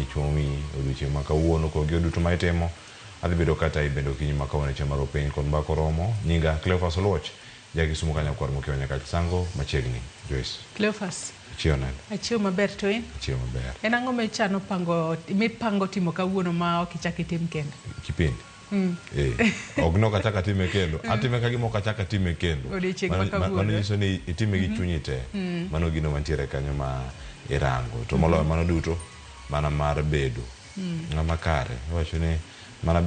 ni chuo miyi odiochieng' ma kawuono kod gigo duto ma itimo. Adhi bedo kata bende okinyi ma kawuono e chenro mar Opiny kod Mbaka Oromo. Nyinga Cleophas Oluoch, ja Kisumu ka nyakwar Mokeo Nyakach Sango machiegni. Joyce. Cleophas. Achiewo nade? Achiewo maber to in? Achiewo maber. En ang'o michano pango mipango timo kawuono ma ok ichak itim kendo? Kipindi. Eh. Ok nok achak atime kendo. Atime ka gima ok achak atime kendo. Odiochieng' ma kawuono. Mano nyiso ni itime gi chunyi te. Mano gino mantiere kanyo ma irango. To moloyo mano duto, mana mar bedo ng'ama kare. Iwacho ni mana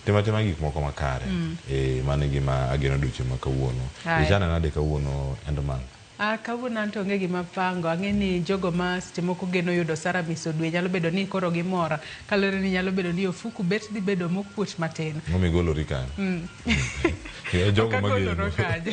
timo atima gik moko makare. Eh, mano e gima ageno odiochieng' ma kawuono. Ichano nade kawuono end month? Ah, kawuono an to onge gima apango. Ang'e ni jogo ma seche moko geno yudo osara miso dwe nyalo bedo ni koro gimor. Kaluwore ni nyalo bedo ni ofuku bet dhi bedo mokuot matin. Ang'o migolori kanyo? Eh, jogo Ok agolora mageno. kanyo.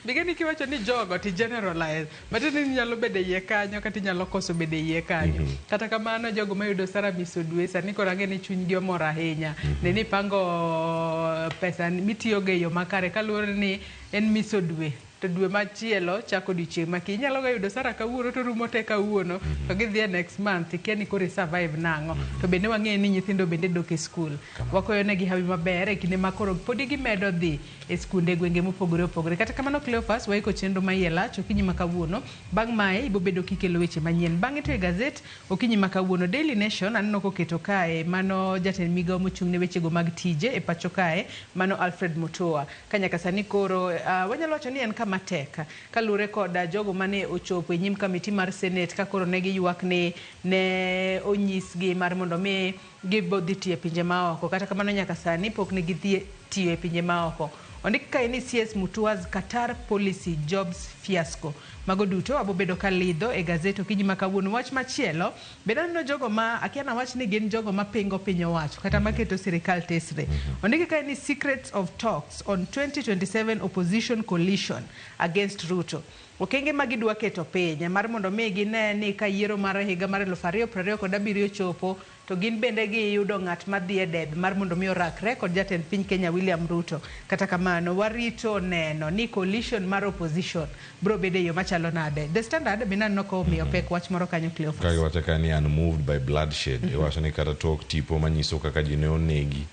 Bigeni kiwacho ni jogo ti generalize. Matiende ni inyalo bedo e iye kanyo kata inyalo koso bedo e iye kanyo. Kata kamano jogo mayudo osara miso dwe sani koro ang'e ni chunygi omor ahinya. Ne ni ipango pesa mitiyogo e yo makare kaluwore ni en miso dwe. To dwe machielo chako odiochieng' ma kiny. Inyalo ga yudo osara kawuono to rumo te kawuono. To gidhi e next month ikia ni koro i survive nang'o. To bende wang'eyo ni nyithindo bende dok e skul. Wakwayo negi hawi maber e kinde ma koro podi gimedo dhi e skunde e gwenge mopogore opogore. Kata kamano Cleophas waiko chenro ma iye lach okinyi ma kawuono. Bang' mae ibobedo kikelo weche manyien. Bang'e to e gazet okinyi ma kawuono Daily Nation aneno koketo kae mano jatend migao mochung' ne wechego mag tije e pacho kae mano Alfred Mutua. Ka nyaka sani koro wanyalo wacho ni en kama tek kaluwore kod jogo mane ochopo e nyim kamiti mar Senate ka koro ne giywak ni ne onyisgi mar mondo mi gibo dhi tiyo e pinje maoko. Kata kamano nyaka sani pok ne gidhi tiyo e pinje maoko. Ondik kae ni CS Mutua's Qatar Policy Jobs Fiasco. Mago duto wabobedo ka lidho e gazet okinyi ma kawuono. Wach machielo, bende aneno jogo ma akia nawach ni gin jogo mapingo piny owacho kata maketo sirikal tesre. Ondiki kae ni secrets of talks on 2027 opposition coalition against Ruto. Okenge ma gidwa keto piny mar mondo mi gine ni ka yiero mar higa mar 2027 chopo to gin bende giyudo ng'at madhi e debe mar mondo mi orakre kod jatend piny Kenya William Ruto. Kata kamano warito neno ni coalition mar opposition bro bedo e yo machalo nade. The Standard bende aneno ka omiyo pek wach moro kanyo Cleophas. Ka giwacho ka ni unmoved by bloodshed. Iwacho ni kata tok tipo manyiso kaka ji ne onegi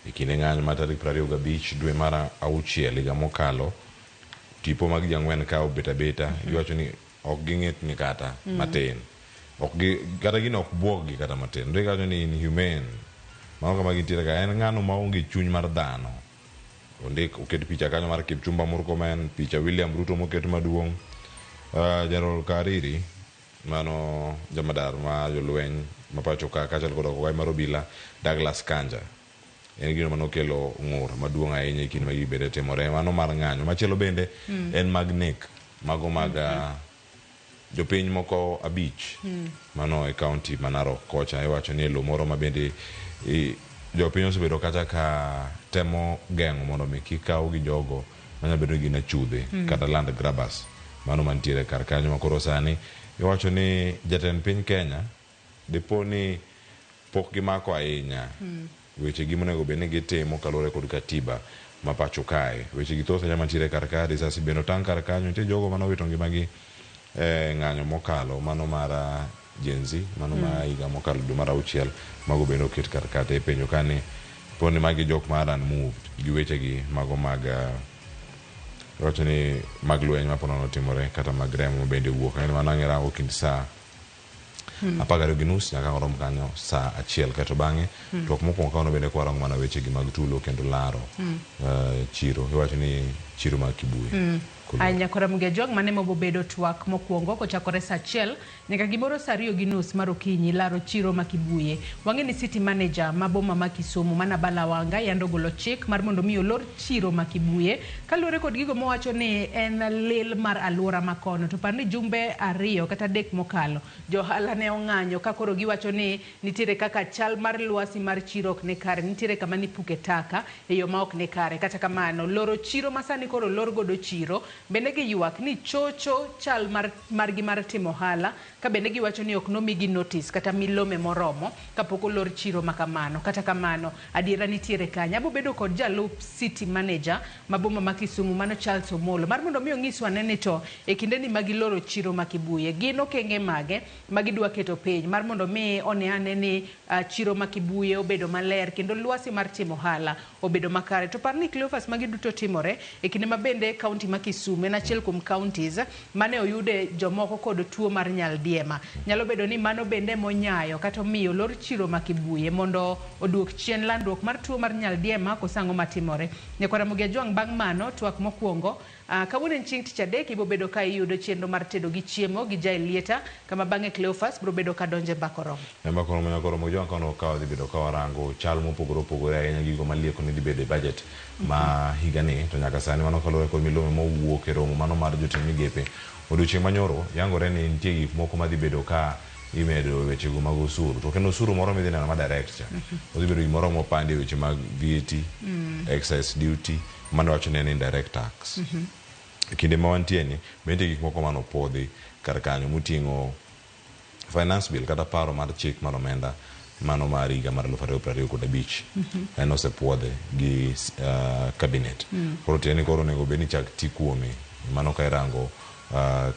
e kinde ng'anyo mar tarik 25 dwe mar auchiel higa mokalo. Tipo mag ji ang'wen ka obet abeta. Giwacho ni ok ging'itni kata matin. Ok gi, kata gino ok buog gi kata matin. Ondik kanyo ni inhumane. Mano kama gintiere ka. En ng'ano maonge chuny mar dhano. Ondik oket picha kanyo mar Kipchumba Murkomen, picha William Ruto moket maduong'. General Kariri, mano jamadar ma jolweny ma pacho ka kaachiel kod ogai mar obila Douglas Kanja. En gino manokelo ng'ur maduong' ahinya e kinde ma gigi bende timore. Mano mar ng'anyo. Machielo bende en mag nek. Mago mag jopiny moko abich mano e county ma Narok kocha iwacho ni e lowo moro ma bende jopiny osebedo kacha ka temo geng'o mondo mi kik kaw gi jogo manyalo bedo ni gin achudhe kata land grabbers mano mantiere kar kanyo ma koro sani iwacho ni jatend piny Kenya dipo ni pok gimako ahinya weche gi monego bed ni gitimo kaluwore kod katiba ma pacho kae. Weche gi thoth ahinya mantiere kar ka, risasi bende otang' kar kanyo. Nitie jogo mane owito ngimagi e ng'anyo mokalo mano mar Gen Z, mano ma higa mokalo dwe mar auchiel, mago bende oket kar ka. To ipenjo ka ni po ni magi jok ma are unmoved gi weche gi mago mag iwacho ni mag lweny ma ponono otimore kata mag remo ma bende wuok. Ang'e ni mano ang' irango kind saa 12:30 nyaka ang' orom kanyo saa achiel kaeto bang'e twak mokwongo kawuono bende kwarango mana weche gi mag tulo kendo laro chiro iwacho ni chiro mag Kibuye. Aya nyakora Mugia Jwang' mane mobobedo twak mokwongo kochakore saa achiel nyaka gimoro saa 2:30 mar okinyi laro chiro ma Kibuye. Wang'e ni city manager ma boma ma Kisumu mana Bala Wanga yando golo chik mar mondo mi olor chiro ma Kibuye kaluwore kod gigo mowacho ni en lil mar aluora ma kono. To par ni jumbe 2 kata 3 mokalo johala ne ong'anyo ka koro giwacho ni nitiere kaka chal mar lwasi mar chiro ok ni kare, nitiere kama nipuke taka e yo ma ok ni kare. Kata kamano loro chiro ma sani koro lor godo chiro Bende giywak ni chocho chal mar margi mar timo ohala ka bende giwacho ni ok nomigi notice kata milome moromo kapok olor chiro ma kamano. Kata kamano, adiera nitiere kanye? Abo bedo kod jalup city manager ma boma ma Kisumu mano Charles Omolo mar mondo mi onyiswa ane ni to e kindeni ma giloro chiro ma Kibuye gin okenge mage ma gidwa keto piny mar mondo mi one ane ni chiro ma Kibuye obedo maler kendo lwasi mar timo ohala obedo makare. To par ni Cleophas magi duto timore e kinde ma bende kaunti ma Kisumu en achiel kuom counties mane oyude jomoko kod tuo mar nyaldiema. Nyalo bedo ni mano bende monyayo kata omiyo olor chiro ma Kibuye mondo oduok chien landruok mar tuo mar nyaldiema koso ang'o matimore. Nyakwar Ramogi Ajwang' bang' mano twak mokwongo kawuono en chieng' tich adek ibiro bedo ka iyudo chenro mar tedo gi chiemo gi Jaelieta kama bang'e Cleophas biro bedo ka donjo e mbaka oromo. E mbaka oromo nyaka oromo Ojwang' kano ka wadhi bedo ka warango chal mopogore opogore ahinya gigo malieko ni dhi bedo e budget ma higani to nyaka sani mano kaluwore kod milome mowuok e romo mano mar jotend migepe odiochieng' manyoro yangore ni nitie gik moko madhi bedo ka imedo e wechego mag osuru to ok en osuru moro midhi neno ma direct cha odhi bedo gimoro mopandi e weche mag VAT, excise duty mano wacho ni en indirect tax. E kinde ma wantie ni be nitie gik moko manopodhi kar kanyo moting'o finance bill kata paro mar chik mar omenda mano mar higa mar 2025 en osepuodhe gi cabinet. Koro tiende ni koro onego bed ni chak ti kuome mano ka irango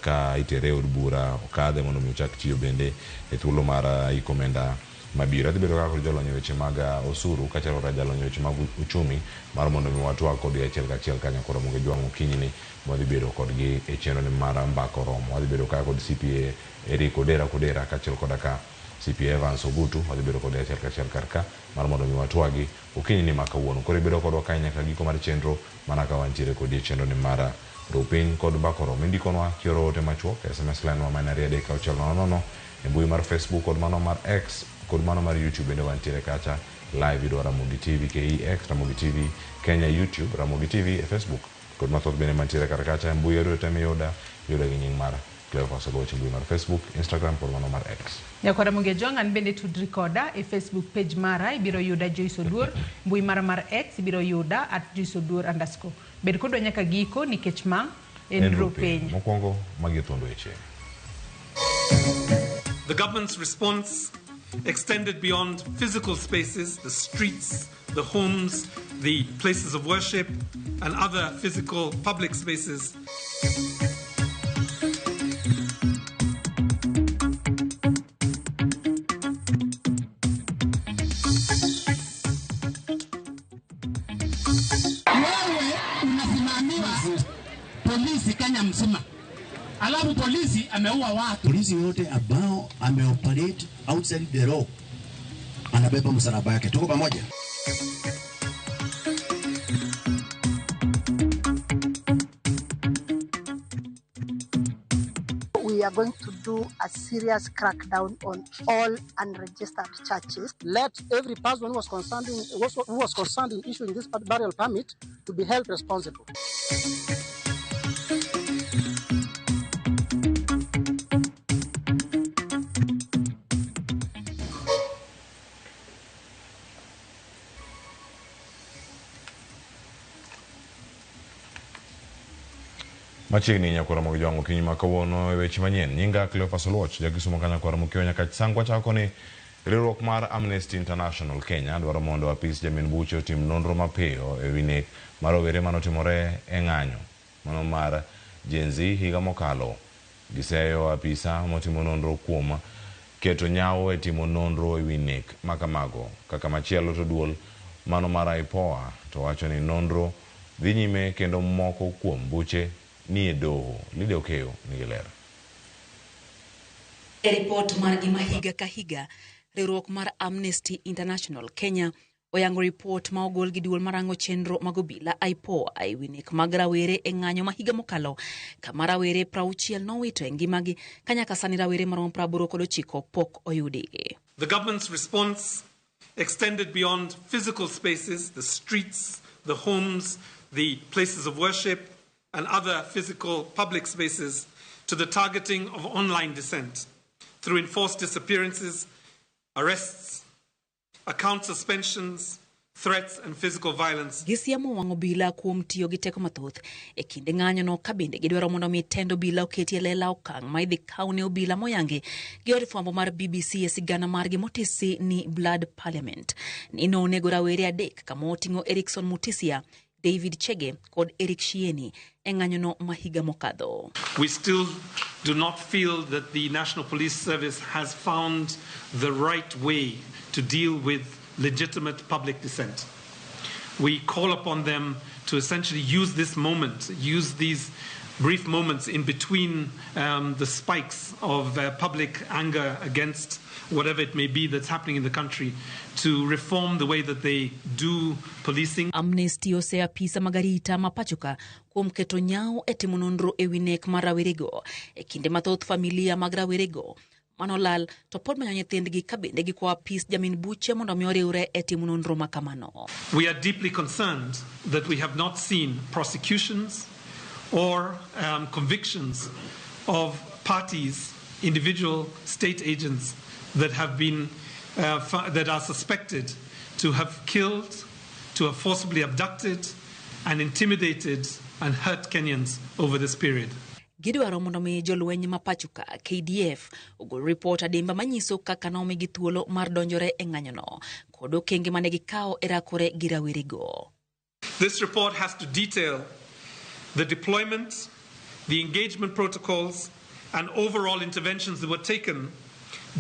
ka itere e od bura okadhe mondo mi ochak tiyo bende e thuolo mar iko omenda mabiro. Adhi bedo kaka kod jolony e weche mag osuru kaachiel koda jalony e weche mag uchumi mar mondo mi watwag kodgi achiel kachiel ka nyakoro Ramogi Ajwang' okinyi ni wadhi bedo kodgi e chenro ni mar mbaka oromo. Wadhi bedo ka kod CPA Eric Odera Kodera kaachiel koda ka CPA Evans Ogutu wadhi bedo kodgi achiel kachiel kar ka mar mondo mi watwagi okinyi ni ma kawuono. Koro ibedo kodwa kae nyaka giko mar chenro mana ka wantiere kodi e chenro ni mar Rupiny kod mbaka oromo. Indikonwa kioro ote machuok SMS line wa ma en 23600 e mbui mar Facebook kod mano mar X kod mano mar YouTube bende wantiere kacha live yudo Ramogi TV KEX, Ramogi TV Kenya YouTube, Ramogi TV e Facebook kod mathoth bende mantiere kar kacha e mbui aduto te miyuda iyuda gi nying mar Cleophas Oluoch e mbui mar Facebook, Instagram kod mano mar X. Nyakwar Ramogi Ajwang' an bende tudri koda e Facebook page mara ibiro yuda Joyce Oduor, mbui mara mar X ibiro yuda at Joyce Oduor underscore. Bed kodwa nyaka giko nikech ma en Rupiny. Mokwongo magi e thuond weche. The government's response extended beyond physical spaces, the streets, the homes, the places of worship, and other physical public spaces. Wewe unasimamiwa polisi Kenya mzima, alafu polisi ameua watu. Polisi wote ambao ameoperate outside the law anabeba msalaba yake. Tuko pamoja? We are going to do a serious crackdown on all unregistered churches. Let every person who was concerned in issuing this burial permit to be held responsible. Machiegni nyakwar Ramogi Ajwang' okinyi ma kawuono e weche manyien. Nyinga Cleophas Oluoch, ja Kisumu ka nyakwar Mokio Nyakach Sangwa chako ni riwruok mar Amnesty International Kenya dwaro mondo apis jamin buche otim nonro mapiyo e wi nek mar rowere manotimore e ng'anyo mano mar Gen Z higa mokalo. Giseyo apisa motimo nonro kuom keto nyawo e timo nonro e wi nek makamago. Kaka machielo to duol mano mar IPOA to wacho ni nonro dhi nyime kendo moko kuom buche ni e doho. Lydia Okeyo nigi ler. E ripot margi ma higa ka higa, riwruok mar Amnesty International Kenya oyango ripot ma ogol gi duol marango chenro mag obila IPOA e wi nek mag rawere e ng'anyo ma higa mokalo, kama rawere 60 nowito e ngimagi ka nyaka sani rawere maromo 89 pok oyudi. The government's response extended beyond physical spaces, the streets, the homes, the places of worship, and other physical public spaces to the targeting of online dissent through enforced disappearances, arrests, account suspensions, Threats and physical violence. Gisiemo wang' obila kuom tiyo gi teko mathoth e kinde ng'anyono ka bende gidwaro mondo mi tend obila oketi e lela okang' ma idhi kaw ne obila moyangi gi od fwambo mar BBC e sigana margi motisi ni Blood Parliament ni nonego rawere adek kama oting'o Erikson Mutisia, David Chege kod Eric Shieni e ng'anyono ma higa mokadho. We still do not feel that the National Police Service has found the right way to deal with legitimate public dissent. We call upon them to essentially use this moment, use these brief moments in between the spikes of public anger against whatever it may be that's happening in the country to reform the way that they do policing. Amnesty oseyo apisa mag arita ma pachoka kuom keto nyawo e timo nonro e wi nek mar rawerego. E kinde mathoth familia mag rawerego manolal to pod manyo nyithindgi ka bende gikwayo apis jamin buche mondo mi oriwre e timo nonro ma kamano. We are deeply concerned that we have not seen prosecutions or convictions of parties, individual state agents that have been that are suspected to have killed, to have forcibly abducted and intimidated and hurt Kenyans over this period. Gidwaro mondo mi jolweny ma pachoka KDF ogol ripot adimba manyiso kaka nomigi thuolo mar donjore e ng'anyono kod okenge mane gikawo e rakore gi rawerego. This report has to detail the deployment, the engagement protocols, and overall interventions that were taken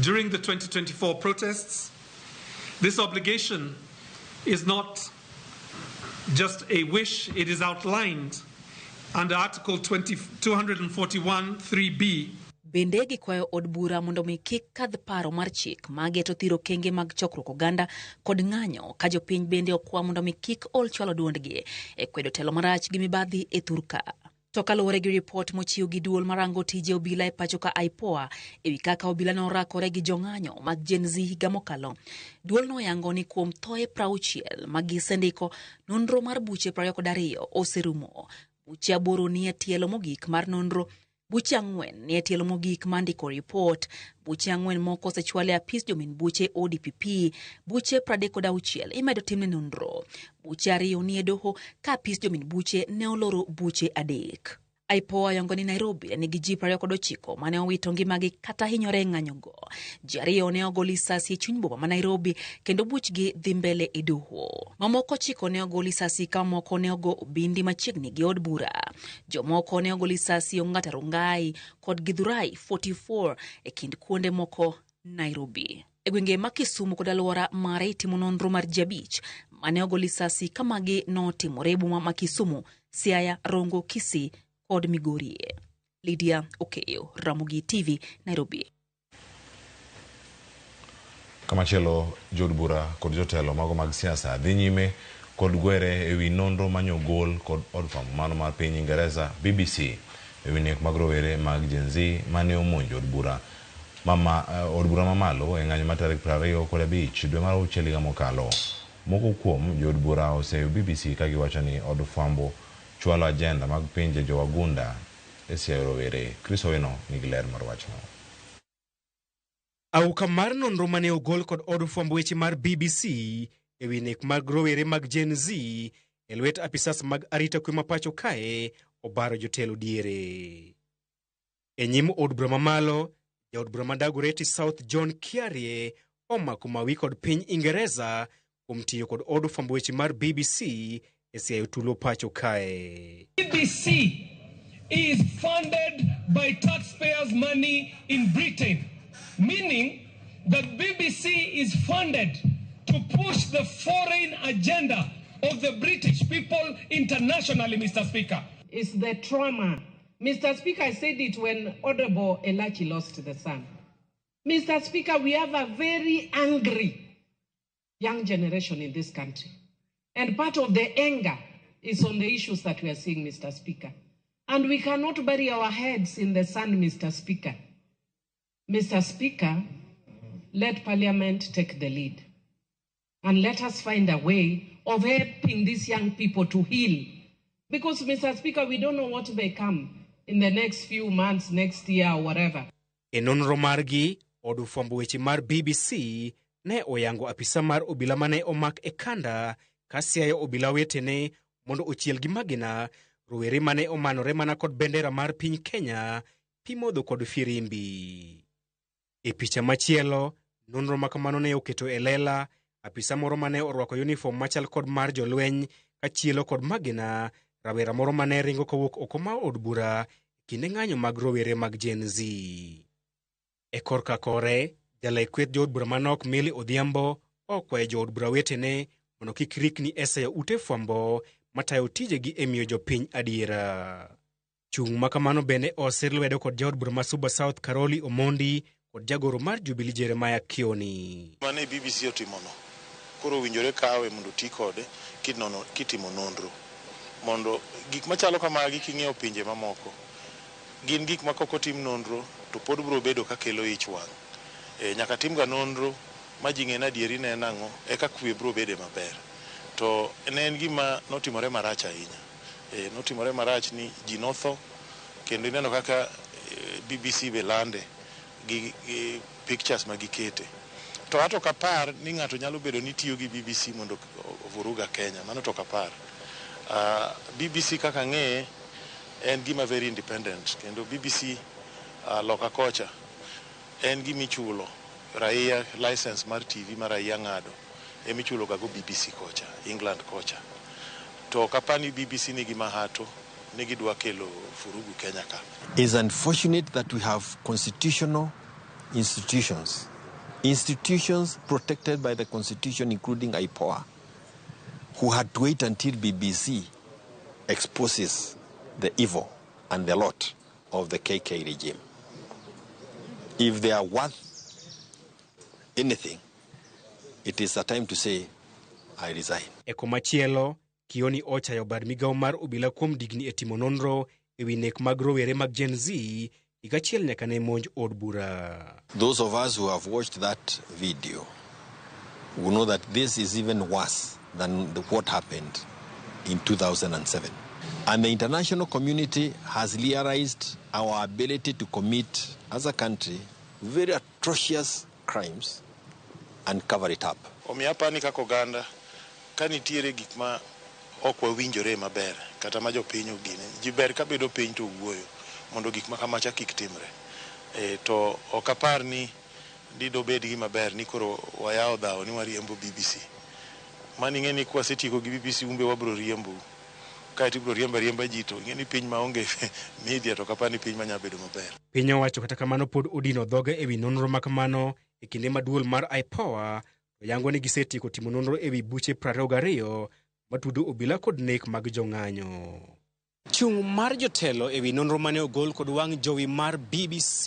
during the 2024 protests. This obligation is not just a wish, it is outlined under Article 241 3B. Bende gikwayo od bura mondo mi kik kadh paro mar chik mageto thiro okenge mag chokruok oganda kod ng'anyo ka jopiny bende okwa mondo mi kik ol chwalo duondgi e kwedo telo marach gi mibadhi e thurka. To kaluwore gi ripot mochiw gi duol marango tije obila e pacho ka IPOA e wi kaka obila norakore gi jong'anyo mag Gen Z higa mokalo, duol noyango ni kuom thoe 60 ma gisendiko, nonro mar buche 22 oserumo. Buche 8 nie tielo mogik mar nonro, buche 4 nie tielo mogik mar ndiko ripot, buche 4 moko osechwal e apis jomin buche ODPP, buche 36 imedo timne nonro, buche 2 nie doho ka apis jomin buche ne oloro buche 3. IPOA yango ni Nairobi nigi ji 29 mane owito ngimagi kata hinyore e ng'anyogo. Ji 2 ne ogo lisasi e chuny boma ma Nairobi kendo buchgi dhi mbele e doho. Mamoko 9 ne ogo lisasi ka moko ne ogo obindi machiegni gi od bura. Jomoko ne ogo lisasi Ongata Rongai kod Githurai 44 e kind kuonde moko Nairobi. E gwenge ma Kisumu kod alwora mare itimo nonro mar ji 5 mane ogo lisasi ka magi notimore e boma ma Kisumu, Siaya, Rongo, Kisii kod Migori. Lydia Okeyo, Ramogi TV, Nairobi. Kamachielo, jood bura kod jotelo mago mag siasa dhi nyime kod gwere ewi nonro manyogol kod od fwambo mano mar piny Ingereza BBC ewi nek mag rowere mag Gen Z mane omonjo od bura mamalo e ng'anyo mar tarik 25 dwe mar auchiel higa mokalo. Moko kuom jood bura oseyo BBC ka giwacho ni od fwambo chwalo ajenda mag pinje jowagunda e siayo rowere. Chris Owino nigi ler mar wachno. Auka mar nonro mane ogol kod od fwambo weche mar BBC ewi nek mag rowere mag Gen Z e lwet apisas mag arita kwe ma pacho kae obaro jotelo diere. E nyim od bura mamalo, jaod bura ma Dagoretti South John Kiarie omako mawi kod piny Ingereza kuom tiyo kod od fwambo weche mar BBC e siayo tulo pacho kae. BBC is funded by taxpayers' money in Britain, meaning that BBC is funded to push the foreign agenda of the British people internationally, Mr. Speaker. It's the trauma. Mr. Speaker, I said it when Honorable Elachi lost the son. Mr. Speaker, we have a very angry young generation in this country. And part of the anger is on the issues that we are seeing, Mr. Speaker. And we cannot bury our heads in the sand, Mr. Speaker. Mr. Speaker, let Parliament take the lead. And let us find a way of helping these young people to heal. Because, Mr. Speaker, we don't know what may come in the next few months, next year, or whatever. E nonro margi, od fwambo weche mar BBC ne oyango apisa mar obila mane omak e kanda ka siayo obila wetene mondo ochiel gi magina rowere mane omanore mana kod bendera mar piny Kenya, pi modho kod firimbi. E picha machielo, nonro ma kamano ne oketo e lela apisa moro mane orwako uniform machal kod mar jolweny kachielo kod magina rawera moro mane ringo kowuok oko mar od bura e kinde ng'anyo mag rowere mag Gen Z. E korka kore, jalay kweth jood bura manok Millie Odhiambo okwayo jood bura wetene mondo kik rikni e seyo ute fwambo matayo tijegi e miyo jopiny adiera. Chung' ma kamano bende osir lwedo kod jaod bura ma Suba South Caroli Omondi kod jagoro mar Jubilee Jeremiah Kioni. Mane BBC otimono koro owinjore kawe mondo oti kode kinono kitimo nonro mondo gik machalo kamagi king'iyo pinje mamoko gin gik ma kok otim nonro to pod biro bedo ka kelo ich wang'. E, nyaka timga nonro ma ji ng'e ni adieri ne en ang'o eka kwe biro bede maber. To ne en gima notimore marach ahinya. E, notimore marach ni ji notho kendo ineno kaka BBC be lande gi pictures ma gikete. To ato ok apar ni ng'ato nyalo bedo ni tiyo gi BBC mondo ovuruga Kenya, mano to ok apar. BBC kaka ang'eye en gima very independent kendo BBC loka kocha en gima ichulo raia license mar TV ma raia ng'ado emichulo ga go BBC kocha, England kocha. To ok apar ni BBC nigi mahato ni gidwa kelo furugu Kenya ka. It's unfortunate that we have constitutional institutions, institutions protected by the constitution, including IPOA, who had to wait until BBC exposes the evil and the lot of the KK regime. If they are worth anything, it is a time to say, I resign. E komachielo, Kioni ochayo bad migawo mar obila kuom digni e timo nonro e wi nek mag rowere mag Gen Z higa achiel nyaka ne monj od bura. Those of us who have watched that video will know that this is even worse than what happened in 2007. And the international community has realized our ability to commit, as a country, very atrocious crimes and cover it up. Omiyo apani ni kaka oganda ka nitiere gik ma ok wawinjore maber kata ma jopiny ogine ji ber ka bedo piny to wuoyo mondo gik ma kamacha kik timre. E, to ok apar ni didobed gima ber ni koro wayawo dhawo ni wariembo BBC. Mano ing'e ni kwasetieko gi BBC umbe wabiro riembou. Kaeto ibiro riembo ariemba ji to ing'e ni piny maonge media to ok apar ni piny manya bedo maber. Piny owacho kata kamano pod odino dhoge e wi nonro ma kamano e kinde ma duol mar IPOA to yango ni gisetieko timo nonro e wi buche 22 matudo obila kod nek mag jong'anyo. Chung' mar jotelo e wi nonro mane ogol kod wang' jowi mar BBC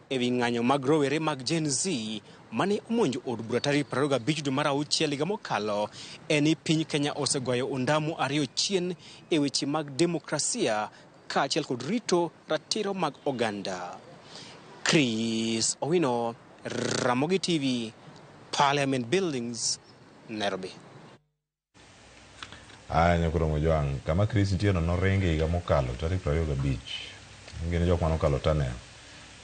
e wi ng'anyo mag rowere mag Gen Z mane omonjo od bura tarik 25 dwe mar auchiel higa mokalo en ni piny Kenya osegoyo ondamo ariyo chien e weche mag demokrasia kaachiel kod rito ratiro mag oganda. Chris Owino, Ramogi TV, Parliament Buildings, Nairobi. Aya nyakoro Mojwang', kama Chris nitie no noringe higa mokalo tarik 25. Gin jok manokalo tunnel.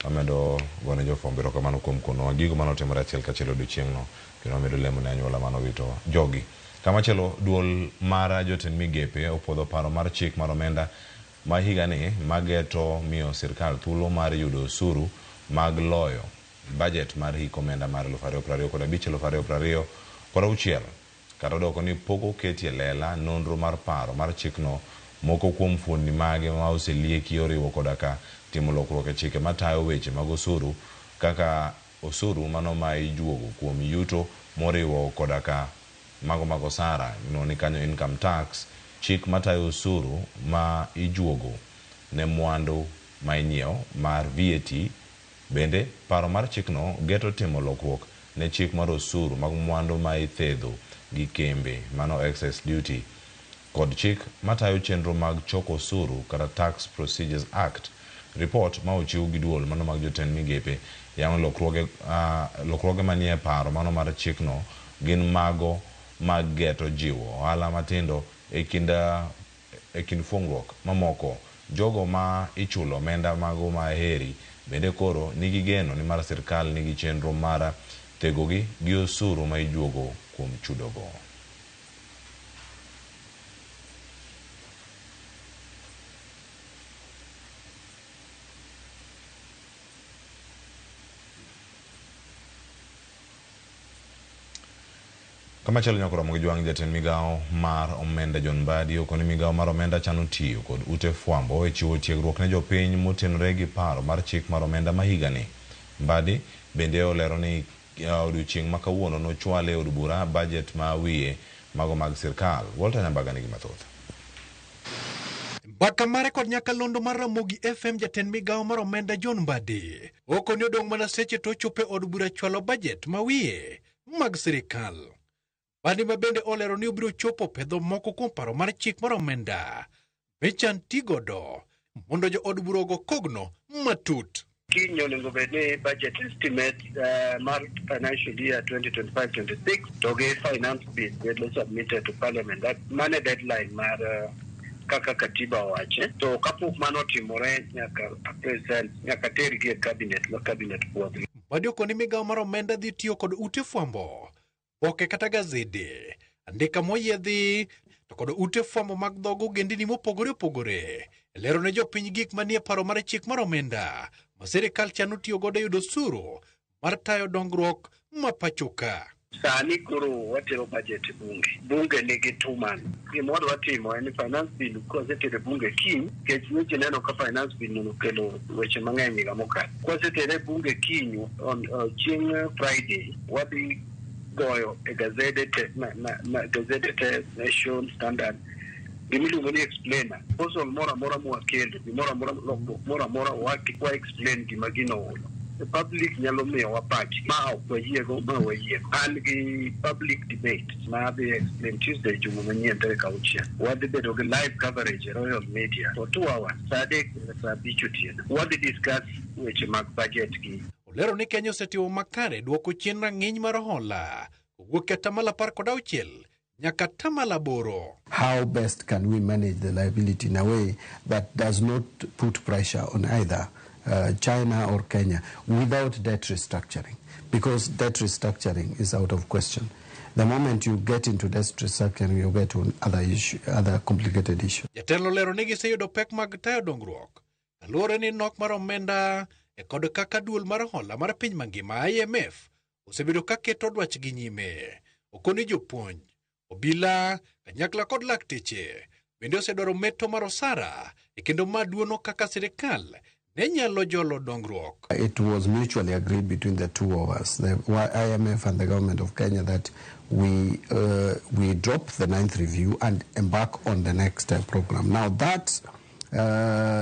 Wamedo gone jofwambo erokamano kuom konowa gigo manotimore achiel kachiel odiochieng'no kendo wamedo lemo ne anyuola manowito jogi. Kamachielo duol mar jotend migepe opuodho paro mar chik mar omenda ma higani mageto miyo sirkal thuolo mar yudo osuru mag loyo bajet mar hik omenda mar 2025 2026. Kata odoko ni pok oketi e lela nonro mar paro mar chikno, moko kuom fuondni mage ma oselieki oriwo koda ka timo lokruok e chike matayo weche mag osuru kaka osuru mano ma ijuogo kuom yuto moriwo koda ka mago mag osara iluongo ni kanyo income tax, chik matayo osuru ma ijuogo ne mwandu ma inyiewo mar VAT. Bende paro mar chikno geto timo lokruok ne chik mar osuru mag mwandu ma ithedho gi kembe mano excise duty kod chik matayo chenro mag choko osuru kata Tax Procedures Act. Report ma ochiw gi duol mano mag jotend migepe yango lokruoge manie paro mano mar chikno gin mago mag geto jiwo ohala matindo e kind fuong'ruok mamoko. Jogo ma ichulo omenda mago ma heri bende koro nigi geno ni mar sirkal nigi chenro mar thegogi gi osuru ma ijuogo kuom chudogo. Kamachielo nyakoromo gi jwang' jatend migawo mar omenda John Mbadi okoni migawo mar omenda chano tiyo kod ute fwambo e chiwo tiegruok ne jopiny motenore gi paro mar chik mar omenda ma higani. Mbadi bende olero ni odiochieng' ma kawuono nochwale e od bura bajet ma wiye mago mag sirkal. Walter Nyambaga nigi mathoth. Mbaka mare kod nyakalondo mar Ramogi FM jatend migawo mar omenda John Mbadi okoni odong' mana seche to ochopo e od bura chwalo bajet ma wiye mag sirikal. Mbadi ma bende olero ni obiro chopo pedho moko kuom paro mar chik mar omenda michan tigodo mondo jo od bura ogo kogno matut. Kiny onego bed ni budget estimate mar financial year 2025-26 to gi finance bill bedo submitted to parliament. That mane deadline mar kaka katiba owache. To kapok mano otimore nyaka present nyaka tergi e cabinet ma cabinet puodhgi. Mbadi okoni migawo mar omenda dhi tiyo kod ute fwambo, boke kata gazede, andika moyiedhi to kod ute fwambo mag dhog ogendini mopogore opogore lero ne jopiny gik manie paro mar chik mar omenda ma sirikal chano tiyo godo e yudo osuru mar tayo dongruok ma pachoka. Sani koro watero budget e bunge. Bunge nigi 2 months. Gima wadwa timo en ni finance bill kwasetere bunge kiny, nikech weche neno ka finance bill nokelo weche mang'eny higa mokalo. Kwasetere bunge kiny on chieng' Friday, wadhi goyo e gazede te, ma gazede te, Nation, Standard, gimiluongo ni explainer. Proposal moro amora mwakelo, gimoro amora, lokruok moro amora wa explain gima gino oolo. The public nyalo miyowa pach ma ok wayiego ma wayiego. An gi public debate ma adhi explain Tuesday juma manyien tarik 6. Wadhi bedo gi live coverage e Royal Media for 2 hours, sa 3 nyaka sa 5 otieno. Wadhi discuss weche mag budget gi. Olero ni Kenya osetimo makare duoko chien rang'iny mar hola kowuok e 16% nyaka 8%. How best can we manage the liability in a way that does not put pressure on either China or Kenya without debt restructuring? Because debt restructuring is out of question. The moment you get into debt restructuring, you get to other issue, other complicated issues. Jatelo lero ni giseyudo pek mag tayo dongruok kaluwore ni nok mar omenda e kod kaka duol mar hola mar piny mangima IMF osebedo ka keto dwachgi nyime. Okoni jopuonj, obila, kanyakla kod lakteche bende osedwaro meto mar osara e kendo ma duono kaka sirikal ne nyalo jolo dongruok. It was mutually agreed between the two of us, the IMF and the government of Kenya, that we drop the ninth review and embark on the next program. Now that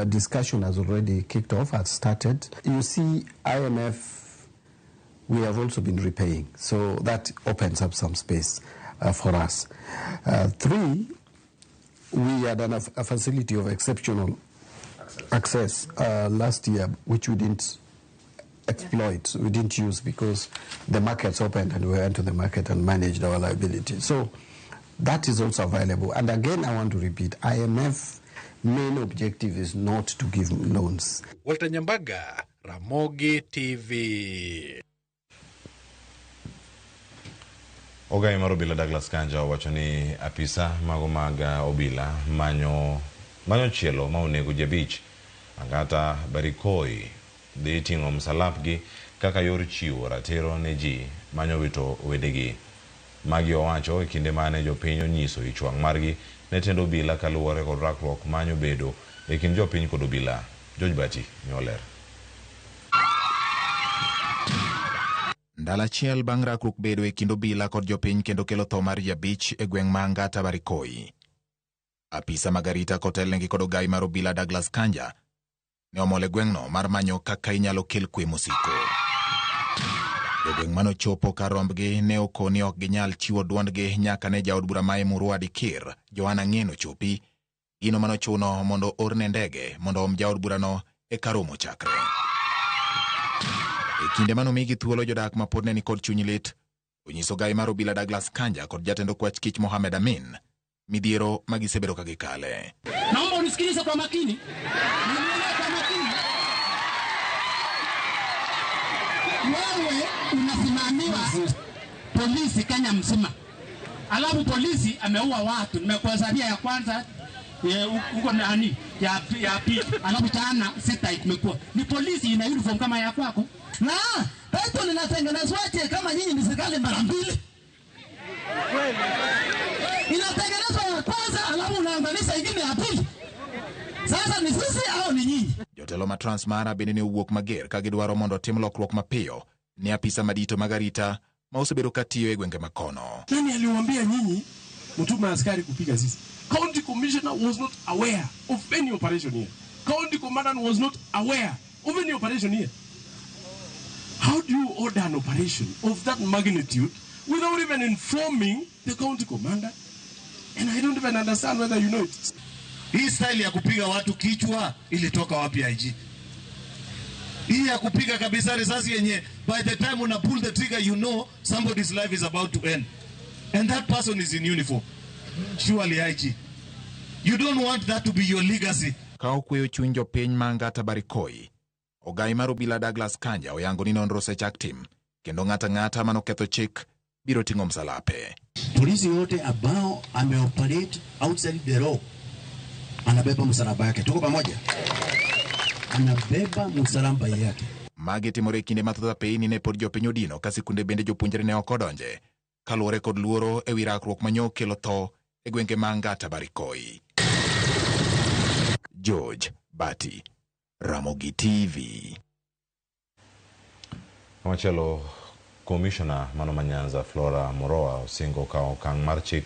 discussion has already kicked off, has started. You see, IMF, we have also been repaying, so that opens up some space for us. Three, we had a facility of exceptional access last year, which we didn't exploit, we didn't use because the markets opened and we went to the market and managed our liability. So that is also available. And again, I want to repeat, IMF main objective is not to give loans. Walter Nyambaga, Ramogi TV. Ogai mar obila Douglas Kanja owacho ni apisa mago mag obila manyo chielo ma onego ji 5 Angata Barikoi dhi ting'o msalapgi kaka yor chiwo ratiro ne ji manyo wito wedegi. Magi owacho e kinde mane jopiny onyiso ich wang' margi ne tend obila kaluwore kod rakruok manyo bedo e kind jopiny kod obila. George Bati nyoler. Ndalo achiel bang' rakruok bedo e kind obila kod jopiny kendo kelo tho mar ji 5 e gweng' ma Angata Barikoi. Apisa mag arita kotelnegi kod ogai mar obila Douglas Kanja ne omol e gweng'no mar manyo kaka inyalo kel kwe mosiko. Jogweng' manochopo kar rombgi ne okoni ok ginyal chiwo duondgi nyaka ne jaod bura ma Emurua Dikir, Johanna Ng'eno chopi, gino manochuno mondo orne ndege mondo om jaod burano e kar romo chakre. E kinde manomigi thuolo jodak ma pod ne nikod chuny lit, onyiso gai mar obila Douglas Kanja kod jatend okwach kich Mohamed Amin midhiero ma gisebedo ka gikale. Naomba unisikilize kwa makini. Nielewe kwa makini. Wewe unasimamiwa polisi Kenya mzima, alafu polisi ameua watu. Nimekuhesabia ya kwanza huko nani ya pili, alafu jana sita imekuwa ni polisi ina uniform kama ya kwako. Na title inatengenezwaje kama nyinyi ni serikali mara mbili? Inatengenezwa ya kwanza alafu unaunganisha ingine ya pili. Sasa ni sisi au ni nyinyi? Jotelo ma Transmara bende ne owuok mager ka gidwaro mondo otim lokruok mapiyo ne apisa madito mag arita ma osebedo ka tiyo e gwenge makono. Nani aliwaambia nyinyi mtume askari kupiga sisi? County commissioner was not aware of any operation here. County commandant was not aware of any operation here. How do you order an operation of that magnitude without even informing the county commander? And I don't even understand whether you know it. Hii style ya kupiga watu kichwa ilitoka wapi IG? Hii ya kupiga kabisa risasi yenye by the time una pull the trigger you know somebody's life is about to end. And that person is in uniform. Surely IG. You don't want that to be your legacy. Ka okweyo chuny jopiny ma Angata Barikoi, ogai mar obila Douglas Kanja oyango ni nonro osechak tim kendo ng'ato ang'ata manoketho chik biro ting'o msalape. Polisi yote ambao ameoperate outside the law anabeba msalaba yake. Tuko pamoja? Anabeba msalaba yake. Magi timore e kinde ma thoth apeyni ne pod jopiny odino ka sikunde bende jopuonjre ne ok odonje kaluwore kod luoro ewi rakruok manyo kelo tho e gwenge ma Angata Barikoi. George Bati, Ramogi TV. Machielo, komishona mano ma Nyanza Flora Moroa osingo kawo okang' mar chik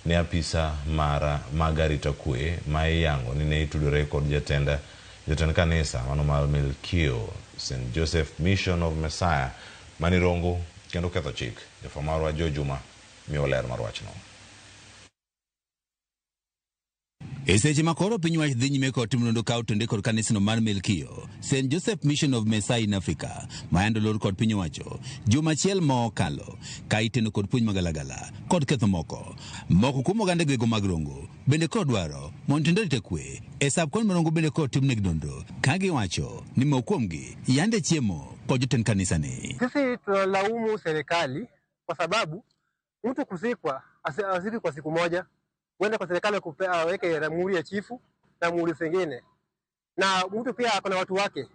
ne apisa mag arita kwe ma iyango ni ne itudore kod jatend kanisa mano mar Melkio St. Joseph Mission of Messiah mani Rongo kendo ketho chik. Jafwambo marwa Joe Juma miyo ler mar wachno. E seche ma koro piny wach dhi nyime kod timo nonro ka otende kod kanisno mar Melkio, St. Joseph Mission of Messiah in Africa, ma yande olor kod piny owacho juma achiel mokalo ka iteno kod puonj magalagala kod ketho moko. Moko kuom oganda gwego mag Rongo bende koro dwaro mondo tend arita kwe e sub county ma Rongo bende koro timnegi nonro ka giwacho ni moko kuomgi yande chiemo kod jotend kanisani. Sisi tunalaumu serikali kwa sababu mtu kuzikwa aziki kwa siku moja, uende kwa serikali aweke muhuri ya chifu na muhuri zingine, na mtu pia ako na watu wake.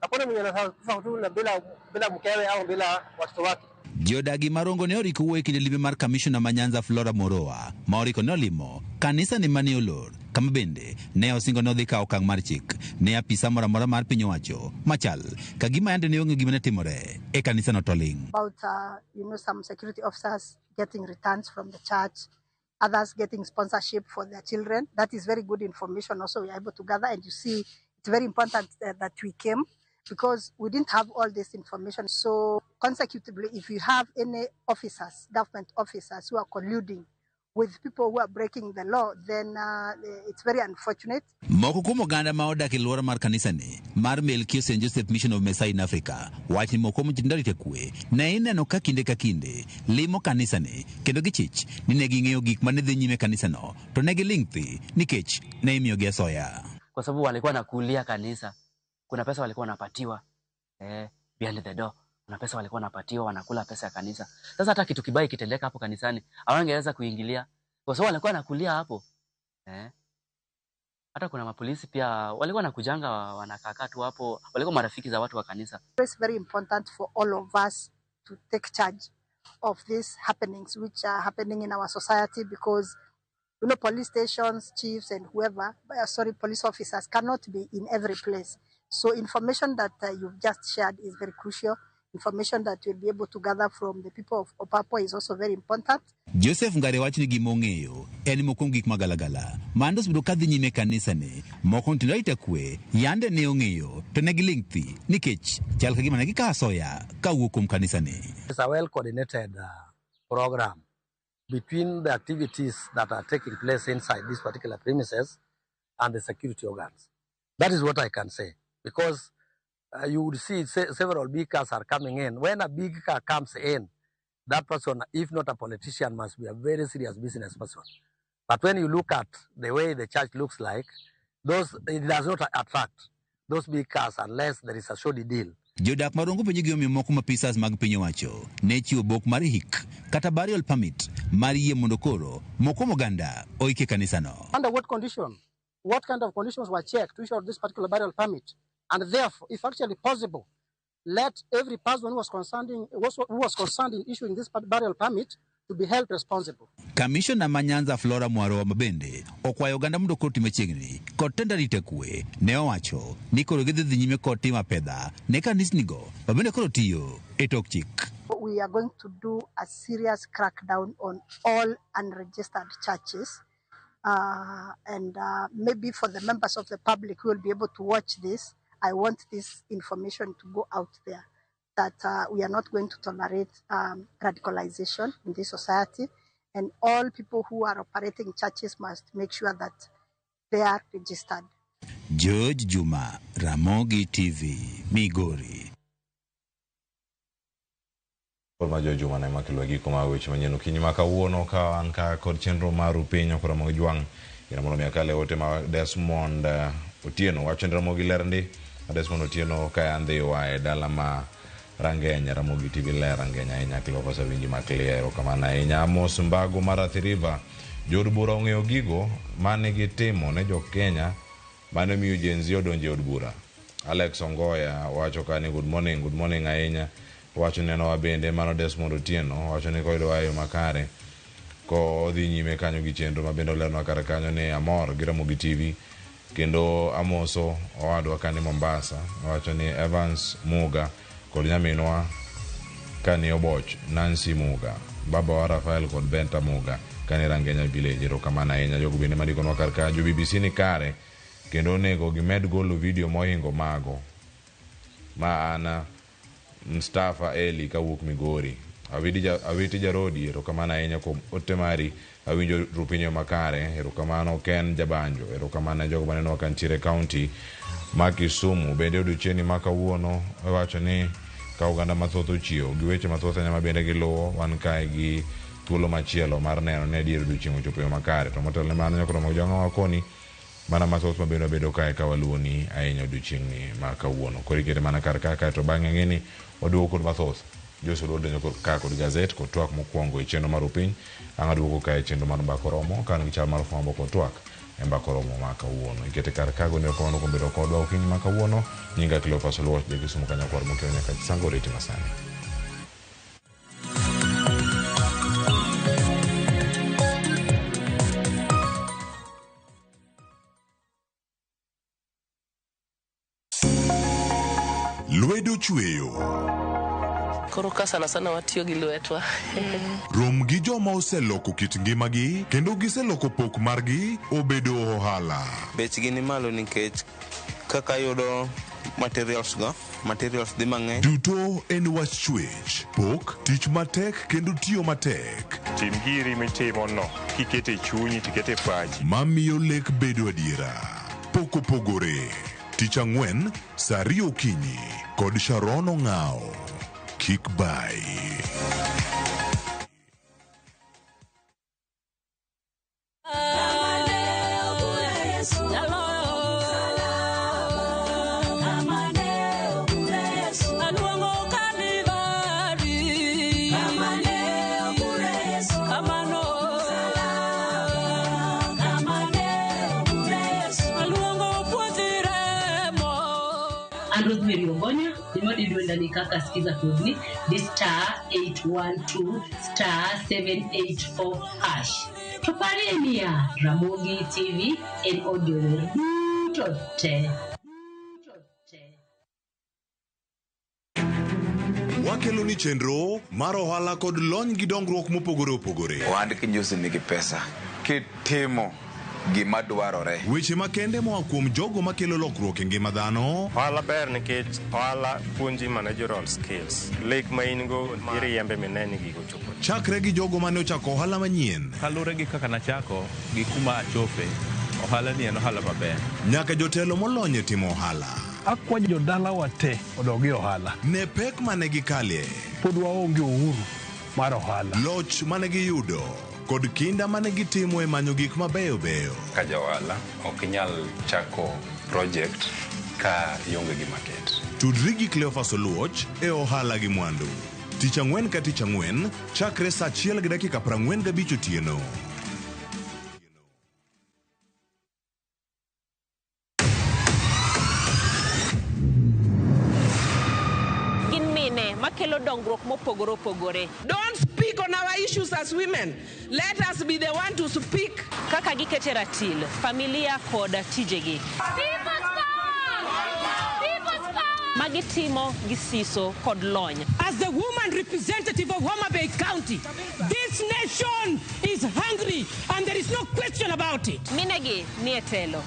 Hakuna mwenye anakufa tu na bila mkewe au bila watoto wake. Jodagi ma Rongo ne oriko wuoyo e kinde limbe mar kamishona ma Nyanza Flora Moroa ma oriko ne olimo kanisa ni mane olor kama bende ne osingo ne odhi kawo okang' mar chik ne apisa moro amora mar piny owacho machal ka gima yande ne onge gima ne timore e kanisano to ling'. About some security officers getting returns from the church, others getting sponsorship for their children. That is very good information also we are able to gather, and you see it's very important that we came because we didn't have all this information. So consecutively, if you have any officers, government officers who are colluding with people who are breaking the law, then it's very unfortunate. Moko kuom oganda ma odak e alwora mar kanisani mar Melkio St. Joseph Mission of Messiah in Africa wach ni moko kuom jotend arita kwe ne ineno ka kinde ka kinde limo kanisani kendo gichich ni ne ging'eyo gik mane dhi nyime e kanisano to ne giling' thi nikech ne imiyogi asoya. Kwa sababu walikuwa nakulia kanisa, kuna pesa walikuwa wanapatiwa behind the door, kuna pesa walikuwa wanapatiwa, wanakula pesa ya kanisa. Sasa hata kitu kibaya kitendeka hapo kanisani hawangeweza kuingilia kwa sababu walikuwa wanakulia hapo. Hata kuna mapolisi pia walikuwa wanakujanga wanakaa tu hapo, walikuwa marafiki za watu wa kanisa. It's very important for all of us to take charge of these happenings which are happening in our society, because police stations, chiefs and whoever, police officers cannot be in every place. So information that you've just shared is very crucial. Information that you'll be able to gather from the people of Opapo is also very important. Joseph Ngare wacho ni gima ong'eyo en moko kuom gik magalagala mando osebedo ka dhi nyime e kanisani. Moko jotend arita kwe yande ne ong'eyo to ne giling' thi nikech chal ka gima ne gikawo asoya kawuok kuom kanisani. It's a well-coordinated program between the activities that are taking place inside these particular premises and the security organs. That is what I can say, because you would see several big cars are coming in. When a big car comes in, that person, if not a politician, must be a very serious business person. But when you look at the way the church looks like, it does not attract those big cars unless there is a shoddy deal. Jodak ma Rongo penjo gimomiyo moko ma apisas mag piny owacho ne chiwo bok mar hik kata burial permit mar yie mondo koro moko kuom oganda oik e kanisano. Under what condition? What kind of conditions were checked to issue this particular burial permit? And therefore, if actually possible, let every person who was concerned in issuing this burial permit to be held responsible. Kamishona ma Nyanza Flora Mwarowa mabende okwayo oganda mondo koro ti machiegni kod tend arita kwe ne owacho ni koro gidhi dhi nyime kod timo apedha ne kanisnigo mabende koro tiyo e tok chik. We are going to do a serious crackdown on all unregistered churches. And maybe for the members of the public who will be able to watch this, I want this information to go out there that we are not going to tolerate radicalization in this society, and all people who are operating churches must make sure that they are registered. George Juma, Ramogi TV, Migori. Ma jo Juma ne makelo giko mag weche manyien okinyi ma kawuono ka wan ka kod chenro mar Rupiny ok Ramogi Jwang' ina mondo mi akale ote ma Desmond Otieno wacho ni Ramogi ler ndi. Desmond Otieno ka andhiwa e dala ma Rangenya, Ramogi TV ler Rangenya ahinya Cleophas awinji maclear, erokamano ahinya. Amos Mbago mar Athi River, jood bura ong'eyo gigo mane gitimo ne jo Kenya mane miyo Gen Z odonjo e od bura. Alex Ongoya wacho ka ni good morning ahinya. Wacho nenowa bende mano Desmond Otieno wacho ni koyudowa e yo makare ko odhi nyime kanyo gi chenro ma bende olernwa kar kanyo ni amor gi Ramogi TV kendo amoso owadwa kani Mombasa wacho ni Evans Muga kod nyaminwa kani Oboch Nancy Muga, baba wa Rafael kod Benta Muga kani Rangenya Village. Erokamano ahinya jogo bende mandikonwa kar ka. Jo BBC ni kare kendo onego gimed golo video mohingo mago ma ana Mustafa Eli kawuok Migori. Awiti Jarodi, erokamano ahinya kuom ote mari. Awinjo Rupinyo makare, erokamano. Ken Jabanjo, erokamano ne jogo manenowa kantiere e county ma Kisumu. Bende odiochieng'ni ma kawuono iwacho ni ka oganda mathoth ochiewo gi weche mathoth ahinya ma bende giluwo, wan kae gi thuolo machielo mar neno ni adier odiochieng' ochopo e yo makare. To motelo ne mano nyaka Ramogi Jwang' wakoni mana mathoth ma bende wabedo kae ka waluwoni ahinya odiochieng'ni ma kawuono. Koro ikete mana kar ka kaeto bang'e ang'e ni waduogo kod mathoth. Jose Oluor donjo ka kod gazet kod twak mokwongo e chenro mar Rupiny. Ang' aduogo kae e chenro mar Mbaka Oromo ka an gi chal mar fwambo kod twak e Mbaka Oromo ma kawuono. Ikete kar ka goni erokamano kuom bedo kodwa okinyi ma kawuono. Nyinga Cleophas Oluoch, ja Kisumu ka nyakwar Mokeo nyaka Chisango riti masani. Lwedo chweyo. Koro ka sana sana watiyo gi lwetwa. Rom gi joma oseloko kit ngimagi kendo giseloko pok margi obedo ohala. Bechgi ni malo nikech kaka yudo materials go, materials dhi mang'eny. Duto en wach chwech, pok, tich matek kendo tiyo matek. Tim giri mitimo no, kikete chunyi tikete pachi. Mamiyo lek bedo adiera. Pok opogore. Tich ang'wen, saa ariyo okinyi kod Sharon Ong'ao. Kik bai. An Rosemary Ogonya, gima didwenda ni kaka sikiza kodni di star 812 star 784 hash. To parie niya, Ramogi TV en od jower duto te. Wakelo ni chenro mar ohala kod lony gi dongruok mopogore opogore. Ohand kinjusi nigi pesa. Kitimo gima dwarore. Weche makende moa kuom jogo makelo lokruok e ngima dhano. Ohala ber nikech ohala puonji managerial skills. Lek ma in go iriembe mine ni gigo chopo. Chakre gi jogo mane ochako ohala manyien. Kaluwore gi kaka nachako gi kuma achope, ohala ni en ohala maber. Nyaka jotelo molony e timo ohala. Akwayo jodalawa te odog e ohala. Ne pek mane gikalie. Pod waonge uhuru mar ohala. Loch mane giyudo kod kinda mane gitimo e manyo gik mabeyo beyo. Ka ja ohala ok inyal chako project ka ionge gi market. Tudri gi Cleophas Oluoch e ohala gi mwandu. Tich ang'wen ka tich ang'wen, chakre saa 1:45 otieno. Gin mine makelo dongruok mopogore opogore. opogore. Don't speak on our issues as women. Let us be the one to speak. Kaka gikete ratil, familia kod tijegi. Magitimo gi siso kod lony. As the woman representative of Homa Bay County, this nation is hungry and there is no question about it. Minegi nie telo.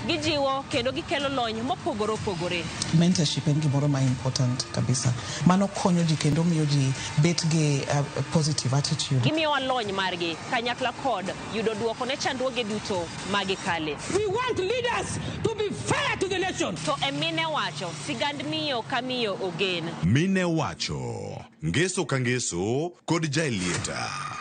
Gijiwo kendo gikelo lony mopogore opogore. Mentorship en gimoro ma important kabisa. Mano konyo ji kendo miyo ji bet gi a positive attitude. Gimiyowa lony margi kanyakla kod yudo duoko ne chandruoge duto magikale. We want leaders to be fair to the nation. To e mine wacho, sigand miyo ka miyo ogen. Mine wacho, ngeso ka ngeso kod Jaelieta.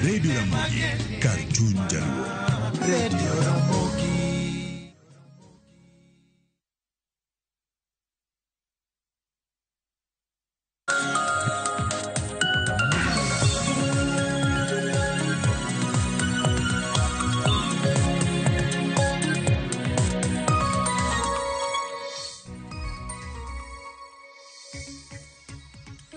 Radio Ramogi, kar chuny jaluo. Radio Ramogi.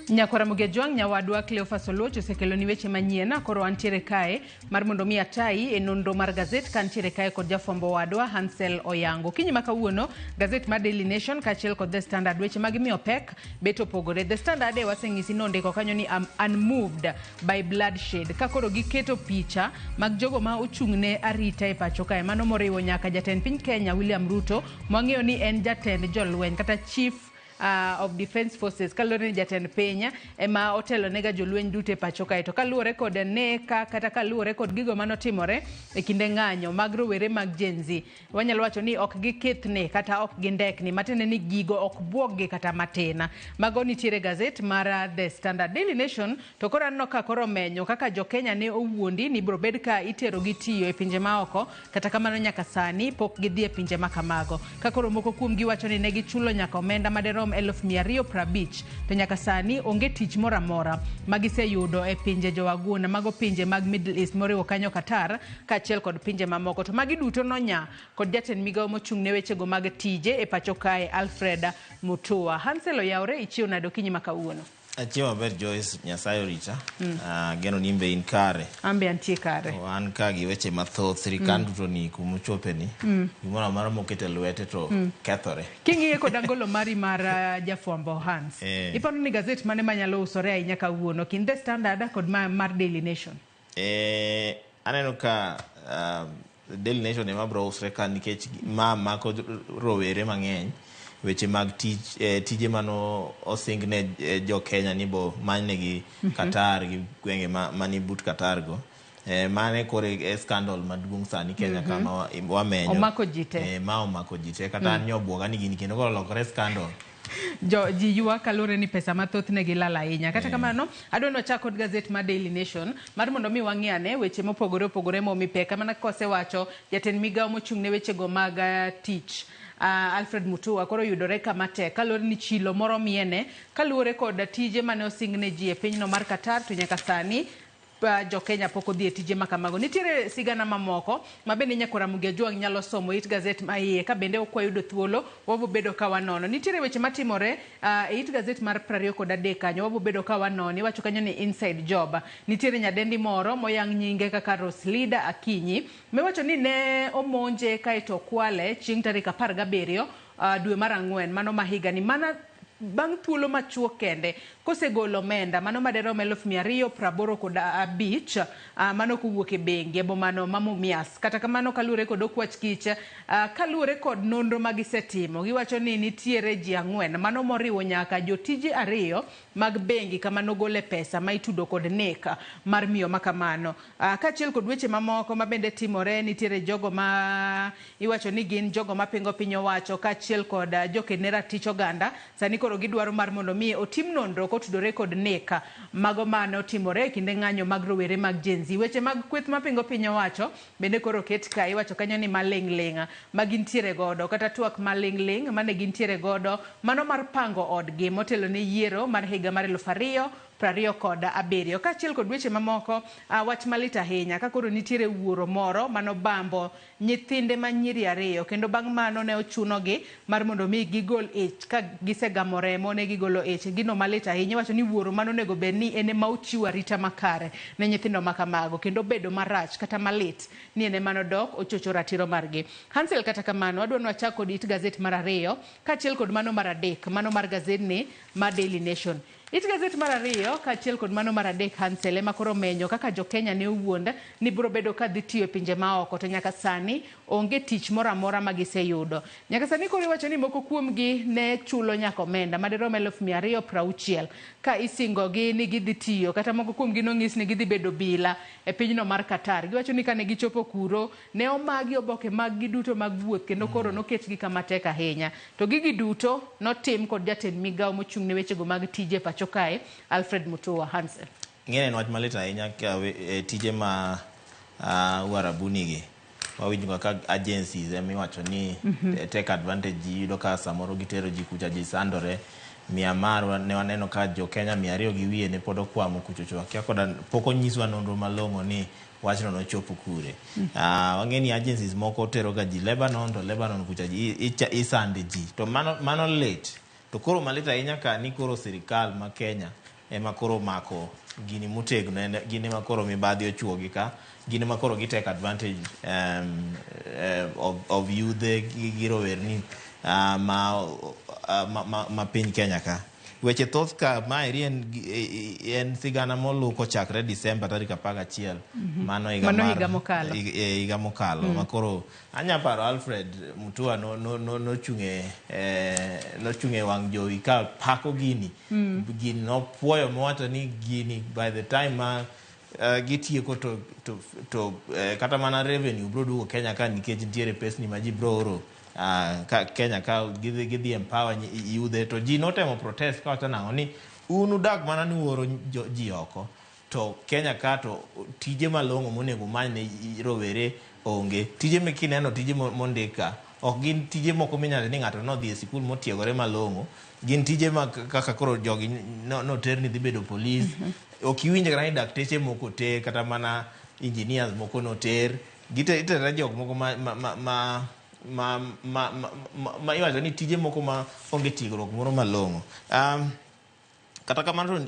Nyakwara Mugejwang' nyawadwa Cleophas Oluoch osekeloni weche manyien koro antiere kae mar mondo mi atayi e nonro mar gazet ka antiere kae kod jafwambo wadwa Hansel Oyango. Okinyi ma kawuono gazet mar Daily Nation kaachiel kod The Standard weche mag miyo pek bet opogore. The Standard e waseng'isi nondiko kanyo ni I'm unmoved by bloodshed ka koro giketo picha mag jogo ma ochung' ne arita e pacho kae mano moriwo nyaka jatend piny Kenya William Ruto mwang'eyo ni en jatend jolweny kata chief of Defence Forces kaluwore ni jatend piny ema otelo nega jolweny duto e pacho kae to kaluwore kod neka kata kaluwore kod gigo manotimore e kinde ng'anyo mag rowere mag Gen Z wanyalo wacho ni ok gikethni kata ok gindekni matiende ni gigo ok buoggi kata matin. Mago nitiere gazet mar The Standard. Daily Nation to koro aneno ka koro omenyo kaka jo Kenya ne owuondi ni biro bed ka itero gi tiyo e pinje maoko kata kamano nyaka sani pok gidhi e pinje makamago ka koro moko kuom gi wacho ni ne gichulo nyaka omenda maderom 250,000 to nyaka sani onge tich moro amora magiseyudo e pinje jowaguna mago pinje mag Middle East moriwo kanyo Qatar kaachiel kod pinje mamoko. To magi duto nonya kod jatend migawo mochung' ne wechego mag tije e pacho kae Alfred Mutua. Hansel oyawre, ichiew nade okinyi ma kawuono? Achiewo maber Joyce, Nyasaye orita. Ageno ni in be in kare. An be antie kare. An ka gi weche mathoth, sirikal duto ni kumochope ni, gimoro amora mokete lwete to kethore. King'iye kod angolo mari mar jafwambo Hans, iparo ni gazet mane manyalo usore ahinya kawuono kind The Standard kod mar Daily Nation? Aneno ka Daily Nation ema bro usre ka nikech ma mako rowere mang'eny. Weche mag tich, tije mano osing ne jo Kenya ni bo manynegi Qatar gi gwenge mani but Qatar go. Mane kore e scandal maduong' sani Kenya kama wamenyo. Omako ji te. Ma omako ji te. Kata an nyobuoga ni gini kendo koro olokore scandal. Jo ji ywak kaluwore ni pesa mathoth ne gilal ahinya. Kata kamano, adwa ni wachak kod gazet mar Daily Nation mar mondo mi wang'i ane weche mopogore opogore momi pek. Mana kaka osewacho jatend migawo mochung' ne wechego mag tich Alfred Mutua koro yudore kama tek kaluwore ni chilo moro miene kaluwore kod tije mane osing ne ji e pinyno mar Qatar to nyaka sani jo Kenya pok odhi e tije makamago. Nitiere sigana mamoko ma bende nyakwara Ramogi Ajwang' nyalo somo it gazet ma iye ka bende ok wayudo thuolo wabo bedo ka wanono. Nitiere weche matimore e it gazet mar 23 kanyo wabo bedo ka wanono. Iwacho kanyo ni inside job. Nitiere nyadendi moro moyang nyinge kaka Roslida Akinyi miwacho ni ne omonje kaeto okwale chieng' tarik 17 dwe mar 4 mano ma higani mana bang' thuolo machuok kende kosegolo omenda mano maderom 285,000 mano kowuok e bengi e bomano ma Mumias. Kata kamano kaluwore kod okwach kich, kaluwore kod nonro ma gisetimo, giwacho ni nitiere ji 4 mano moriwo nyaka jotije 2 mag bengi kama nogole pesa ma itudo kod nek mar miyo ma kamano. Kaachiel kod weche mamoko ma bende timore, nitiere jogo ma iwacho ni gin jogo mapingo piny owacho kaachiel kod joked ne ratich oganda. Sani koro gidwaro mar mondo mi otim nonro kotudore kod nek mago mane otimore e kinde ng'anyo mag rowere mag Gen Z. Weche mag kweth mapingo piny owacho bende koro oket ka, iwacho kanyo ni maling' ling' ma gintiere godo kata twak maling' ling' mane gintiere godo mano mar pango odgi motelo ne yiero mar higa mar 2027. Kaachiel kod weche mamoko, wach malit ahinya ka koro nitiere wuoro moro manobambo nyithinde ma nyiri 2 kendo bang' mano ne ochunogi mar mondo mi gigol ich ka gisegamo remo ne gigolo ich. Gino malit ahinya, iwacho ni wuoro mano onego bed ni en ema ochiwo arita makare ne nyithindo ma kamago kendo bedo marach kata malit ni en ema nodok ochocho ratiro margi. Hansel, kata kamano adwa ni wachak kod it gazet mar 2 kaachiel kod mano mar 3, mano mar gazetni mar Daily Nation. It gazet mar 2 kaachiel kod mano mar 3 Hansel ema koro menyo kaka jo Kenya ne owuond ni biro bedo ka dhi tiyo e pinje maoko to nyaka sani onge tich moro amora ma giseyudo. Nyaka sani koro iwacho ni moko kuomgi ne chulo nyaka omenda madirom 260,000 ka isingogi ni gidhi tiyo, kata moko kuomgi nonyis ni gidhi bedo bila e pinyno mar Qatar. Giwacho ni kane gichopo kuro ne omagi oboke mag gi duto mag wuoth kendo koro noketgi kama tek ahinya. To gigi duto notim kod jatend migawo mochung' ne wechego mag tije pacho kae, Alfred Mutua. Hansel. Ng'ene en wach malit ahinya ka tije ma Uarabuni gi wawinjo ka agencies ema iwacho ni take advantage ji, iyudo ka samoro gitero ji kucha ji sandore. Myanmar ne waneno ka jo Kenya 200 gi wiye ne pod okwamo kuchocho, akia koda pok onyiswa nonro malong'o ni wachno nochopo kure. Wang'e ni agencies moko tero ga ji Lebanon, to Lebanon kucha isande ji, to mano lit. To koro malit ahinya ka ni koro sirikal ma Kenya ema koro mako gini motegno, gin ema koro mibadhi ochuogi ka, gin ema koro gi take advantage of yudhe gi rowerni ma piny Kenya ka. Weche thoth ka maeri en sigana moluw kochakre Disemba tarik 11 mano higa mokalo. Higa mokalo ma koro anya paro Alfred Mutua nochung' e wang' jowi ka pako gini. Gini nopuoyo mowacho ni gini by the time ma gitieko to kata mana revenue bro duogo Kenya ka nikech nitiere pesni ma ji bro oro ka Kenya ka gidhi empower yudhe. To ji notemo protest kawacho nang'o ni un udak mana ni uoro ji oko to Kenya ka to tije malong'o monego umany ne rowere onge. Tije mikineno tije mondik ka ok gin tije moko minyalo ni ng'ato nodhi e sikul motiegore malong'o, gin tije ma kaka koro jogi noter ni dhi bedo polis. Ok iwinj kata ni dakteche moko oter, kata mana engineers moko noter. Gitero jok moko ma iwacho ni tije moko ma onge tiegruok moro malong'o. Kata kamano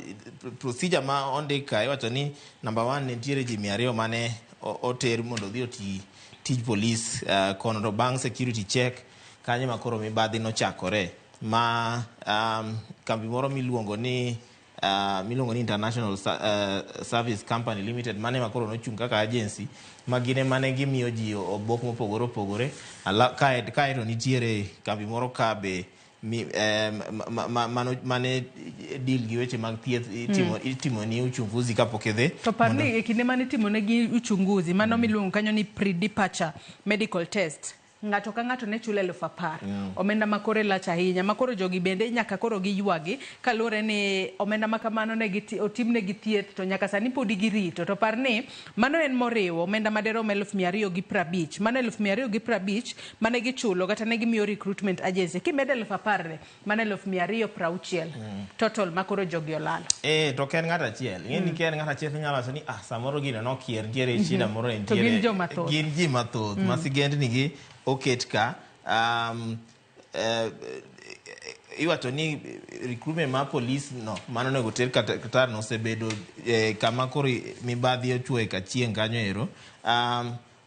to procedure ma ondik ka iwacho ni number 1 nitiere ji 200 mane oter mondo odhi oti tij polis kono, to bang' security check kanyo ma koro mibadhi nochakore ma kambi moro miluongo ni International Service Company Limited mane ma koro nochung' kaka agency ma gin ema ne gimiyo ji obok mopogore opogore. Kae to nitiere kambi moro ka be mane deal gi weche mag thieth itimo ni uchunguzi kapok idhi. To par ni e kinde mane itimo negi uchunguzi mano miluongo kanyo ni pre-departure medical test, ng'ato ka ng'ato ne chulo 10,000. Omenda ma kore lach ahinya ma koro jogi bende nyaka koro giywagi kaluwore ni omenda ma kamano ne otimnegi thieth to nyaka sani podi girito. To par ni mano en moriwo omenda maderom 250,000, mano 250,000 mane gichulo kata ne gimiyo recruitment agency, kimedo 10,000 mano 260,000 total ma koro jogi olalo. To ok en ng'ato achiel. Ing'e ni ka en ng'ato achiel inyalo wacho ni samoro gino nokier, nitiere shida moro To gin joma thoth. Gin ji mathoth ma sigendni gi oket ka. Iwacho ni recruitment mar polis no mano onego ter Qatar no osebedo kama koro mibadhi ochuoye ka chieng' kanyo ero.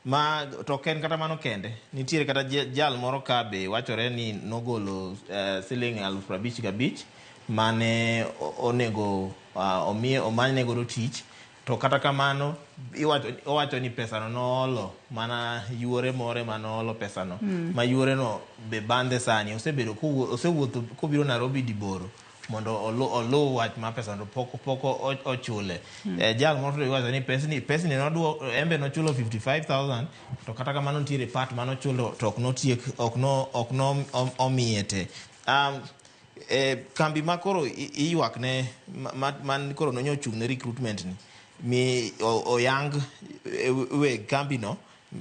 Ma to ok en kata mano kende, nitiere kata jal moro ka be wachore ni nogolo siling 55,000 mane onego omiye omanyne godo tich. To kata kamano iwacho, owacho ni pesano noolo mana yuore more manoolo pesano. Ma yuoreno be bandhe sani osebedo osewuotho kobiro Nairobi diboro mondo oluw wach mar pesano to pok ochule. Jal moro to iwacho ni pesni noduok, embe nochulo 55,000 to kata kamano nitiere part manochulo to ok notiek, ok no ok no omiye te. Kambi ma koro iywak ne man koro nonyo ochung' ne recruitment ni mi oyang weg kambi no.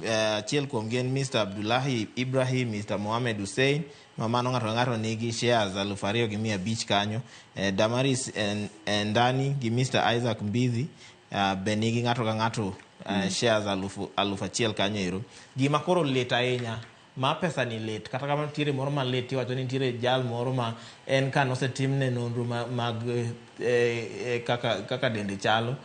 Achiel kuom gi en Mr. Abdullahi Ibrahim, Mr. Mohamed Hussein, ma mano ng'ato ka ng'ato nigi shares 2,500 kanyo. Damaris Ndani gi Mr. Isaac Mbithi be nigi ng'ato ka ng'ato shares 1,000 kanyo ero. Gima koro lit ahinya, ma pesa ni lit, kata kamano nitiere moro malit, iwacho ni nitiere jal moro ma en ka nosetimne nonro mag kaka dende chalo.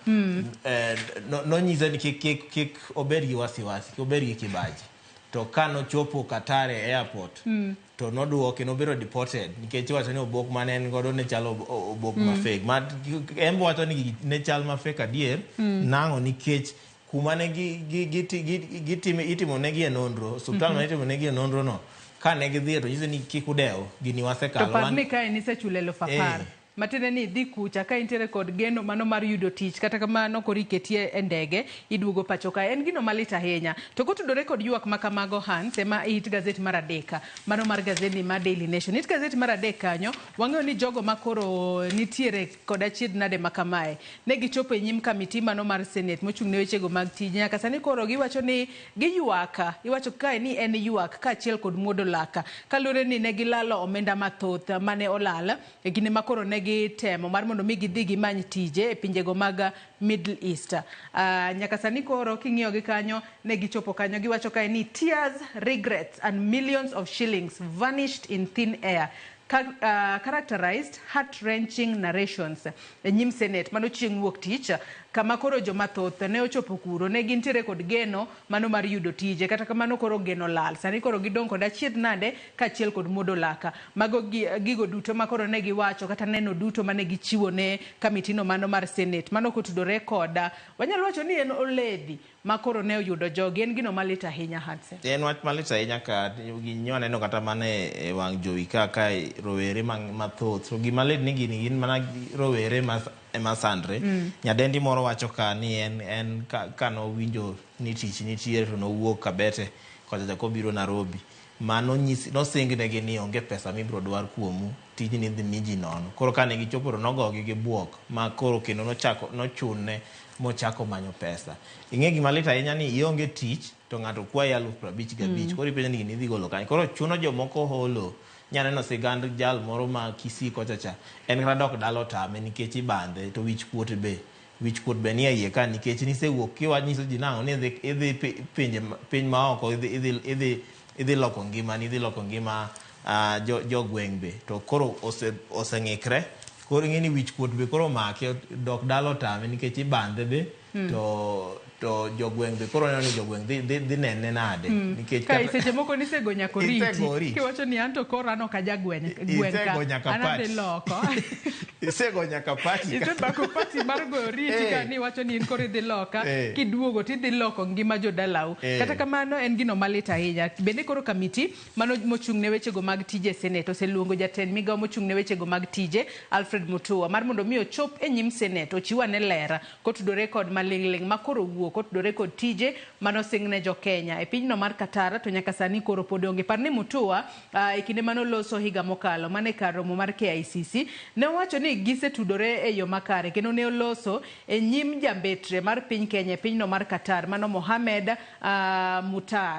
Nonyise ni kik obed gi wasiwasi, kik obed gi kibaji. To ka nochopo Qatar e airport, to noduoke, nobedo deported nikech iwacho ni obok mane en godo ne chalo obok ma fake. Ma en be wacho ni gigi ne chal ma fake adier. Nang'o? Nikech kuma ne itimo negi e nonro, osiptal mane itimo negi e nonro no, ka ne gidhiye to nyise ni kik udew, gini wasekalo. To par ni kae nisechulo 10,000. Matiende ni idhi kucha ka intiere kod geno mano mar yudo tich, kata kamano koro iketie e ndege iduogo pacho ka. En gino malit ahinya. To kotudore kod ywak ma kamago, Hans, ema it gazet mar 3, mano mar gazeti mar Daily Nation. It gazet mar 3 kanyo, wang'eyo ni jogo ma koro nitiere kod achiedh nade ma kamae, ne gichopo e nyim kamiti mano mar Senate mochung' ne wechego mag tij. Nyaka sani koro giwacho ni giywak, iwacho kae ni en ywak kaachiel kod muodo lak, kaluwore ni ne gilalo omenda mathoth mane olal e kinde ma koro ne gitemo mar mondo mi gidhi gimany tije e pinjego mag Middle East. Nyaka sani koro king'iyo gi kanyo, ne gichopo kanyo, giwacho kae ni tears, regrets and millions of shillings vanished in thin air. Characterized heart-wrenching narrations e nyim Senate mano chieng' wuok tich, kama koro joma thoth ne ochopo kuro ne gintiere kod geno mano mar yudo tije, kata kamano koro geno lal, sani koro gidong' kod achiedh nade kaachiel kod muodo laka. Mago gigo duto ma koro ne giwacho kata neno duto mane gichiwo ne kamitino mano mar Senate mano kotudore koda wanyalo wacho ni en oledhi ma koro ne oyudo jogi. En gino malit ahinya, Hansen. En wach malit ahinya ka ginyo aneno kata mana e wang' jowi ka rowere mathoth. To gima lit ni gini gin mana rowere ema sandre. Nyadendi moro wacho ka ni en ka nowinjo ni tich nitiere to nowuok Kabete kocha kobiro Nairobi. Mano nosingnegi ni onge pesa mibiro dwar kuomu, tijni idhi mi ji nono. Koro kane gichopo to nogogi gi buok ma koro kendo nochune mochako manyo pesa. Ing'e gima lit ahinya ni ionge tich to ng'ato kwayi 55,000. Koro ipenjo ni gini idhi golo kanye. Koro chuno jomoko holo. Nyaneno sigand jal moro ma Kisii kocha cha. En kata dok dala otame nikech ibandhe to wich kuot be. Wich kuot be nie iye ka nikech nisewuok kiwanyiso ji nang'o ni idhi piny maoko, idhi loko ngimani, idhi loko ngima jogweng' be. To koro oseng'ikre. Koro ing'e ni wich kuot be koro omake, dok dala otame nikech ibandhe be. To jogweng' be koro neno ni jogweng' dhi nene nade. Nikech ka seche moko nisego nyaka oriti. Kiwacho ni anto koro an ok aja gweng' ka, an adhi loko. Isego nyaka pati. Isebako pati mar goyo oriti ka ni iwacho ni in koro idhi loka, kiduogo tidhi loko ngima jodalau. Kata kamano en gino malit ahinya. Bende koro kamiti mano mochung' ne wechego mag tije Senate oseluongo jatend migawo mochung' ne wechego mag tije Alfred Mutua mar mondo mi ochop e nyim Senate ochiw ane ler kotudore kod maling'ling' ma koro wuok kotudore kod tije manosingne jo Kenya e pinyno mar Qatar, to nyaka sani koro pod onge. Par ni Mutua e kinde manoloso higa mokalo mane kar romo mar KICC ne owacho ni gisetudore e yo makare kendo ne oloso e nyim jambetre mar piny Kenya e pinyno mar Qatar mano Mohamed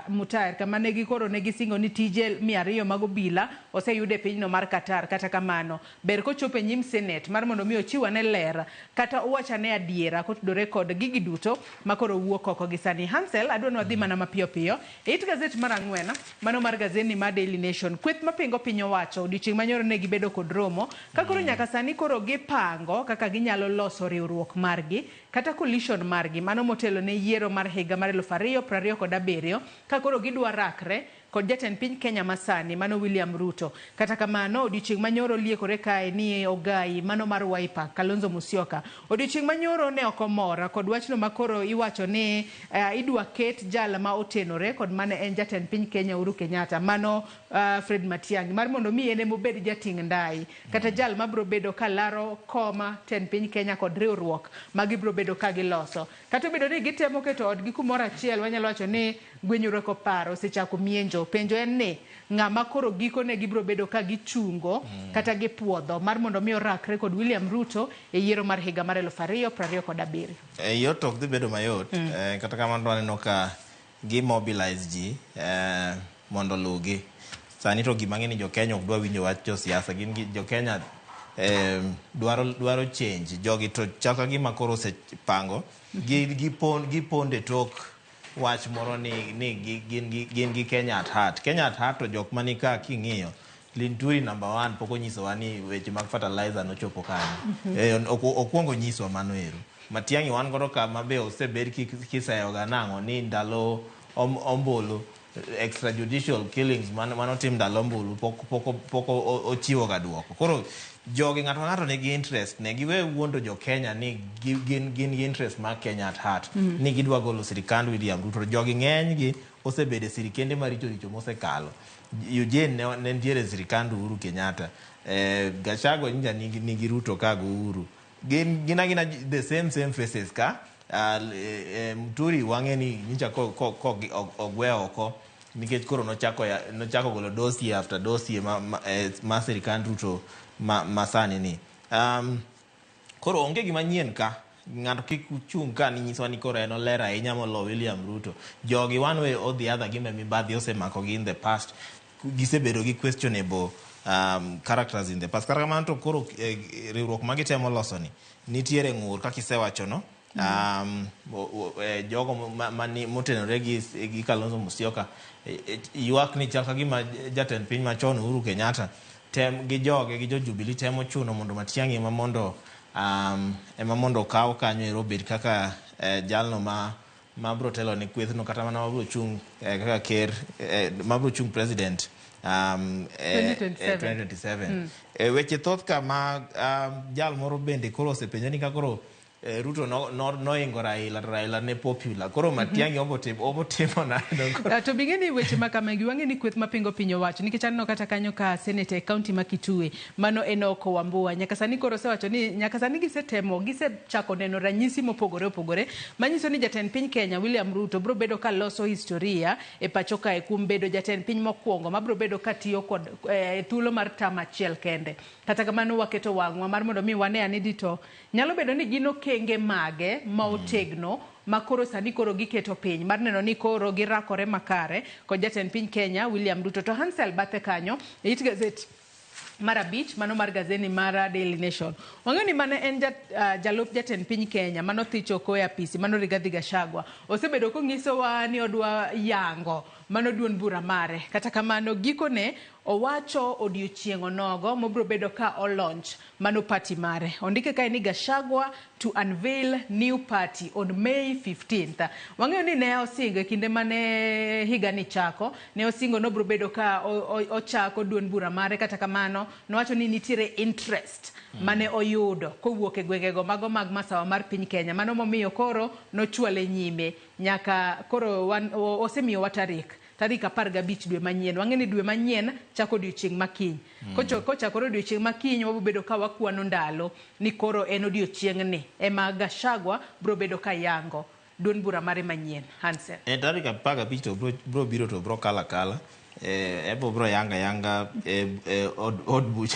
Mutair, kama ne gikoro ne gisingo ni tije 200 mag obila oseyud e pinyno mar Qatar. Kata kamano ber kochopo e nyim Senate mar mondo mi ochiw ane ler kata owach ane adiera kotudore kod gigi duto ma makoro wuok oko gi sani. Hansel, adwa ni wadhi mana mapiyo piyo e it gazet mar 4, mano mar gazeti mar Daily Nation. Kweth mapingo piny owacho odiochieng' manyoro ne gibedo kod romo ka koro nyaka sani koro gipango kaka ginyalo loso riwruok margi kata coalition margi, mano motelo ne yiero mar higa mar 2027, ka koro gidwa rakre kod jatend piny Kenya masani, mano William Ruto. Kata kamano, odiochieng' manyoro liekore kae ni ogai mano mar Wiper, Kalonzo Musyoka, odiochieng' manyoro ne ok omor kod wachno makoro iwacho ni idwa ket jal ma otenore kod mane en jatend piny Kenya Uhuru Kenyatta, mano Fred Matiang'i, mar mondo mi en emobed jating' ndai kata jal mabiro bedo ka laro koma tend piny Kenya kod riwruok ma gibiro bedo ka giloso. Kata obedo ni gitemo keto odgi kumoro achiel, wanyalo wacho ni gwenyruok oparo osechako mienjo. Penjo en ni ng'ama koro gikone gibiro bedo ka gichungo kata gipuodho mar mondo mi orakre kod William Ruto e yiero mar higa mar 2027. Yot ok dhi bedo mayot. Kata kamano aneno ka gi mobilize ji mondo oluwgi. Sani to gima ng'e ni jo Kenya ok dwa winjo wach josiasa, gin gi jo Kenya dwaro change. Jogi to chal ka gima koro osepango giponde tok wach moro ni gin gi Kenya at heart. Kenya at heart to jok mani ka king'iyo Linturi number 1 pok onyisowa ni weche mag fertilizer nochopo kanyo. Okwongo nyiswa mano ero. Matiang'i wan godo ka mabe osebed kiseyoga nang'o ni ndalo ombulu, extrajudicial killings manotim ndalo ombulu pok ochiwo ga duoko. Koro jogi ng'ato ka ng'ato nigi interest ne giwe wuondo jo Kenya ni gin gi interest mar Kenya at heart, ni gidwa golo sirikand William Ruto. Jogi ng'eny gi osebedo e sirikende maricho richo mosekalo. Eugene ne nitiere e sirikand Uhuru Kenyatta. Gachagua nyicha nigi Ruto ka go Uhuru. Gin agina the same faces ka. Muturi wang'e ni nyicha ko ogwe oko nikech koro nochako golo dossier after dossier ma sirikand Ruto ma sani ni. Koro onge gima nyien ka. Ng'ato kik chung' ka ni nyiswa ni koro en oler ahinya molo William Ruto. Jogi one way or the other gimbe mibadhi osemako gi in the past. Gisebedo gi questionable characters in the past. Kata kamano to koro riwruok ma gitemo loso ni nitiere ng'ur kaka isewacho no. Jogo motenore gi Kalonzo Musyoka ywak ni chal ka gima jatend piny machon Uhuru Kenyatta tem gi joge gi jo Jubilee temo chuno mondo Matiang'i ema mondo okaw kanyo ero obed kaka jalno ma biro telo ne kwethno, kata mana mabiro chung' kaka ker, mabiro chung' president 2027. Weche thoth ka ma jal moro bende koro osepenjo ni ka koro Ruto noingo Raila, to Raila ne popular. Koro Matiang'i obo timo nade? To bing'e ni weche ma kamagi wang'e ni kweth mapingo piny owacho, nikech aneno kata kanyo ka seneta e kaunti ma Kitui, mano Enoch Wambua, nyaka sani koro osewacho ni nyaka sani gisetemo, gisechako neno ranyisi mopogore opogore manyiso ni jatend piny Kenya William Ruto biro bedo ka loso historia e pacho kae kuom bedo jatend piny mokwongo mabiro bedo ka tiyo kod thuolo mar tam achiel kende. Kata kamano waketo wang'wa mar mondo mi wane ane dito nyalo bedo ni gin okenge mage ma otegno ma koro sani koro giketo piny mar neno ni koro girakore makare kod jatend piny Kenya William Ruto. To Hansel bathe kanyo e it gazet mar 5, mano mar gazeti mar Daily Nation, wang'eyo ni mane en jalup jatend piny Kenya mano thicho oko e apisi, mano Rigathi Gachagua, osebedo konyisowa ni odwa yango mano duond bura mare. Kata kamano gikone owacho odiochieng' onogo mobiro bedo ka olaunch mano party mare. Ondike kae ni Gachagua to unveil new party on May 15th. Wang'eyo ni ne osingo e kinde mane higa ni chako, ne osingo nobiro bedo ka ochako duond bura mare. Kata kamano nowacho ni nitiere interest mane oyudo kowuok e gwengego mago mag masawa mar piny Kenya, mano momiyo koro nochwale nyime nyaka koro osemiyowa tarik 15 dwe manyien. Wang'e ni dwe manyien chako odiochieng' makiny. Kochakore odiochieng' makiny wabiro bedo ka wakwano ndalo ni koro en odiochieng'ni ema Gachagua biro bedo ka yango duond bura mare manyien. Hansel. E tarik 15 to bro biro to bro kala kala. Ebo bro yanga od buch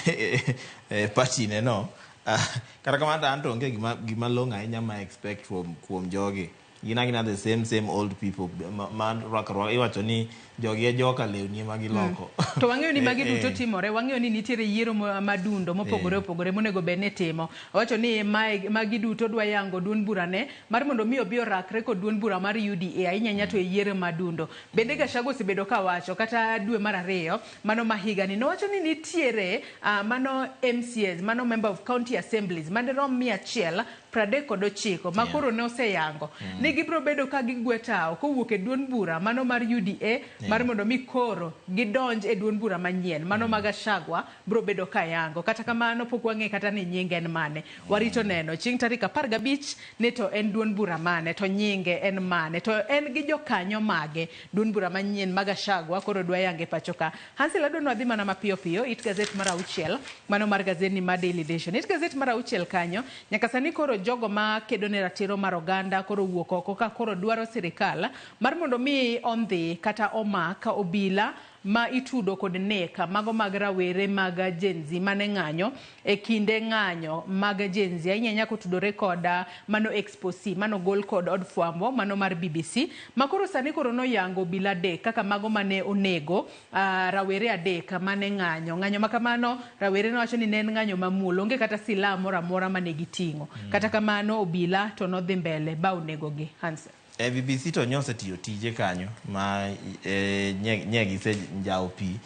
party ne no. Kata kamano to an to onge gima long'o ahinya ma expect kuom jogi. Gin agina the same same old people ma rwako arwaka. Iwacho ni jogi e joka lewni ema giloko. To wang'eyo ni magi duto timore, wang'eyo ni nitiere yiero madundo mopogore opogore monego bed ni timo. Owacho ni mae magi duto dwa yango duond burane mar mondo mi obi orakre kod duond bura mar UDA ahinya ahinya to e yiero madundo. Bende Gachagua osebedo kawacho kata dwe mar ariyo mano ma higani nowacho ni nitiere mano MCAs, mano member of county assemblies madirom 139 ma koro ne oseyango ni gibiro bedo ka gigwe tawo kowuok e duond bura mano mar UDA mar mondo mi koro gidonj e duond bura manyien mano ma Gachagua biro bedo ka yango. Kata kamano pok wang'e kata ni nyinge en mane. Warito neno chieng' tarik 15 ni to en duond bura mane, to nyinge en mane, to en gi jokanyo mage duond bura manyien ma Gachagua koro dwa yange pacho ka. Hansel, adwa ni wadhi mana mapiyo piyo it gazet mar 6 mano mar gazet ni mar Daily Nation. It gazet mar 6 kanyo nyaka sani koro jogo ma kedo ne ratiro mar oganda koro wuok oko ka koro dwaro sirikal mar mondo mi ondhi kata omak obila ma itudo kod nek mago mag rawere mag Gen Z mane ng'anyo e kinde ng'anyo mag Gen Z ahinya ahinya kotudore kod mano expose mano gol kod od fwambo mano mar BBC ma koro sani koro noyango obila 3 kaka mago mane onego rawere 3 mane ng'anyo. Ng'anyo makamano rawere nowacho ni ne en ng'anyo mamuol, onge kata silaha moro amora mane giting'o. Kata kamano obila to nodhi mbele ba onegogi. Hansel. E BBC to nyose tiyo tije kanyo ma nye gisenjawo pi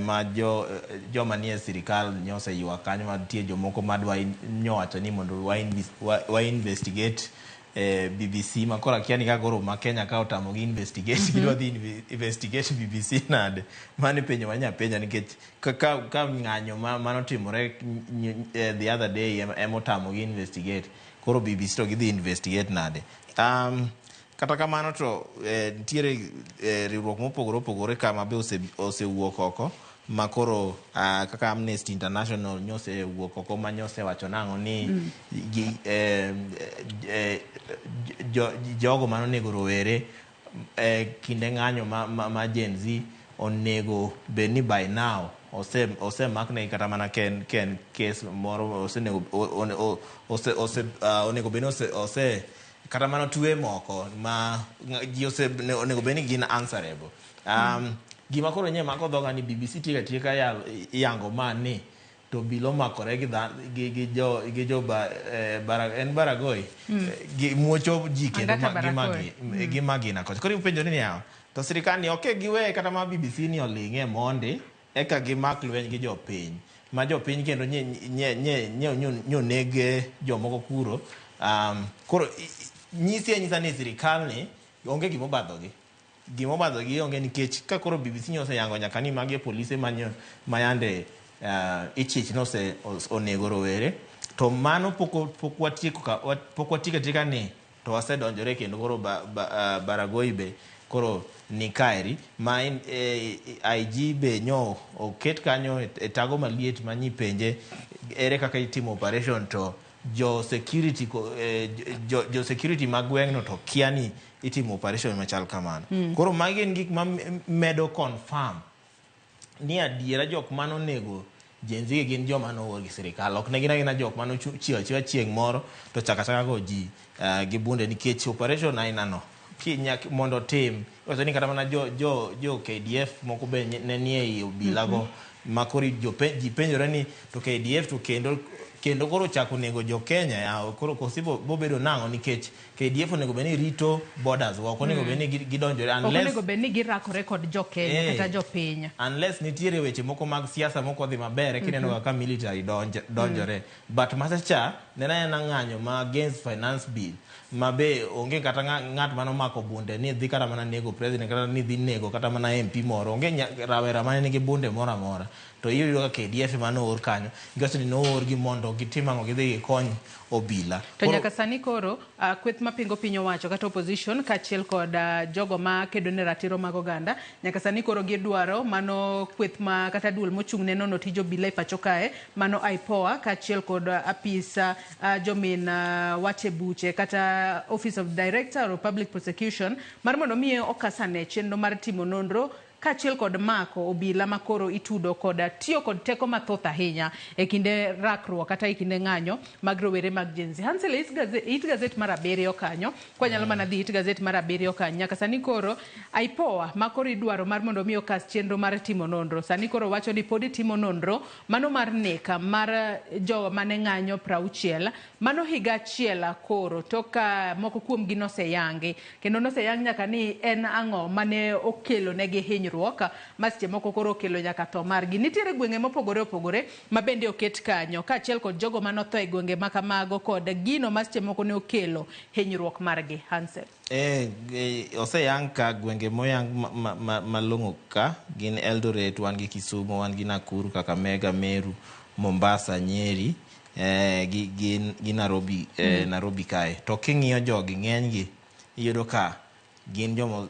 ma joma nie sirikal nyose ywak kanyo, ma nitie jomoko madwa nyowacho ni mondo wa investigate BBC, ma koro akia ni ka koro ma Kenya ka otamogi investigate, gidwa dhi investigate BBC nade? Mano penjo ma nyapenja nikech ka ng'anyo manotimore the other day ema otamogi investigate, koro BBC to gidhi investigate nade? Kata kamano to nitiere riwruok mopogore opogore kama be osewuok oko ma koro kaka Amnesty International nyosewuok oko ma nyosewacho nang'o ni jogo manonego rowere kinde ng'anyo ma Gen Z onego bed ni by now osemaknegi kata mana ken case moro osenego onego bed ni ose kata mana twe moko ma ji onego bed ni gin answerable. Gima koro nye mako dhoga ni BBC tieka tieka yango ma ni to bilo makore gi jo en Baragoi gi muocho ji kendo gi magina kocha. Koro ipenjo ni yawa to sirikal ni ok giwe kata ma BBC ni oling'e mondi eka gimak lweny gi jopiny ma jopiny kendo nye oneg jomoko kuro. Koro nyisi anyisa ni sirikal ni onge gimobadhogi. Gimobadhogi onge nikech ka koro BBC nyoseyango nyaka ni magi e polise mayande ichich nose onego rowere, to mano pok watieko atieka ni to wasedonjore kendo koro Baragoi be koro ni kaeri ma IG be nyo oket kanyo e tago maliet ma nyipenje ere kaka itimo operation to jo security jo security mag gweng'no to kia ni itimo operation machal kamano. Koro magi gin gik ma medo confirm ni adiera jok manonego Gen Z gin joma noor gi sirikal, ok ne gin agina jok manochiwo achiwa chieng' moro to chaka chaka go ji gi bunde nikech operation aina no mondo tim iwacho ni kata mana jo KDF moko be ne nie ei obila go ma koro ji penjore ni to KDF to kendo koro chako nego jo Kenya koro kosi bobedo nang'o nikech KDF onego bed ni rito borders wa, ok onego bed ni gidonjore unless onego bed ni girakore kod jo Kenya kata jo piny, unless nitiere weche moko mag siasa moko odhi maber kineno kaka military donjore. But masacha nena en ng'anyo ma against finance bill ma be onge kata ng'at manomako bunde ni dhi kata mana nego president kata ni dhi nego kata mana MP moro, onge rawera mane nigi bunde moro amora. To iyudo ka KDF manoor kanyo giwacho ni noorgi mondo gitim ang'o, gidhi gikony obila. To nyaka sani koro kweth mapingo piny owacho kata opposition kaachiel kod jogo ma kedo ne ratiro mag oganda nyaka sani koro gidwaro mano kweth ma kata duol mochung' ne nono tij obila e pacho kae mano IPOA kaachiel kod apisa jomin wache buche kata Office of Director of Public Prosecution mar mondo mi okasane chenro mar timo nonro kaachiel kod mako obila makoro itudo kod tiyo kod teko mathoth ahinya e kinde rakruok kata e kinde ng'anyo mag rowere mag Gen Z. Hansel, it gazet mar 7 kanyo, kwanyalo mana dhi it gazet mar 7 kanyo. Nyaka sani koro IPOA makoro idwaro mar mondo mi okas chenro mar timo nonro. Sani koro wacho ni pod itimo nonro mano mar neka mar jogo mane ng'anyo 60 mano higa achiel koro tok moko kuomgi noseyangi kendo noseyang nyaka ni en ang'o mane okelo negi hinyruok ma seche moko koro okelo nyaka tho margi. Nitiere gwenge mopogore opogore ma bende oket kanyo kaachiel kod jogo manotho e gwenge ma kamago kod gino ma seche moko ne okelo hinyruok margi. Hansel. Oseyang ka gwenge moyang malong'o ka gin Eldoret, wan gi Kisumu, wan gi Nakuru, Kakamega, Meru, Mombasa, Nyeri, gi Nairobi, Nairobi kae. To king'iyo jogi ng'enygi iyudo ka gin joma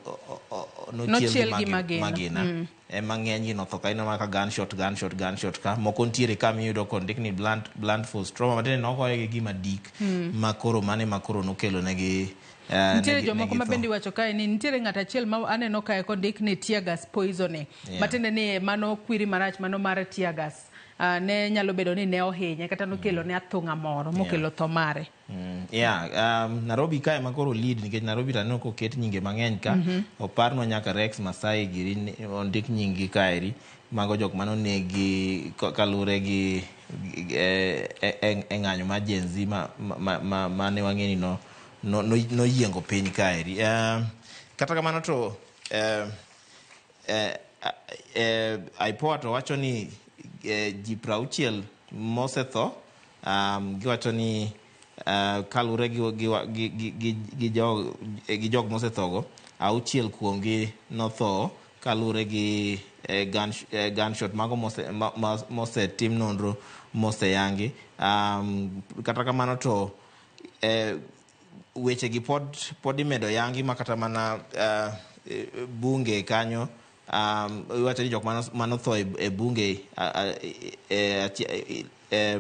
nochiel gi magina. Ema ng'enygi notho ka ineno ka gunshot, gunshot, gunshot ka. Moko nitiere ka miyudo kondik ni blunt force trauma, matiende nogoye gi gima dik ma koro mane ma koro nokelo negi. Nitiere jomoko ma bende iwacho kae ni nitiere ng'at achiel ma aneno kae kondik ni tear gas poisoning. Matiende ni mano kwiri marach mano mar tear gas. Ne nyalo bedo ni ne ohinye kata nokelo ne athung'a moro mokelo tho mare. Nairobi kae ma koro lead nikech Nairobi to aneno koket nyinge mang'eny ka. Oparnwa nyaka Rex Masai giri ondik nying-gi kaeri. Mago jok manonegi kaluwore gi e ng'anyo mar Gen Z mane wang'e ni noyiengo piny kaeri. Kata kamano to IPOA to wacho ni ji 60 mosetho. Giwacho ni kaluwore gi jog mosethogo, 6 kuomgi notho kaluwore gi gunshot mago mosetim nonro moseyangi. Kata kamano to weche gi pod imedo yangi ma kata mana bunge kanyo. Iwacho ni jok manotho e bunge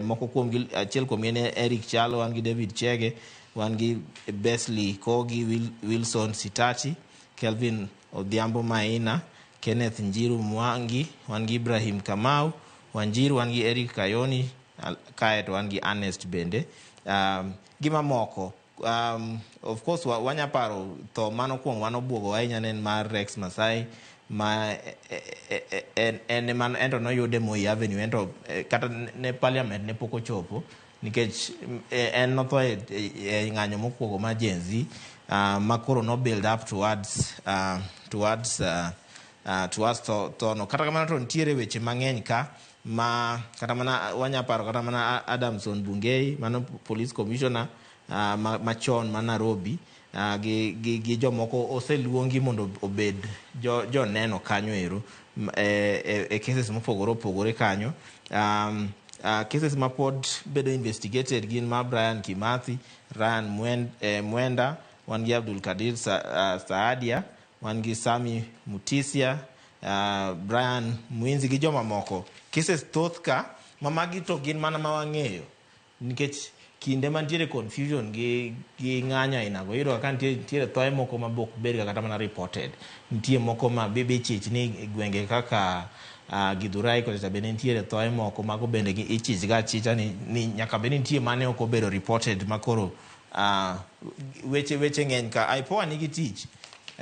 moko kuomgi, achiel kuomgi en Eric Chalo, wan gi David Chege, wan gi Besley Kogi, Wilson Sitati, Kelvin Odhiambo Maina, Kenneth Njiru Mwangi, wan gi Ibrahim Kamau Wanjiru, wan gi Eric Kayoni, kae to wan gi Ernest bende. Gi mamoko. Of course wanya paro tho mano kuong mano buogo ahinya ne en mar Rex Masai ma en ento noyude Moi Avenue, ento kata ne parliament ne pok ochopo nikech en notho e ng'anyo mokwongo mar Gen Z ma koro no build up towards tho no. Kata kamano to nitiere weche mang'eny ka ma kata mana wanya paro kata mana Adamson Bungei mano police commissioner machon ma Nairobi gi jomoko oseluongi mondo obed joneno kanyo ero e cases mopogore opogore kanyo. Cases ma pod bedo investigated gin ma Brian Kimathi, Ryan Mwenda, wan gi Abdul Kadir Saadia, wan gi Sami Mutisia, Brian Mwinzi gi jomamoko. Cases thoth ka ma magi to gin mana ma wang'eyo nikech kinde mantiere confusion gi ng'anyo ainago iyudo ka nitiere thoe moko ma bok bedga kata mana reported. Nitie moko ma be ichich ni gwenge kaka Githurai kocha bende nitiere thoe moko mago bende ichich ga achicha ni nyaka bed ni nitie mane ok obedo reported makoro weche ng'eny ka. IPOA nigi tich,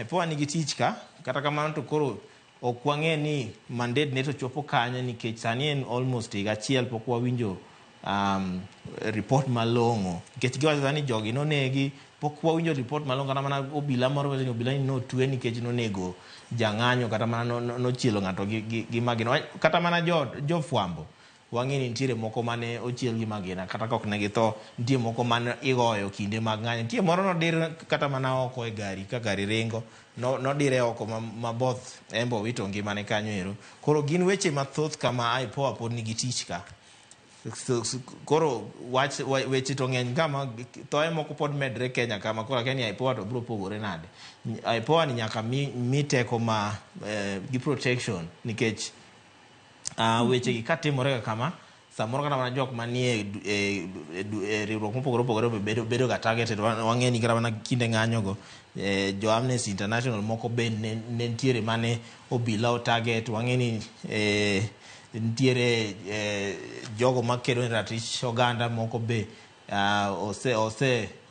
IPOA nigi tich ka. Kata kamano to koro ok wang'e ni mandate ne to chopo kanye nikech sani en almost higa achiel pok wawinjo report malong'o nikech giwacho sani jogi nonegi pok wawinjo report malong'o kata mana obila moro wacho ni obila ni notwe nikech nonego jang'anyo kata mana nochielo ng'ato gi magina. Kata mana jofwambo wang'e ni nitiere moko mane ochiel gi magina kata ka ok ne githo, nitie moko mane igoyo kinde mag ng'anyo, nitie moro nodir kata mana oko e gari ka gari ringo nodire oko maboth embo owito ngimane kanyo ero. Koro gin weche mathoth kama IPOA pod nigi tich ka. Koro weche to ng'eny kama thoe moko pod medre Kenya kama koro akia ni IPOA to biro pogore nade. IPOA ni nyaka mi teko ma gi protection nikech weche gi katimore kama Samoro kata mana jok manie e riwruok mopogore opogore be bedo ga targeted. Wang'e ni kata mana kinde ng'anyo go, jo Amnesty International moko be ne nitiere mane obila o target. Wang'e ni nitiere jogo makedo ne ratich oganda moko be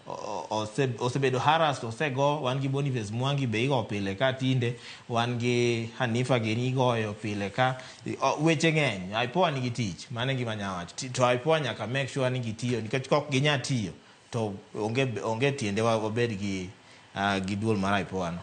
osebedo harassed, osego. Wan gi Boniface Mwangi be igo pile ka tinde, wan gi Hanifa gini igoyo pile ka. Weche ng'eny. IPOA nigi tich, mano e gima anya wacho. To IPOA nyaka make sure ni gitiyo, nikech kok ginya tiyo to onge tiende wabed gi duol mar IPOA no.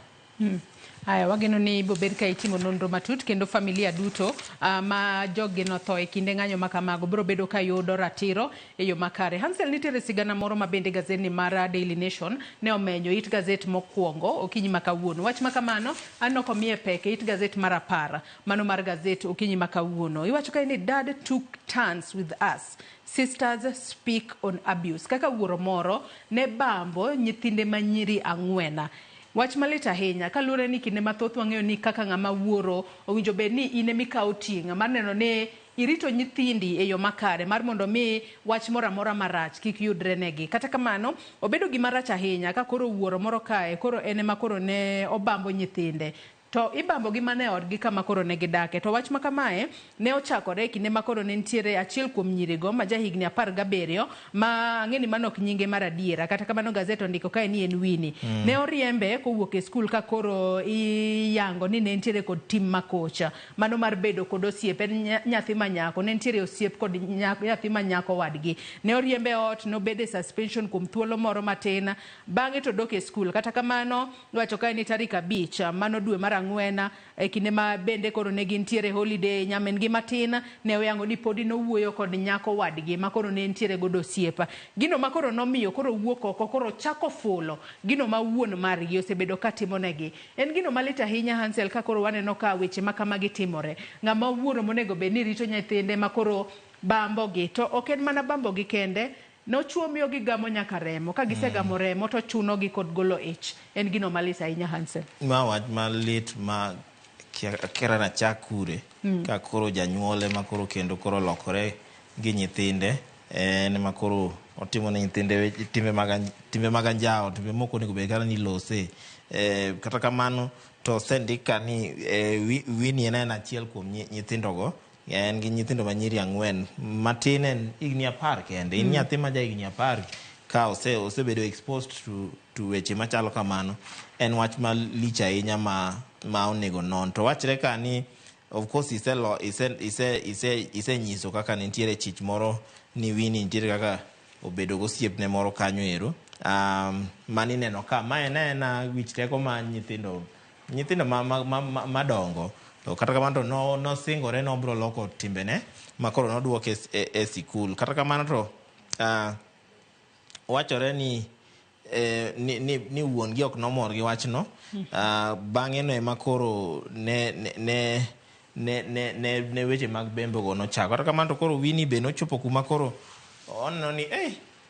Aya, wageno ni ibiro bed ka itimo nonro matut kendo familia duto ma joggi notho e kinde ng'anyo ma kamago biro bedo ka yudo ratiro e yo makare. Hansel, nitiere sigana moro ma bende gazet mar Daily Nation ne omenyo it gazet mokwongo okinyi ma kawuono. Wach ma kamano aneno komiye pek e it gazet mar 10, mano mar gazet okinyi ma kawuono. Iwacho kae ni dad took turns with us. Sisters speak on abuse. Kaka wuoro moro ne bambo nyithinde manyiri 4. Wach malit ahinya kaluwore ni kinde mathoth wang'eyo ni kaka ng'ama wuoro owinjo bed ni in emikawo ting' mar neno ni irito nyithindi e yo makare mar mondo mi wach moro amora marach kik yudre negi. Kata kamano, obedo gima rach ahinya ka koro wuoro moro kae koro en ema koro ne obambo nyithinde to ibambo gi mana e odgi kama koro ne gidake. To wach ma kamae ne ochakore e kinde ma koro ne nitiere achiel kuom nyirigo ma jahigni 17, ma ang'e ni mano ok nyinge mar adiera, kata kamano gazet ondiko kae ni en Winnie. Ne oriembe kowuok e skul ka koro iyango ni ne nitiere kod tim makocha mano mar bedo kod osiep. En nyathi ma nyako, ne nitiere osiep kod nyathi ma nyako wadgi. Ne oriembe e ot, nobedo e suspension kuom thuolo moro matin, bang'e to dok e skul. Kata kamano, iwacho kae ni tarik 5 mano dwe mar 4, e kinde ma bende koro ne gintiere holiday, nyamin gi matin ne oyango ni podi nowuoyo kod nyako wadgi ma koro ne nitiere godo osiep. Gino ma koro nomiyo koro wuok oko, koro chako fulo gino ma wuon margi osebedo ka timonegi. En gino malit ahinya, Hansel, ka koro waneno ka weche ma kamagi timore. Ng'ama wuoro monego bed ni rito nyithinde ma koro bambogi, to ok en mana bambogi kende, nochuo miyo gigamo nyaka remo. Ka gisegamo remo to chunogi kod golo ich. En gino malit ahinya, Hansel. Ma wach malit ma kera nachak kure. Ka koro janyuol ema koro kendo koro lokore gi nyithinde, en ema koro otimo ne nyithinde timbe mag anjawo, timbe mok onego bed kata ni ilose. Kata kamano to osendik ka ni Winnie en achiel kuom nyithindogo. En gi nyithindo manyiri 4, matin en higni 10 kende. In nyathi ma ja higni 10 ka osebedo exposed to weche machalo kamano, en wach malich ahinya ma onego non. To wachre ka ni of course iselo ise ise ise isenyiso kaka nitiere chich moro ni Winnie nitiere kaka obedo gosiepne moro kanyo ero, mani neno ka ma en aena wich teko ma nyithindo madongo. To kata kamano to nosingore nobro loko timbene ma koro nodwoke e sikul. Kata kamano to wachore ni wuon gi ok nomor gi wachno. Bang'e no ema koro ne weche mag bembo go nochako. Kata kamano to koro Winnie be nochopo kuma koro oneno ni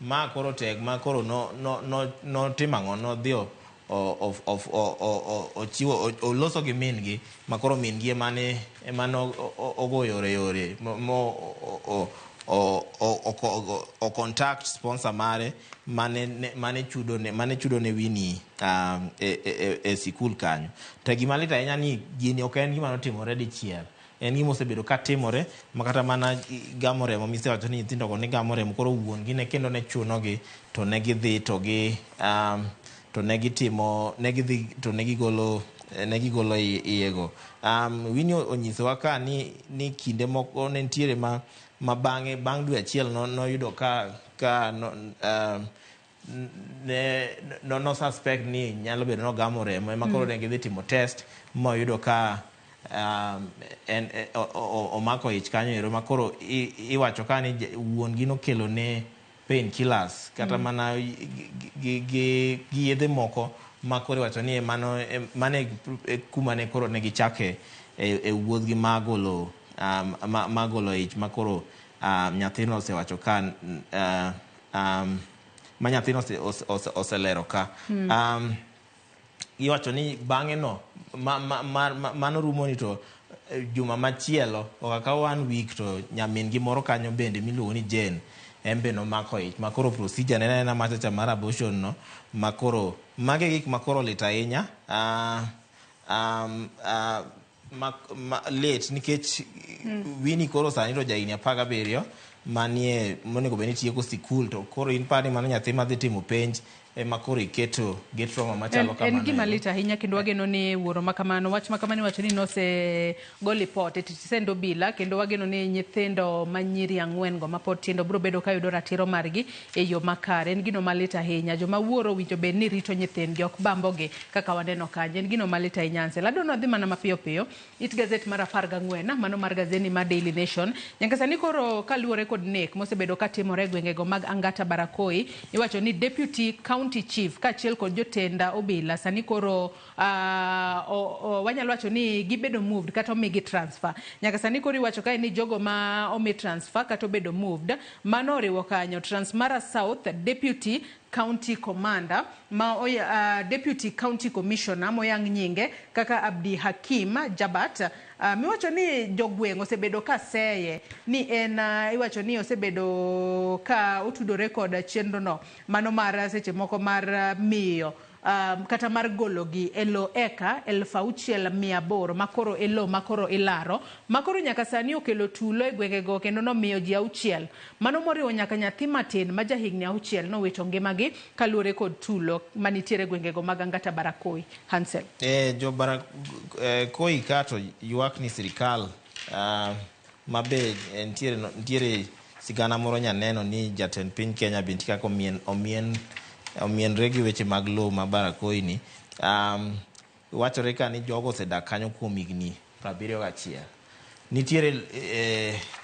ma koro tek, ma koro no no no notimo ang'o, nodhi ochiwo oloso gi min gi, ma koro min gi emane ogo yore yore mo o contact sponsor mare mane chudo ne Winnie e sikul kanyo. To gima lit ahinya ni gini ok en gima notimore dichiel, en gima osebedo ka timore, ma kata mana gamo remo misewacho ni nyithindo go ne gamo remo, koro wuon gi ne kendo ne chuno gi to ne gidhi to gi to ne gitimo, ne gidhi to ne gigolo iyego. Winnie onyisowa ka ni kinde moko ne nitiere ma bang'e bang' dwe achiel noyudo ka no, ne no suspect ni nyalo bedo nogamo remo, ema koro ne gidhi timo test moyudo ka en omako ich kanyo ero, ma koro iwacho ka ni wuon gi nokelo ne painkillers kata mana gi yedhe moko, ma koro iwacho ni mano e kuma ne koro ne gichake e wuodhgi mar golo ich, ma koro nyathino osewacho ka ma nyathino oselero ka. Iwacho ni bang'e no mano rumo ni to Juma machielo ok akaw one week to nyamin gi moro kanyo bende miluongo ni Jane en be nomako ich ma koro procedure ne en aena machacha mar abortion no ma koro magi e gik ma koro lit ahinya ma lit nikech Winnie koro sani to jahigni 17 manie monego bed ni tieko sikul to koro in par ni mano nyathi madhi timo penj ema koro iketo gi trauma machalo kamano. En gima lit ahinya kendo wageno ni wuoro ma kamano wach ma kamano iwacho ni nose go lipot e tisend obila kendo wageno ni nyithindo ma nyiri ang'wen go mapod tindo biro bedo ka yudo ratiro margi e yo makare. En gino malit ahinya. Joma wuoro owinjo bed ni rito nyithindgi ok bambogi kaka waneno kanyo. En gino malit ahinya Ansel. Adwa ni wadhi mana mapiyo piyo it gazet mar 14 mano mar gazeni mar Daily Nation. Nyaka sani koro kaluwore kod nek mosebedo katimore e gwengego mag Angata Barakoi, iwacho ni Deputy County Chief kaachiel kod jotend obila sani koro wanyalo wacho ni gibedo moved kata omigi transfer. Nyaka sani koro iwacho kae ni jogo ma omi transfer kata obedo moved, mano oriwo kanyo Transmara South Deputy County Commander ma Deputy County Commissioner moyang nyinge kaka Abdi Hakim Jabat miwacho ni jogweng' osebedo ka seye ni en iwacho ni osebedo ka otudore kod chenro no mano mar seche moko mar miyo kata mar gologi e lo eka 6,800 makoro e lo makoro ilaro makoro nyaka sani okelo tulo e gwengego kendo nomiyo ji 6 mano moriwo nyaka nyathi matin ma jahigni 6 nowito ngimagi kaluwore kod tulo manitiere e gwengego mag Angata Barakoi. Hansel. Jo Barakoi ka to ywak ni sirikal ma be nitiere sigana moro nyaneno ni jatend piny Kenya be nitie kaka omienre gi weche mag lowo ma Barakoi ni. Wachore ka ni jogo osedak kanyo kuom higni 71. Nitiere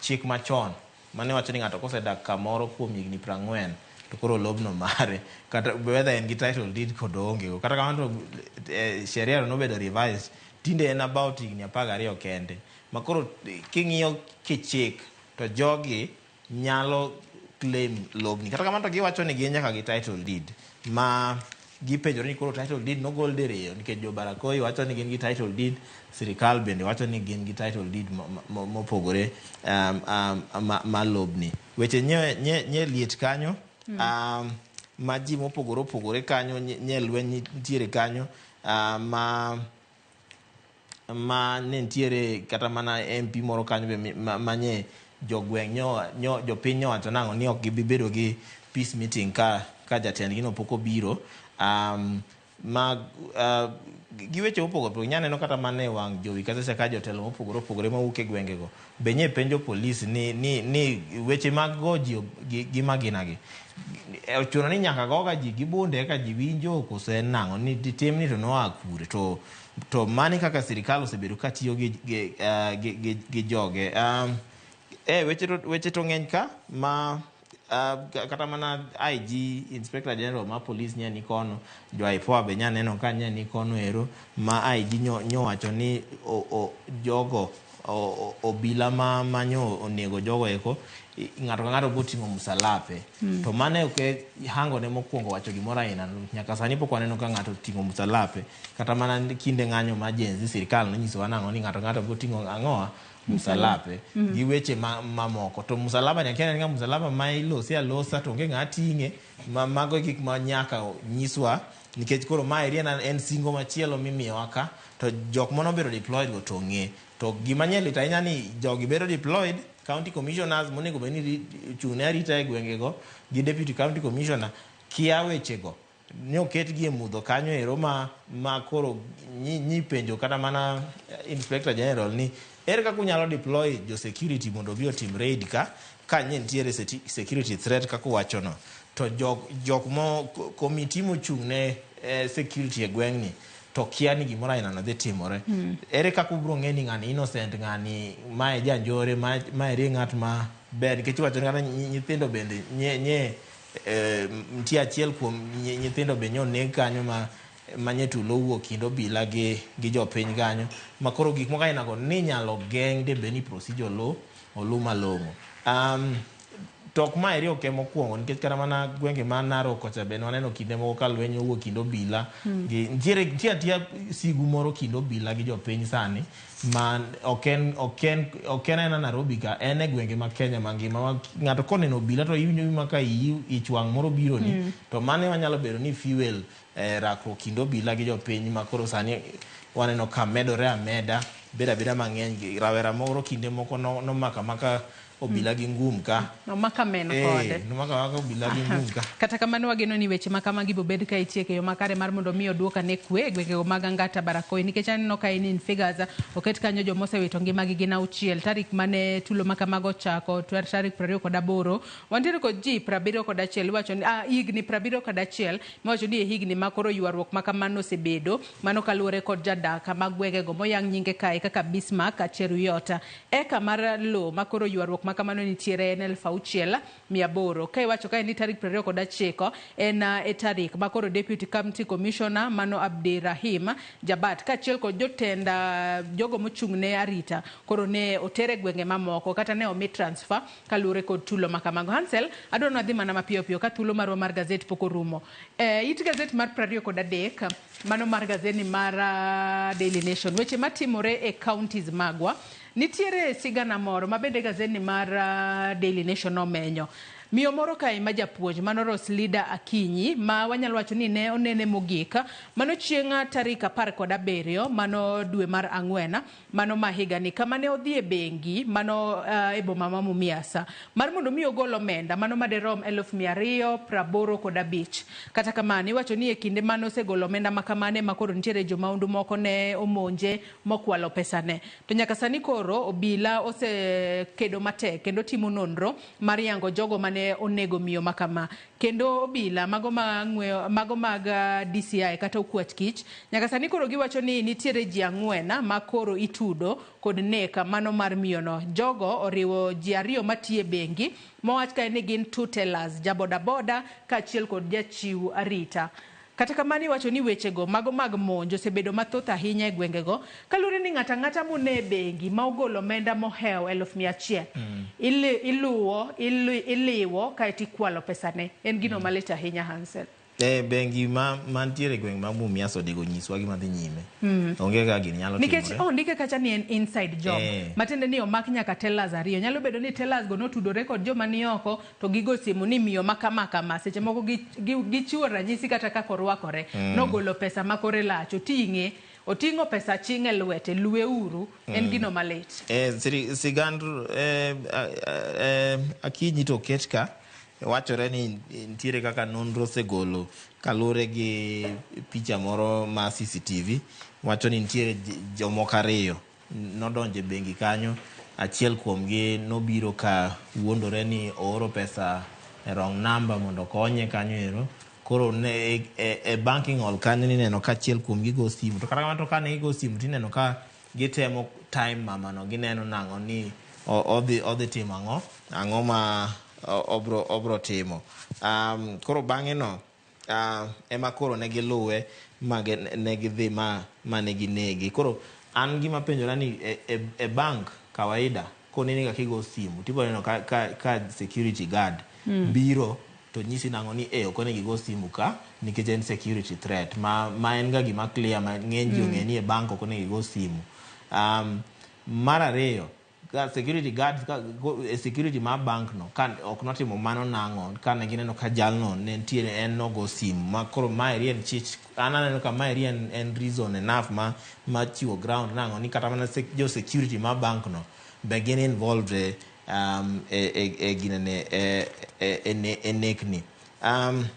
chik machon mane wacho ni ng'ato kosedak kamoro kuom higni 40 to koro lobno mare kata whether en gi title deed kod oonge go. Kata kamano to sheria no nobedo revised tinde en about higni 12 kende. Makoro king'iyo kichik to jogi nyalo claim lobni. Kata kamano to giwacho ni gin nyaka gi title deed ma gipenjore ni koro title deed nogol diriyo nikech jo Barakoi wacho ni gin gi title deed, sirikal bende wacho ni gin gi title deed mopogore ma lobni. Weche nye liet kanyo ma ji mopogore opogore kanyo nye lweny nitiere kanyo ma ne nitiere kata mana MP moro kanyo be manye jogweng' nyo jopiny nyowacho nang'o ni ok gibi bedo gi peace meeting ka jatendgi no pok obiro gi weche mopogore opogore. Nyaneno kata mana e wang' jowi kata ka jotelo mopogore opogore mawuok e gwengego be nye penjo polis ni weche mag go ji gi magina gi ochuno ni nyaka goga ji gi bunde eka ji winjo koso en nang'o ni timni to noa kure to mani kaka sirikal osebedo ka tiyo gi joge. Weche to ng'eny ka ma kata mana IG Inspector General ma police nya ni kono jo IPOA be nya neno ka nya ni kono ero ma IG nyowacho ni jogo obila ma nyo onego jogo eko ng'ato ka ng'ato boting'o msalape. To mane ok hango ne mokwongo wacho gimoro aina nyaka sani pok waneno ka ng'ato oting'o msalape kata mana kinde ng'anyo ma Gen Z sirikal nonyisowa nang'o ni ng'ato ka ng'ato boting'o ang'owa msalape gi weche mamoko to msalaba ni akia ni msalaba ma ilosi alosa to onge ng'a ting'e mago gik ma nyaka nyiswa nikech koro ma eri en singo machielo mimiyowa ka to jok mano bedo deployed go to ng'e to gima nye lit ahinya ni jogi bedo deployed county commissioners monego bed ni ochung' ne arita e gwengego gi deputy county commissioner kia wechego ni oketgi e mudho kanyo ero ma koro nyipenjo kata mana inspector general ni ere kaka unyalo deploy jo security mondo obi otim raid ka nye nitiere security threat kaka uwachono to jok mo komiti mochung' ne security e gweng'ni to kia ni gimoro aina no dhi timore. Ere kaka ubiro ng'e ni ng'ani innocent ng'ani mae janjore mae eri ng'at ma ber nikech iwacho ni kata nyithindo bende nye nitie achiel kuom nyithindo be noneg kanyo ma nye tulo owuok kind obila gi jopiny kanyo ma koro gik moko aina go ni nyalo geng' de bed ni procedure olu malong'o. To ok maeri ok ema okwongo nikech kata mana gwenge ma Narok kocha be waneno kinde moko ka lweny owuok kind obila gi nitiere nitie atiya sigu moro kind obila gi jopiny sani ma ok en ok en ok en aena Nairobi ka en e gwenge ma Kenya mangima ma ng'ato koneno obila to iwinjo gima ka iyi ich wang' moro bironi to mano ema nyalo bedo ni fuel rakruok kind obila gi jopiny ma koro sani waneno ka medore ameda bedo abeda mang'eny rawera moro kinde moko nomako amaka obila gi ngum ka Nomaka men kode. Nomako amaka obila gi ngum ka. Kata kamano wageno ni weche ma kamagi bobed ka itieko e yo makare mar mondo mi oduok ane kwe e gwengego mag Angata Barakoi nikech aneno ka in figures oket kanyo joma osewito ngimagi gin 6 tarik mane tulo ma kamago ochako tarik 28 wantiere kod ji 71 iwacho ni higni 71 miwacho ni e higni ma koro ywaruok ma kamano osebedo mano kaluwore kod jadak mag gwengego moyang nyinge kae kaka Bismarck Cheruiyot. Eka mar lo ma koro ywaruok ma kamano nitiere en 6,800. Ka iwacho kae ni tarik 29 en e tarik ma koro Deputy County Commissioner mano Abdirahim Jabat kaachiel kod jotend jogo mochung' ne arita koro ne otere gwenge mamoko kata ne omi transfer kaluwore kod tulo ma kamago. Hansel, adwaro ni wadhi mana mapiyo piyo ka thuolo marwa mar gazet pok orumo. It gazet mar 23 mano mar gazeti mar Daily Nation. Weche matimore e counties magwa. Nitiere sigana moro ma bende gazeti mar Daily Nation omenyo. Miyo moro kae ma japuonj mano Roslida Akinyi ma wanyalo wacho ni ne onene mogik mano chieng' tarik 17 mano dwe mar 4 mano ma higani kama ne odhi e bengi mano e boma ma Mumias mar mondo mi ogol omenda mano maderom 285,000. Kata kamano iwacho ni e kinde mane osegolo omenda ma kamano ema koro nitiere jomaundu moko ne omonje mokwalo pesane. To nyaka sani koro obila osekedo matek kendo timo nonro mar yango jogo mane onego miyo makama. Kendo obila mago mag DCI kata okwach kich nyaka sani koro giwacho ni nitiere ji 4 ma koro itudo kod nek mano mar miyono. Jogo oriwo ji 2 matiyo e bengi mowach kae ni gin 2 tellers, jabodaboda kaachiel kod jachiw arita. Kata kamano iwacho ni wechego mago mag monj osebedo mathoth ahinya e gwengego kaluwore ni ng'ato ang'ata mone e bengi ma ogolo omenda mohewo 100,000 iluwo iliwo kaeto ikwalo pesane. En gino malit ahinya Hansel. Bengi mantiere e gweng' ma Mumias onego nyiswa gima dhi nyime. Onge kaka gini nyalo timore. Nikech ondike kacha ni en inside job. Matiende ni omak nyaka tellers 2. Nyalo bedo ni tellers go notudore kod joma ni oko to gigo simu ni miyo ma kama kama. Seche moko gichiwo ranyisi kata kaka orwakore. Nogolo pesa ma kore lach oting'e. Oting'o pesa ching' e lwete, luweuru, en gino malit. Sigand Akinyi to oket ka wachore ni nitiere kaka nonro osegolo kaluwore gi picha moro ma CCTV wacho ni nitiere jomoko 2 nodonjo e bengi kanyo. Achiel kuomgi nobiro ka wuondore ni ooro pesa e wrong number mondo okonye kanyo ero. Koro ne e banking hall kanyo nineno ka achiel kuomgi go simu. To kata kamano to kane gigo simu tineno ka gitemo time mamano gineno nang'o ni odhi timo ang'o ang'o ma obro timo. Koro bang'e no ema koro ne giluwe ma ne gidhi ma ne ginege. Koro an gima penjora ni e bank kawaida koneni ka kigo simu tipo neno ka security guard biro to nyisi nang'o ni ok onego igo simu ka nikech en security threat ma en ga gima clear ma ng'eny ji ong'e ni e bank ok onego igo simu. Mar ariyo ka security guards security mar bank no ka ok notimo mano nang'o ka ne gineno ka jalno ne nitiere en nogo simu ma koro maeri en chich. An aneno ka maeri en reason enough ma chiwo ground nang'o ni kata mana jo security mar bank no be gin involved e ginene e nekni.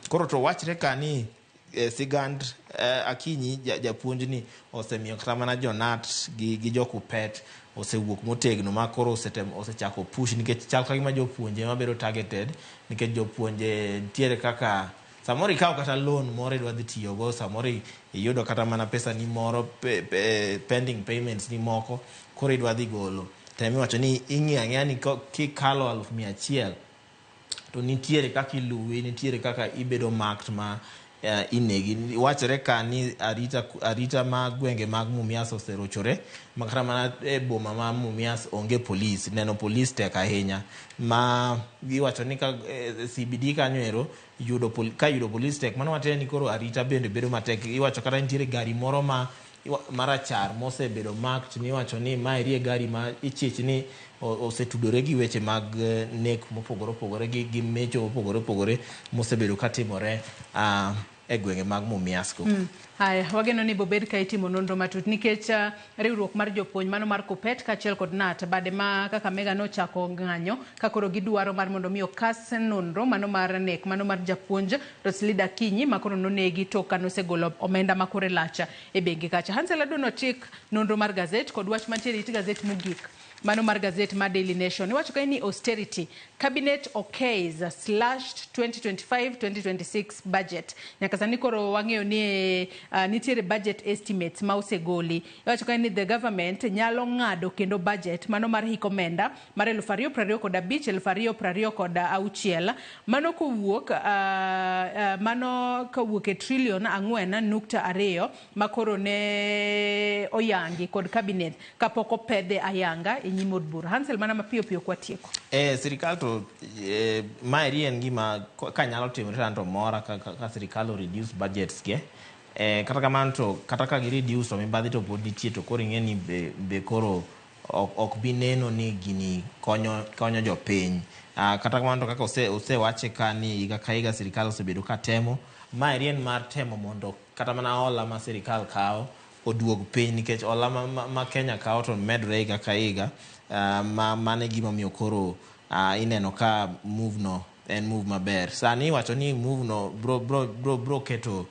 Koro to wachre ka ni sigand Akinyi japuonj ni osemiyo kata mana jonat gi jokupet osewuok motegno ma koro osechako push nikech chal ka gima jopuonje ema bedo targeted nikech jopuonje nitiere kaka samoro ikawo kata loan moro idwa dhi tiyogo, samoro iyudo kata mana pesa ni moro pending payments ni moko koro idwa dhi golo. Tem iwacho ni ing'iyo ang'iya ni kikalo 100,000 to nitiere kaka iluwi, nitiere kaka ibedo marked ma Inegi wachore ka ni arita ma gwenge mag Mumias oserochore makata mana e boma ma Mumias onge polis, neno polis tek ahinya, ma iwacho ni ka CBD kanyo ero yudo ka yudo polis tek. Mano matiende ni koro arita bende bedo matek. Iwacho kata nitiere gari moro ma marachar mosebedo marked, miwacho ni maeri e gari ma ichich ni osetudore gi weche mag nek mopogore opogore gi mecho mopogore opogore mosebedo katimore e gwenge mag Mumias go. Haya, wageno ni bobed ka itimo nonro matut nikech riwruok mar jopuonj mano mar Kuppet kaachiel kod KNUT bade ma Kakamega nochako ng'anyo ka koro gidwaro mar mondo mi okas nonro mano mar nek mano mar japuonj Roslida Akinyi ma koro nonegi tok kanosegolo omenda ma kore lach e bengi kacha. Hansel adwa nochik nonro mar gazet kod wach mantiere it gazet mogik mano mar gazet mar Daily Nation. Iwacho kae ni austerity cabinet okays slashed 2025-2026 budget. Nyaka sani koro wang'eyo ni nitiere budget estimates ma osegoli. Iwacho kae ni the government nyalo ng'ado kendo budget mano mar hik omenda mar 2025 2026 mano kowuok e trillion 4.2 ma koro ne oyangi kod cabinet kapok opedhe ayanga e nyim od bura. Hansel, mana mapiyo piyo kwatieko. Sirikal to maeri en gima ka nyalo timore to an to mora ka sirikal o reduce budgets ge. Kata kamano to kata ka gi reduce to mibadhi to pod nitie, to koro ing'e ni be koro ok bi neno ni gini konyo jopiny. Kata kamano to kaka osewache ka ni higa ka higa sirikal osebedo ka temo, maeri en mar temo mondo kata mana hola ma sirikal kawo oduog piny, nikech hola ma Kenya kawo to medore higa ka higa. Ma mano e gimomiyo koro ineno ka move no en move maber. Sani iwacho ni move no bro keto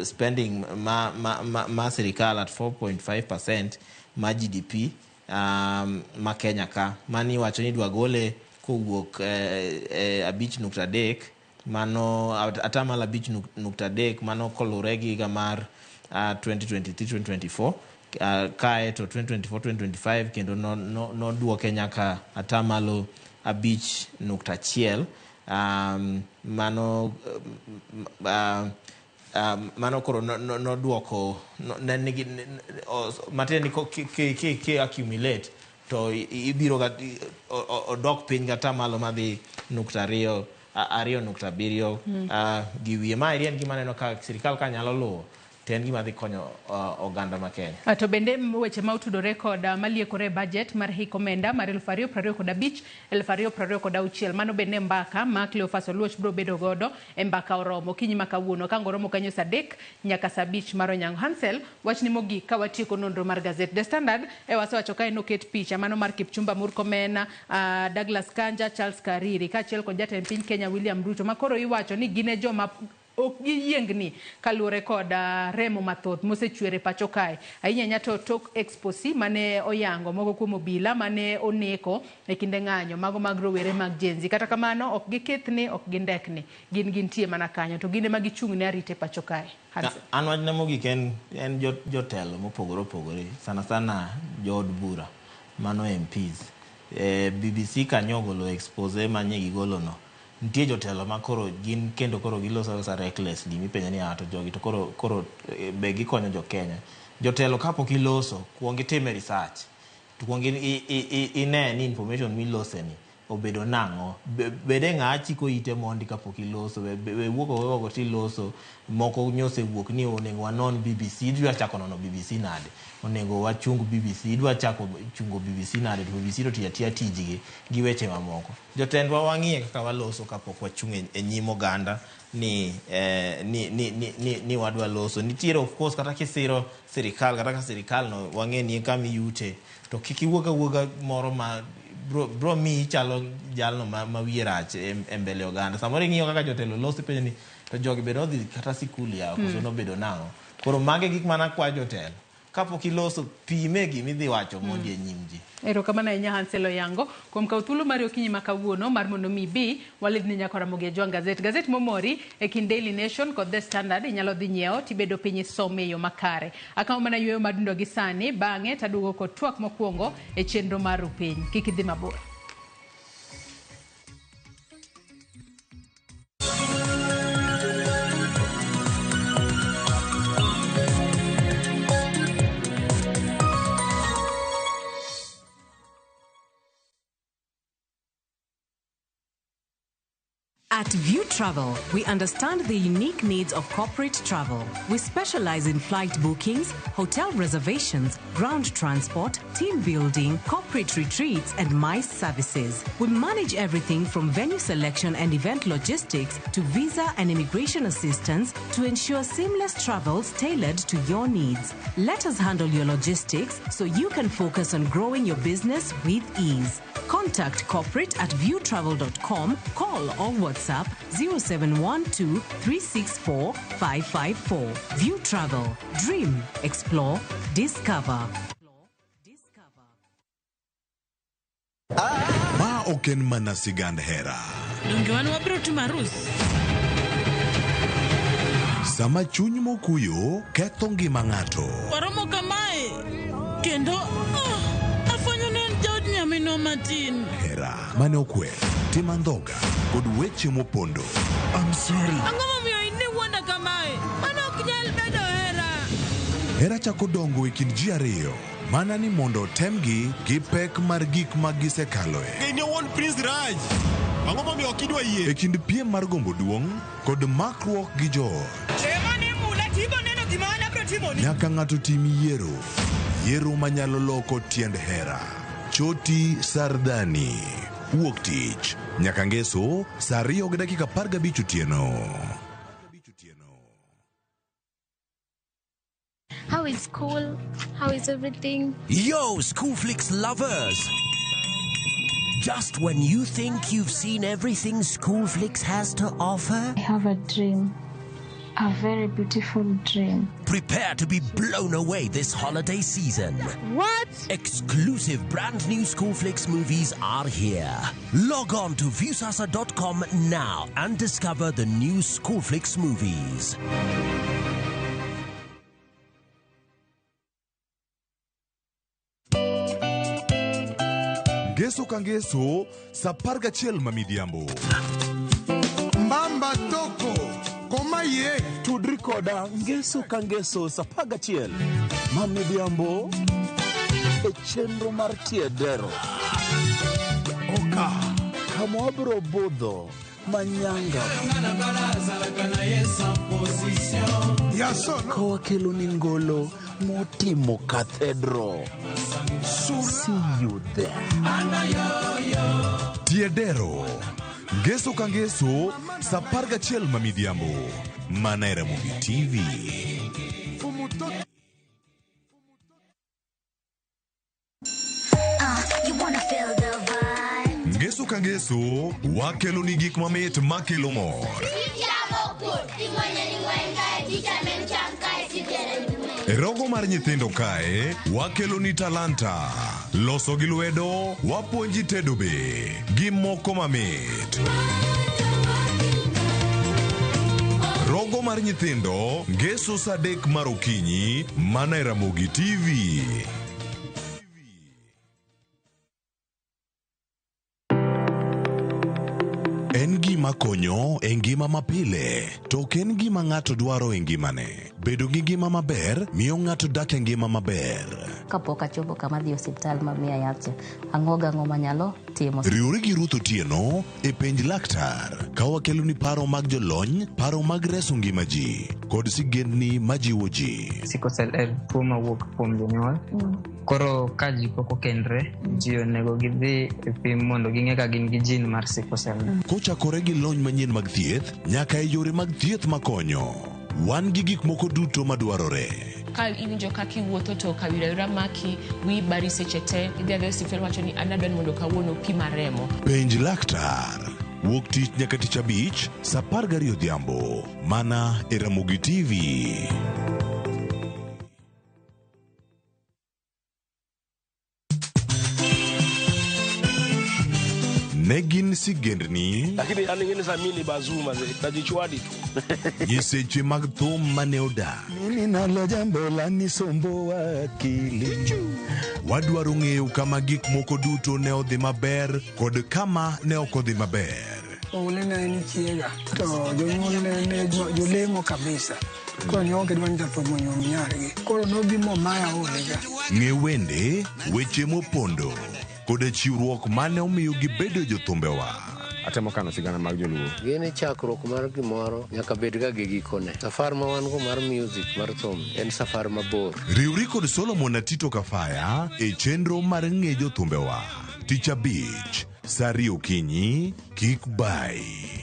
spending ma sirikal at 4.5% ma GDP ma Kenya ka. Mani iwacho ni idwa gole kowuok 5.3, mano atamalo 5.3, mano kolure gi higa mar 2023-2024. Kae to 2024-2025 kendo noduoke nyaka atamalo 5.1. Mano koro noduoko ne nigi matiende ni ki accumulate to ibiro ga odok piny gatamalo madhi nukta ariyo, 2.7 gi wiye. Maeri en gima aneno ka sirikal ka nyalo luwo to en gima dhi konyo oganda ma Kenya. To bende weche ma otudore kod maliekore e budget mar hik omenda mar 2025 2026, mano bende mbaka ma Cleophas Oluoch biro bedo godo e mbaka oromo okinyi ma kawuono ka oromo kanyo saa 3 nyaka saa 5 mar onyango. Hansel, wachni mogik ka watieko nonro mar gazet The Standard e wasewacho kae noket picha mano mar Kipchumba Murkomen, Douglas Kanja, Charles Kariri kaachiel kod jatend piny Kenya William Ruto, ma koro iwacho ni gin e joma ok giyiengni kaluwore kod remo mathoth mosechwer e pacho kae, ahinya ahinya to tok expose mane oyango moko kuom obila mane oneko e kinde ng'anyo mago mag rowere mag Gen Z. Kata kamano ok gikethni, ok gindekni, gin gintie mana kanyo to gin ema gichung' ne arita e pacho kae. Hansel. An wachna mogik en jotelo mopogore opogore, sana sana jood bura mano MPs. BBC kanyo ogolo expose manye gigolo no. Nitie jotelo ma koro gin kendo koro giloso alosa recklessly, mipenjo ni to jogi to koro be gikonyo jo Kenya. Jotelo kapok iloso kuong itime research, to kuong ine ni information milose ni obedo nang'o. Bede ng'a chiko ite mondi kapok iloso, we wuok oko tiloso. Moko nyosewuok ni onego wanon BBC. Idwa chako nono BBC nade? Onego wachung BBC. Idwa chako chungo BBC nade? To BBC to tiyo atiya tijgi gi weche mamoko. Jotendwa wang'iye kaka waloso kapok wachung' e nyim oganda ni wadwa loso. Nitiere of course kata kisiro sirikal, kata ka sirikal no wang'e ni kama iyute, to kik iwuog awuoga moro ma bro miyi chalo jalno ma wiye rach e mbele oganda. Samoro ing'iyo kaka jotelo loso, ipenjo ni to jogi be nodhi kata sikul yawa koso nobedo nang'o. Koro magi gik mana kwa jotelo. Kapok iloso, pime gima idhi wacho mondi e nyim ji. Erokamano ahinya Hansel Oyango kuom kawo thuolo mari okinyi ma kawuono mar mondo mi ibi walidni nyaka Ramogi Ajwang' gazet. Gazet momori e kind Daily Nation kod The Standard inyalo dhi nyiewo tibedo piny isome e yo makare. Akawo mana yueyo madundo gi sani, bang'e taduogo kod twak mokwongo e chenro mar Rupiny. Kik idhi mabor. At View Travel, we understand the unique needs of corporate travel. We specialize in flight bookings, hotel reservations, ground transport, team building, corporate retreats, and MICE services. We manage everything from venue selection and event logistics to visa and immigration assistance to ensure seamless travels tailored to your needs. Let us handle your logistics so you can focus on growing your business with ease. Contact corporate at viewtravel.com, call or WhatsApp 0712 364 554. View Travel. Dream, explore, discover. Ma ok en mana sigand hera. Donge wan wabiro timo arus? Sama chuny mokuyo ketho ngima ng'ato. Waromo kamae kendo ah, afwenyo ni en jaod nyaminwa matin. Hera mane okwer, tim andhoga kod weche mopondo. I'm sorry. Ang'o momiyo in iwuonda kamae? Mano ok nyal bedo hera. Hera chako dongo e kind ji ariyo mana ni mondo otemgi gi pek mar gik ma gisekaloe. Gini owuon Prince Raj. Ang'o momiyo ok idwa yie? E kind piem mar gombo duong' kod makruok gi joot. Ema ne mula tibo neno gima an abiro timoni. Nyaka ng'ato tim yiero. Yiero manyalo loko tiend hera. Choti Sardani. Wuok tich. Nyaka ngeso saa 2:15 otieno. How is school? How is everything? Yo, School Flicks lovers! Just when you think you've seen everything School Flicks has to offer, I have a dream. A very beautiful dream. prepare to be blown away this holiday season. What? Exclusive brand new School Flicks movies are here. Log on to Viewsasa.com now and discover the new School Flicks movies. Ngeso ka ngeso saa 11 ma midhiambo. Mbamba toko koma ye tudri koda ngeso ka ngeso sa 11 ma midhiambo e chenro mar tiedero oka kama wabiro budho manyanga ka wakelo ni ngolo motimo kathedro. See you there. Tiedero. Ngeso ka ngeso saa 11 ma midhiambo. Mana e Ramogi TV. You wanna feel the vibe. Ngeso ka ngeso wakelo ni gik mamit makelo mor. E rogo mar nyithindo kae wakelo ni talanta. Loso gi lwedo wapuonji tedo be gi moko mamit. Rogo mar nyithindo ngeso saa 3 mar okinyi mana e Ramogi TV. En gima konyo e ngima mapile, to ok en gima ng'ato dwaro e ngimane. Bedo gi ngima maber miyo ng'ato dak e ngima maber. Kapok achopo kama adhi e osiptal ma miya yath cha, ang'o gang'o manyalo timo. Riwri gi Ruth Otieno e penj laktar ka wakelo ni paro mag jolony, paro mag reso ngima ji, kod sigendni majiwo ji. Sickle cell en tuo mawuok kuom jonyuol. Koro ka ji pok okendre, ji onego gidhi e pim mondo ging'e ka gin gi gene mar sickle cell. Kochakore gi lony manyien mag thieth nyaka e yore mag thieth makonyo. Wan gi gik moko duto madwarore. Ka iwinjo kaka iwuotho to kawira awira maki, wiyi bari seche te, idhi adhiya e osiptal wacho ni an adwa ni mondo kawuono opima remo. Penj laktar. Wuok tich nyaka tich abich saa 12 odhiambo mana e Ramogi TV. Ne gin sigendni Lakini yani ngine sa mimi ni bazuu mazee, najichwadi tu. nyiseche mag thum mane odak. Mimi nalo jambo la nisomboa akili. Wadwaro ng'eyo kama gik moko duto ne odhi maber kod kama ne ok odhi maber. Oule ne en chiega to jonyuolne ne jolemo kabisa. Koro ne ok gidwa ni jathum onyuom nyargi. Koro nobi momaya oule ga. Ng'e wende, weche mopondo, koda chiwruok mane omiyo gibedo jothumbewa. Atemo kano sigana mag joluo. Gini chakruok mar gimoro nyaka bed ga gi gikone. Safar ma wan go mar music mar thum en safar mabor. Riwri kod Solomon Atito Kafaya e chenro mar ng'e jothumbewa. Tich abich, saa ariyo okinyi, kik bayi.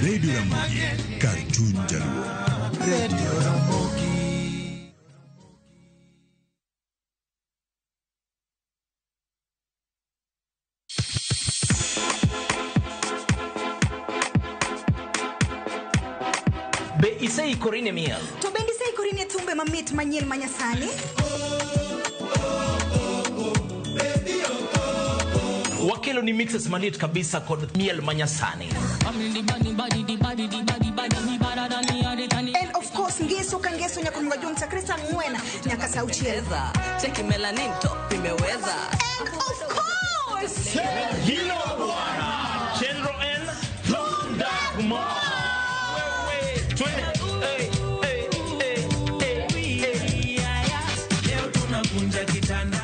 Radio Ramogi, kar chuny jaluo. Radio Ramogi. Be iseikori ne miel? To bende iseikori ne thumbe mamit manyien manyasani? Wakelo ni mixes malit kabisa kod miel manyasani. And of course ngeso ka ngeso nyaka mga jong sa Krista ng'wen nyaka sa auchiel. Cheki melanin top imeweza. And of course Hilo bwana. Chenro N Lunda Kuma. Wewe twende. Hey, hey, hey, hey, hey. Leo tunakunja kitanda.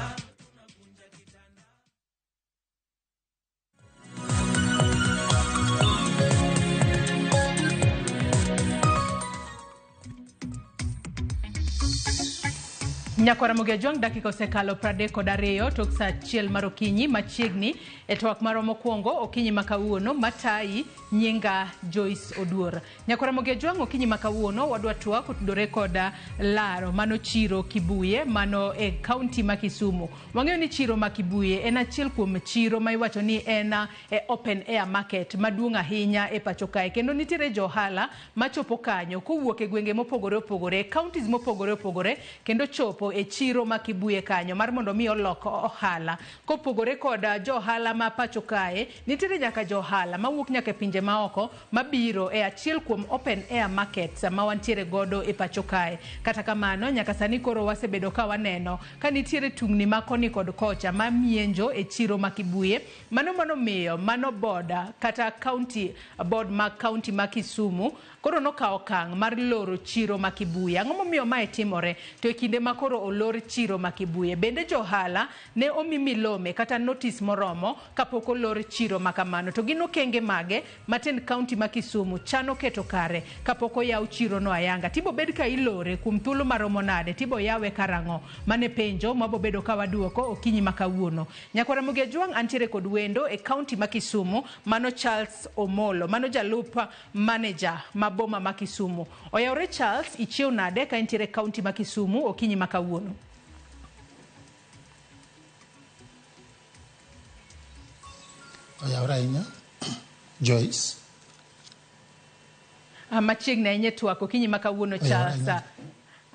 Nyakwara Ramogi Ajwang' dakika osekalo 32 tok saa 1 mar okinyi machiegni e twak marwa mokwongo okinyi ma kawuono matayi nyinga Joyce Oduor. Nyakwara Ramogi Ajwang' okinyi ma kawuono wadwa twak otudore koda laro mano chiro Kibuye mano e kaunti ma Kisumu. Wang'eyo ni chiro ma Kibuye en achiel kuom chiro ma iwacho ni en e open air market maduong' ahinya e pacho kae, kendo nitiere johala machopo kanyo kowuok e gwenge mopogore opogore, counties mopogore opogore, kendo chopo e chiro ma Kibuye kanyo mar mondo mi olok ohala. Kopogore koda johala ma pacho kae, nitiere nyaka johala mawuok nyaka e pinje maoko mabiro e achiel kuom open air markets ma wantiere godo e pacho kae. Kata kamano, nyaka sani koro wasebedo ka waneno ka nitiere tungni ma koni kod kocha ma mienjo e chiro ma Kibuye. Mano miyo mano boda kata county board ma county ma Kisumu koro nokawo okang' mar loro chiro ma Kibuye. Ang'o momiyo mae timore? To e kinde ma koro olor chiro ma Kibuye, bende johala ne omi milome kata notice moromo kapok olor chiro ma kamano? To gin okenge mage ma tend county ma Kisumu chano keto kare kapok oyaw chiro no ayanga? Tibo bed ka ilore kuom thuolo maromo nade? Tibo yawe karang'o? Mane penjo mabobedo ka waduoko okinyi ma kawuono. Nyakwara Ramogi Ajwang' antiere kod wendo e county ma Kisumu, mano Charles Omolo, mano jalup manager ma boma ma Kisumu. Oyawre Charles, ichiew nade ka intiere county ma Kisumu okinyi ma kawuono? Oyawre ahinya Joyce. Machiegni ahinya e twak okinyi ma kawuono Charles.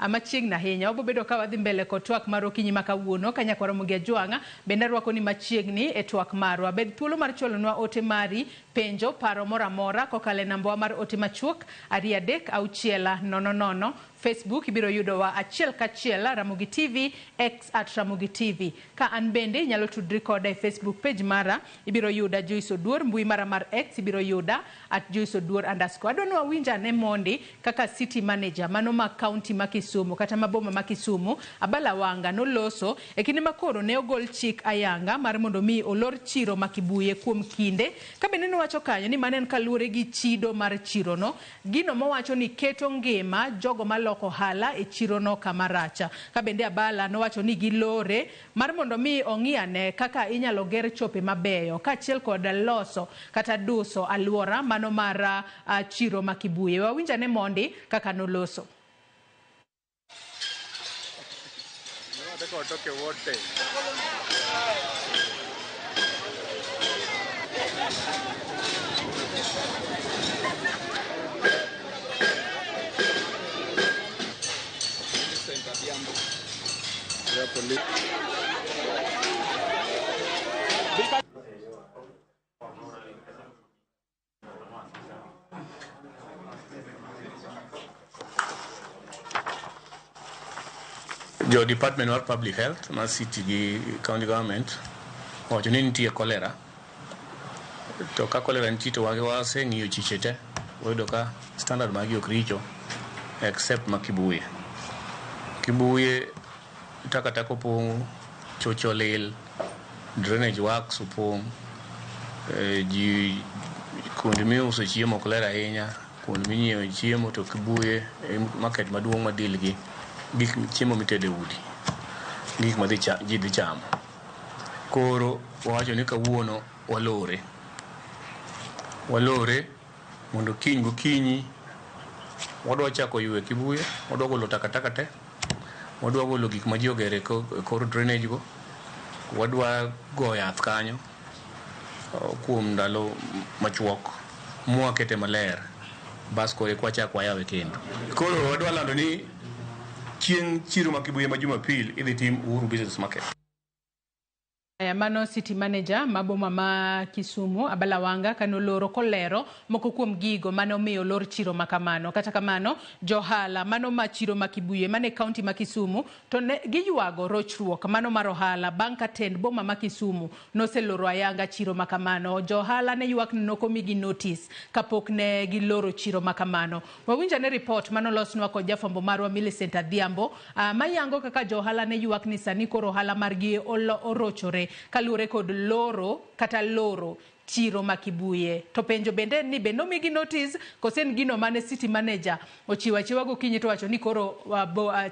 Machiegni ahinya wabobedo ka wadhi mbele kod twak mar okinyi ma kawuono ka Nyakwara Ramogi Ajwang' bende arwako ni machiegni e twak marwa. Bed thuolo mar chwalonwa ote mari, penjo, paro moro amora kokalo e nambawa mar ote machuok 2 3 6 0 0. Facebook ibiro yudowa achiel kachiel Ramogi TV, X at Ramogi TV. Ka an bende inyalo tudri koda e Facebook page mara, ibiro yuda Joyce Oduor, mbui mara mar X ibiro yuda at Joyce Oduor _. Adwa ni wawinj ane mondi kaka city manager mano ma county ma Kisumu kata ma boma ma Kisumu Abala Wanga noloso e kinde ma koro ne ogol chik ayanga mar mondo mi olor chiro ma Kibuye kuom kinde. Ka bende nowacho kanyo ni mano en kaluwore gi chido mar chirono, gino mowacho ni keto ngima jogo maloko ohala e chirono kama racha. Ka bende Abala nowacho ni gilore mar mondo mi ong'i ane kaka inyalo ger chope mabeyo kaachiel kod loso kata duso aluora mano mar chiro ma Kibuye. Wawinj ane mondi kaka noloso. Mpaka watoke wote. Jo department mar public health mar city gi county government owacho ni nitie cholera. To ka cholera nitie to waseng'iyo chiche te, wayudo ka standard magi ok richo except ma Kibuye. Kibuye takataka opong', chocho olil, drainage works opong', ji kuonde miuso chiemo ok ler ahinya, kuonde minyiewe chiemo to Kibuye e market maduong' ma deal gi gik chiemo mitedo e udi, gik ma ji dhi chamo. Koro wawacho ni kawuono walore. Walore mondo kiny gokinyi wadwa chako ywe Kibuye, wadwa golo takataka te, wadwa golo gik ma ji ogero e kor drainage go, wadwa go yath kanyo kuom ndalo machuok mwakete maler, bas koro eka wachak wayawe kendo. Koro wadwa lando ni chieng' chiro ma Kibuye ma Jumapil idhi tim Uhuru Business Market. Aya, mano city manager ma boma ma Kisumu Abala Wanga kanoloro kolero moko kuom gigo mane omiyo olor chiro makamano. Kata kamano johala mano ma chiro ma Kibuye mane county ma Kisumu to ne giywago rochruok mano mar ohala bang' ka tend boma ma Kisumu noseloro ayanga chiro makamano. Johala ne ywak ni nokomigi notice kapok ne giloro chiro makamano. Wawinjo ane report manolosnwa kod jafwambo marwa Millicent Adhiambo mayango kaka johala ne ywak ni sani koro ohala margi orochore kaluwore kod loro kata loro chiro ma Kibuye. To penjo bende ni be nomigi notice kose en gino mane city manager ochiwo achiwa gokinyi to wacho ni koro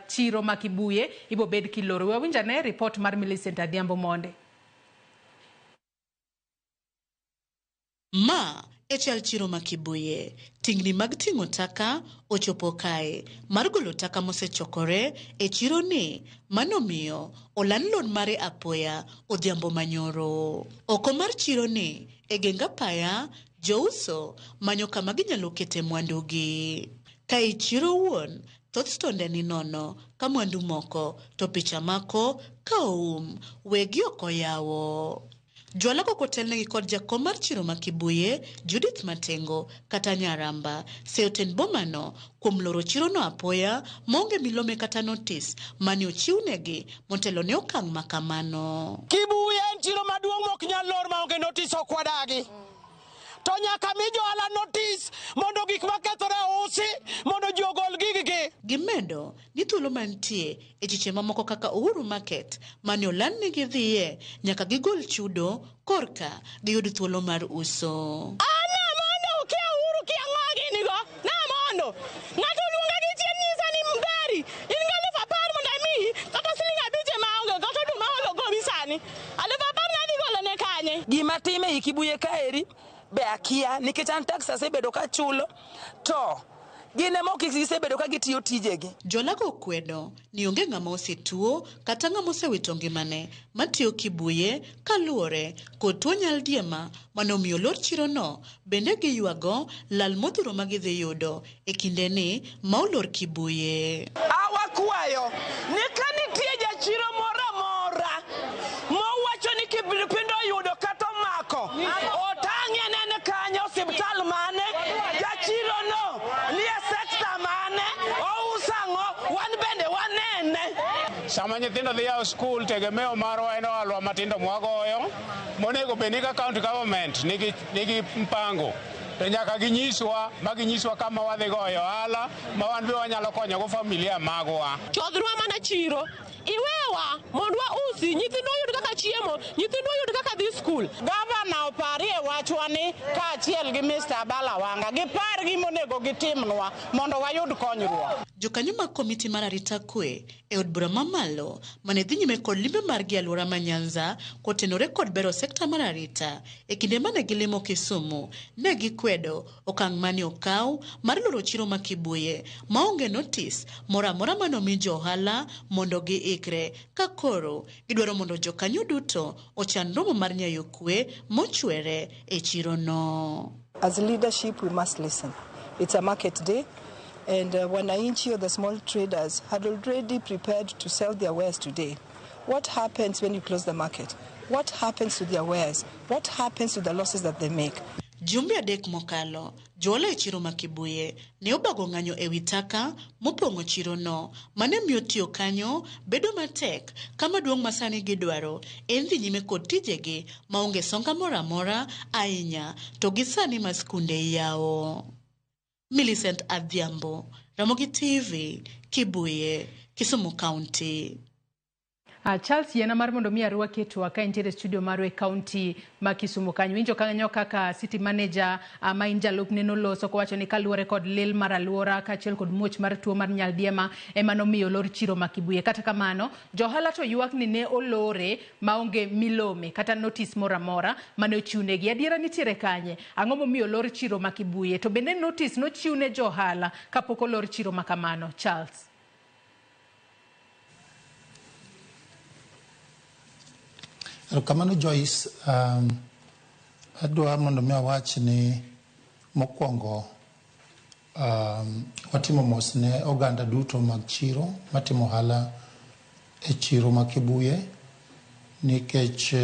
chiro ma Kibuye ibo bed kiloro. Wawinjo ane report mar Millicent Adhiambo monde. Ma e chal chiro ma Kibuye. Tingni mag ting'o taka ochopo kae mar golo taka mosechokore e chiro ni manomiyo oland lor mare apoya odhiambo manyoro. Oko mar chiro ni e geng apaya jouso manyo kama ginyalo kete mwandugi. Ka i chiro wuon thoth stonde ni nono ka mwandu moko to picha mako ka oum wegi ok oyawo. Jwala go kotelnegi kod jakom mar chiro ma Kibuye, Judith Matengo kata Nyaramba, seyo tend bomano kuom loro chirono apoya maonge milome kata notis mane ochiwnegi motelo ne okang' makamano. Kibuye en chiro maduong' mok nyal lor maonge notis ok wadagi. To nyaka mi johala notis mondo gik makethore ousi mondo ji ogol giggi. Gimedo ni thuolo mantie e chiche mamoko kaka Uhuru Market mane oland ni gidhiye nyaka gigol chudo korka giyud thuolo mar uso. Ana mondo kia Uhuru kia ng'o gini go? Na mondo. Ng'ato oluonga gi chien nyisa ni mberi. In gi 10,000 mondo amiyi kata siling 5 ema aonge kata oduma olo gowi sani. 10,000 nadhi golo ne kanye? Gima time ei Kibuye kaeri be akia nikech an tax asebedo kachulo to gin ema ok gisebedo ka gitiyo tijegi. Jolago kwedo ni onge ng'ama osetuo kata ng'ama osewito ngimane matiyo Kibuye kaluwore kod tuo nyaldiema mane omiyo olor chirono. Bende giywago lal modhuro ma gidhi yudo e kindeni ma olor Kibuye. Awakwayo ni ka nitie jachiro moro amora mowacho ni kipindupindu oyudo kata omako otang'e nene kanyo osiptal mane jachiro no nie sekta mane ouso ang'o wan bende wanene. Sama nyithindo dhi yawo skul tegemeo marwa en ohalwa matindo mwagoyo monego bed ni ka county government nigi mpango to nyaka ginyiswa ma ginyiswa kama wadhi goyo ohala ma wan be wanyalo konyogo familia magwa. Chodhrwa mana chiro iwewa mondo wausi nyithindo oyud kaka chiemo, nyithindo oyud kaka dhi skul. Gavana oparie wachwa ni kaachiel gi Mr. Abala Wanga gipar gimonego gitimnwa mondo wayud konyruok. Jokanyo mag komiti mar arita kwe e od bura mamalo mane dhi nyime kod limbe margi e alwora ma Nyanza kotenore kod bero sekta mar arita e kinde mane gilimo Kisumu ne gikwedo okang' mane okaw mar loro chiro ma Kibuye maonge notis moro amora mane omi jo ohala mondo giikre ka koro gidwaro mondo jokanyo duto ochan romo mar nyayo kwe mochwere e chirono. As leadership, we must listen. It's a market day, and wananchi or the small traders had already prepared to sell their wares today. What happens when you close the market? What happens to their wares? What happens to the losses that they make? Jumbe 3 mokalo, jola e chiro ma Kibuye ne obago ng'anyo ewi taka mopong'o chirono mane miyo tiyo kanyo bedo matek kama duong' masani gidwaro en dhi nyime kod tijegi maonge songa moro amora ahinya to gi sani ma skunde iyawo. Millicent Adhiambo, Ramogi TV, Kibuye, Kisumu County. Charles yiena mar mondo mi arwaki e twak ka intiere e studio marwa e county ma Kisumu kanyo. Winjo kanyo kaka city manager ma in jalupne noloso kowacho ni kaluwore kod lil mar alwora kaachiel kod muoch mar tuo mar nyaldiema ema nomiyo olor chiro ma Kibuye. Kata kamano, johala to ywak ni ne olore maonge milome kata notice moro amora mane ochiwnegi. Adiera nitiere kanye? Ang'o momiyo olor chiro ma Kibuye? To bende notice nochiwne johala kapok olor chiro ma kamano? Charles. Erokamano Joyce, adwa mondo mi awach ni mokwongo watimo mos ne oganda duto mag chiro matimo ohala e chiro ma Kibuye nikech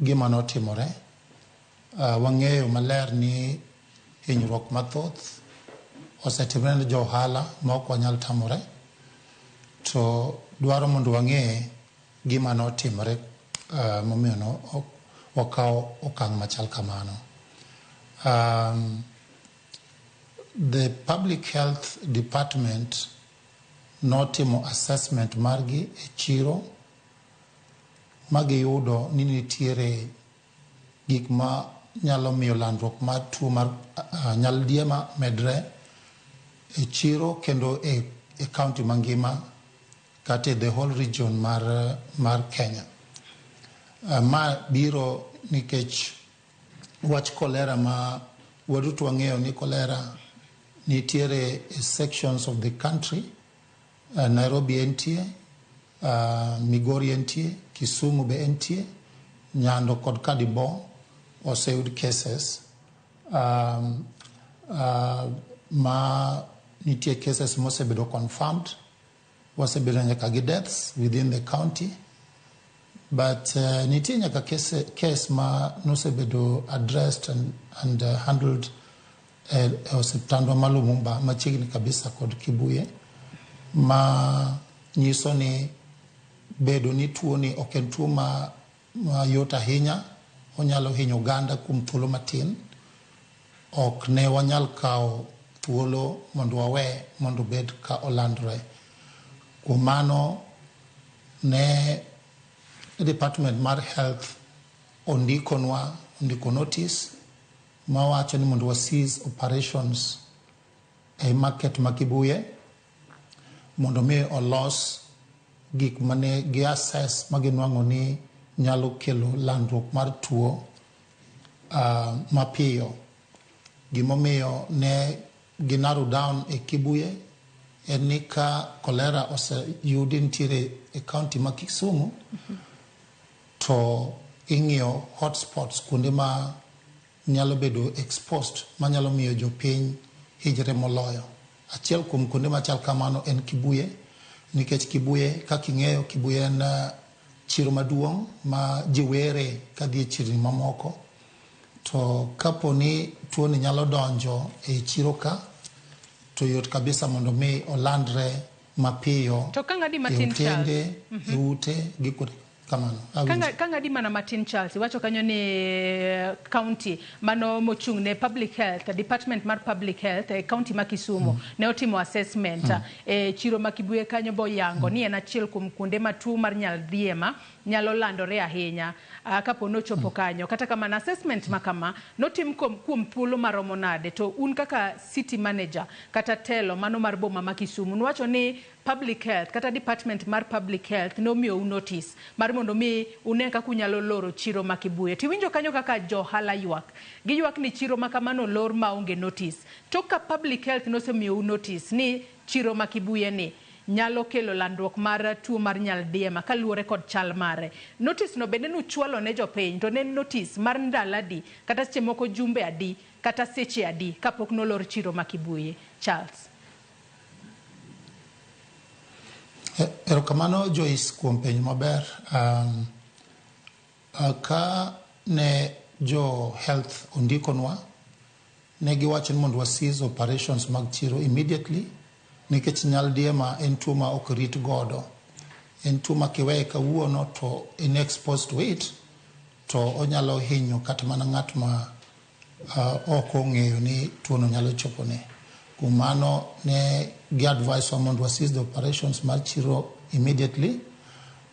gima notimore. Wang'eyo maler ni hinyruok mathoth osetimore ne jo ohala ma ok wanyal tamore, to dwaro mondo wang'e gima notimore momiyo no wakawo okang' machal kamano. The Public Health Department notimo assessment margi e chiro magiyudo ni nitiere gik ma nyalo miyo landruok mar tuo mar nyaldiema medre e chiro kendo e county mangima kata e the whole region mar Kenya. Ma biro nikech wach kolera ma waduto wang'eyo ni kolera nitiere e sections of the country. Nairobi entie, Migori entie, Kisumu be entie, Nyando kod Kadibo oseyud cases ma nitie cases mosebedo confirmed, wasebedo nyaka gi deaths within the county. But nitie nyaka case ma nosebedo addressed and handled e osiptandwa ma Lumumba machiegni kabisa kod Kibuye, ma nyiso ni bedo ni tuo ni ok en tuo ma yot ahinya, onyalo hinyo oganda kuom thuolo matin. Ok ne wanyal kawo thuolo mondo wawe mondo obed ka olandre. Kuom mano ne Department mar Health ondiko notice mawacho ni mondo wa cease operations e market ma Kibuye mondo mi olos gik mane gi assess maginwang'o ni nyalo kelo landruok mar tuo mapiyo. Gimomiyo ne gi narrow down e Kibuye en ni ka kolera oseyudi nitiere e county ma Kisumu, to ing'iyo hotspots kuonde ma nyalo bedo exposed manyalo miyo jopiny hinyre moloyo. Achiel kuom kuonde machal kamano en Kibuye, nikech Kibuye kaka ing'eyo Kibuye en chiro maduong' ma ji were kadhi e chirni mamoko. To kapo ni tuoni nyalo donjo e chiro ka, to yot kabisa mondo mi olandre mapiyo To ka ng'adi e matin, otende, Charles. e ute gi kuonde. Kamano. Awinjo. Ka ng'adi mana matin Charles, iwacho kanyo ni county mano mochung' ne public health, department mar public health e county ma Kisumu ne otimo assessment e chiro ma Kibuye kanyo boyango ni en achiel kuom kuonde ma tuo mar nyaldiema nyalo landore ahinya kapo nochopo kanyo. Kata kamano assessment ma kama notim kuom thuolo maromo nade? To un kaka city manager kata telo mano mar boma ma Kisumu nuwacho ni public health kata department mar public health nomiyou notice mar mondo mi une kaka unyalo loro chiro ma Kibuye. Tiwinjo kanyo kaka johala ywak. Giywak ni chiro ma kamano olor maonge notice. Tok ka public health nosemiyou notice ni chiro ma Kibuye ni nyalo kelo landruok mar tuo mar nyaldiema kaluwore kod chal mare. Notice no bende nuchwalo ne jopiny to ne en notice mar ndalo adi kata seche moko jumbe adi kata seche adi kapok nolor chiro ma Kibuye. Charles. Erokamano Joyce kuom penjo maber. Ka ne jo health ondikonwa, ne giwacho ni mondo wa cease operations mag chiro immediately nikech nyaldiema en tuo ma ok rit godo. En tuo ma kiweye kawuono to in exposed to it to onyalo hinyo kata mana ng'at ma ok ong'eyo ni tuono nyalo chopone. Kuom mano ne gi advise wa mondo wa cease the operations mar chiro immediately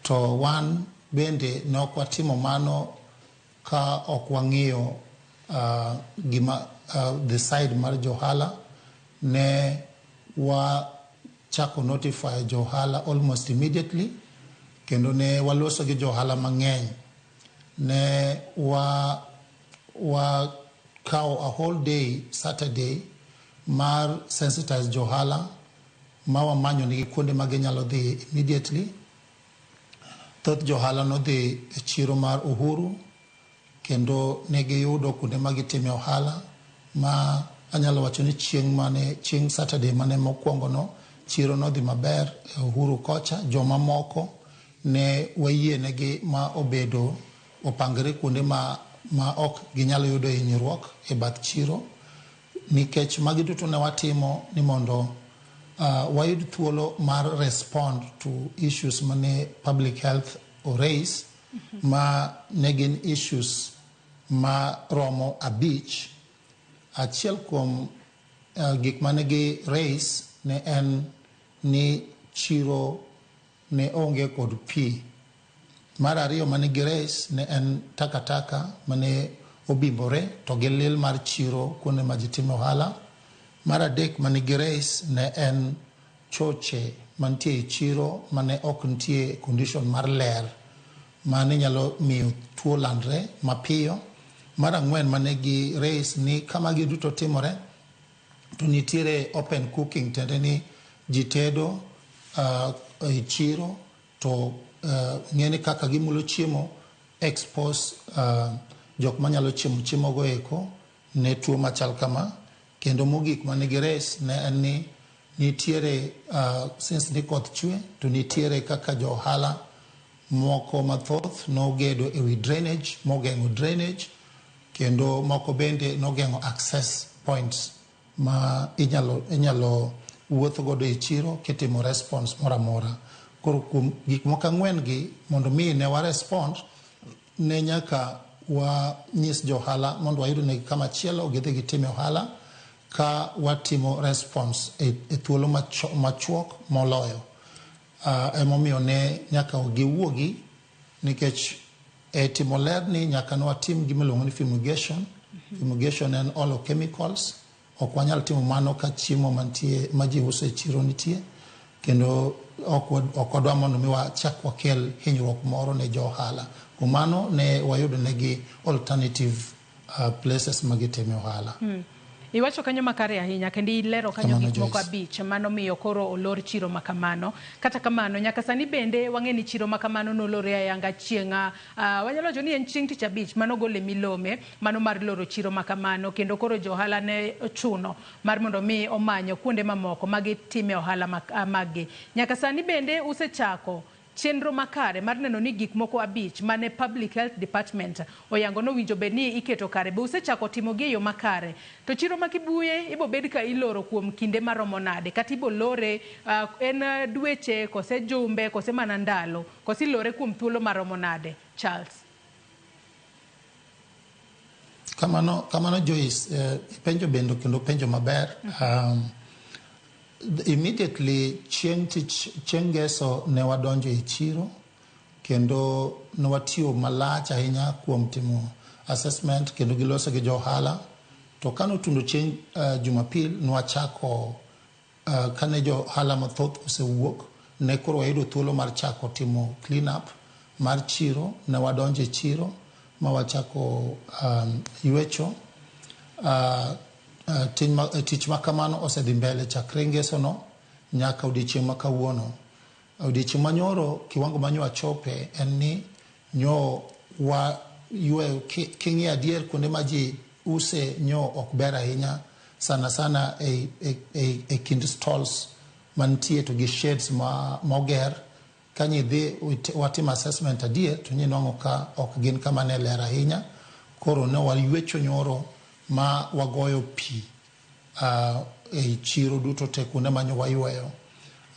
to wan bende ne ok watimo mano ka ok wang'iyo gima the side mar johala ne wa chako notify johala almost immediately kendo ne waloso gi johala mang'eny. Ne wa kawo a whole day Saturday mar sensitize johala ma wamanyo nigi kuonde ma ginyalo dhi immediately. Thoth johala nodhi e chiro mar Uhuru kendo ne giyudo kuonde ma gitime ohala ma anyalo wacho ni chieng' Saturday mane mokwongo no chiro nodhi maber e Uhuru kocha. Joma moko ne wayie negi ma obedo opangre kuonde ma ok ginyalo yudo hinyruok e bath chiro nikech magi duto ne watimo ni mondo wayud thuolo mar respond to issues mane public health oraise ma ne gin issues ma romo 5. Achiel kuom gik mane gi raise ne en ni chiro ne onge kod pi. Mar ariyo mane gi raise ne en takataka mane obimbore to gi lil mar chiro kuonde ma ji timo ohala. Mar adek mane gi raise ne en choche mantie e chiro mane ok nitie condition mar ler mane nyalo miyo tuo landre mapiyo. Mar ang'wen mane gi raise ni kama giduto timore to nitiere open cooking, tiende ni ji tedo e chiro to ng'eni kaka gimulo chiemo expose jok manyalo chiemo chiemo go eko ne tuo machal kama. Kendo mogik mane gi raise ne en ni nitiere since ni koth chwe to nitiere kaka jo ohala moko mathoth nogedo ewi drainage mogeng'o drainage kendo moko bende nogeng'o access points ma inyalo wuoth godo e chiro kitimo response moro amora. Koro kuom gik moko ang'wen gi mondo mi ne wa respond ne nyaka wanyis johala mondo wayud negi kama chielo gidhi gitime ohala ka watimo response e thuolo machuok moloyo. Emomiyo ne nyaka giwuogi nikech e timo ler ni nyaka ne watim gima iluongo ni fumigation. Fumigation en olo chemicals. Ok wanyal timo mano ka chiemo mantie ma ji uso e chiro nitie kendo ok wadwa mondo mi wachak wakel hinyruok moro ne jo ohala. Kuom mano ne wayudo negi alternative places ma gitime ohala. Iwacho kanyo makare ahinya kendo ilero kanyo gik moko 5 mano miyo koro olor chiro makamano. Kata kamano nyaka sani bende wang'e ni chiro makamano nolore ayanga chieng' wanyalo wacho ni en chieng' tich abich mano gole milome mano mar loro chiro makamano kendo koro johala ne ochuno mar mondo mi omanyo kuonde mamoko magitime ohala maggi. Nyaka sani bende usechako chenro makare mar neno ni gik moko 5 mane Public Health Department oyango nowinjo bed ni iketo kare be usechako timogi e yo makare? To chiro ma Kibuye ibo bed ka iloro kuom kinde maromo nade? Kata ibo lore en dweche kose jumbe kose mana ndalo kose ilore kuom thuolo maromo nade? Charles. Kamano Joyce, ipenjo bende kendo penjo maber. Immediately chieng' tich chieng' ngeso ne wadonjo e chiro kendo ne watiyo malach ahinya kuom timo assessment kendo giloso gi jo ohala. To kanotundo chieng' Jumapil nwachako kane jo ohala mathoth osewuok ne koro wayudo thuolo mar chako timo clean up mar chiro. Ne wadonjo e chiro ma wachako ywecho. Tich ma kamano osedhi mbele chakre ngeso no nyaka odiochieng' ma kawuono. Odiochieng' manyoro kiwango manyo wachope en ni nyo wa yweyo king'iyo adier kuonde ma ji use nyo ok ber ahinya sana sana e kind stalls mantie to gi sheds ma moger. Ka nyidhi watim assessment adier to nyinwang'o ka ok gin kama ne ler ahinya. Koro ne waywecho nyoro ma wagoyo pi e chiro duto te kuonde manyo wayweyo.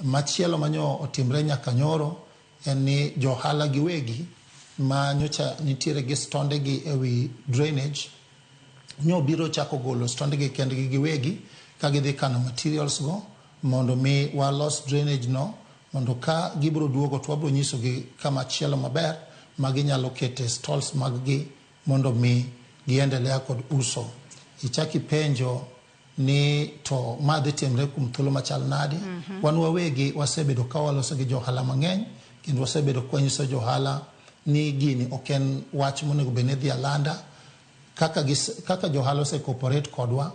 Machielo manyo otimre nyaka nyoro en ni johala giwegi ma nyocha nitiere gi stonde gi ewi drainage nyo biro chako golo stonde gi kendgi giwegi ka gidhi kano materials go mondo mi walos drainage no mondo ka gibiro duogo to wabiro nyisogi kama chielo maber ma ginyalo kete stalls mag gi mondo mi giendelea kod uso. Ichaki penjo ni to ma dhi timre kuom thuolo machal nade? Wan wawegi wasebedo ka waloso gi johala mang'eny kendo wasebedo ka wanyiso johala ni gini ok en wach monego bed ni dhi alanda. Kaka johala ose cooperate kodwa,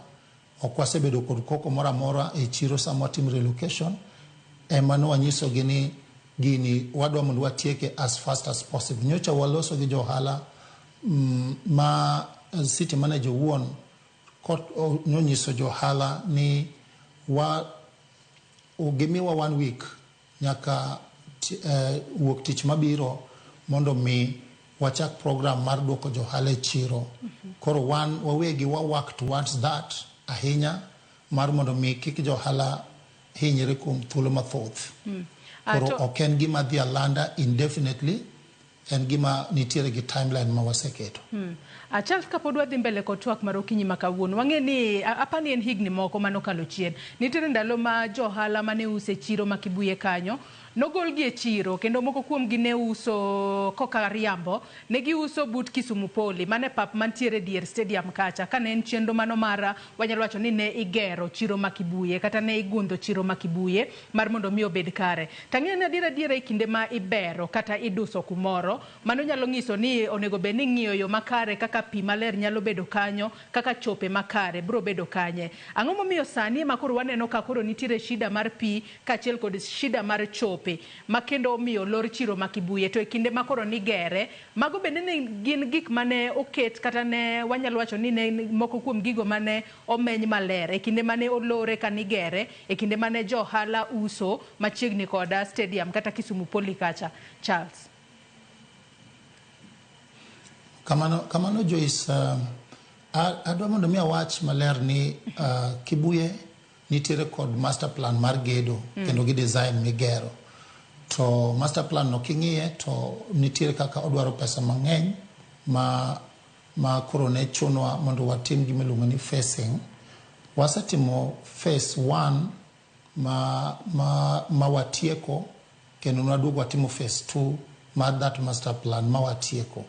ok wasebedo kod koko moro amora e chiro sama watimo relocation. Ema ne wanyisogi ni gini wadwa mondo watieke as fast as possible. Nyocha waloso gi johala ma city manager owuon nonyiso johala ni gimiwa 1 week nyaka wuok tich mabiro mondo mi wachak program mar duoko johala e chiro. Koro wan wawegi wa work towards that ahinya mar mondo mi kik johala hinyre kuom thuolo mathoth. Koro ok en gima dhi alanda indefinitely, en gima nitiere gi timeline ma waseketo. Charles, kapod wadhi mbele kod twak mar okinyi ma kawuono, wang'e ni apani en higni moko manokalo chien. Nitiere ndalo ma johala mane uso e chiro ma Kibuye kanyo nogolgi e chiro kendo moko kuomgi ne uso koka riambo, ne giuso but Kisumu Poli mane pap mantiere dier stadium kacha. Kane en chenro mano mara wanyalo wacho ni ne igero chiro ma Kibuye kata ne igundho chiro ma Kibuye mar mondo mi obed kare. Tang'e ni adiera adiera e kinde ma ibero kata iduso kumoro, mano nyalo nyiso ni onego bed ni ng'iyo yo makare kaka pi maler nyalo bedo kanyo, kaka chope makare biro bedo kanye. Ang'o momiyo sani ema koro waneno ka koro nitiere shida mar pi kaachiel kod shida mar chope ma kendo omiyo lor chiro ma Kibuye to e kinde ma koro nigere, mago bende ne gin gik mane oket kata ne wanyalo wacho ni ne moko kuom gigo mane omeny maler e kinde mane olore kanigere, e kinde mane johala uso machiegni koda stadium kata Kisumu Poli kacha. Charles. Kamano Joyce, adwa mondo mi awach maler ni Kibuye nitiere kod master plan mar gedo kendo gi design migero. To master plan no king'iye to nitiere kaka odwaro pesa mang'eny ma koro ne chunwa mondo watim gima iluongo ni phasing. Wasetimo phase 1 ma watieko kendo nwaduogo watimo phase 2 mar that master plan ma watieko.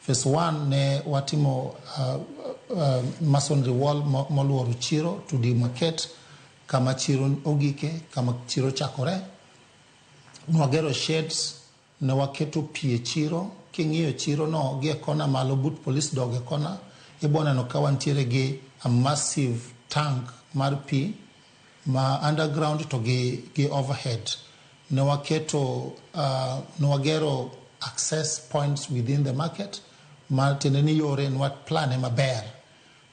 Phase 1 ne watimo masonry wall moluoro chiro to demarcate kama chiro ogike, kama chiro chakore. Nwagero sheds, ne waketo pi e chiro. King'iyo chiro no gi e kona malo but police dog e kona, ibo neno ka wantiere gi a massive tank mar pi ma underground to gi overhead. Ne waketo ne wagero access points within the market ma tiende ni yore ne waplane maber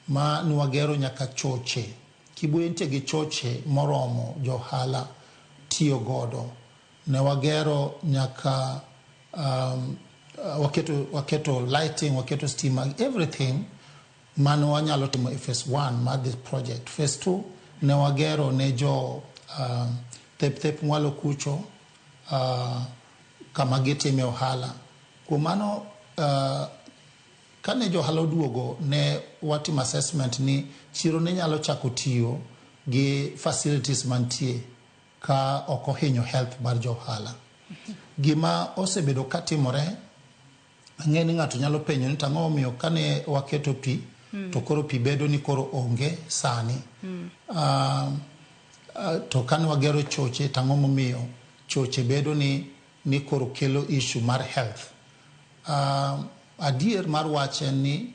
ma ne wagero nyaka choche. Kibuye nitie gi choche moromo johala tiyo godo. Ne wagero nyaka waketo lighting, waketo stima, everything mane wanyalo timo e phase 1 mar this project. Phase 2 ne wagero ne jo thep thep mwalo kucho kama gitime ohala. Kuom mano kane jo ohala oduogo ne watimo assessment ni chiro ne nyalo chako tiyo gi facilities mantie ka ok ohinyo health mar jo ohala. Gima osebedo katimore, ang'e ni ng'ato nyalo penjo ni tang'o momiyo kane waketo pi to koro pi bedo ni koro onge sani. To kane wagero choche tang'o momiyo choche bedo ni koro kelo issue mar health. Adier mar wach en ni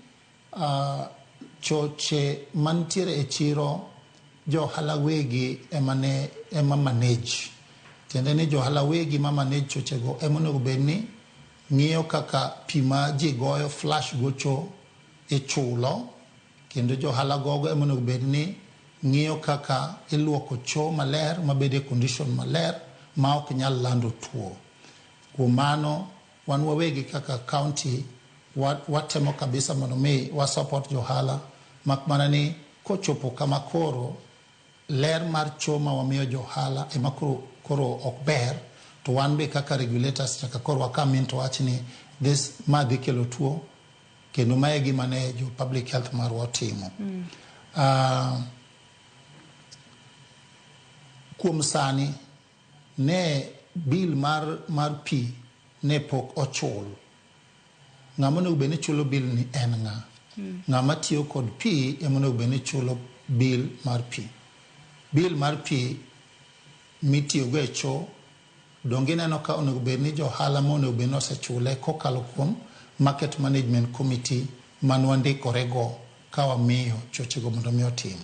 choche mantiere e chiro jo ohala wegi ema manage. Tiende ni jo ohala wegi ma manage chochego ema onego bed ni ng'iyo kaka pi ma ji goyo flash gocho ichulo, kendo jo ohala gogo ema onego bed ni ng'iyo kaka iluoko cho maler mabedo e condition maler ma ok nyal lando tuo. Kuom mano wan wawegi kaka county watemo kabisa mondo mi wa support jo ohala, mak mana ni kochopo kama koro ler mar cho ma wamiyo jo ohala ema koro ok ber, to wan be kaka regulators nyaka koro wa come in to wach ni this ma dhi kelo tuo, kendo mae gima ne jo public health marwa otimo. Kuom sani ne bill mar pi ne pok ochul. Ng'ama onego bed ni chulo bill ni en ng'a? Ng'ama tiyo kod pi ema onego bed ni chulo bill mar pi. Bill mar pi mitiyogo e cho, donge ineno ka onego bed ni jo ohala ma onego bed ni osechule kokalo kuom Market Management Committee mane wandikorego ka wamiyo chochego mondo mi otim.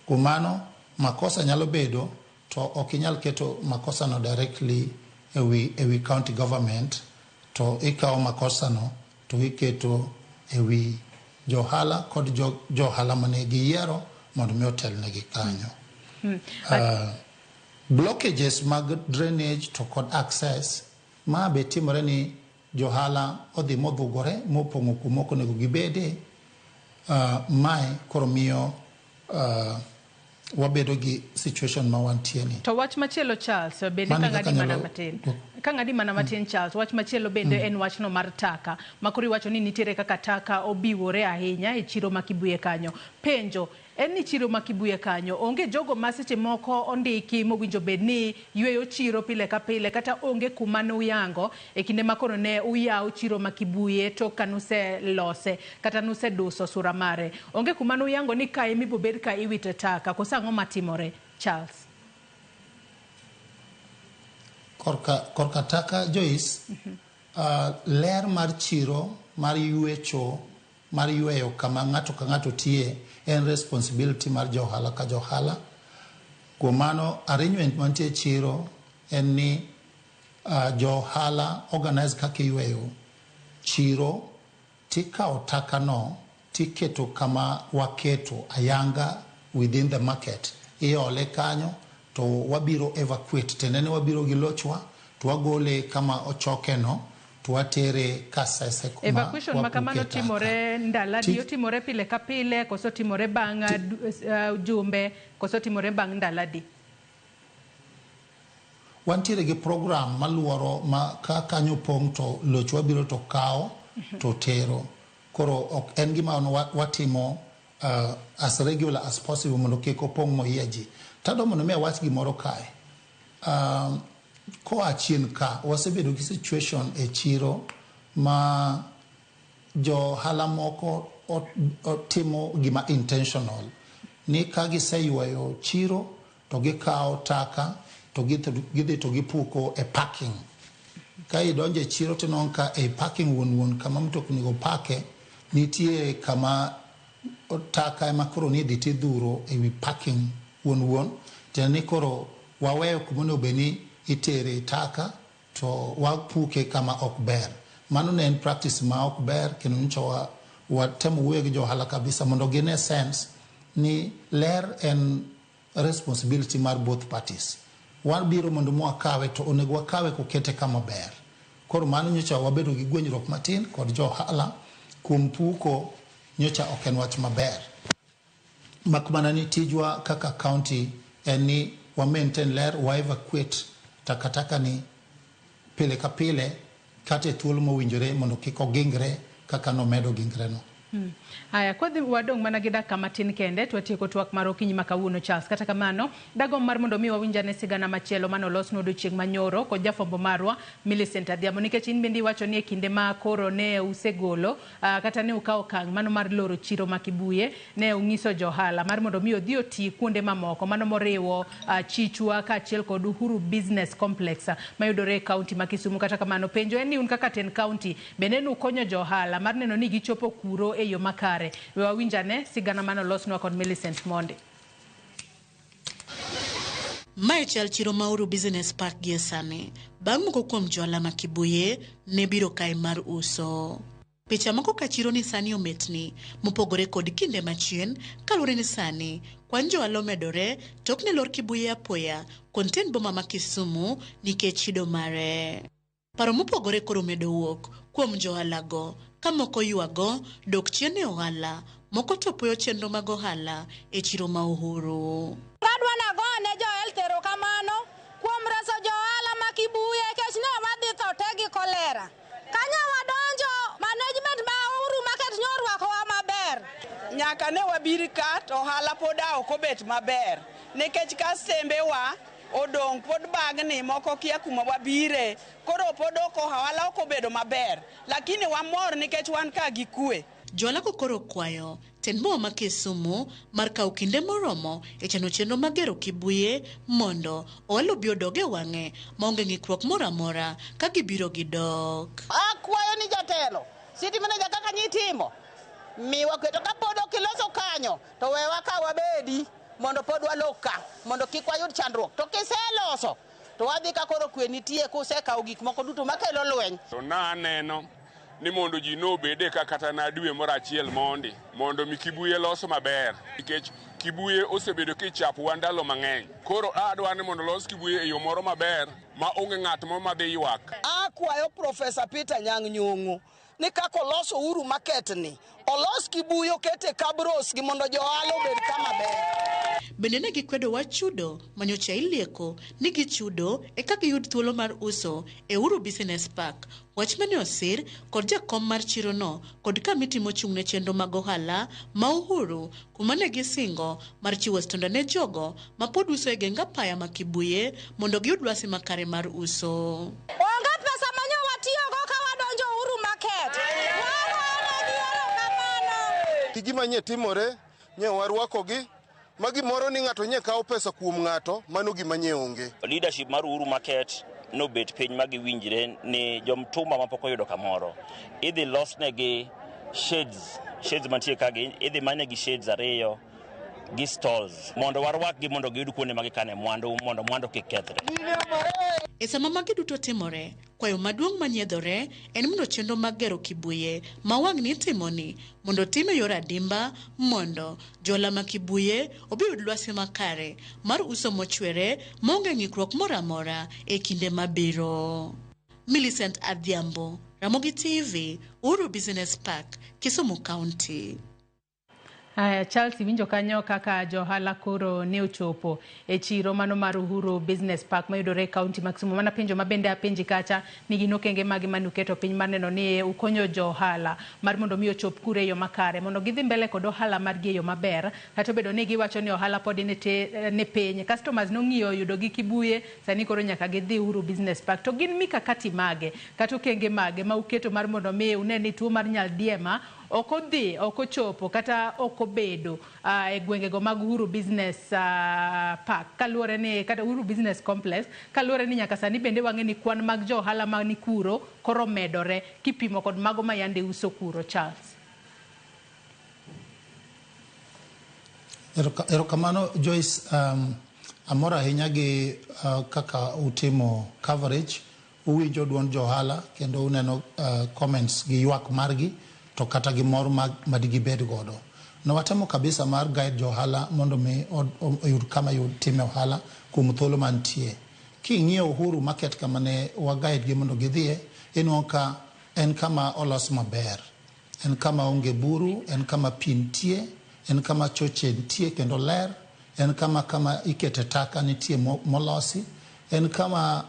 Kuom mano, makosa nyalo bedo to ok inyal keto makosa no directly ewi county government, to ikawo makosa no to iketo ewi jo ohala kod jo ohala mane giyiero mondo mi otelnegi kanyo. Blockages mag drainage to kod access ma be timore ni jo ohala odhi modhugore mopong'o kuma ok onego gibede. Mae koro miyo wabedo gi situation ma wantie ni. To wach machielo Charles, bende Mano ka kaka ng'adi mana nyalo matin. Ka ng'adi mana matin Charles, wach machielo bende en wachno mar taka. Makoro iwacho ni nitiere kaka taka obiwore ahinya e chiro ma Kibuye kanyo. Penjo en ni chiro ma Kibuye kanyo onge jogo ma seche moko ondiki mowinjo bed ni yweyo chiro pile ka pile, kata onge kuma ne uyango e kinde ma koro ne uyawo chiro ma Kibuye tok ka nuselose kata nuseduso sura mare. Onge kuma ne uyango ni kae mibobed ka iwite taka, koso ang'o matimore Charles? Korka taka Joyce, ler mar chiro mar ywecho mar yweyo kama ng'ato ka ng'ato tiye en responsibility mar jo ohala ka jo ohala. Kuom mano arrangement mantie e chiro en ni jo ohala organize kaka iyweyo chiro, tikawo taka no tiketo kama waketo ayanga within the market, iole kanyo to wabiro evacuate, tiende ni wabiro gi lochwa to wagole kama ochoke no to watere Kasese kuma Evacuation ma kamano wapuke taka. timore ndalo adi? Otimore pile ka pile, koso timore bang' jumbe, koso timore bang' ndalo adi? Wantiere gi program maluoro ma ka kanyo pong' to lochwa biro to kawo to tero. Koro ok en gima watimo as regular as possible mondo kik opong' moyie ji. Tadwa mondo mi awach gimoro kae. Koa chien ka wasebedo gi situation e chiro ma jo ohala moko otimo gima intentional ni ka giseywayo chiro to gikawo taka to gidhi to gipuko e parking. Ka idonjo e chiro tinwang'o ka e parking wuon wuon kama mtokni go pake nitie kama taka ema koro ni idhi tidhuro ewi parking wuon wuon, tiende ni koro waweyo kuma onego bed ni itere taka to wapuke kama ok ber. Mano ne en practice ma ok ber, kendo nyocha watemo wuoyo gi jo ohala kabisa mondo gine sense ni ler en responsibility mar both parties. Wabiro mondo mwakawe to onego wakawe kokete kama ber. Koro mano nyocha wabedo gi gwenyruok matin kod jo ohala kuom puko nyocha ok en wach maber. Mak mana ni tijwa kaka county en ni wa maintain ler, wa evacuate takataka ni pile ka pile kata e thuolo mowinjore mondo kik ogingre kaka nomedo gingre no. Haya, kodhi wadong' mana gi dakika matin kende to watieko twak mar okinyi ma kawuono Charles. Kata kamano, dagomb mar mondo mi wawinj ane sigana machielo mane olosnwa odiochieng' manyoro kod jafwambo marwa Millicent Adhiambo nikech in bende iwacho ni e kinde ma koro ne usegolo kata ne ukawo okang' mano mar loro chiro ma Kibuye ne ung'iso johala mar mondo mi odhi oti kuonde mamoko mano moriwo Chichwa kaachiel kod Uhuru Business Complex mayudore e kaunti ma Kisumu. Kata kamano, penjo en ni un kaka tend kaunti bende nukonyo johala mar neno ni gichopo kuro e yo makare. We wawinj ane sigana mane olosnwa kod Millicent Monde. Mae chal chiro ma Uhuru Business Park gie sani, bang' moko kuom johala ma Kibuye ne biro kae mar uso. Picha moko ka chiro ni sani ometni, mopogore kod kinde machien, kaluwore ni sani kwan johala omedore tok ne lor Kibuye apoya konten boma ma Kisumu nikech chido mare. Paro mopogore koro medo wuok kuom johalago, ka moko ywago dok chien e ohala, moko to puoyo chenro mag ohala e chiro ma Uhuru. Adwa nagone jo health erokamano kuom reso johala ma Kibuye kech ne wadhi tho te gi kolera. Kanya wadonjo management ma Uhuru Market nyorwakowa maber. Nyaka ne wabir ka to ohala pod a ok obet maber nikech kastembewa odong' pod bagni moko kia kuma wabire koro pod ok ohala ok obedo maber lakini wamor nikech wan ka gi kwe. Johala go koro kwayo tend boma ma Kisumu mar kawo kinde moromo e chano chenro mag gero Kibuye mondo ohala obi odog e wang'e maonge ng'ikruok moro amora ka gibiro gidok. Akwayo ni jatelo, city manager kaka nyitimo, miwa kwe to kapod ok iloso kanyo to wewa ka wabedi mondo pod walok ka mondo kik wayud chandruok. To kiseloso to wadhi ka koro kwe nitie kusekawo gik moko duto makelo lweny. To na aneno ni mondo ji nobede ka kata na dwe moro achiel mondi mondo mi Kibuye loso maber nikech Kibuye osebedo kichapowa ndalo mang'eny. Koro adwa ni mondo los Kibuye e yo moro maber ma onge ng'at moro madhi ywak. Akwayo Professor Peter Nyang' Nyong'o ni kaka oloso Uhuru Market ni, olos Kibuye okete Kabros gi mondo johala obed kama ber. Bende ne gikwedo wach chudo manyocha ilieko ni gichudo eka giyud thuolo mar uso e Uhuru Business Park. Wach mane osir kod jakom mar chirono kod kamiti mochung' ne chenro mag ohala ma Uhuru kuma ne gisingo mar chiwo stonda ne jogo ma pod uso e geng apaya ma Kibuye mondo giyud lwasi makare mar uso. Onge pesa manyo watiyogo ka wadonjo Uhuru Market. Wagone gi erokamano. Gima nye timore, nye warwakogi, ma gimoro ni ng'ato nye kawo pesa kuom ng'ato, mano gima nye onge. Leadership mar Uhuru Market nobet piny ma giwinjre ni jomtumba mapok oyudo kamoro idhi losnegi shades, shades mantie ka gi idhi manegi shades 2 gi stalls mondo warwakgi mondo giyud kuonde ma gikane mwandu mondo mwandu kik kethre. E sama magi duto timore, kwayo maduong' manyiedhore en mondo chenro mag gero Kibuye ma wang'ni itimoni mondo otim e yor adimba mondo johala ma Kibuye obi yud lwasi makare mar uso mochwere maonge ng'ikruok moro amora e kinde mabiro. Millicent Adhiambo, Ramogi TV, Uhuru Business Park, Kisumu County. Aya, Charles iwinjo kanyo kaka johala koro ne ochopo e chiro mano mar Uhuru Business Park mayudore e kaunti ma Kisumu. Mana penjo ma bende apenji kacha ni gin okenge mage mane uketo piny mar neno ni ukonyo johala mar mondo mi ochop kure e yo makare mondo gidhi mbele kod ohala margi e yo maber kata obedo ni giwacho ni ohala pod ni piny. Customers nong'iyo yudo gi Kibuye, sani koro nyaka gidhi Uhuru Business Park. To gin mikakati mage kata okenge mage ma uketo mar mondo mi une ni tuo mar nyaldiema ok odhi, ok ochopo kata ok obedo e gwengego mag Uhuru Business Park kaluwore ni kata Uhuru Business Complex kaluwore ni nyaka sani bende wang'e ni kwan mag jo ohala mani kuro koro medore kipimo kod mago ma yande uso kuro. Charles. Erokamano Joyce, amor ahinya gi kaka utimo coverage, uwinjo duond jo ohala kendo uneno comments gi ywak margi to kata gi mor madigibed godo. Ne watemo kabisa mar guide jo ohala mondo mi oyud kama yud time ohala kuom thuolo mantie. King'iyo Uhuru Market kama ne wa guide gi mondo gidhiye, inwang'o ka en kama olos maber. En kama onge buru, en kama pi nitie, en kama choche nitie kendo ler, en kama kama ikete taka nitie molosi, en kama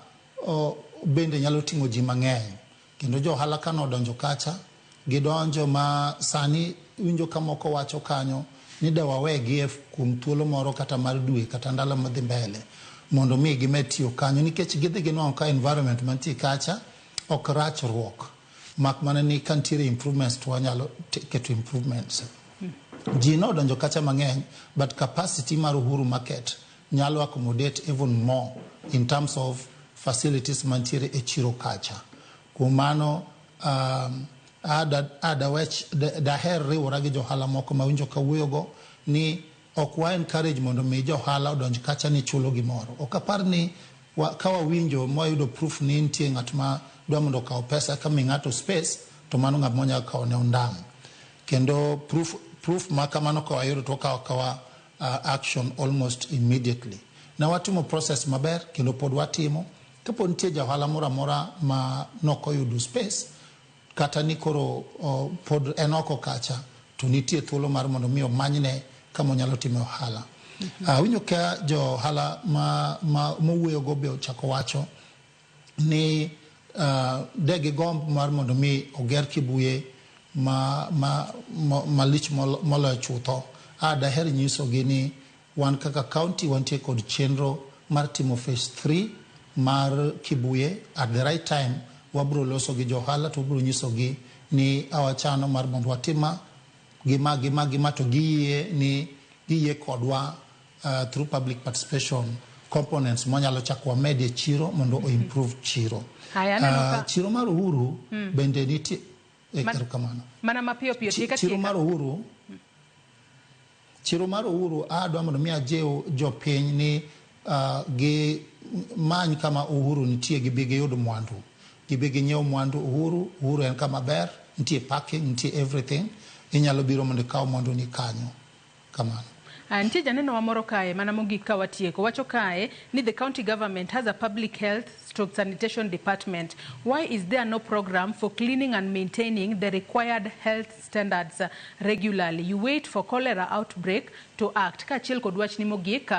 bende nyalo ting'o ji mang'eny. Kendo jo ohala kane odonjo kacha, gidonjo ma sani winjo ka moko wacho kanyo ni da wawegi kuom thuolo moro kata mar dwe kata ndalo madhi mbele mondo mi gimed tiyo kanyo nikech gidhi ginwang'o ka environment mantie kacha ok rach ruok mak mana ni ka nitiere improvements to wanyalo keto improvements. Ji nodonjo kacha mang'eny, but capacity mar Uhuru Market nyalo accommodate even more in terms of facilities mantiere e chiro kacha. Kuom mano, daher riwora gi johala moko mawinjo kawuoyogo ni ok wa encourage mondo mi johala odonj kacha ni chulo gimoro. Ok apar ni ka wawinjo mwayudo proof ni nitie ng'at ma dwa mondo okaw pesa ka mi ng'ato space, to mano ng'at monyalo kawo ne ondamo. Kendo proof ma kamano ka wayudo to wakawo akawa action almost immediately. Ne watimo process maber kendo pod watimo. Kapo nitie ja ohala moro amora ma nokoyudo space kata ni koro pod en oko kacha, to nitie thuolo mar mondo mi omanyne kama onyalo time ohala. Awinjo ka jo ohala ma mowuoyogo be ochako wacho ni de gigomb mar mondo mi oger Kibuye malich moloyo chutho. Daher nyisogi ni wan kaka county wantie kod chenro mar timo phase 3 mar Kibuye. At the right time wabro loso gi jo ohala to wabro nyisogi ni awachano mar mondo watima gima gima gima to giyie ni giyie kodwa through public participation components mwanyalo chako wamedie chiro mondo o improve chiro. Haya, aneno Chiro mar Uhuru bende nitie erokamano. Mana mapiyo piyo, tieka Chiro tieka. mar Uhuru, chiro mar Uhuru, adwa mondo mi ajiw jopiny ni gi many kama Uhuru nitie, gibi giyud mwandu, gibi ginyiew mwandu Uhuru. Uhuru en kama ber, nitie parking, nitie everything, inyalo biro mondo ikaw mwandu ni kanyo. Kamano. Nitie janeno wa moro kae mana mogik ka watieko wacho kae ni the county government has a public health stroke sanitation department. Why is there no program for cleaning and maintaining the required health standards regularly? You wait for cholera outbreak to act. Kaachiel kod wachni mogik,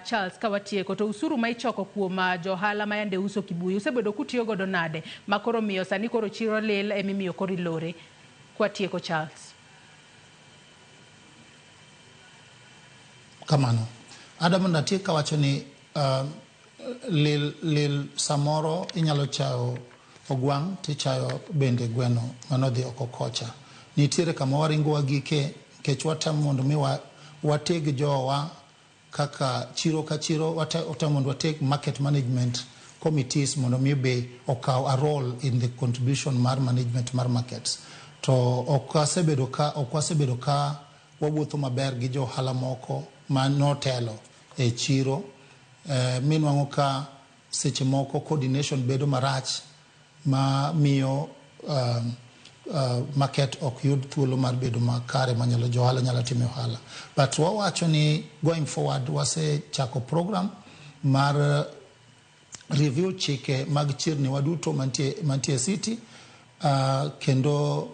Charles, ka watieko to usuru ma ichoko kuom johala ma yande uso Kibuye usebedo kutiyo godo nade ma koro miyo sani koro chiro lil emimiyo koro ilore? Kwatieko, Charles. Kamano. Ada mondo atiek kawacho ni lil samoro inyalo chayo ogwang' tichayo bende gweno manodhi oko kocha. Nitiere kama waringo wagike nikech watemo mondo mi wateg jowa kaka chiro ka chiro, watemo mondo wateg market management committees mondo mi be okaw a role in the contribution mar management mar markets. To ok wasebedo ka wawuotho maber gi jo ohala moko ma notelo e chiro, minwang'o ka seche moko coordination bedo marach ma miyo market ok yud thuolo mar bedo makare manyalo jo ohala nyalo timo ohala. But wawacho ni going forward wasechako program mar review chike mag chirni waduto mantie city, kendo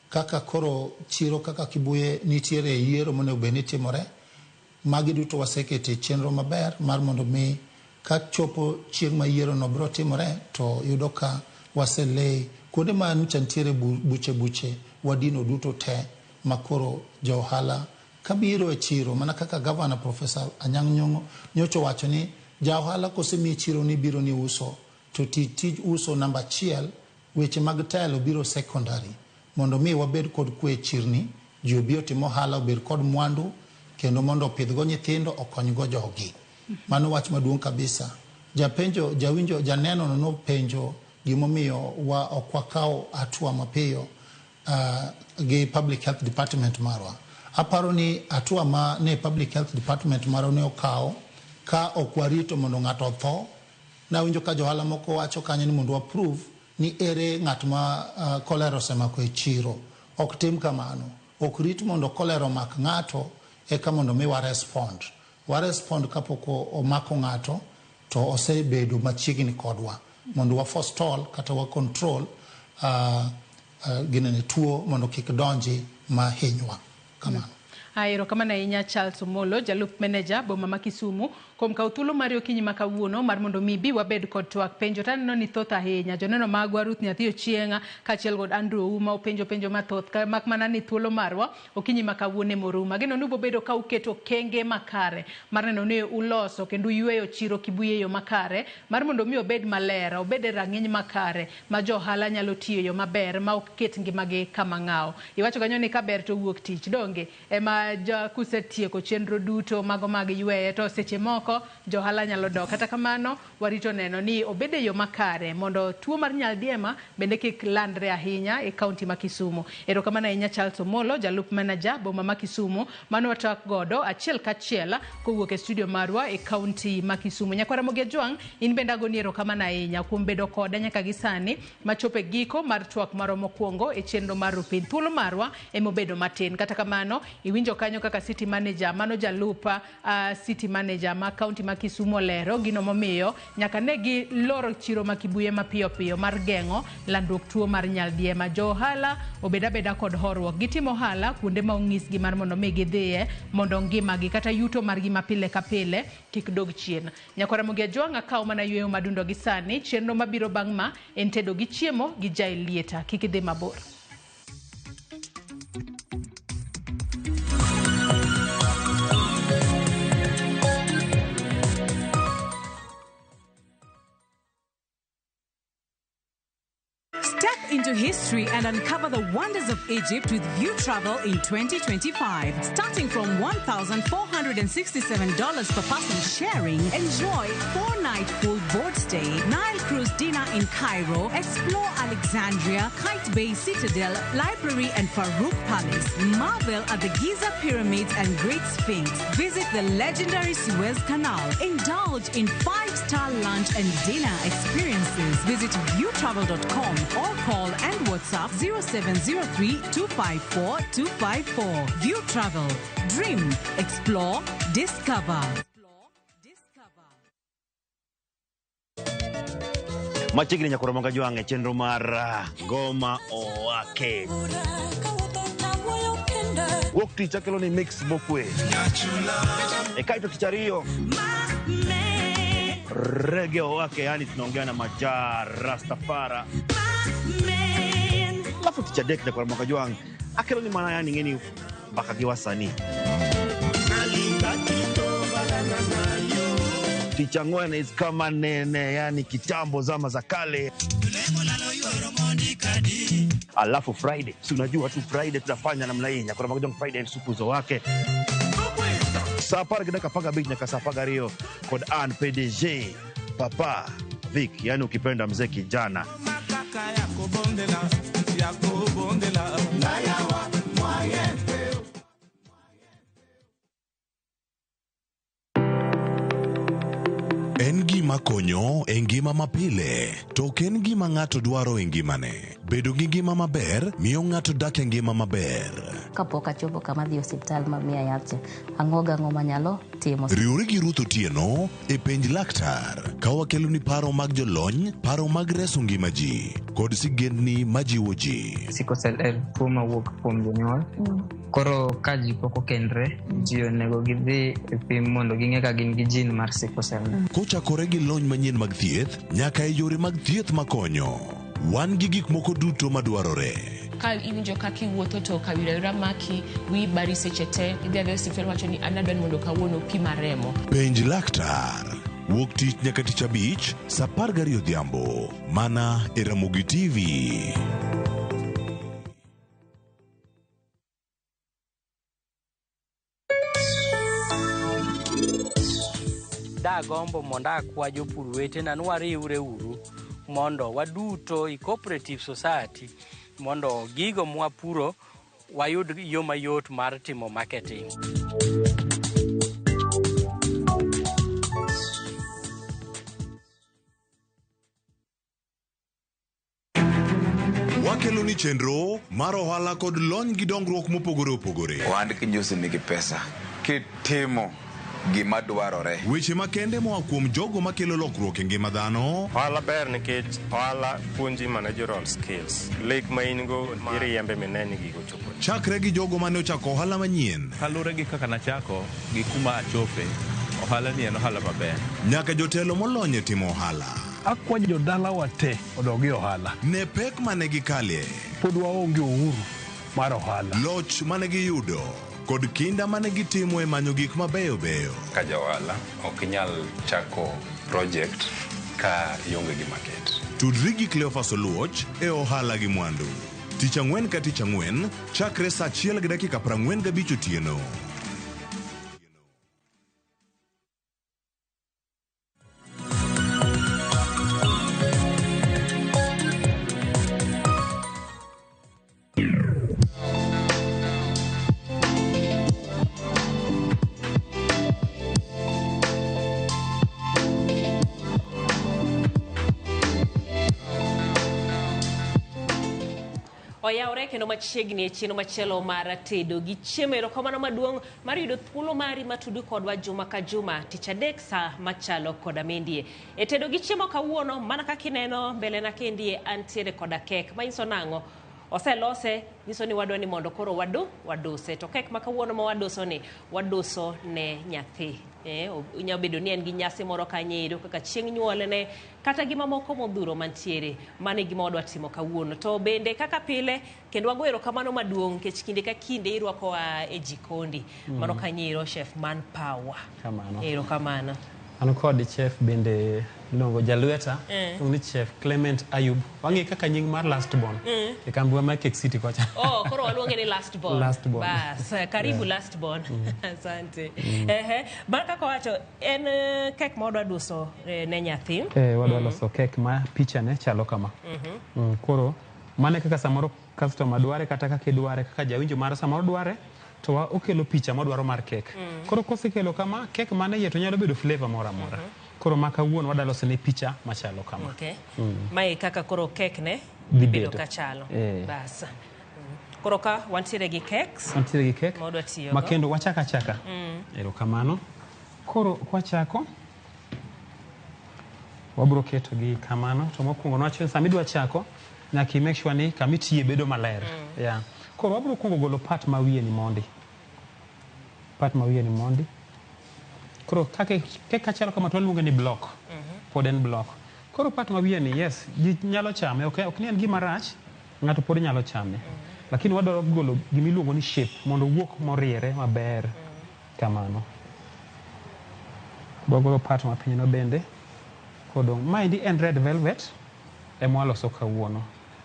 kaka koro chiro kaka Kibuye nitiere yiero monego bed ni timore, magi duto wasekete chenro maber mar mondo mi kachopo chieng' ma yiero no biro timore to yudo ka waselay kuonde ma nyocha nitiere buche buche wadino duto te ma koro jo ohala kabiro e chiro. Mana kaka Governor Professor Anyang' Nyong'o nyocha owacho ni ja ohala kosemiyi chiro ni biro ni uso to tij uso namba achiel, weche mag telo biro secondary, mondo mi wabed kod kwe e chirni, ji obi otim ohala, obed kod mwandu kendo mondo opidhgo nyithindo, okonygo jogi. Mano wach maduong' kabisa. Japenjo, jawinjo, janeno no nopenjo gimomiyo ok wakaw hatua mapiyo gi public health department marwa. Aparo ni hatua ma ne public health department marwa ne okawo ka ok warito mondo ng'ato otho. Nawinjo ka johala moko wacho kanyo ni mondo wa prove ni ere ng'at ma cholera osemako e chiro. Ok tim kamano. Ok rit mondo cholera omak ng'ato eka mondo mi wa respond. Wa respond kapok omako ng'ato. To osebedo machiegni kodwa mondo wa forestall kata wa control ginene tuo mondo kik donji ma hinywa kamano. Erokamano ahinya Charles Omolo, jalup meneja boma ma Kisumu, kuom kawo thuolo mari okinyi ma kawuono mar mondo mi bi wabed kod twak. Penjo to aneno ni thoth ahinya. Joneno magwa Ruth Nyathi Ochieng' kaachiel kod Andrew Ouma openjo penjo mathoth, mak mana ni thuolo marwa okinyi ma kawuono ema orumo. Ageno ni ubobedo ka uketo okenge makare mar neno ni uloso kendo uyweyo chiro Kibuye e yo makare mar mondo mi obed maler, obed e rang'iny makare ma jo ohala nyalo tiyo e yo maber ma ok ket ngimagi kama ng'awo. Iwacho kanyo ni kaber to wuok tich, donge? Ema kusetieko chenro duto mago mag yweye to seche moko johala nyalo dok. Kata kamano warito neno ni obed e yo makare mondo tuo mar nyaldiema bende kik landre ahinya e kaunti ma Kisumu. Erokamano ahinya Charles Omolo, jalup manager boma ma Kisumu, mano watwak godo achiel kachiel kowuok e studio marwa e kaunti ma Kisumu. Nyakwara Ramogi Ajwang', in bende agoni erokamano ahinya kuom bedo koda nyaka gi sani machopo e giko mar twak marwa mokwongo e chenro mar Rupiny. Thuolo marwa emobedo matin. Kata kamano iwinjo kanyo kaka city manager, mano jalupa city manager ma kaunti ma Kisumu olero gino momiyo nyaka ne gi loro chiro ma Kibuye mapiyo piyo mar geng'o landruok tuo mar nyaldiema. Jo ohala obed abeda kod horuok, gitimo ohala kuonde ma onyisgi mar mondo mi gidhiye mondo ngimagi kata yuto margi ma pile ka pile kik dog chien. Nyakwara Ramogi Ajwang' akawo mana yweyo madundo gi sani. Chenro mabiro bang' ma en tedo gi chiemo gi Jael Lieta. Kik idhi mabor. Step into history and uncover the wonders of Egypt with View Travel in 2025. Starting from $1,467 per person sharing, enjoy 4-night full board stay, Nile cruise dinner in Cairo, explore Alexandria, Kite Bay Citadel, Library and Farouk Palace, marvel at the Giza Pyramids and Great Sphinx, visit the legendary Suez Canal, indulge in 5-star lunch and dinner experiences. Visit viewtravel.com or call and WhatsApp 0703 254 254. View Travel. Dream, explore, discover. Machiegni nyakoro Ramogi Ajwang' e chenro mar Ngoma Owake. Wuok tich akelo ni mix mokwe. E kaito tich ariyo Reggae Owake, yani tunaongea na Maja Rastafara. Alafu tich adek nyakoro Ramogi Ajwang' akelo ni mana yani ng'eni mbaka gi wasanii. Tich ang'wen is kama nene, yani kitambo zama za kale. Alafu Friday, si unajua tu Friday tunafanya namna hii. Nyakoro Ramogi Ajwang' Friday supu zo wake. Saa 10:15 nyaka saa 12 kod Ann PDG Papa Vic, yani ukipenda mzee kijana. En gima konyo e ngima mapile, to ok en gima ng'ato dwaro e ngimane. Bedo gi ngima maber miyo ng'ato dak e ngima maber. Kapok achopo kama dhi osiptal ma miya yath cha, ang'o gang'o manyalo timo. Riwri gi Ruth Otieno e penj laktar ka wakeloni paro mag jolony, paro mag reso ngima ji kod sigendni majiwo ji. Sickle cell en tuo mawuok kuom jonyuol. Koro ka ji pok okendre, ji onego gidhi e pim mondo ging'e ka gin gi gene mar sickle cell. Kochakore gi lony manyien mag thieth nyaka e yore mag thieth makonyo, wan gi gik moko duto madwarore. Ka iwinjo kaka iwuotho to kawira maki, wiyi bari seche te, idhi adhiya e osiptal wacho ni an adwa ni mondo kawuono pima remo. Penj laktar wuok tich nyaka tich abich saa 12 odhiambo mana e Ramogi TV. Dagombo mondo akwa jopur wetena ni wariwre uru mondo waduto i cooperative society mondo gigo mwapuro wayud yo mayot mar timo marketing. Wakelo ni chenro mar ohala kod lony gi dongruok mopogore opogore. Ohand kinjosi nigi pesa. Kitimo gima dwarore. Weche makende moa kuom jogo makelo lokruok e ngima dhano. Ohala ber nikech ohala puonji managerial skills. Lek ma in go iriembe mine ni gigo chopo. Chakre gi jogo mane ochako ohala manyien. Kaluwore gi kaka nachako gi kuma achope, ohala ni en ohala maber. Nyaka jotelo molony e timo ohala. Akwayo jodalawa te odog e ohala. Ne pek mane gikalie. Pod waonge uhuru mar ohala. Loch mane giyudo kod kinda mane gitimo e manyo gik mabeyo beyo. Ka ja ohala ok inyal chako project ka ionge gi market. Tudri gi Cleophas Oluoch e ohala gi mwandu. Tich ang'wen ka tich ang'wen chakre saa 1:45 otieno. Oyawre kendo machiegni e chenro machielo mar tedo gi chiemo. Erokamano maduong' mar yudo thuolo mari matudo kodwa juma ka juma tich adek sa machalo koda mendie. E tedo gi chiemo kawuono mana kaka ineno mbele na kendie antiere koda kek manyiso nang'o? Oselose nyiso ni wadwa ni mondo koro waduse. To kek ma kawuono ma wadoso ni wadoso ne nyathi. Inyalo bedo ni en gi nyasi moro kanyo kaka chieng' nyuolne kata gima moko modhuro mantiere. Mano e gima wadwa timo kawuono. To bende kaka pile kendo wago erokamano maduong' nikech kinde ka kinde irwakowa e jikondi. Mano kanyo Chef Man Power. Kamano. Erokamano. An kod chef bende iluongo Jalweta, iluongo ni Chef Clement Ayub. Wang'e kaka nying mar last born. E kambiwa mar Cake City kocha. Oh, koro waluonge ni last born. Last born. Bas, karibu last born. Asante. Mar kaka wacho, en kek ma wadwa duso ne nyathi. Wadwa loso kek ma picha ne chalo kama. Koro mane kaka samoro customer dware kata kaka idware kaka jawinjo mar samoro dware. To okelo picha modwaro mar kek. Koro kosekelo kama, kek mane iye to nyalo bedo flavor moro amora. Koro ma kawuono wadwa loso ne picha machalo kama. Okay. Mae kaka koro kek ne dhi bedo kachalo. Bas. Koro ka wantiere gi cakes. Wantiere gi kek. Ma wadwa tiyogo. Ma kendo wachako achaka. Erokamano. Koro kwachako wabro keto gi kamano. To mokwongo nwacho sama idwa chako nyaka i make sure ni kama itiye bedo maler. Yeah. Koro wabro kuongo golo part ma wiye ni mondi. Part ma wiye ni mondi. Koro kaka kek kachalo kama to waluonge ni block. Pod en block. Koro part ma wiye ni yes, ji nyalo chame, ok ni en gima rach, ng'ato pod nyalo chame. Lakini wadwaro golo gima iluongo ni shape mondo owuok moriere maber. Kamano. Wagolo part ma piny no bende. Kodong' maendi en red velvet ema waloso kawuono.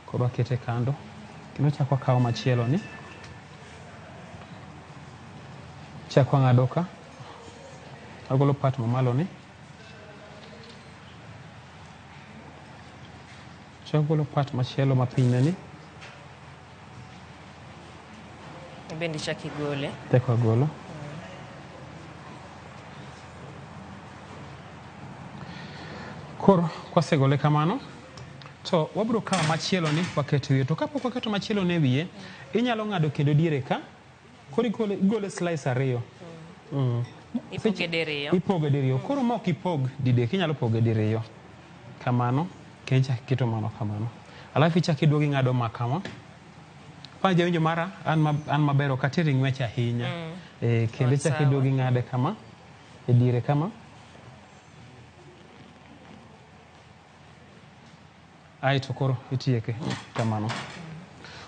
Koro wakete kando. Kendo chak wakawo machielo ni. Chak wang'ado ka. Agolo part mamalo ni. Chak golo part machielo mapiny ni. Bende chak igole. Chak wagolo. Koro kwasegole kamano to wabro kawo machielo ni waketo wiye. To kapok waketo machielo ni e wiye, inyalo ng'ado kendo diere ka. Koro igole slice ariyo. Ipoge diriyo. Ipoge diriyo. Koro ma ok ipog didek, inyalo poge diriyo. Kamano, kendo ichak iketo mano kamano. Alafu ichak iduogo ing'ado ma kama. Pa jawinjo mara, an maber ok ater ng'wech ahinya. Kendo ichak iduogo ing'ade kama, e diere kama. Aeto koro itieke kamano.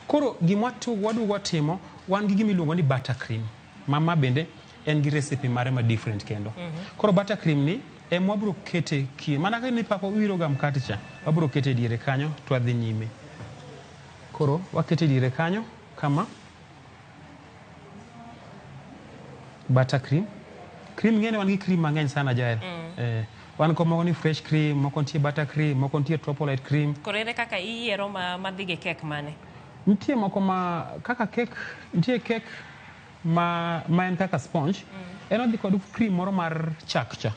Koro gima waduogo watimo, wan gi gima iluongo ni buttercream. Mama bende en gi recipe mare ma different kendo. Koro buttercream ni ema wabro kete ki mana ka nipako wiro ga mkate cha, wabro kete diere kanyo to wadhi nyime. Koro wakete diere kanyo kama buttercream. Cream ng'eny wan gi cream mang'eny sana Jael. Wan ko moko ni fresh cream, moko nitie buttercream, moko nitie tropolite cream. Koro ere kaka iyiero ma dhi gi kek mane? Nitie moko ma kaka kek, nitie kek ma en kaka sponge. En odhi kod cream moro mar chak cha.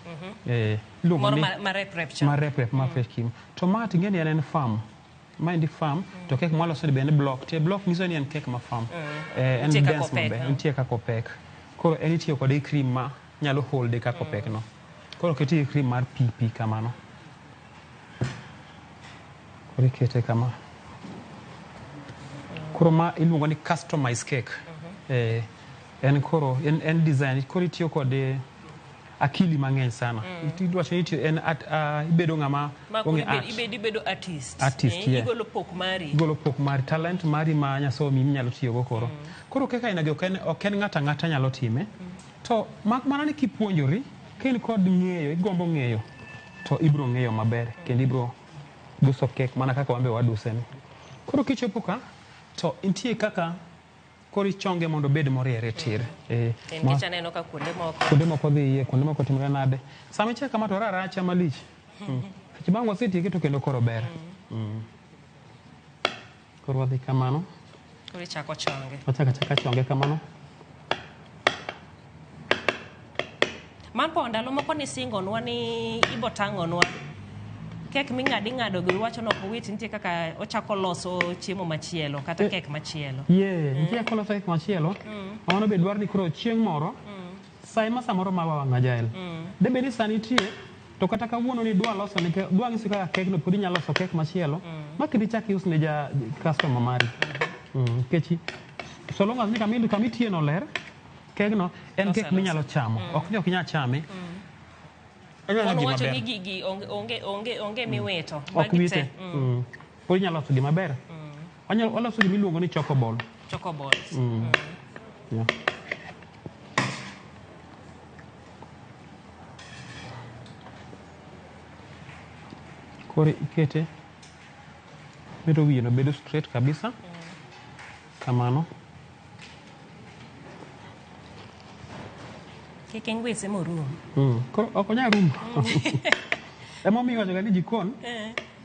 Moro ma rep rep cha. Ma rep rep, ma fresh cream. To ma to ing'e ni en farm. Ma endi farm, to kek mwaloso ni be en block. Tie block nyiso ni en kek ma farm. En dense maber, nitie kaka opek. Koro en itiyo kode cream ma nyalo holde kaka opekno. Koro ok iti gi cream mar pi pi kamano. Koro ikete kama. Koro ma iluongo ni customized cake. Eh, en koro en, en design koro itiyo kod eh, akili mang'eny sana. Idwacho ni itiyo en art, ibedo ng'ama Ma koro ong'e ibed, art. ibed, ibedo artist. Artist, Eh, yeah. Igolo pok mari. Igolo pok mari, talent mari ma Nyasaye omiyi minyalo tiyogo koro. Koro kek aina gi ok en, ok en ng'ato ang'ata nyalo time. To mak mana ni kipuonjori, ka in kod ng'eyo, igombo ng'eyo, to ibiro ng'eyo maber kendo ibiro duso kek mana kaka wan be waduse ni. Koro kichopo ka, to nitie kaka koro ichonge mondo obed moriere tir. Eh, Nikech aneno ka kuonde moko. kuonde moko dhi iye, kuonde moko timore nade. Sama ichako kama to oraracha malich. Seche bang' wasetieke to kendo koro ber. Koro wadhi kamano. Koro ichako chonge. Wachako achaka chonge kamano. Mampo ndalo moko nisingonwa ni ibo tang'onwa kek ming'ado ing'ado gi iwacho ni ok owit nitie kaka ochako loso chiemo machielo kata kek machielo. Yeah, nitie kaka oloso kek machielo. Mano be dwaro ni koro chieng' moro sa ema samoro ma wang' ajael. Debed ni sani nitie to kata kawuono ni dwa loso ne dwa ng'isi kaka kek no pod inyalo loso kek machielo ma kendo ichak ius ne ja customer mari. Nikech so long as ni kama kama itiye no ler, kegno en kek minyalo chamo. Ok ni ok inyal chame. Onyalo Kono gima wacho ber. ni gigi onge onge onge onge miwito. Ok Magi wite. te. Pod inyalo loso gima ber. Wanyalo waloso gima iluongo ni choco ball. Choco balls. Yeah. Koro ikete bedo wiye no bedo straight kabisa. Kamano. Kik ingwise morum. Koro ok onyal rumo. Emomiyo iwacho ga ni jikon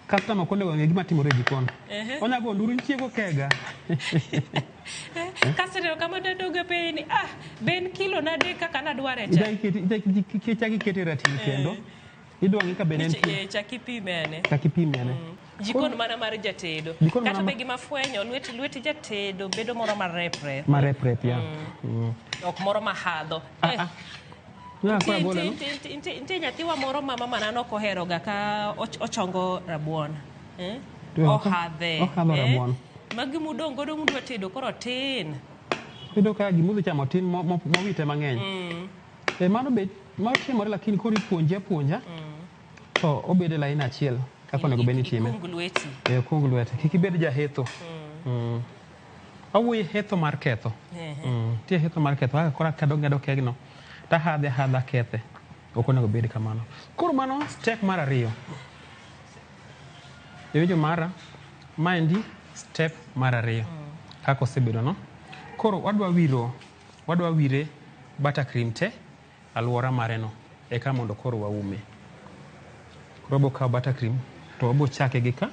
customer ok onego ng'e gima timore e jikon. Onya go nduru nitie go kega. Kaseneno kama dadogo piny ni ah ben kilo nade kaka nadware cha. Ichak ikete ratil kendo. Idwa ng'i ka be ne nitie. Chak ipime ane. Chak ipime ane. Jikon mana mar jatedo. Jikon mana Kata be gima fwenyo lwet lwet jatedo bedo moro mareprep. Mareprep, ya. Ok moro mahadho. Nyalo koro abolo, no? Nitie nyathiwa moro ma mama na ok oheroga ka ochongo rabuon. To Ohadhe. Ohadho rabuon. Magi mudong' godo mudwa tedo koro tin. Iyudo ka gimudhi chamo tin mowite mang'eny. Mano be mano timore lakini koro ipuonje apuonja to obedo e lain achiel kaka onego bed ni itime. Ikung lweti. Okung lwete. Kik ibed jahetho. Awuoyo hetho mar ketho. Nitie hetho mar ketho kaka koro akado ng'ado kegno tahadhe ahadha kethe. Ok onego bed kamano. Koro mano step mar ariyo. Iwinjo mara? Maendi step mar ariyo. Kaka osebedo no. Koro wadwa wiro, wadwa wire buttercream te alwora mare no eka mondo koro waume. Koro wabo kawo buttercream to wabo chake gi ka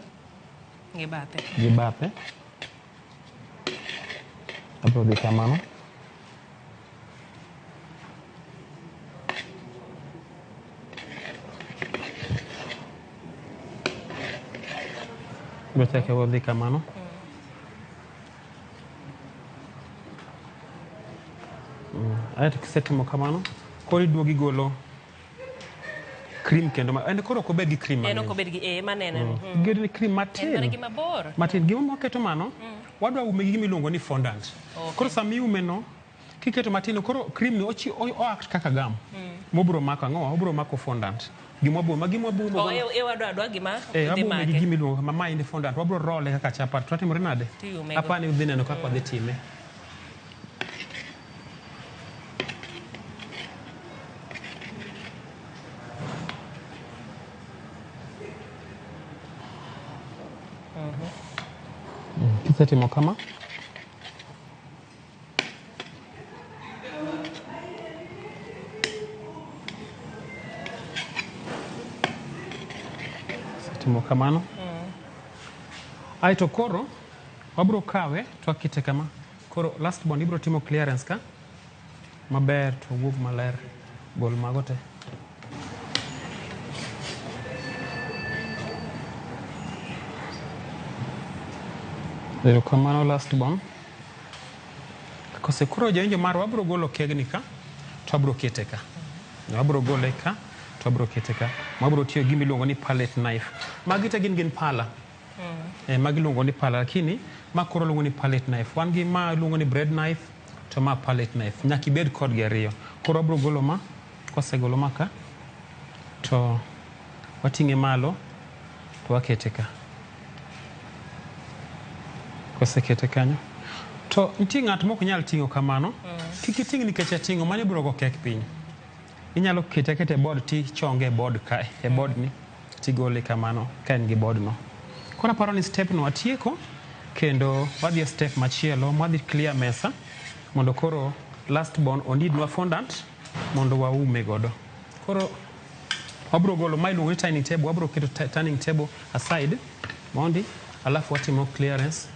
Gi bathe. gi bathe. Abro dhi kamano. Abro chake wadhi kamano. Aeto kisetimo kamano, koro iduogo igolo cream kendo ma, en koro ok obed gi cream En mang'eny. ok obed gi maneno. Ged ni cream En matin. mana gi mabor. Matin. Gima waketo mano, wadwa ume gi gima iluongo ni fondant. Koro sama iume no, kiketo matin, koro cream ni ochi, o act kaka gum. Mobiro mako ang'o? Obiro mako fondant. Gima wabiro, ma gima wabiro Oh, e wadwa adwa gima dhi wabiro ume gi make. gima iluongo ma maendi fondant. Wabiro role kaka chapat. To watimore nade? Tiume go. Apani udhi neno kaka wadhi time. Kisetimo kama, kisetimo kamano, aeto koro wabiro kawe to wakete kama. Koro last bond ibiro timo clearance ka maber to wuog maler, gol mago te. Erokamano last born. Kose koro jawinjo marwa wabiro golo kegni ka to wabiro kete ka. Wabro gole ka to wabro kete ka. Wabro tiyo gi gima iluongo ni palette knife. Magi te gin pala. Magi iluongo ni pala lakini ma koro luongo ni palette knife. Wan gi ma iluongo ni bread knife to ma palette knife. Nyaka ibed kodgi ariyo. Koro wabro golo ma, kosegolo ma ka to wating'e malo to wakete ka. Kosekete kanyo to nitie ng'at mok nyal ting'o kamano. Kik iting' nikech ating'o, mano ibiro go kek piny. Inyalo kete aketa e board tichonge e board kae, e board ni tigole kamano ka en gi board no. Koro aparo ni step no watieko kendo wadhi e step machielo mwadhi clear mesa mondo koro last born onidnwa fondant mondo waume godo. Koro wabro golo ma iluongo ni turning table, wabro keto turning table aside mondi, alafu watimo clearance.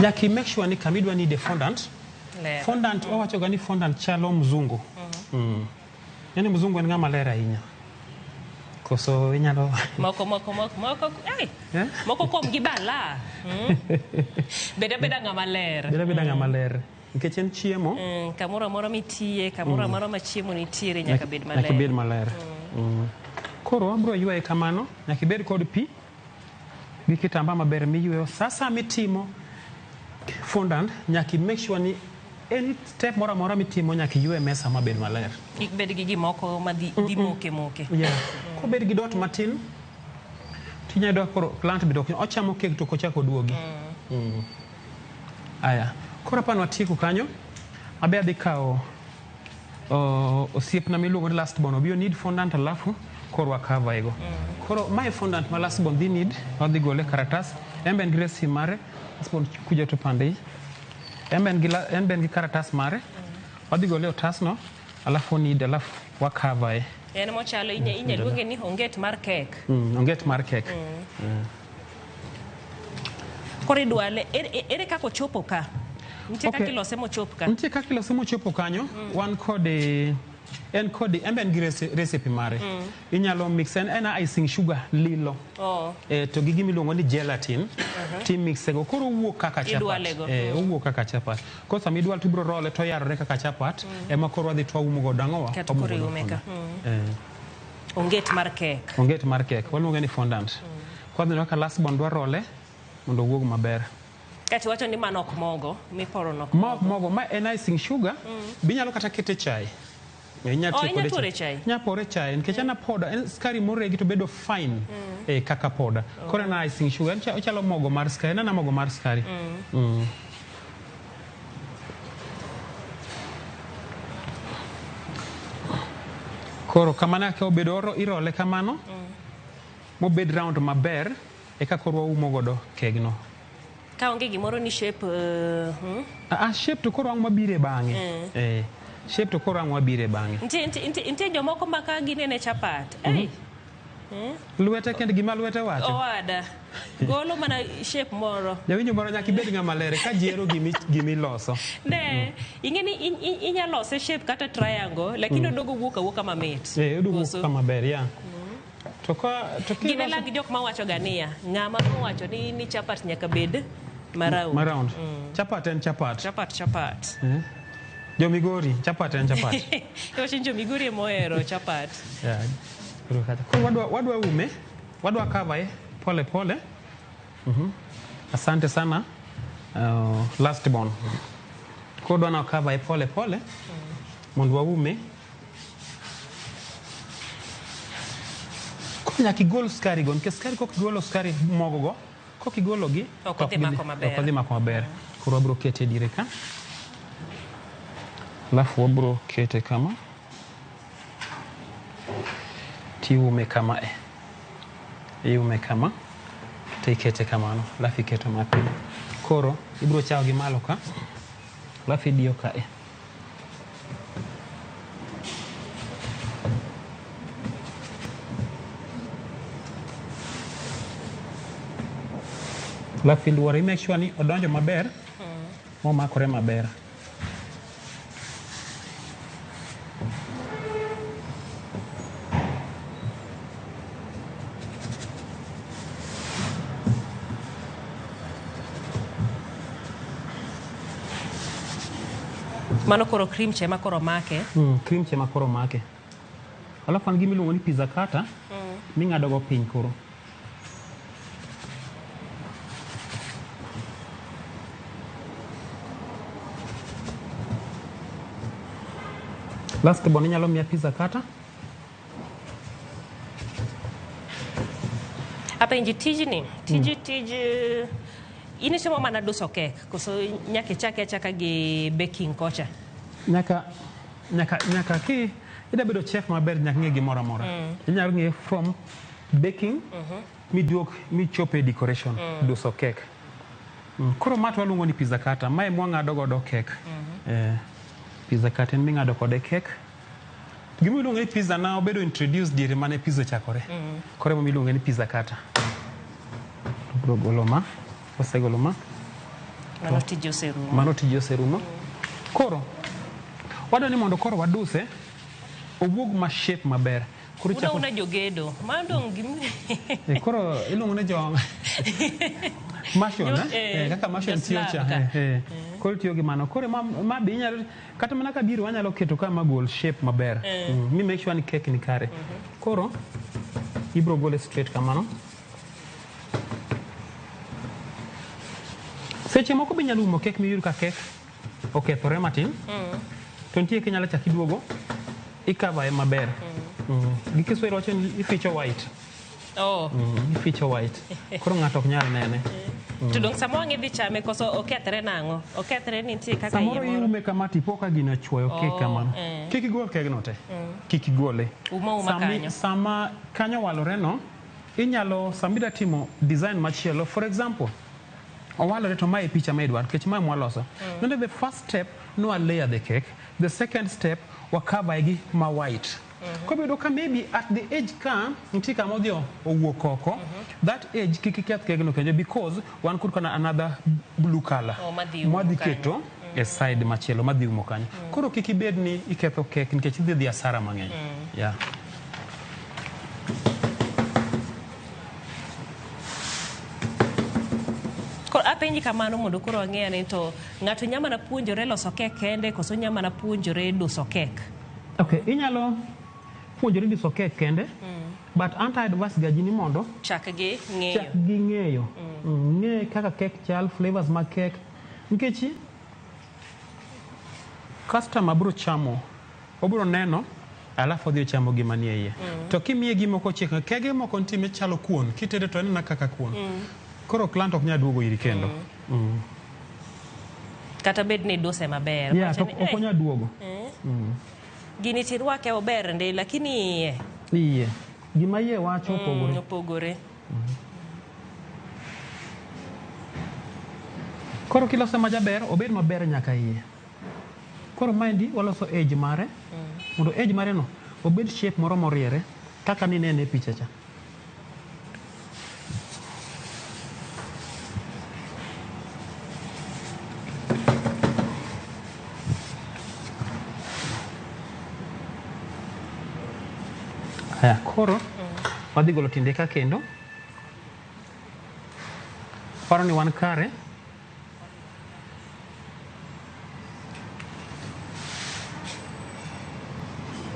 Nyaka i make sure ni kama idwa need fondant, Ler. fondant wawacho ga ni fondant chalo mzungu. Yani mzungu en ng'ama ler ahinya. Koso inyalo Moko ay, Eh? moko kuom gi bala. Bed abeda ng'ama ler. Bed abeda ng'ama ler. Nikech en chiemo. Kamoro amora mitiye, kamoro amora ma chiemo nitiere nyaka bed maler. Nyaka bed maler. Koro wabro ywaye kamano, nyaka ibed kod pi gi kitamba maber miyweyo. Sasa mitimo fondant, nyaka i make sure ni any step moro amora mitimo nyaka iywe mesa mabed maler. Kik bed gi gimoko ma dhi moke moke. Yeah. Kobed gi dot matin, tinyalo yudo koro plant bende ok ochamo kek to ok ochak oduogi. Aya, koro apani watieko kanyo. Abe adhi kawo osiepna miluongo ni last born obi need fondant alafu koro wakava go. Koro mae fondant ma last born dhi need, wadhi gole e karatas. En be en gi recipe mare. Last born kuja to pande hii. En be en gi en be en gi karatas mare. Wadhi gole e otasno, alafu need alafu wakava e. En mochalo inya luonge ni onget mar kek. Onget mar kek. Koro idwale ere kaka ochopo ka? Nitie kaka ilose mochop ka? Nitie kaka ilose mochopo kanyo. Wan kod en kod en be en gi recipe mare. Inyalo mix en icing sugar lilo. To gi gima iluongo ni gelatin timixe go koro owuok kaka chapat. Idwale go. Owuok kaka chapat. Koro sama idwalo to ibiro role to oyarore kaka chapat. Ema koro wadhi to waumo godo ang'owa? Kato koro iume ka. Onget mar kek. Onget mar kek. Waluonge ni fondant. Koro wadhi neno ka last born dwa role mondo owuog maber. Kaeto iwacho ni mano ok mogo, miporo no ok Ma ok mogo, ma en icing sugar. Binyalo kata kete chai. Inyalo Oh, tiyo kode inya pore chai? Inya pore chai nikech en poda, en sukari moregi to bedo fine kaka poda. Koro en icing sugar, ochalo mogo mar sukari, en mogo mar sukari. Koro kamano kaka obedo irole kamano, mobed round maber, eka koro waumo godo kegno. Ka onge gimoro ni shape Shape to koro ang' mabire bang'e. Shape to koro ang' wabire bang'e. Nitie jomoko ma ka ginene chapat. Ei. Lwete kend gima lwete wacho. Owada. Golo mana shape moro. Jawinjo moro nyaka ibed ng'ama ler ka ji hero gimiloso. Ne, ing'e ni inya lose shape kata triangle, lakini odogo wuok awuoka mamit. Odogo wuok kama ber, yeah. To ka to Gine lag jok mawacho ga niya, ng'ama owacho ni chapat nyaka bed ma round. Ma round. Chapat en chapat. Chapat chapat. Jo Migori, chapat en chapat. Iwacho ni jo Migori ema ohero chapat. Yeah. Koro wadwa ume, wadwa cover pole pole. Asante sana. Last born. Koro dwa na cover pole pole. Mondo waume. Koro nyaka igol sukari go, nikech sukari kok igolo sukari mogo go, kok igolo gi, Ok odhi mako maber. Ok odhi mako maber. Koro wabro kete e diere ka. Alafu wabro kete kama. Tiume kama e. Iume kama. To ikete kamano. Alafu iketo mapiny. Koro ibro chako gi malo ka. Alafu idiyo ka e. Alafu iluoro, i make sure ni odonjo maber, momakore maber. Mano koro cream cha ema koro make. Cream cha ema koro make. Alafu an gima iluongo ni pizza cutter ming'ado go piny koro. Last born inyalo miya pizza cutter. Apenji tijni, tiji tij in itimo mana duso kek koso nyaka ichake achaka gi baking kocha? Nyaka nyaka nyaka ki ida bedo chef maber nyaka ng'e gimoro amora. Inyalo ng'e from baking miduok michop e decoration duso kek. Koro ma to waluongo ni pizza cutter. Mae mwang'ado godo kek. Pizza cutter en ming'ado kode kek. Gima iluongo ni pizza na obedo introduced diere mane pizza ochakore. Koro emomiyo iluonge ni pizza cutter. Bro golo ma, wasegolo ma. Mano tije oserumo. Mano tije oserumo. Koro wadwa ni mondo koro waduse owuog ma shape maber. Koro Una ichako una jogedo. Mano dong' gim Koro iluongo ni jo mason, Jo- eh? Kaka mason jo tiyo slab cha. ka. Koro tiyo gi mano. Koro ma, ma be inyalo kata mana ka biro wanyalo keto ka magol shape maber. Mi make sure ni cake ni kare. Koro ibro gole straight kamano. Seche moko be inyalo umo cake miyud ka cake okethore matin. To nitie kinyalo chak iduogo ikavae maber. Gi Kiswahili wacho ni ificho white. Oh. Ificho white. Koro ng'ato ok nyal nene. To dong' sama wang' idhi chame koso okethre nang'o? Okethre ni nitie kaka iye Samoro moro. iume kama tipo ka gino ochwoyo kek Oh, kamano. eh. Kik igol kegno te. Kik igole. Uma uma kanyo. Sama kanyo owalore no, inyalo sama ida timo design machielo, for example, owalore to mae e picha ma idwaro nikech mae mwaloso. Then the first step nwa layer the cake. The second step wa cover gi ma white. Koro iyudo ka maybe at the edge ka nitie kama odhi owuok oko, that edge kik iketh kegno kendo because wan kod kana another blue color Oh, madhi umo mwadhi kanyo. keto e side machielo madhi umo kanyo. Koro kik ibed ni iketho kek nikech idhi dhi asara mang'eny. Yeah. Koro apenji kamano mondo koro ang'e ni to ng'ato nya mana puonjore loso kek kende koso nya mana puonjore duso kek? Okay, inyalo puonjori duso kek kende, but anto advice ga ji ni mondo Chak gi ng'eyo. chak gi ng'eyo. Ng'e kaka kek chal, flavors mag kek. Nikech customer biro chamo, obiro neno, alafu odhi ochamo gima nie iye. To kimiye gima ok ochiek, kege moko nitie machalo kuon, kitedo to en kaka kuon. Koro client ok nyal duogo iri kendo. Kata bed ni iduse maber. Yeah, Wacho to ni, ok "Eh, onyal duogo. Gini tirwake ober ndi lakini iye Iye. Gima iye wacho opogore. Opogore. Koro kilose majaber, obed maber nyaka iye. Koro maendi waloso edge mare. Mondo edge mare no obed shape moro moriere kaka ninene e picha cha. Haya, koro wadhi golo tiende ka kendo. Paro ni wan kare.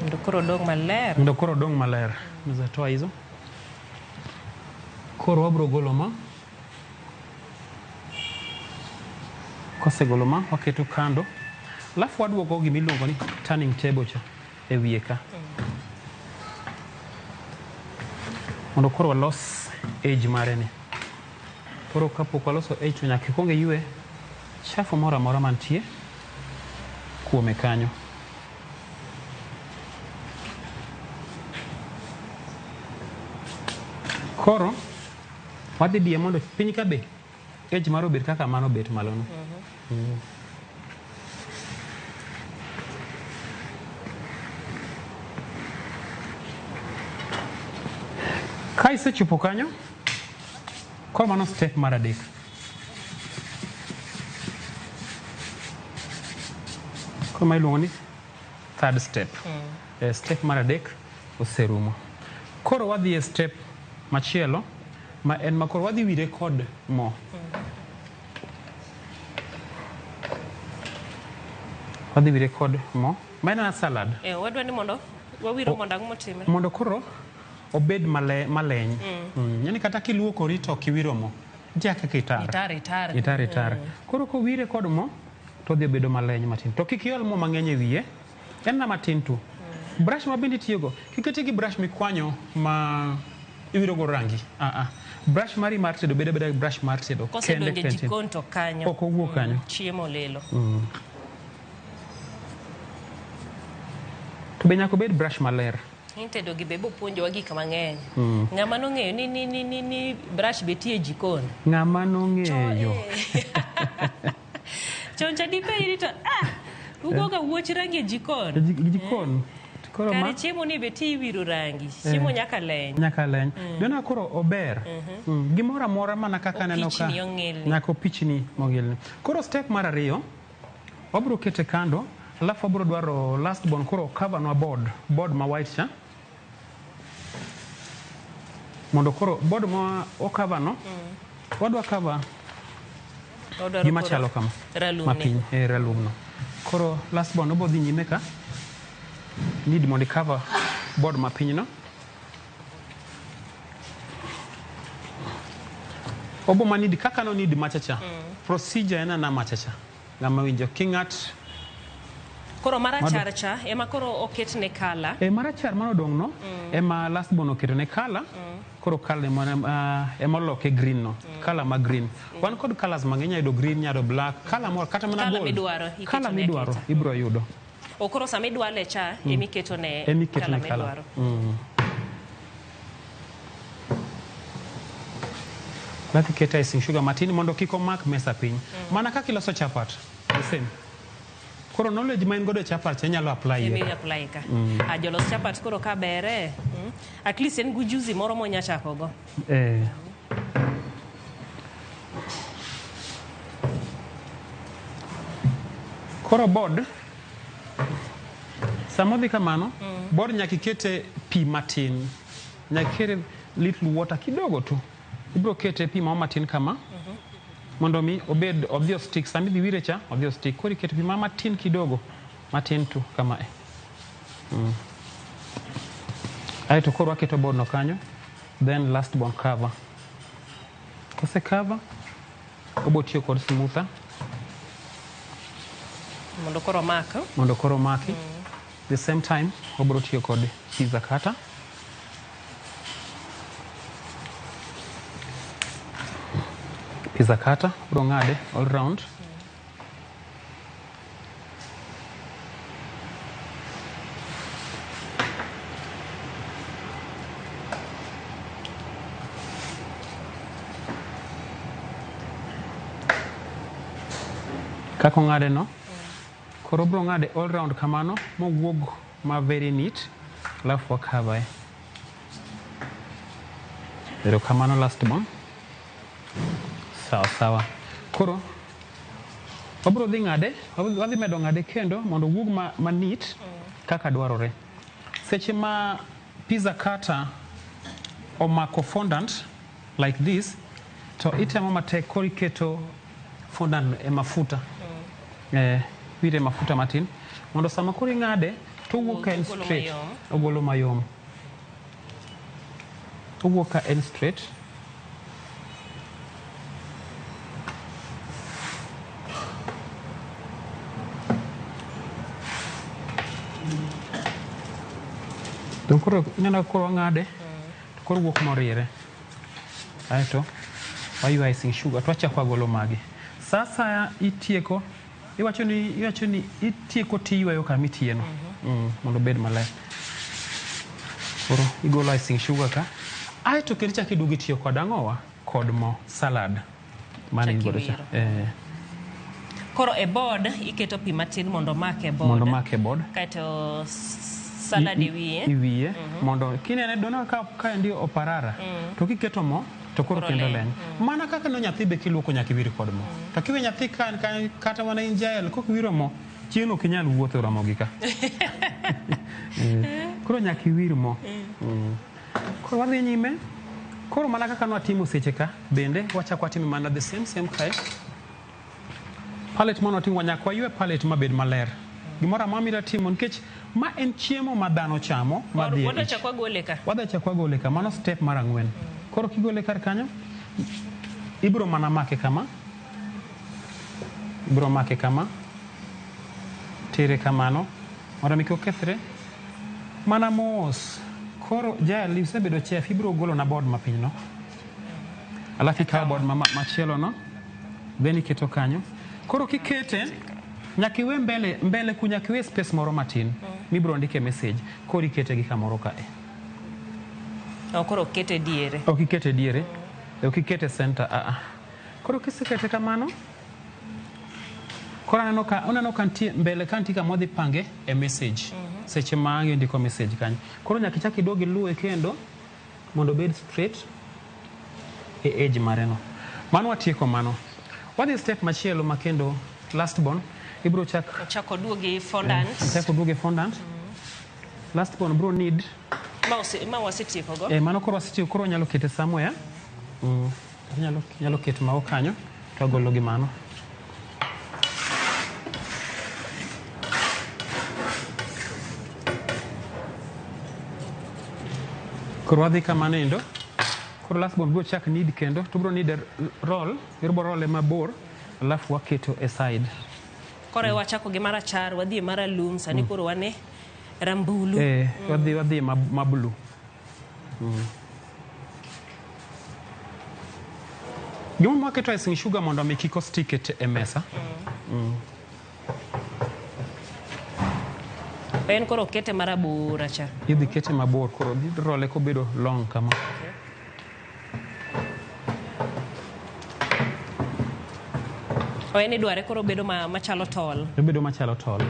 Mondo koro odong' maler. Mondo koro odong' maler. Unaweza toa hizo. Koro wabro golo ma. Kosegolo ma, waketo kando. Alafu waduogo gima iluongo ni turning table cha e wiye ka. Mondo koro walos edge mare ni. Koro kapok waloso edge to nyaka ikwong iywe chafu moro amora mantie kuome kanyo. Koro wadhi diye mondo piny ka be edge mare obed kaka mano obet malo no. Ka isechopo kanyo, koro mano step mar adek. Koro ma iluongo ni third step. Step mar adek oserumo. Koro wadhi e step machielo ma en ma koro wadhi wire kod mo. Wadhi wire kod mo. Ma en mana salad. Eh, wadwa ni mondo wawiro mondo ang'o motimre? Mondo koro obed male, maleny. Yani kata kiluokori to ok iwiro mo. Nitie kaka itar. Itar, itar. Itar, itar. Koro kowire kod mo to odhi bedo maleny matin. To kik iol mo mang'eny e wiye. En na matin tu. Brush ma bende itiyogo, kik iti gi brush mikwanyo ma iwiro go rangi. Ah ah. Brush mari mar tedo bedo abeda brush mar tedo. Kende Kosedonjo e kende. jikon to kanyo. Ok owuok kanyo. Chiemo lilo. To be nyaka obed brush maler. Intedo gi be bopuonjowa gik mang'eny. Ng'ama nong'eyo ni ni ni ni, ni brush be tiyo e jikon. Ng'ama nong'eyo. Chon cha dipenjri to ah, ugoga wuoch rangi e jikon. E jikon. Koro ma Kare chiemo ni be ti iwiro rangi. Chiemo nyaka leny. nyaka leny. Doneno koro ober. Gimoro amora mana kaka aneno ka. Opichni ong'ilni. Nyaka opichni mong'ilni. Koro step mar ariyo, wabiro kete kando, alafu wabiro dwaro last born koro cover nwa board, board ma white cha. Mondo koro board ma o cover no, wadwa cover Wadwaro gima koro chalo kama. Ralum ni. Mapiny, eh, ralum no. Koro last born obo dhi nyime ka. Need mondo i cover board mapiny no. Obo ma need kaka no need machacha. Procedure en ana machacha. Ng'ama winjo king'at Koro marachar cha ema koro oketne kala. E marachar manodong' no ema last born oketo ne kala. Koro kala ema ema oloke green no. Kala ma green. Wan kod colors mang'eny inya yudo green, inya yudo black, kala moro kata mana Kala gold. midwaro, iketone Kala midwaro aketa. ibiro yudo. O koro sama idwale cha emiketone Emiketo kala ne kala. midwaro. Alafu ikete icing sugar matin mondo kik omak mesa piny. Mana kaka iloso chapat. The same. Koro knowledge ma in godo e chapat cha inyalo apply Emi e. apply ka. A jolos chapat koro ka bere. At least en gi ujuzi moro monya chako go. Eh. Koro board sama odhi kamano, board nyaka ikete pi matin. Nyaka ikete little water kidogo tu. Ibiro kete pi moro matin kama. Mondo mi obed odhi o stick. Sama idhi wire cha, odhi o stick. Koro iketo pi moro matin kidogo. Matin tu kama e. Aeto koro waketo board no kanyo. Then last born cover. Kose cover, obo tiyo kod smoother Mondo koro omak. mondo koro omaki. The same time, obro tiyo kod pizza cutter. Pizza cutter, obro ng'ade all round. Kaka ong'ade no, koro obro ng'ade all round kamano mowuog ma very neat, alafu wakavae. Erokamano last born. Sawa sawa. Koro wabro dhi ng'ade, wadhi medo ng'ade kendo mondo owuog ma neat kaka dwarore. Seche ma pizza cutter omako fondant like this, to itemo matek koro iketo fondant e mafuta. Wire mafuta matin mondo sama koro ing'ade to owuok ka en Ogolo straight. mayom. Ogolo mayom. Owuok ka en straight. Dong koro ineno ka koro wang'ade to koro wuok moriere. Aeto waywa icing sugar to wachako wagolo magi. Sa asaya itieko, iwacho ni itieko tiywayo kama itiyeno. Mondo obed maler. Koro igolo icing sugar ka. Aeto kendo ichako iduogo itiyo kod ang'owa? Kod mo salad. Mane in godo cha. Koro e board iketo pi matin mondo omak e board. Mondo omak e board. Kaeto salad e wiye. E wiye. Mondo kinene dono ka endi oparara. To kiketo mo to koro kendo leny. Mana kaka no nyathi be kiluoko nyaka iwir kod mo. To kiwe nyathi kata mana in jael kok iwiro mo, chieng' ok inyal wuotho romo gi ka. Koro nyaka iwir mo. Koro wadhi nyime. Koro mana kaka nwatimo seche ka, bende wachako watimo mana the same kae. Palette mano wating'o nyaka waywe palette mabed maler. Gimoro amora midwa timo nikech ma en chiemo ma dhano chamo ma dhi e Wadwa ich. chak wagole ka. Wadhi chak wagole ka, mano step mar ang'wen. Koro kigole kar kanyo, ibiro mana make kama, ibiro make kama, tere kamano, mondo mi kik okethre, mana mos. Koro Jael, isebedo chef, ibiro golo na board mapiny no. Alafu ikawo board machielo no, then iketo kanyo. Koro kikete, nyaka iwe mbele, mbele ku nyaka iwe space moro matin, mibiro ndike message. Koro ikete gi kamoro kae. Oh, koro okete diere. Ok ikete diere, ok ikete center, a a. Koro kisekete kamano, koro aneno ka, oneno ka nitie mbele ka nitie kama wadhi pange e message. Seche ma ang' indiko message kanyo. Koro nyaka ichak iduog iluwe kendo mondo obed straight e age mare no. Mano watieko mano. Wadhi step machielo ma kendo last born ibiro chak Ochako oduogi fondant. Chak oduogi fondant. Last born bro need Ma wasetieko go. Mano koro wasetieko koro wanyalo kete somewhere. Nyalo keto mago kanyo to agolo gi mano. Koro wadhi kamano endo. Koro last born bro chak need kendo to bro need a roll, ibro roll mabor alafu waketo e side. Koro wachako gi marachar, wadhi e maralum, sani koro wane rambulu. Wadhi ma blue. Gimomiyo waketo icing sugar mondo mi kik ostick e mesa. En koro okete marabora cha. Idhi kete mabor koro idhi role kobedo long kama. O en idware koro bedo machalo tol. Obedo machalo tol.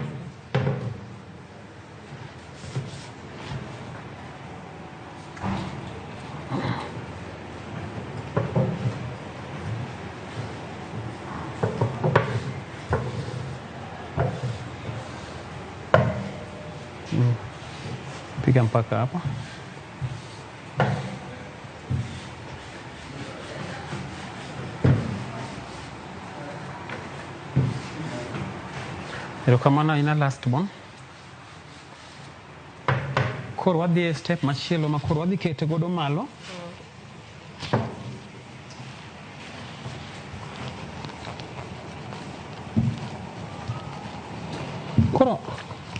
Piga mpaka hapa. Erokamano ahinya last one. Koro wadhi e step machielo ma koro wadhi kete godo malo.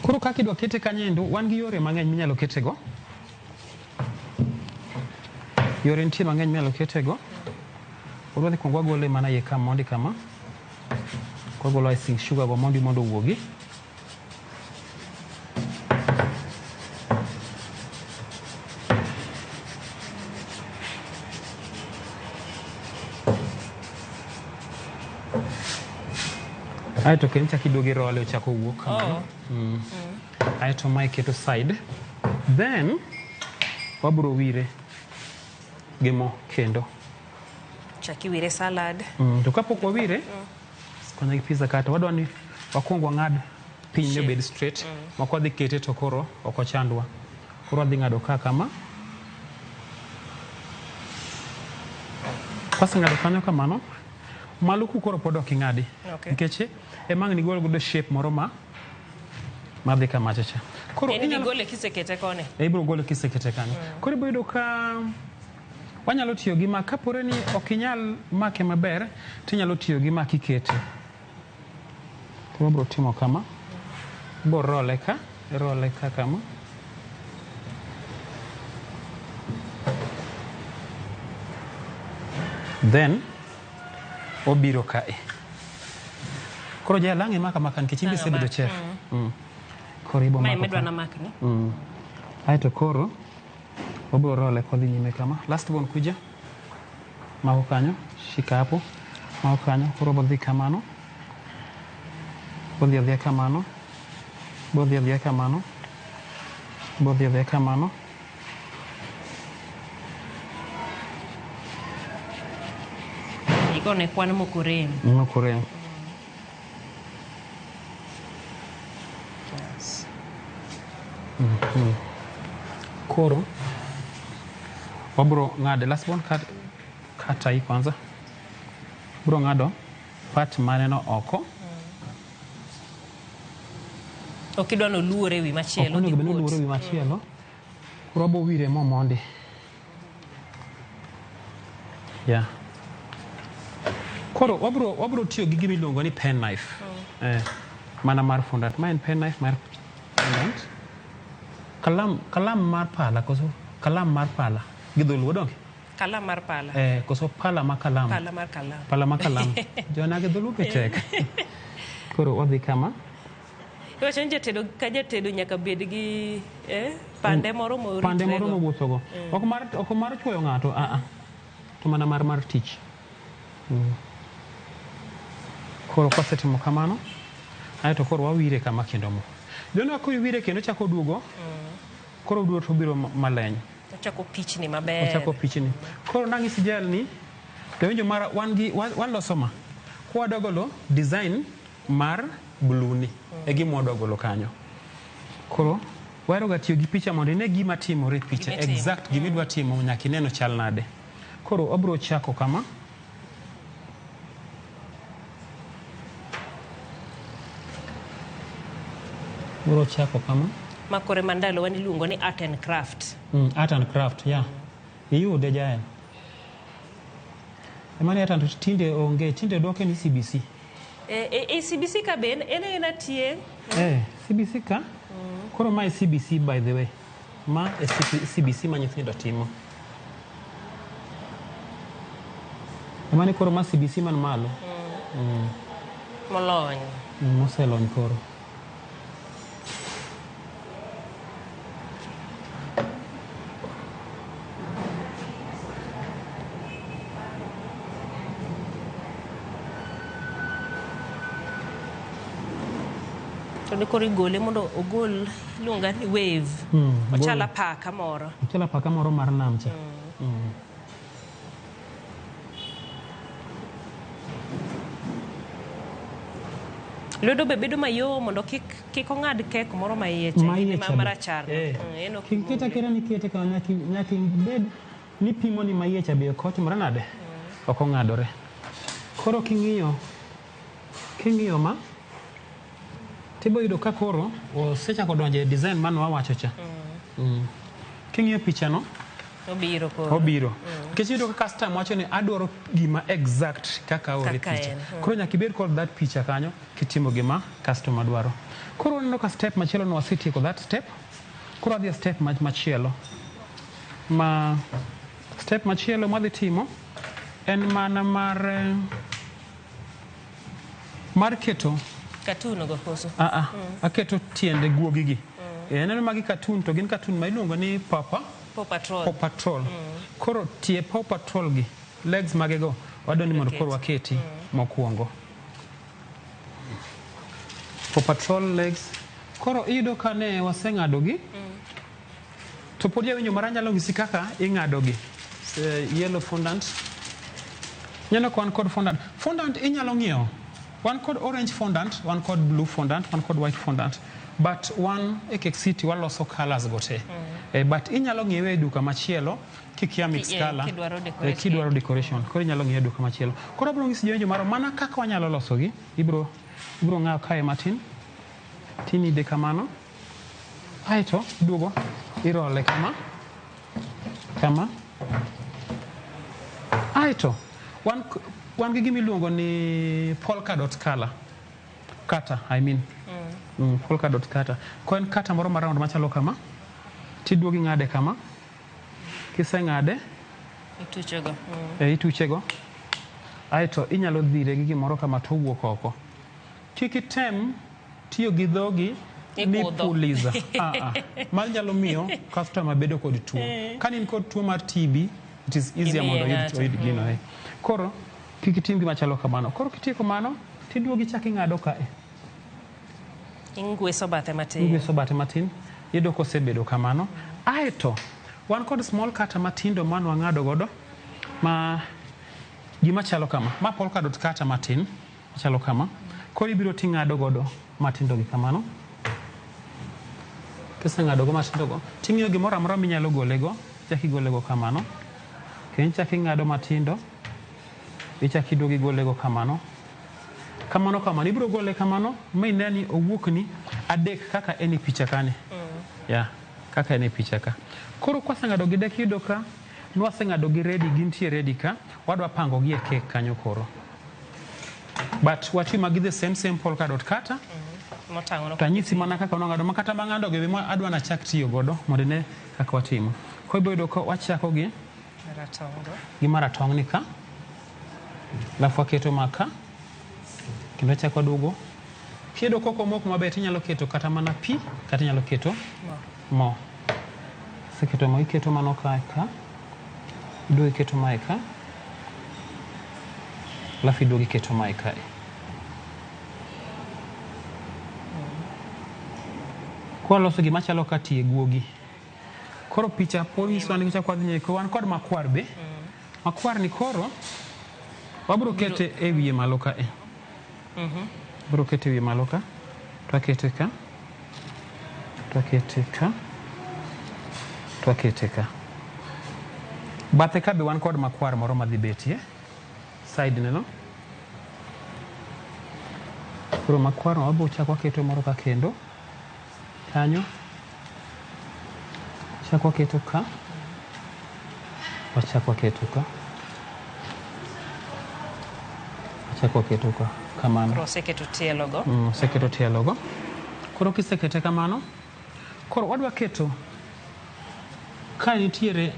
Koro kaka idwa kete kanyo endo, wan gi yore mang'eny minyalo ketego. Yore nitie mang'eny minyalo ketego. Koro wadhi kuongo wagole mana iye ka mondi kama. Wagolo icing sugar go mondi mondo owuogi. Aeto kendo ichako iduogo irole ochako owuok kamano. Aeto mae iketo side. Then wabro wire gi mo kendo. Chak iwire salad. To kapok wawire, konya gi pizza kata wadwa ni wakuong wang'ad piny ni obed straight. Ma kwadhi kete to koro ok ochandwa. Koro wadhi ng'ado ka kama. Kwaseng'ado kanyo kamano, malo ku koro pod ok ing'adi. Nikech ema ang' nigol godo shape moro ma madhi kamacha cha. Koro En idhi gole kisekete koni. Ibiro gole kisekete kanyo. Koro ibiro yudo ka wanyalo tiyo gi ma kapore ni ok inyal make maber, tinyalo tiyo gi ma kikete. Koro wabiro timo kama. Ibiro role ka, irole ka kama. Then obiro kae. Koro jal ang' imaka maka nikech in be isebedo chef. Koro ibo Mae mako medwa ka. na makni. Aeto koro wabiro role kodhi nyime kama. Last one kuja. Mako kanyo, shika hapo. Mako kanyo, koro bodhi kamano. Bodhi adhiya kamano. Bodhi adhiya kamano. Bodhi adhiya kamano. Igone kwan mokorem. Mokorem. Yes. Koro wabro ng'ade last one cut, kata hii kwanza. Bro ng'ado part maneno oko. Ok idwa noluore e wi Ok machielo. onego bed ni odhi oluore kuot. wi machielo. Koro wabo wire mo mondi. Yeah. Koro wabro wabro tiyo gi gima iluongo ni pen knife. Eh, mana mar fondant. Ma en pen knife mar fondant. Kalam kalam mar pala koso kalam mar pala gi dholuo donge? Kalam mar pala. Eh, koso pala ma kalam. Pala mar kalam. Pala ma kalam. Jona gi dholuo be tek. Koro wadhi kama. Iwacho ni jatedo ka jatedo nyaka bed gi eh, pande moro moritrego. Pande moro mowuothogo. Ok mar ok mar chuoyo ng'ato, a a. To mana mar mar tich. Koro kwasetimo kamano, aeto koro wawire kama kendo mo. Joneno ka iwire kendo chako duogo, koro oduogo to obiro maleny. Ochako pichni maber. Ochako pichni. Koro nang'isi jal ni, jawinjo mara wan gi waloso ma. Kwadwa golo design mar blue ni, e gima wadwa golo kanyo. Koro wahero ga tiyo gi picha mondo ine gima timore e picha, Gima itimo. exact gima idwa timo nyaka ineno chal nade. Koro wabro chako kama. Bro chako kama. Ma kore ma ndalowa niluongo ni art and craft. Art and craft, yeah. Iyude jael. Emani art and tinde onge, tinde dwoke ni CBC. E, e, e CBC ka be en ena tie. Eh, CBC ka? Koro mae CBC by the way. Ma e CBC ma nyithindo timo. Emani koro ma CBC man malo. Molony. Moselony koro. To ni koro igole mondo ogol iluonga ni wave. Ochal gol. apaka moro. Ochal apaka moro mar nam cha. Lwedo be bedo mayom mondo kik kik ong'ad kek moro ma iye cha, Ma iye ma cha be. marachar. Eh. En ok Kik ket aketa ni kete kama nyaka nyaka ibed ni pimo ni ma iye cha be ok otimore nade? Ok ong'adore. Koro king'iyo king'iyo ma tibo yudo ka koro osechako donjo e design mane wawacho cha. King'iyo picha no obiro koro. obiro. Nikech iyudo ka customer wacho ni adwaro gima exact kaka aore Kaka picha. en, Koro nyaka ibed kod that picha kanyo kitimo gima customer dwaro. Koro waneno ka step machielo no wasetieko that step. Koro wadhi e step machielo. Ma step machielo mwadhi timo en mana mar eh, mar keto Cartoon go koso. a a aketo tiende guogi gi. Eh, aneno magi cartoon to gin cartoon ma iluongo ni papa Paw Patrol. Paw Patrol. Koro tie Paw Patrol gi legs mage go wadwa ni mondo koro waketi mokwongo. Paw Patrol legs. Koro iyudo ka ne waseng'ado gi to pod jawinjo mara nyalo nyisi kaka ing'ado gi. Yellow fondant. Neno ka wan kod fondant. Fondant inyalo ng'iewo. Wan kod orange fondant, wan kod blue fondant, wan kod white fondant. But wan e Cake City waloso colors go te. Eh, but inyalo ng'iewe e duka machielo kikia mix color. Kidwaro Eh, kidwaro decoration. Koro inyalo ng'iewe e duka machielo. Koro abiro nyisi jowinjo mara mana kaka wanyalo losogi. Ibiro ibiro ng'awo kae matin. Tinide kamano. Aeto iduogo irole kama. Kama. Aeto wan wan gi gima iluongo ni polka dot color. Kata, I mean. Polka dot kata. Ko en kata moro ma round machalo kama, tiduogo ing'ade kama. Kiseng'ade, Ituchego. e ituchego. Aeto inyalo dhire gi gimoro kama to owuok oko. Kik item tiyo gi dhogi ni Ikudho. puliza. Ah, ah. Mar nyalo miyo customer bedo kod tuo. Ka in kod tuo mar TB, it is easier Imiye mondo oyud ng'ato. oyud gino. Eh. Koro kik itim gima chalo kamano. Koro kitieko mano, tiduogo ichako ing'ado kae. Ingweso bathe matin. Ingweso bathe matin, iyudo kosebedo kamano. Aeto, wan kod small cutter matindo mane wang'ado godo ma gima chalo kama. Ma polka dot cutter matin machalo kama. Koro ibiro ting'ado godo matindo gi kamano. Kiseng'ado go matindo go, ting'iyo gimoro amora minyalo gole go, ichako igole go kamano. Kendo ichako ing'ado matindo, ichako iduogo igole go kamano. Kamano kamano, ibiro gole kamano ma ine ni owuokni Adek kaka en e picha kani. Yeah, kaka en e picha ka. Koro kwaseng'ado gi dek iyudo ka nwaseng'ado gi ready, gintie ready ka, wadwa pango gi e cake kanyo koro. But watimo gi the same same polka dot cutter. Motang'o no. To anyisi mana kaka nwang'ado ma kata mang'ado gi be ma adwa nachak tiyo godo mondo ine kaka watimo. Koro ibiro yudo ka wachako gi Ratong go. gi maratong' ni ka. Alafu waketo ma ka. Kendo wachako waduogo. Kiyudo kok omoko maber tinyalo keto kata mana pi kata inyalo keto mo. Kiseketo mo iketo mano kae ka. Iduogo iketo mae ka. Alafu iduogo iketo mae kae. Kwaloso gima chalo ka tie guogi. Koro picha pod nyisowa ni kichako wadhi nyime wan kod makwar be. Makwar ni koro wabiro kete e wiye malo kae. Abiro kete e wiye malo ka. To akete ka. To akete ka. To akete ka. Bathe ka be wan kod makwar moro madhi betie. Side ne no. Koro makwar no wabiro chako waketo moro ka kendo. Kanyo. Chako waketo ka. Wachako waketo ka. Wachako waketo ka. Kamano. Koro oseketo tielo go. Oseketo tielo go. Koro kisekete kamano, koro wadwa keto ka nitiere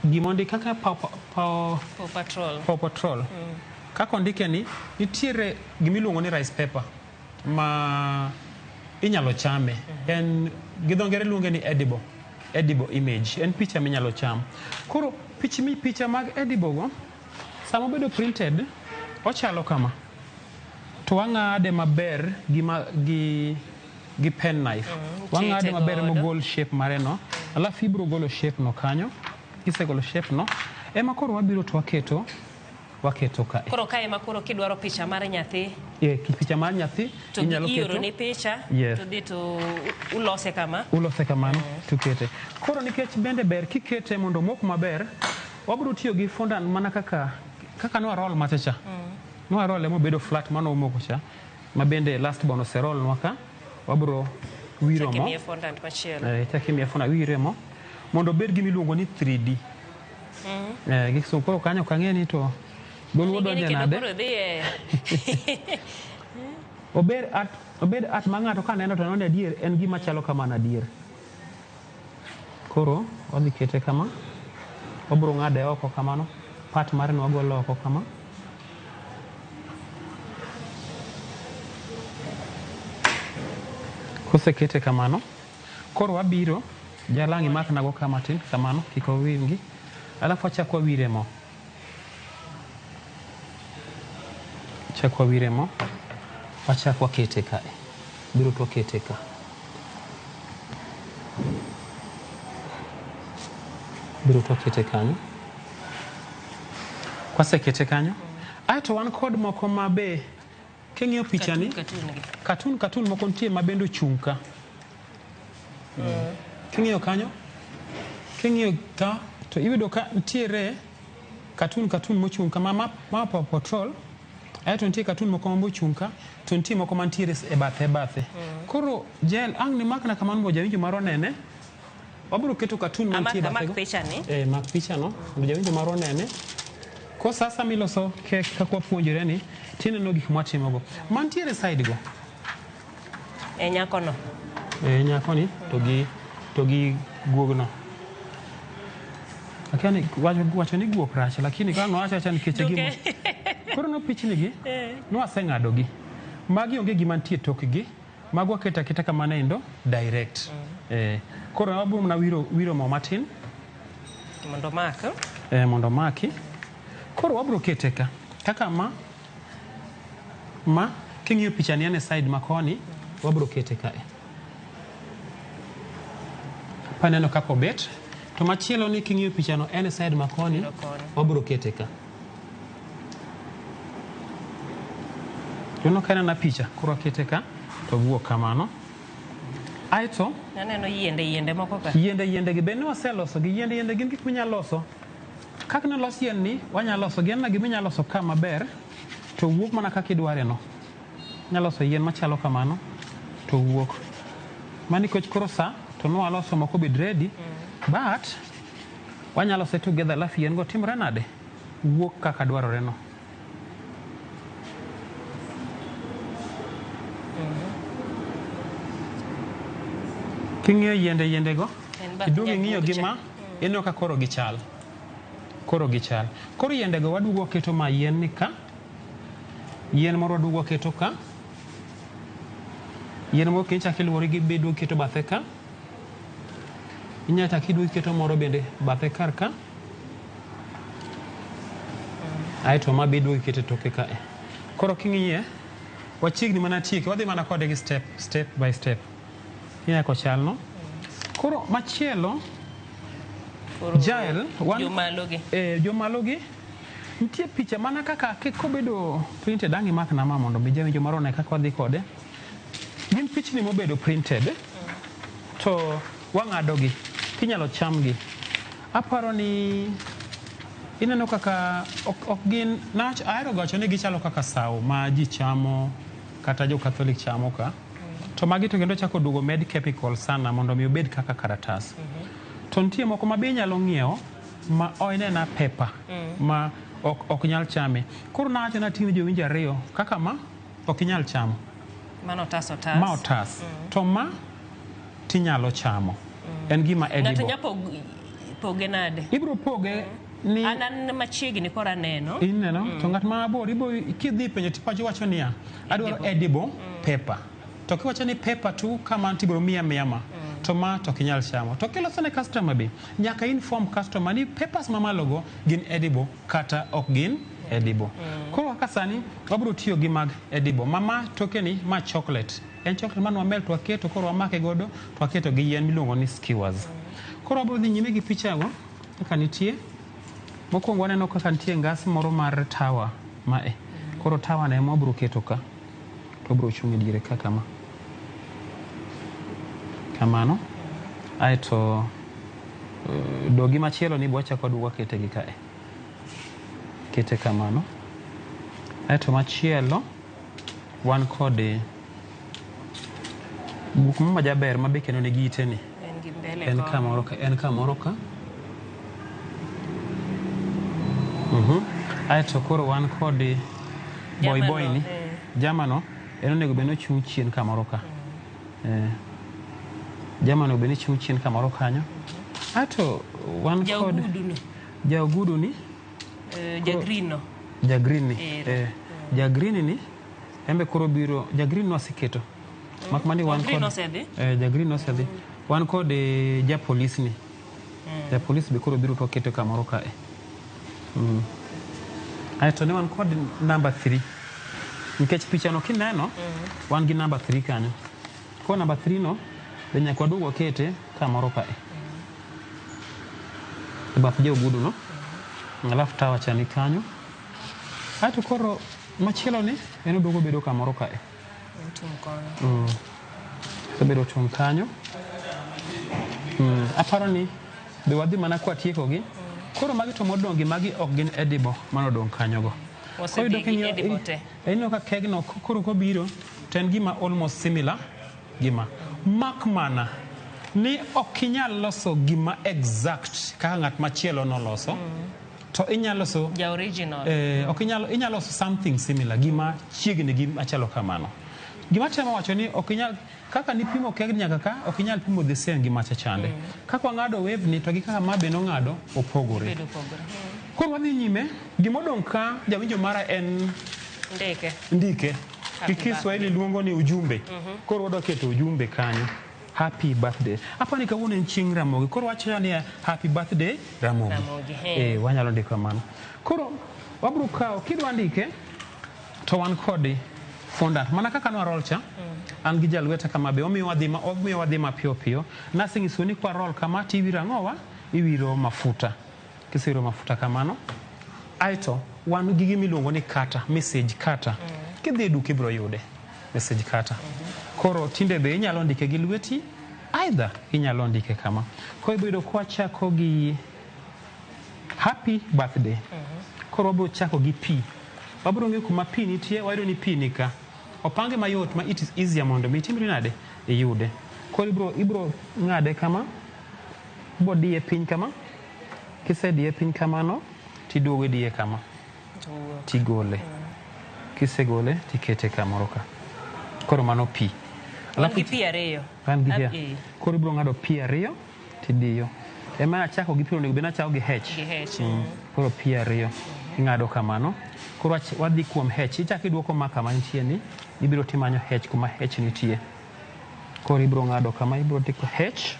gima ondik kaka Paw, Paw, Paw Patrol. Paw Patrol. Kaka ondike ni, nitiere gimiluongo ni rice paper ma inyalo chame. En gi dho ngere luonge ni edible. Edible image. En picha minyalo cham. Koro pichni picha mag edible go, sama obedo printed, ochalo kama. To wang'ade maber gi, ma, gi, gi pen knife. Wang'ade Chite maber godo. mogol shape mare no. Alafu ibiro golo shape no kanyo. Kisegolo shape no, ema koro wabiro to waketo waketo kae. Koro kae ma koro kidwaro picha mar nyathi E, picha mar nyathi to inyalo ioro keto ni picha Yes. to dhi to ulose kama. ulose kamano tukete. Koro nikech bende ber kikete mondo omok maber, wabiro tiyo gi fondant mana kaka kaka nwa roll macha cha. Nwa roll mobedo flat mano omoko cha, ma bende last born oseroll nwa ka, wabiro wiro Chak mo. imiye fondant machielo. Chak imiye fondant wire mo mondo obed gima iluongo ni 3D. Gi kisungu koro kanyo ok ang'e ni to dholuo Ing'e ni donje kendo nade. koro dhi e Obed art, obed art ma ng'ato kaneno to neno ni adier en gima chalo kamano adier. Koro wadhi kete kama, wabiro ng'ade oko kamano, part mare no wagolo oko kama. Kosekete kamano, koro wabiro, jalang' imaknago ka matin kamano, kik owingi. Alafu wachako wawire mo. Chak wawire mo, wachak wakete kae. Biro to wakete ka. Biro to wakete kanyo. Kwasekete kanyo, aeto wan kod moko ma be king'iyo picha ni, Cartoon gi. cartoon cartoon moko nitie ma bende ochung' ka. King'iyo kanyo, king'iyo ka to iyudo ka nitiere cartoon cartoon mochung' ka ma ma, ma Paw Patrol. Aeto nitie cartoon moko ma ochung' ka, to nitie moko mantiere e bathe bathe. Koro Jel, ang' ni makna kamano mondo jawinjo marwa onene. Wabiro keto cartoon mantie e Amak bathe amak go. picha ni. Mak picha no mondo jawinjo marwa onene. Ko sasa miloso kek kaka wapuonjore ni, tineno gik mwatimogo. Mantiere side go. E nyako no. Nyako ni to gi guogno. Akia ni wacho, wacho ni guok rach lakini ka ang' wacho acha nikech e gima. Koro no pichni gi, nwaseng'ado gi. Magi onge gima nitie tokgi. Mago waketo aketa kamano endo direct. Koro wabiro mana wiro, wiro mo matin Mondo omak. Mondo omaki. Koro wabiro kete ka. Kaka ma, ma king'iyo picha ni en e side ma koni, wabiro kete kae. Paneno kaka obet. To machielo ni king'iyo picha no en e side ma koni, wabiro kete ka. Ineno ka ineno picha, koro wakete ka, to wuok kamano. Aeto, Aneno yiende yiende moko ka. yiende yiende gi be ne waseloso gi yiende yiende gin gik minyalo loso. Kaka ne los yien ni, wanyalo loso gi en na gima inyalo loso ka maber, to wuok mana kaka idware no. Inyalo loso yien machalo kamano, to wuok. Mani nikech koro sa to nwaloso moko obed ready but wanyalo set together alafu yien go timre nade wuok kaka dwarore no. King'iyo yiende yiende go En bath iduogo ing'iyo nyaduogo gi cha. ma ineno ka koro gichal. Koro gichal. Koro yiende go waduogo waketo ma yien ni ka. Yien moro waduogo waketo ka. Yien moro kendo ichako iluori gi be iduogo iketo bathe ka. Inyalo chako iduogo iketo moro bende bathe kar ka. Aeto ma be iduogo iketo e toke kae. Koro king'iye, wachiegni mana tieke, wadhi mana kode gi step, step by step. Ineno kaka ochalno. Koro machielo, Koro Jael, wan, jomalo gi. Jomalo gi, nitie picha mana kaka kobedo printed, ang' imak na ma mondo mi jawinjo moro one kaka wadhi kode. Gin pichni mobedo printed, to wang'ado gi, tinyalo chamgi. Aparo ni ineno kaka ok gin, nach ahero ga wacho ni gichalo kaka sawo ma ji chamo kata jo Catholic chamo ka. To magi to kendo chako duogo med chemical sana mondo mi obed kaka karatas. To nitie moko ma be inyalo ng'iewo ma oinena paper ma ok nyal chame. Koro nawacho nating'o jowinjo ariyo kaka ma ok inyal chamo. Mano otas otas. Ma otas. To ma tinyalo chamo. En gima Ng'ato edible. nyalo poge nade? Ibiro poge ni An machiegni koro aneno. Ineno? To ng'at ma mabor ibo kidhi penjo tipacho wacho niya, adwaro edible paper. To kiwacho ni paper tu kama tibiro miya miya ma. To ma to ok inyal chamo. To kiloso ne customer be, nyaka inform customer ni papers mamalo go gin edible kata ok gin edible. Koro kaka sani wabiro tiyo gi mag edible. Mama toke ni ma chocolate. En chocolate mane wamel to waketo koro wamake godo to waketo gi yien miluongo ni skewers. Koro wabiro dhi nyime gi picha go kaka nitie. Mokwongo waneno kaka nitie ngas moro mar tower mae. Koro tower no ema wabiro keto ka. To obiro chung' e diere ka kama. Kamano. Aeto dogi machielo ni be wachako waduogo wakete gi kae. Kete kamano. Aeto machielo wan kod buk mo majaber ma be kendo nigi ite ni. En gi mbele En koni. kamoro ka, en kamoro ka. Aeto koro wan kod boy Jamano, boy ni. Jamano en onego bed ni ochung' chien kamoro ka. Jamano bed ni chung' chien kamoro kanyo. Aeto wan kod Jaogudu no. Jaogudu ni. Ja green no. Ja green ni. Ero. Ja green ni embe koro biro, ja green no aseketo. Mak mani wan Green kod osedhi? Ja green osedhi. Wan kod ja police ni. Ja police be koro biro to waketo kamoro kae. Aeto ne wan kod number 3. Nikech picha no kineno, wan gi number 3 kanyo. Koro number 3 no be nyaka waduog wakete kamoro kae. E bath jogudu no. Alafu tower cha ni kanyo. Aeto koro machielo ni en oduogo bedo kamoro kae. Tung' kono. Obedo tung' kanyo. Aparo ni be wadhi mana kwatieko gi. Koro magi to modong' gi magi ok gin edible mano odong' kanyo go. Wasedhi gi edible te. Ineno ka kegno koro kobiro to en gima almost similar gima. Mak mana ni ok inyal loso gima exact kaka ng'at machielo noloso. To inyalo loso Ja original. Ok inyal, inyalo loso something similar gima chiegni gi machalo kamano. Gima temo wacho ni ok inyal kaka nipimo kegni nyaka ka ok inyal pimo the same gi macha chande. Kaka wang'ado wave ni to gi kaka ma be nong'ado opogore. Bedo opogore. Koro wadhi nyime, gimodong' ka jawinjo mara en Ndike. ndike. Happy Gi Kiswahili luongo ni ujumbe. Koro wadwa keto ujumbe kanyo. Happy birthday. Apani ni kawuono en chieng' Ramogi. Koro wacho ni happy birthday Ramogi. Ramogi, he. Wanyalo ndiko kamano. Koro wabro kawo kidwa ndike to wan kod fondant. Mana kaka nwa roll cha. An gi jalweta kama be omiyo wadhi ma omiyo wadhi mapiyo piyo. Naseng'isou ni kwa roll kama tiwiro ang'owa? Iwiro mafuta. Kisewiro mafuta kamano, aeto wan gi gima iluongo ni cutter, message cutter. Kidhi e duka ibiro yude. Message cutter. Koro tinde be inyalo ndike gi lweti, either inyalo ndike kama. Koro ibiro yudo kwachako gi happy birthday. Koro wabiro chako gi P. Wabiro ng'eyo kuma P nitie, wayudo ni P ni ka. Opange mayot ma it is easier mondo mi itimri nade? Iyude. Koro ibro, ibro ng'ade kama, ibro diye piny kama. Kisediye piny kamano, tiduogo idiye kama. Tigole. Kisegole, tikete kamoro ka. Koro mano pi. Wan gi pi ariyo. Wan gi Ah, pi. eh. Koro ibro ng'ado pi ariyo, tidiyo. Ema achako gi pi onego bed ni achako gi H. Gi H, Koro pi ariyo. Ing'ado kamano. Koro wadhi kuom H. Ichako iduoko ma kama nitie ni, ibiro timanyo H kuma H nitie. Koro ibiro ng'ado kama, ibiro ndiko H.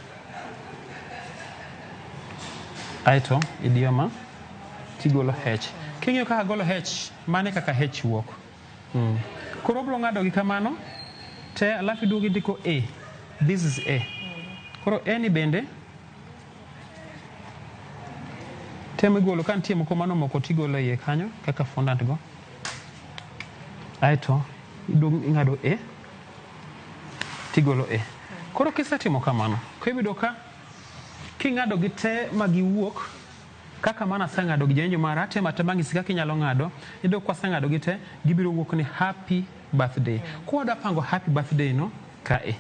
Aeto idiyo ma, tigolo H. King'iyo kaka golo H, mano e kaka H wuok. Koro obiro ng'ado gi kamano, te alafu iduogo indiko A. This is A. Koro A ni bende, temo igolo ka nitie moko mano moko tigolo iye kanyo kaka fondant go. Aeto iduogo ing'ado A, tigolo A. Koro kisetimo kamano, koro iyudo ka king'ado gi te ma giwuok kaka mana aseng'ado gi jawinjo mara, atemo atema ng'isi kaka inyalo ng'ado, iyudo ka waseng'ado gi te, gibiro wuok ni happy birthday. Koro wadwa pango happy birthday no kae.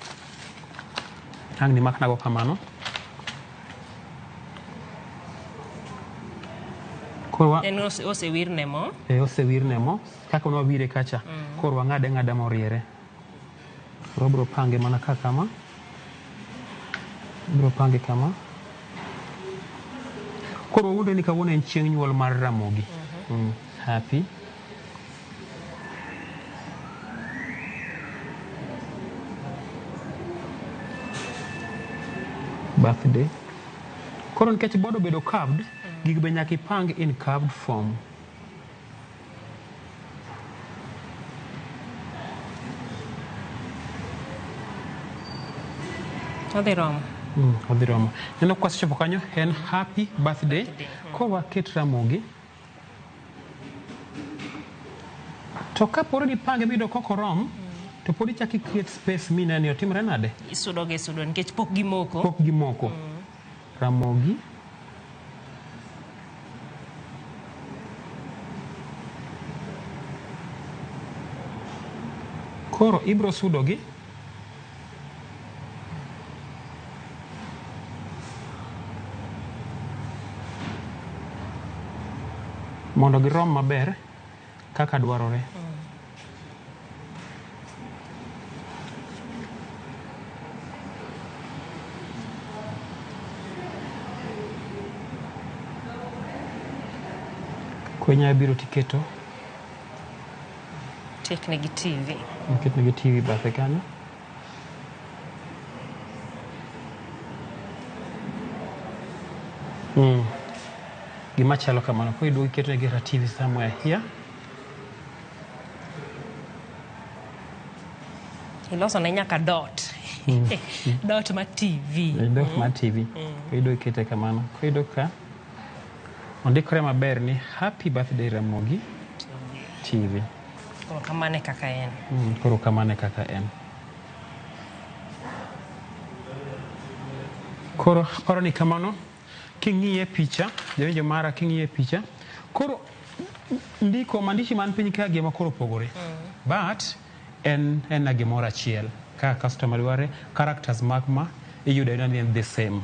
Ang' ni maknago kamano. Koro wa, En osewirne mo. e, osewirne mo kaka nwawire kacha. Koro wang'ade ng'ada moriere. Koro wabiro pange mana ka kama. Biro pange kama. Koro wawuondre ni kawuono en chieng' nyuol mar Ramogi. Happy. Birthday. Koro nikech board obedo curved, gigi be nyaka ipang in curved form. Odhi romo. Odhi romo. Neno kwasechopo kanyo, en happy birthday. Koro waket Ramogi. To kaporo ni ipange miyudo kok orom, to pod ichako i create space mineno ni otimre nade? Isudo gi isudo nikech pok gimoko. Pok gimoko. Ramogi. Koro ibro sudo gi. Mondo girom maber kaka dwarore. Koro inyalo biro tiketo Tekne gi TV. Iketnegi TV bathe kanyo. Gima chalo kamano. Koro iduogo iketonegi kata TV somewhere here. Iloso ne nyaka dot. Dot ma TV. Dot mar TV. Koro iduogo ikete kamano. Koro iyudo ka ondikore maber ni happy birthday Ramogi TV. Koro kamano e kaka en. Koro kamano e kaka en. Koro paro ni kamano, king'iye picha, jawinjo mara king'iye picha, koro ndiko maandishi man piny ka gi ema koro opogore. But en na gimoro achiel. Kaka customer dware, characters mag ma iyudo ayuda ni en the same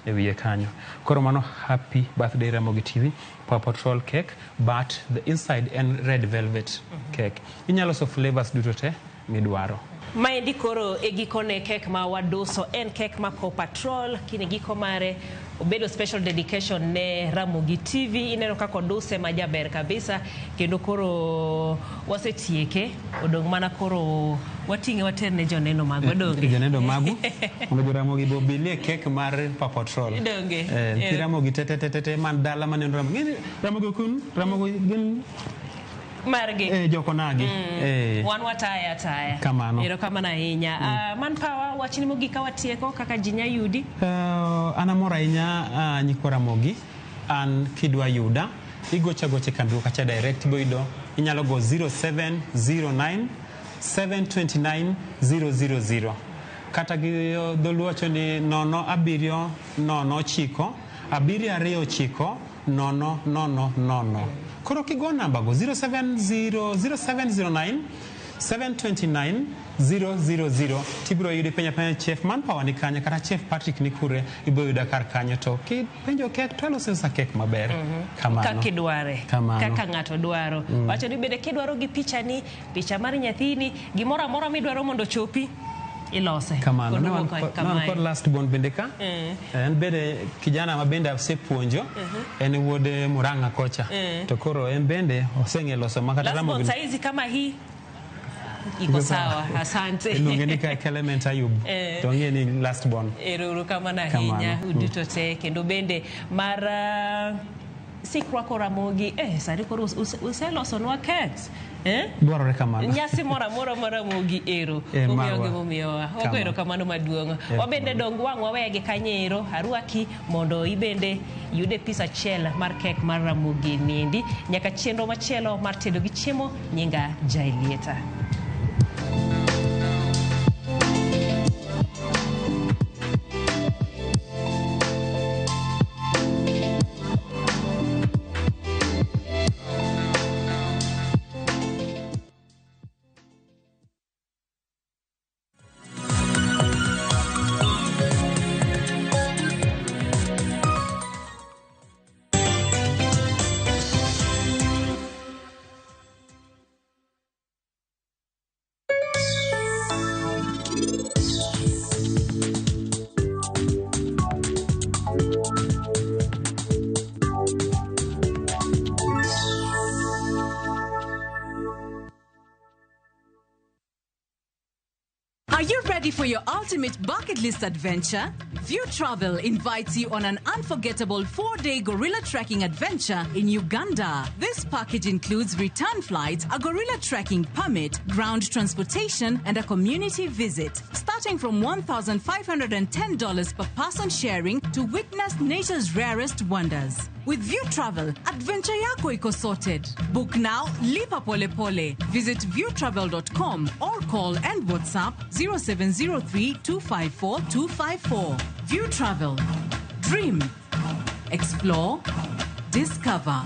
e wiye kanyo. Koro mano happy birthday Ramogi TV, Paw Patrol cake, but the inside en red velvet cake. Inyalo loso flavors duto te midwaro. Maendi koro e gikone kek ma waduso en kek ma Paw Patrol kine giko mare obedo special dedication ne Ramogi TV. Ineno kaka oduse ma jaber kabisa kendo koro wasetieke odong' mana koro wating'e waterne joneno magwa donge. Joneno magu mondo jo Ramogi be obilie kek mar Paw Patrol. Donge. Nyithi Ramogi te te te te te man dala maneno Ramogi. Ng'eni Ramogi ok un, Ramogi gin margi. Jokonagi. Wan wataya ataya. Kamano. Erokamano ahinya. Man Power, wachni mogik ka watieko kaka ji nya yudi. An amor ahinya nyikwa Ramogi. An kidwa yuda, igocho agocha e kambi kacha direct ibo yudo inyalo go 0709 729 000 kata gi dholuo wacho ni 0 7 0 9 7 2 9 0 0 0. Koro kigo namba go 070 0709 729 000 tibiro yudo penja penja Chef Manpower ni kanye kata Chef Patrick ni kure ibiro yuda kar kanyo to kipenjo kek to aloso sa kek maber. Kamano. Kaka idware. Kamano. Kaka ng'ato dwaro. Wacho ni bende kidwaro gi picha ni, picha mar nyathini, gimoro amora midwaro mondo ochopi, ilose. Kamano. Kod Ne wan wuok ne wan kamae. kod last born bende ka. En bende kijana ma bende asepuonjo. En wuod Murang'a kocha. To koro en bende oseng'e loso makata Last born Ramogi. saizi kama hii iko sawa. Asante. Iluonge ni Clement Ayub. To ong'e ni last born. Ero kamano ahinya Kamano. uduto te kendo bende mar sikrwako Ramogi sani koro uselosonwa cakes Dwarore kamano. Nyasi moro amora mar Ramogi ero Marwa. umiyo gimomiyowa wago Kamano. erokamano maduong'. Wabende dong wang' wawegi kanyo ero arwaki mondo ibende yude pis achiel mar kek mar Ramogi niendi nyaka chenro machielo mar tedo gi chiemo. Nyinga Jaelieta. Are you ready for your ultimate bucket list adventure? View Travel invites you on an unforgettable 4-day gorilla trekking adventure in Uganda. This package includes return flights, a gorilla trekking permit, ground transportation, and a community visit. Starting from $1,510 per person sharing to witness nature's rarest wonders. With View Travel, adventure yako iko sorted. Book now, lipa pole pole. Visit viewtravel.com or call and WhatsApp 0703 254 254. View Travel. Dream. Explore. Discover.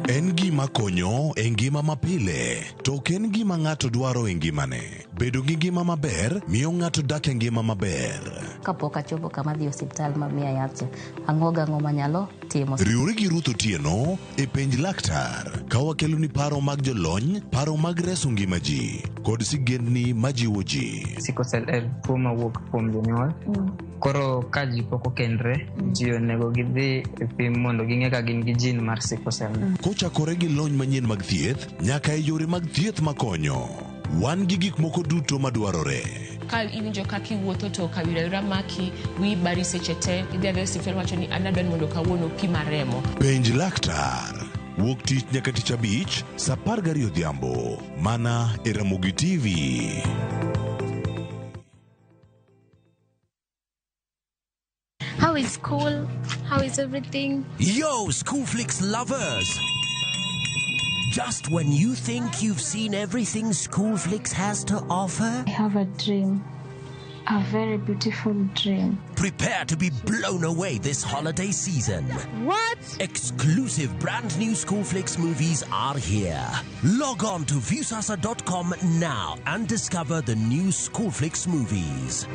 En gima konyo e ngima mapile, to ok en gima ng'ato dwaro e ngimane. Bedo gi ngima maber miyo ng'ato dak e ngima maber. Kapok achopo kama dhi osiptal ma miya yath cha, ang'o gang'o manyalo timo. Riwri gi Ruth Otieno e Penj Laktar ka wakeloni paro mag jolony, paro mag reso ngima ji, kod sigendni majiwo ji. Sickle cell en tuo mawuok kuom jonyuol. Koro ka ji pok okendre, ji onego gidhi e pim mondo ging'e ka gin gi gene mar sickle cell. Kochakore gi lony manyien mag thieth nyaka e yore mag thieth makonyo. Wan gi gik moko duto madwarore. Ka iwinjo kaka iwuotho to kawira maki, wiyi bari seche te, idhi adhiya e osiptal wacho ni an adwa ni mondo kawuono pima remo. Penj Laktar. Wuok tich nyaka tich abich, saa 12 odhiambo. Mana e Ramogi TV. How is school? How is everything? Yo, Schoolflix lovers! Just when you think you've seen everything Schoolflix has to offer, I have a dream. A very beautiful dream. prepare to be blown away this holiday season. What? Exclusive brand new Schoolflix movies are here. Log on to Viusasa.com now and discover the new Schoolflix movies.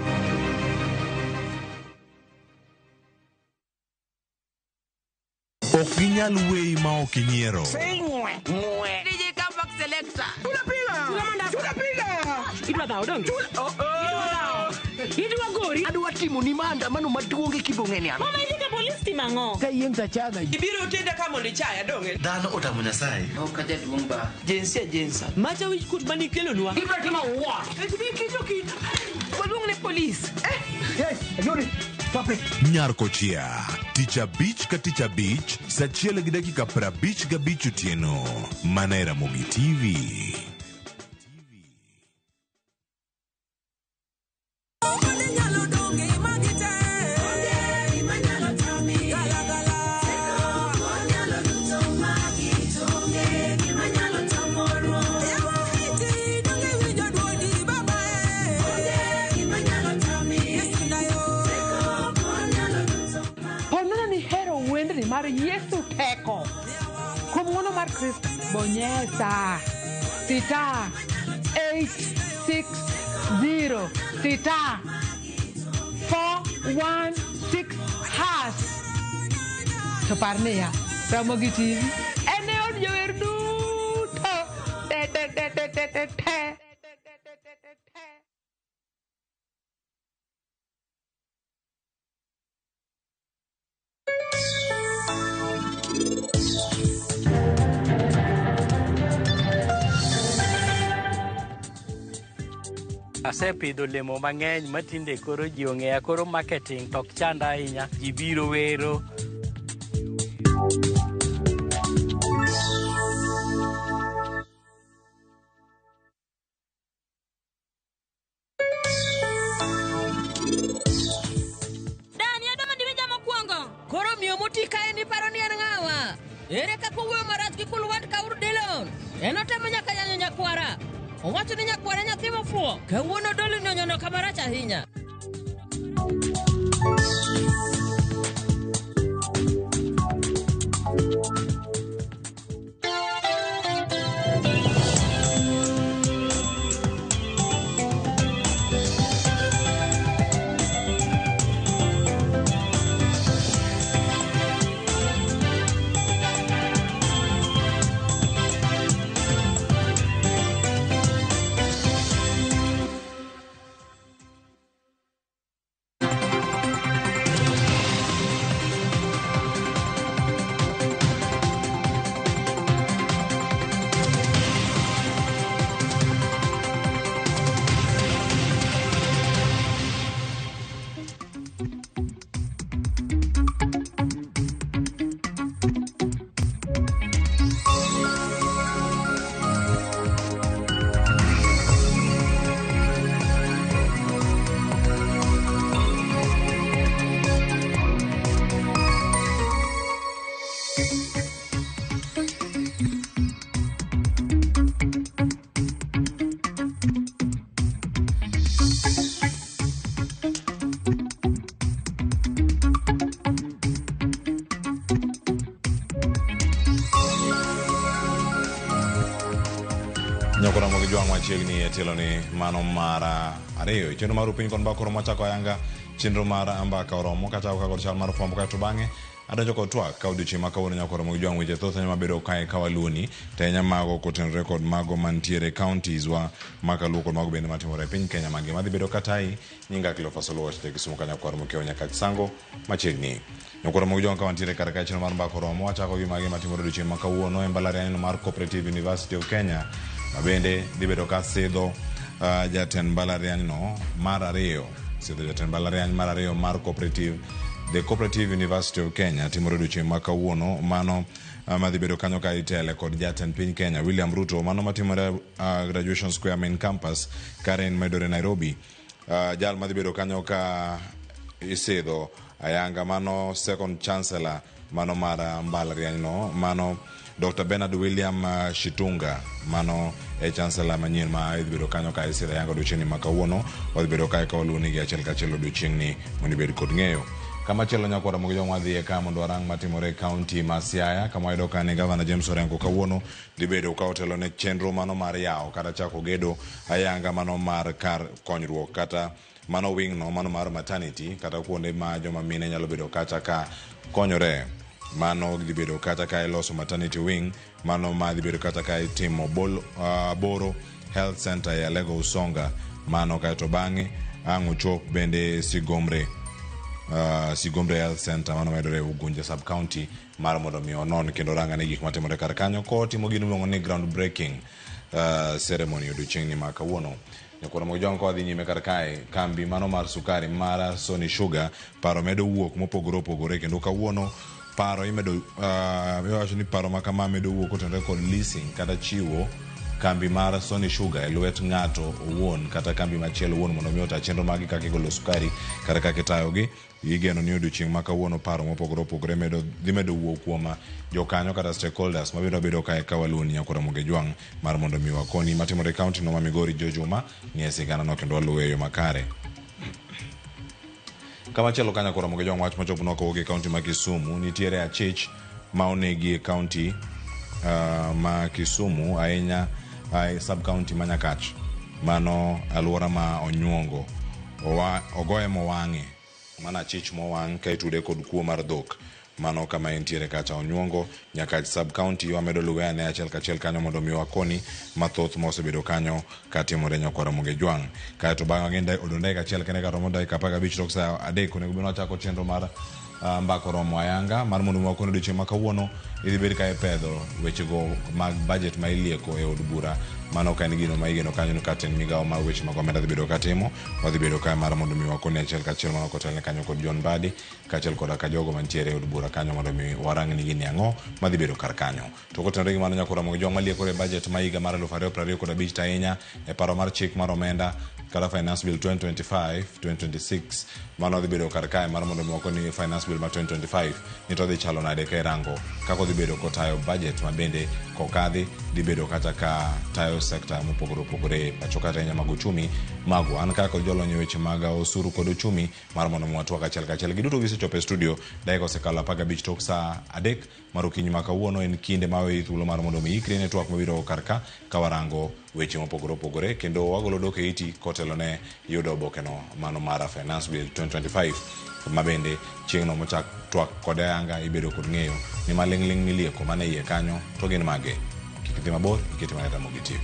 Ok ginyal weyi ma ok inyiero. DJ Comeback Selector. Tunapiga. Idwa dhawo donge? Idwa gori. Adwa timo ni maandamano maduong' e kibong'eni an. Mama idhi ka polis timo ang'o? Kayieng' tachaga. Ibiro tenda ka mondo ichaya donge? Dhano otamo Nyasaye. Ok ajaduong' ba. Jinsia jinsa. Macha wich kut manikelonwa. Ibiro timo what? Kicho kit. Waluong ne polis. Yes, ayori. Stop it. Nyar Kochia, tich abich ka tich abich, saa 1:55 otieno. Mana e Ramogi TV. Ponona ni hero wendni mar Yesu Chris bonyeza star 860 star 416 hash. To par niya, Ramogi TV en e od jower duto te te te te te te te. Asepidho olemo mang'eny ma tinde koro ji ong'eya koro marketing to ok chanda ahinya ji biro wero. Dani adwa mondo iwinja mokwongo. Koro miyo moti kae ni paro ni en ng'awa? Ere kaka owuoyo marach gi Kulwant Kaur Dillon? En otemo nyaka yanyo nyakwara. Owacho ni nyakwara nyathi mofuwo. Kawuono Dolly ni onyono kama rach ahinya. Nyoko Ramogi Jwang' machiegni e tielo ni mano mar ariyo. Chenro mar Upiny kod Mbaka oromo wachako ayanga chenro mar mbaka oromo kachako ka kod chal mar fwambo kaeto bang'e adonjo kod twak ka odiochieng' ma kawuono Nyako Ramogi Jwang' weche thoth ahinya mabedo kae ka waluoni to ahinya mago kotenore kod mago mantiere e counties wa makaluo kod mago bende matimore e piny Kenya mangima. Adhi bedo katayi nyinga Cleophas Oluoch ja Kisumu ka nyakwar Mokeo Nyakach Sango machiegni. Nyakwar Ramogi Jwang' ka wantiere kar kae chenro mar mbaka oromo wachako gi magi matimore odiochieng' ma kawuono e mbalariany mar Cooperative University of Kenya ma bende dhi bedo ka sidho jatend mbalariany no mar ariyo sidho jatend mbalariany mar ariyo mar Cooperative The Cooperative University of Kenya timore odiochieng' ma kawuono mano madhi bedo kanyo ka itele kod jatend piny Kenya William Ruto mano matimore Graduation Square main campus Karen mayudore Nairobi. Jal madhi bedo kanyo ka isidho ayanga mano second chancellor mano mar mbalariany no mano Dr. Bernard William Shitunga mano e chancellor manyien ma idhi bedo kanyo ka isidho ayanga odiochieng'ni ma kawuono wadhi bedo kae ka waluwonigi achiel kachiel odiochieng'ni mondo ibed kod ng'eyo. Kamachielo nyakwar Ramogi Jwang' wadhiye ka mondo warang matimore e kaunti ma Siaya kama wayudo ka ni gavana James Orengo kawuono dhi bedo ka otelo ne chenro mano mar yawo kata chako gedo ayanga mano mar kar konyruok kata mano wing no mano mar maternity kata kuonde ma joma mine nyalo bedo kacha ka konyore. Mano dhi bedo kata ka iloso maternity wing mano ma dhi bedo kata ka itimo Boro Health Center e Alego Usonga mano kaeto bang'e ang' ochop bende Sigomre Sigomre Health Center mano mayudore Ugunja sub county mar mondo mi onon kendo orang ane gik matimore kar kanyo kotimo gino miluongo ni ground breaking ceremony odiochieng'ni ma kawuono. Nyakwar Ramogi Jwang' ka wadhi nyime kar kae kambi mano mar sukari mar Sony Sugar paro medo wuok mopogore opogore kendo kawuono paro imedo iwacho ni paro ma kama medo wuok kotenore kod leasing kata chiwo kambi mar Sony Sugar e lwet ng'ato owuon kata kambi machielo owuon mondo mi ota chenro margi kaka igolo sukari kata kaka itayogi. Igeno ni odiochieng' ma kawuono paro mopogore opogore medo dhi medo wuok kuom jokanyo kata stakeholders mabiro bedo kae ka waluwoni Nyakwar Ramogi Jwang' mar mondo mi wakoni matimore e kaunti no ma Migori Jo Juma ni e sigana no kendo waluwe e yo makare. Kamachielo ka Nyakwar Ramogi Jwang' wach mochoponwa kowuok e kaunti ma Kisumu nitiere achich ma onegi e kaunti ma Kisumu ahinya sub county ma Nyakach mano alwora ma Onyuongo ogoye mowang'e mana achich mowang' ka itude kod kuo mar dhok mano kama entiere kacha Onyuongo Nyakach sub county. Wamedo luwe ane achiel kachiel kanyo mondo mi wakoni mathoth ma osebedo kanyo katimore nyakwar Ramogi Jwang'. Kaeto bang'e odong' dakika achiel kende karomo dakika 15 tok saa 3 onego bed ni wachako chenro mar mbaka oromo ayanga mar mondo mi wakoni odiochieng' ma kawuono idhi bed ka ipedho wechego mag budget ma ilieko e od bura. Mano ka en gino ma igeno kanyo ni kata en migawo mar weche mag omenda dhi bedo katimo wadhi bedo kae mar mondo mi wakoni achiel kachiel mano kotelne kanyo kod John Mbadi kaachiel koda ka jogo mantiere e od bura kanyo mondo mi warang ni gini ang'o madhi bedo kar kanyo. To kotenore gi mano nyakwar Ramogi Jwang' maliekore budget ma higa mar 2025 to ahinya e paro mar chik mar omenda kata Finance Bill 2025-2026 mano dhi bedo kar kae mar mondo mi wakoni Finance Bill ma 2025 ni to dhi chalo nade ka irango kaka odhi bedo kotayo budget ma bende kokadhi dhi bedo kata ka tayo sekta mopogore opogore pacho kata ahinya mag uchumi magwa. An kaka kod jolony e weche mag osuru kod uchumi mar mondo mi watwak achiel kachiel. Giduto gisechopo e studio dakika osekalo 15 tok saa 3 mar okinyi ma kawuono. En kinde ma weyi thuolo mar mondo mi ikri ne twak mabiro kar ka kawarango weche mopogore opogore kendo wagolo dok e iti kotelo ne yudo obokeno mano mar Finance Bill 2025 ma bende chieng'no mochak twak kode ayanga ibedo kod ng'eyo ni maling'ling' milieko mane iye kanyo to gin mage. Kik idhi mabor, iketi mana Ramogi TV.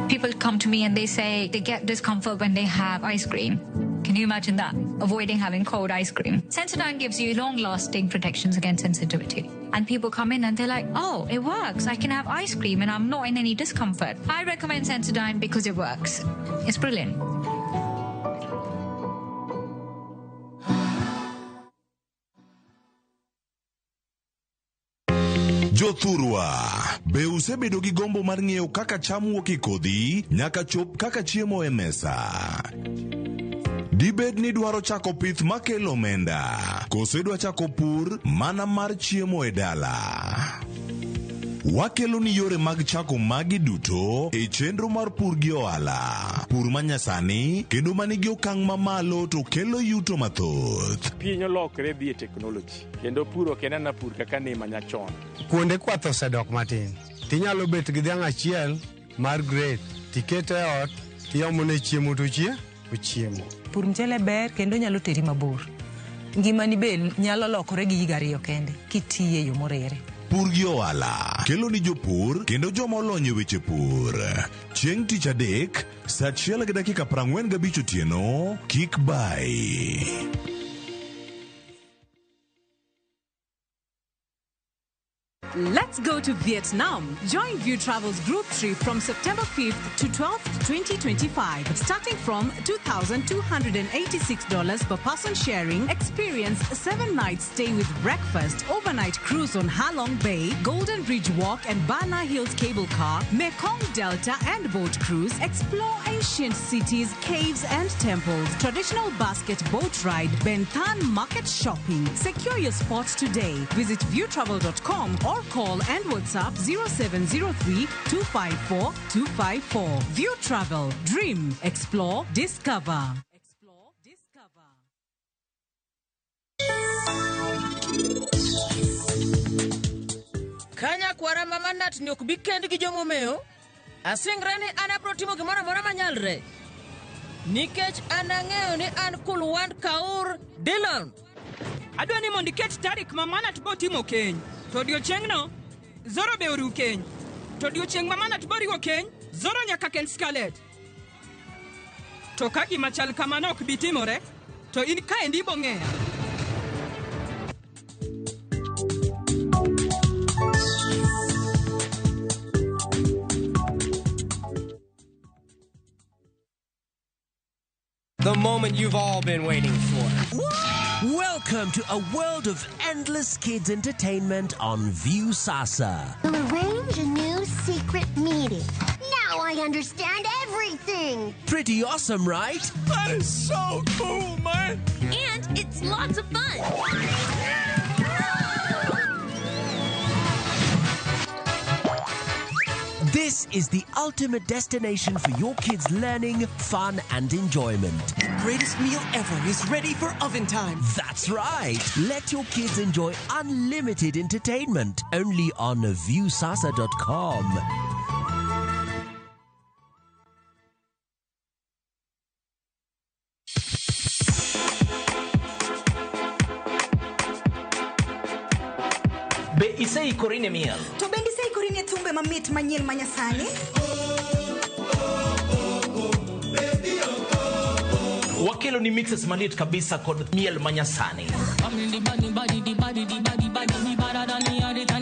People come to me and they say they get discomfort when they have ice cream. Can you imagine that? Avoiding having cold ice cream. Sensodyne gives you long-lasting protections against sensitivity. And people come in and they're like, oh, it works. I can have ice cream and I'm not in any discomfort. I recommend Sensodyne because it works. It's brilliant. Jothurwa, be usebedo gi gombo mar ng'eyo kaka cham wuok e kodhi nyaka chop kaka chiemo e mesa? Dibed ni dwaro chako pith makelo omenda, koso idwa chako pur mana mar chiemo e dala? Wakelo ni yore mag chako magi duto e chenro mar pur gi ohala. Pur manyasani kendo manigi okang' mamalo to kelo yuto mathoth. Piny olokre dhi e teknoloji kendo pur ok en ana pur kaka ne manyachon. Kuonde kwath osedok matin. Tinyalo bet gi dhiang' achiel mar grade, tikete e ot, tiomone chiemo to ochiemo. Pur mchele ber kendo nyalo teri mabor. Ngimani be nyalo lokore gi higa 2 kende kitiye yo morere. Pur gi ohala kelo ni jopur kendo joma olony e weche pur. Chieng' tich adek, saa 1:45 otieno, kik bai. Let's go to Vietnam. Join View Travel's group trip from September 5th to 12th, 2025. Starting from $2,286 per person sharing, experience 7 nights stay with breakfast, overnight cruise on Halong Bay, Golden Bridge Walk and Bana Hills Cable Car, Mekong Delta and boat cruise, explore ancient cities, caves and temples, traditional basket boat ride, Ben Thanh market shopping. Secure your spot today. Visit viewtravel.com or call and WhatsApp 0703 254 254. View Travel. Dream. Explore. Discover. Kanya kwara mama nat ni ok bi kend gi jomomeo. Asingra ni an abro timo gimoro amora manyalre. Nikech an ang'eyo ni an Kulwant Kaur Dillon. Adwa ni mondo iket tarik ma Manat bo timo keny. To odiochieng'no, Zoro be oriw keny. To odiochieng' ma Manat bo riwo keny, Zoro nyaka kend Scarlett. To ka gima chal kamano ok bi timore, to in kaendi ibo ng'eya. The moment you've all been waiting for. Welcome to a world of endless kids entertainment on Viusasa. We'll arrange a new secret meeting. Now I understand everything. Pretty awesome, right? That is so cool, man. And it's lots of fun. This is the ultimate destination for your kids' learning, fun, and enjoyment. The greatest meal ever is ready for oven time. That's right. Let your kids enjoy unlimited entertainment only on Viewsasa.com. Be iseikori ne miel? To bende iseikori ne thumbe mamit manyien manyasani? Wakelo ni mixes maliet kabisa kod miel manyasani.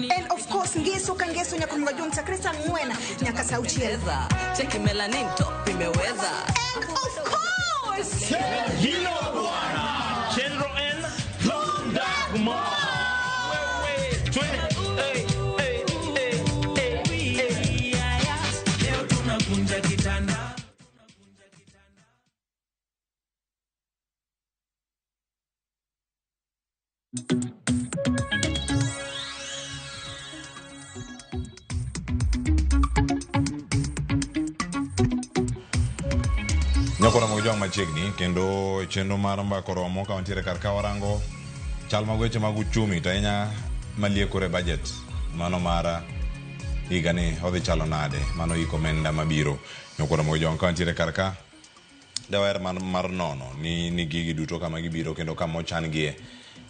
And of course ngeso ka ngeso nyaka onego jong chakre saa ang'wen nyaka saa auchiel. Cheki melanin top imeweza. And of course Hilo bwana. Chenro en Thum Wewe, twende. Hey, hey, hey, hey, hey. Leo tunakunja kitanda. Nyakora mag jwang' machiegni kendo chenro mar mbaka oromo ka wantiere kar ka warango chal mag weche mag uchumi to ahinya maliekore budget mano mar higani odhi chalo nade mano iko omenda mabiro. Nyakora mag jwang' ka wantiere kar ka dawaher mar nono ni gigi duto kama gibiro kendo kama ochan gie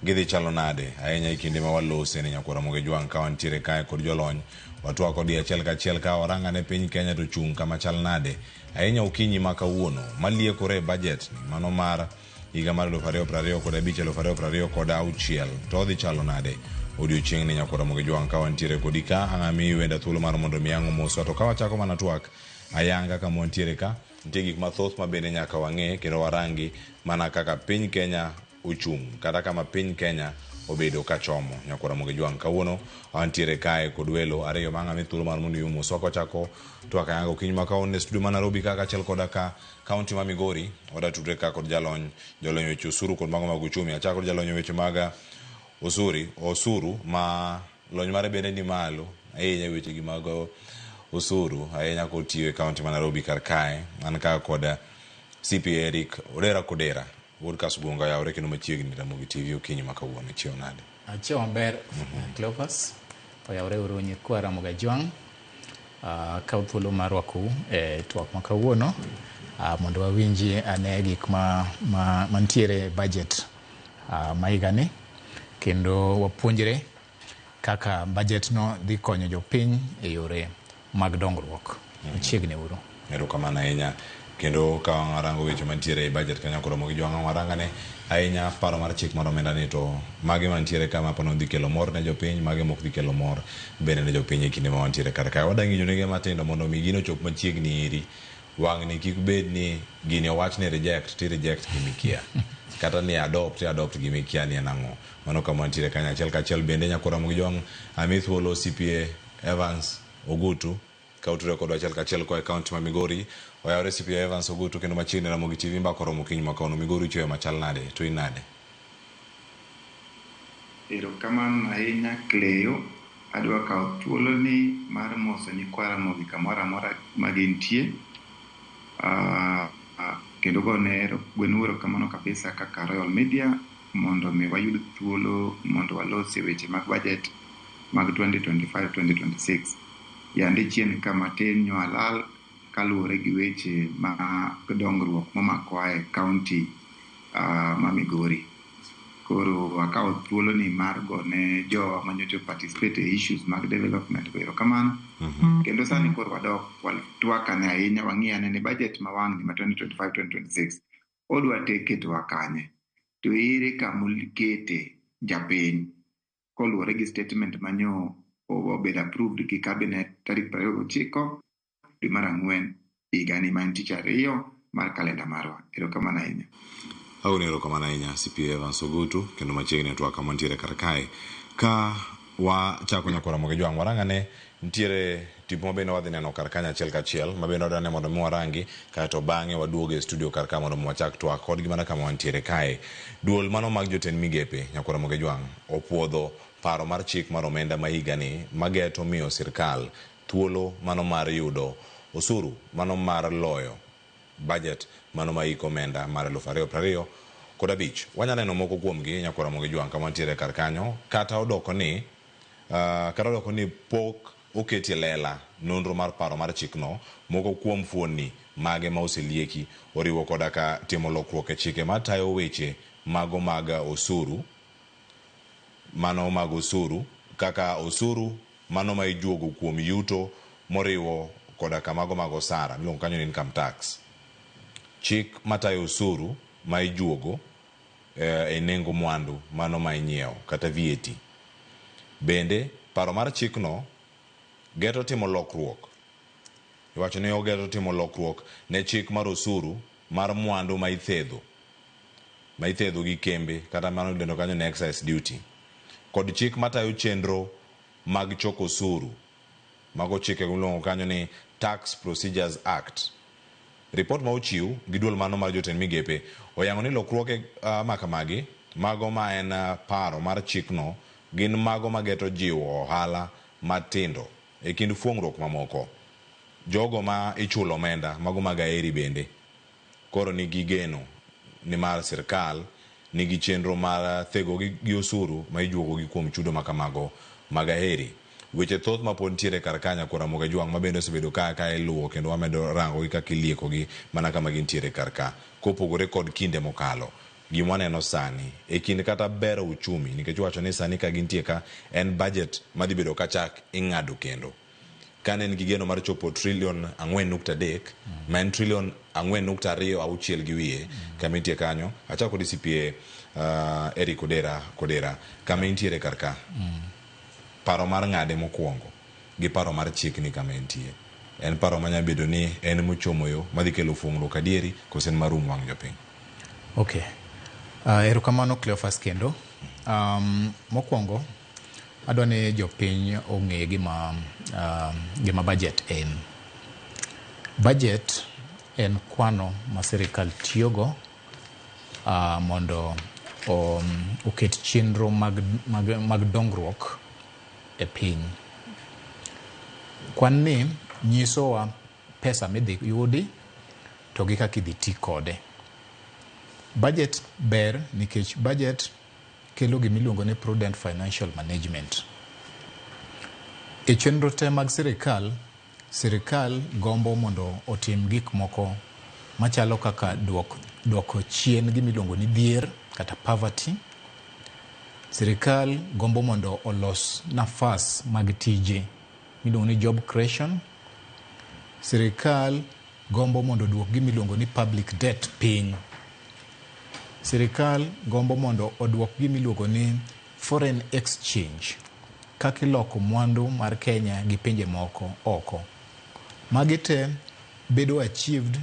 gidhi chalo nade ahinya e kinde ma walose ni nyakwara Ramogi Jwang' ka wantiere kae kod jolony watwak kodi achiel kachiel ka warangane piny Kenya to chung' kama chal nade ahinya okinyi ma kawuono maliekore e budget ni mano mar higa mar 2025 2026 to odhi chalo nade odiochieng' ni nyakwara Ramogi Jwang' ka wantiere kodi ka ang' amiyi wenda thuolo mar mondo mi ang' omoswa to ka wachako mana twak ayanga kama wantiere ka nitie gik mathoth ma bende nyaka wang'e kendo warangi mana kaka piny Kenya ochung' kata kama piny Kenya obedo kachomo. Nyakwara Ramogi Jwang' kawuono wantiere kae kod welo ariyo ma ang' ami thuolo mar mondo omoswa kochako twak ayanga okinyi ma kawuono e studio ma Nairobi ka kaachiel koda ka kaunti ma Migori wadatudre ka kod jalony jolony weche osuru kod mago mag uchumi. Achako kod jalony weche mag osuru ma lony mare bende ni malo ahinya e weche gi mag osuru ahinya kotiyo e kaunti ma Nairobi kar kae. An ka kod CPA Eric Odera Kodera wuod Kasubunga yawre kendo machiegni Ramogi TV okinyi ma kawuono. Ichiewo nade? Achiewo maber Cleophas, oyawre uru nyikwa Ramogi Ajwang'. Akawo thuolo mar rwakou e twak ma kawuono mondo wawinji ane gik mantiere e budget ma higani kendo wapuonjre kaka budget no dhi konyo jopiny e yore mag dongruok. Machiegni uru. Erokamano ahinya. Kendo ka warango weche mantiere e budget kanyo koro Ramogi Jwang' warangane ahinya paro mar chik mar omenda ni to mage mantiere ka mapano dhi kelo mor ne jopiny, mage mok dhi kelo mor bende ne jopiny e kinde ma wantiere kar kae. Wadwa ng'iyo nege matindo mondo mi gino ochop machiegni iri. Wang'ni kik bed ni gini owach ni reject ti reject gimikia kata ni adopt adopt gimikia ni en ang'o. Mano kama wantiere kanyo achiel kachiel bende nyakwar Ramogi Jwang' ami thuolo CPA Evans Ogutu ka utudore kodwa achiel kachiel koa e kaunti ma Migori. Oyawre CPA Evans Ogutu kendo machiegni Ramogi TV mbaka oromo okinyi ma kawuono. Migori ichiewo machal nade to in nade? Erokamano ahinya Cleo. Adwa kawo thuoloni mar moso nyikwa Ramogi kamoro amora ma gintie. Kendo gwenu erokamano kabisa kaka Royal Media mondo mi wayud thuolo mondo walosie weche mag budget mag 2025-2026. Yande chien kama tin nyo alal kaluwore gi weche mag dongruok momakowa e kaunti ma Migori. Koro akawo thuoloni mar gone jowa manyocha participate e issues mag development go erokamano. Kendo sani koro wadok watwak ane ahinya wang'i ane ni budget ma wang'ni ma 2025-2026 odwa ketowa kanye to ere kamokete japiny koluwore gi statement manyo obedo approved gi cabinet tarik 29 dwe mar ang'wen higani ma en tich ariyo mar kalenda marwa. Erokamano ahinya. Awuono erokamano ahinya CPA Evans Ogutu kendo machiegni twak kama wantiere kar kae. Ka wachako nyakwar Ramogi Jwang' warangane nitiere tipo mabende wadhi neno kar kanyo achiel kachiel mabende wadwa ni mondo mi warangi kaeto bang'e waduogo e studio kar ka mondo mi wachak twak kodgi mana kama wantiere kae. Duol mano mag jotend migepe nyakwar Ramogi Jwang' opuodho paro mar chik mar omenda ma higani mageto miyo sirkal thuolo mano mar yudo osuru mano mar loyo budget mano ma hik omenda mar 2025. Wanyalo neno moko kuomgi nyakwar Ramogi Jwang' kama wantiere kar kanyo kata odoko ni kata odoko ni pok oketie lela nonro mar paro mar chikno, moko kuom fuonni mage ma oselieki oriwo koda ka timo lokruok e chike matayo weche mago mag osuru mano mag osuru kaka osuru mano ma ijuogo kuom yuto moriwo koda ka mago mag osara miluongo kanyo ni income tax. Chik matayo osuru ma ijuogo e nengo mwandu mano ma inyiewo kata VAT. Bende paro mar chikno geto timo lokruok iwacho ni ogeto timo lokruok ne chik mar osuru mar mwandu ma ithedho gi kembe kata mano idendo kanyo ni excise duty kod chik matayo chenro mag choko osuru mago chike miluongo kanyo ni Tax Procedures Act. Ripot ma ochiw gi duol mano mar jotend migepe oyango ni lokruoge makamagi mago ma en paro mar chikno gin mago mageto jiwo ohala matindo e kind fuong'ruok mamoko. Jogo ma ichulo omenda mago mag aeri bende koro nigi geno ni mar sirkal nigi chenro mar thego gi osuru ma ijuogo gi kuom chudo makamago mag aheri. Weche thoth ma pod nitiere kar ka nyakwar Ramogi Jwang' ma bende osebedo ka iluwo kendo wamedo rango gi kaka ilieko gi mana kama gintiere kar ka. Kopogore kod kinde mokalo, gima waneno sani e kind kata bero uchumi nikech iwacho ni sani ka gintie ka en budget madhi bedo kachak ing'ado kendo. Kane en gi geno mar chopo trilion 4.3 ma en trilion 4.26 gi wiye kama intie kanyo. Achako kod CPA Eric Odera kama intiere kar ka. Paro mar ng'ade mokwongo gi paro mar chikni kama entie en paro manya bedo ni en mochomo yo madhi kelo fuong'ruok adieri kose en mar umo wang' jopiny. Okay. Erokamano Cleophas kendo. Mokwongo adwa ni jopiny ong'e gima budget en. Budget en kwano ma sirikal tiyogo mondo oket chenro mag dongruok e piny. Kwan ni nyisowa pesa midhi yudi to gi kaka idhi ti kode. Budget ber nikech budget kelo gimiluongo ni prudent financial management. E chenro te mag sirikal, sirikal gombo mondo otim gik moko machalo kaka duoko chien gimiluongo ni dhier kata poverty. Sirikal gombo mondo olos nafas mag tije miluongo ni job creation. Sirikal gombo mondo oduok gimiluongo ni public debt piny. Sirikal gombo mondo oduok gimiluongo ni foreign exchange, kaka iloko mwandu mar Kenya gi pinje moko oko. Magi te bedo achieved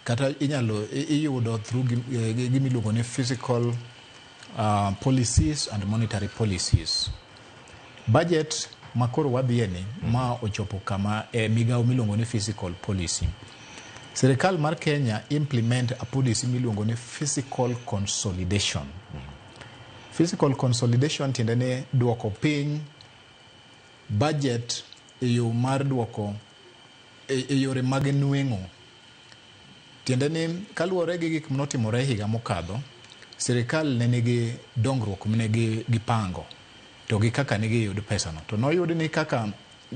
kata inyalo iyudo through gimiluongo ni fiscal policies and monetary policies. Budget makoro wadhiye ni ma ochopo kama e migawo miluongo ni fiscal policy. Sirikal mar Kenya implement a policy miluongo ni fiscal consolidation. Fiscal consolidation tiende ni duoko piny budget e yo mar duoko e yore mag nweng'o. Tiende ni kaluwore gi gik manotimore higa mokadho, sirikal ne nigi dongruok mane gipango to gi kaka ne giyud pesano. To noyud ni kaka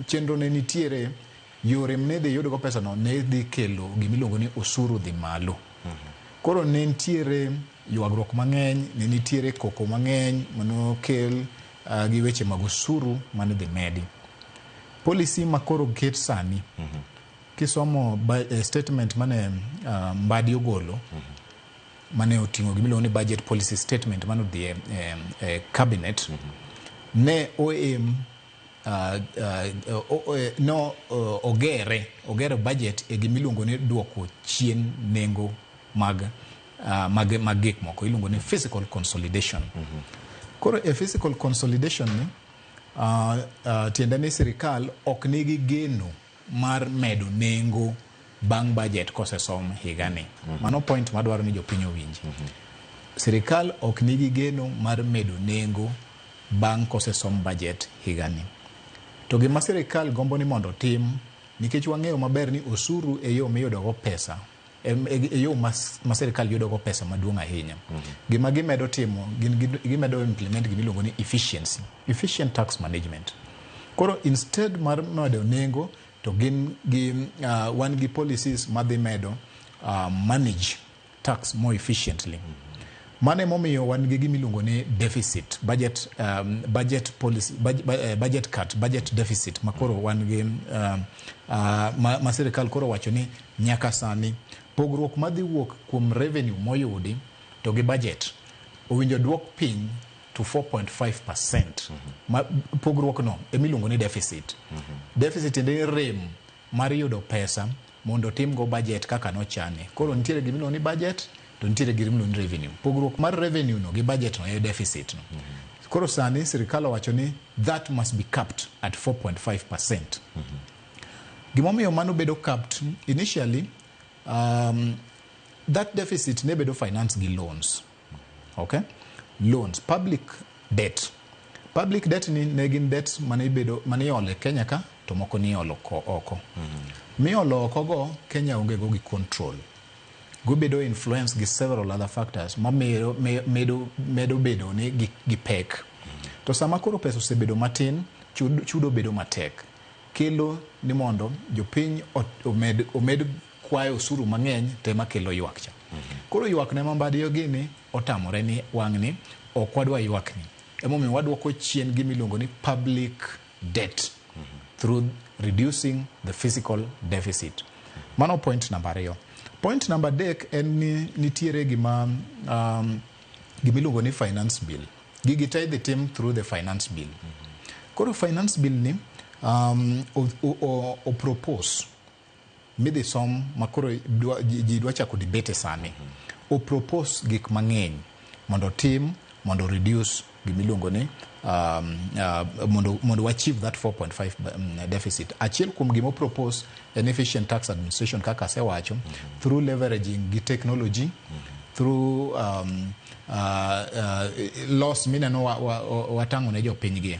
chenro ne nitiere, yore mane dhi yudgo pesano ne dhi kelo gimiluongo ni osuru dhi malo. Koro ne nitiere ywagruok mang'eny, ne nitiere koko mang'eny manokel gi weche mag osuru mane dhi medi. Policy makoro ket sani, kisomo statement mane Mbadi ogolo, mane oting'o gimiluongo ni budget policy statement mane odhi e cabinet, ne oem no ogero budget e gimiluongo ni duoko chien nengo mag gik moko, iluongo ni fiscal consolidation. Koro e fiscal consolidation ni tiende ni sirikal ok nigi geno mar medo nengo bang' budget kosesom higani. Mano point madwaro ni jopiny owinji. Sirikal ok nigi geno mar medo nengo bang' kosesom budget higani. To gima sirikal gombo ni mondo otim, nikech wang'eyo maber ni osuru e yo miyudogo pesa, e yo ma sirikal yudogo pesa maduong' ahinya. Gima gimedo timo, gin gimedo implement gima iluongo ni efficiency, efficient tax management. Koro instead mar medo nengo, to gin gi wan gi policies madhi medo manage tax more efficiently. Mano emomiyo wan gi gima iluongo ni deficit budget, budget policy, budget cut, budget deficit makoro wan gi ma sirikal koro wacho ni nyaka sani pogruok madhi wuok kuom revenue moyudi to gi budget owinjo duok piny to 4.5%. Ma pogruok no emiluongo ni deficit. Deficit tiende ni rem mar yudo pesa mondo otimgo budget kaka nochane. Koro nitiere gimiluongo ni budget to nitiere gimiluongo ni revenue. Pogruok mar revenue no gi budget no e deficit no. Koro sani sirikal owacho ni that must be capped at 4.5%. Gimomiyo mano bedo capped initially, that deficit ne bedo finance gi loans. Okay? Loans, public debt. Public debt ni ne gin debts mane ibedo mane iolo e Kenya ka to moko ni iolo oko. Miolo oko go Kenya onge go gi control. Gubedo influence gi several other factors ma medo bedo ni gi pek. To sama koro pesa osebedo matin, chudo bedo matek. Kelo ni mondo jopiny omed kwayo osuru mang'eny to ema kelo ywak cha. Koro ywak ne mambadi gini otamore ni wang'ni ok wadwa ywakni. Emomiyo wadwoko chien gima iluongo ni public debt through reducing the fiscal deficit. Mano point namba 2. Point namba 3 en ni nitiere gima iluongo ni finance bill. Gigi te idhi tim through the finance bill. Koro finance bill ni o propose midhi som makoro ji dwa chako debate sani. O propose gik mang'eny mondo tim mondo reduce gimiluongo ni mondo achieve that 4.5 deficit. Achiel kuom gima propose en efficient tax administration kaka asewacho, through leveraging gi technology, through laws mineno watang'o ne jopiny gi.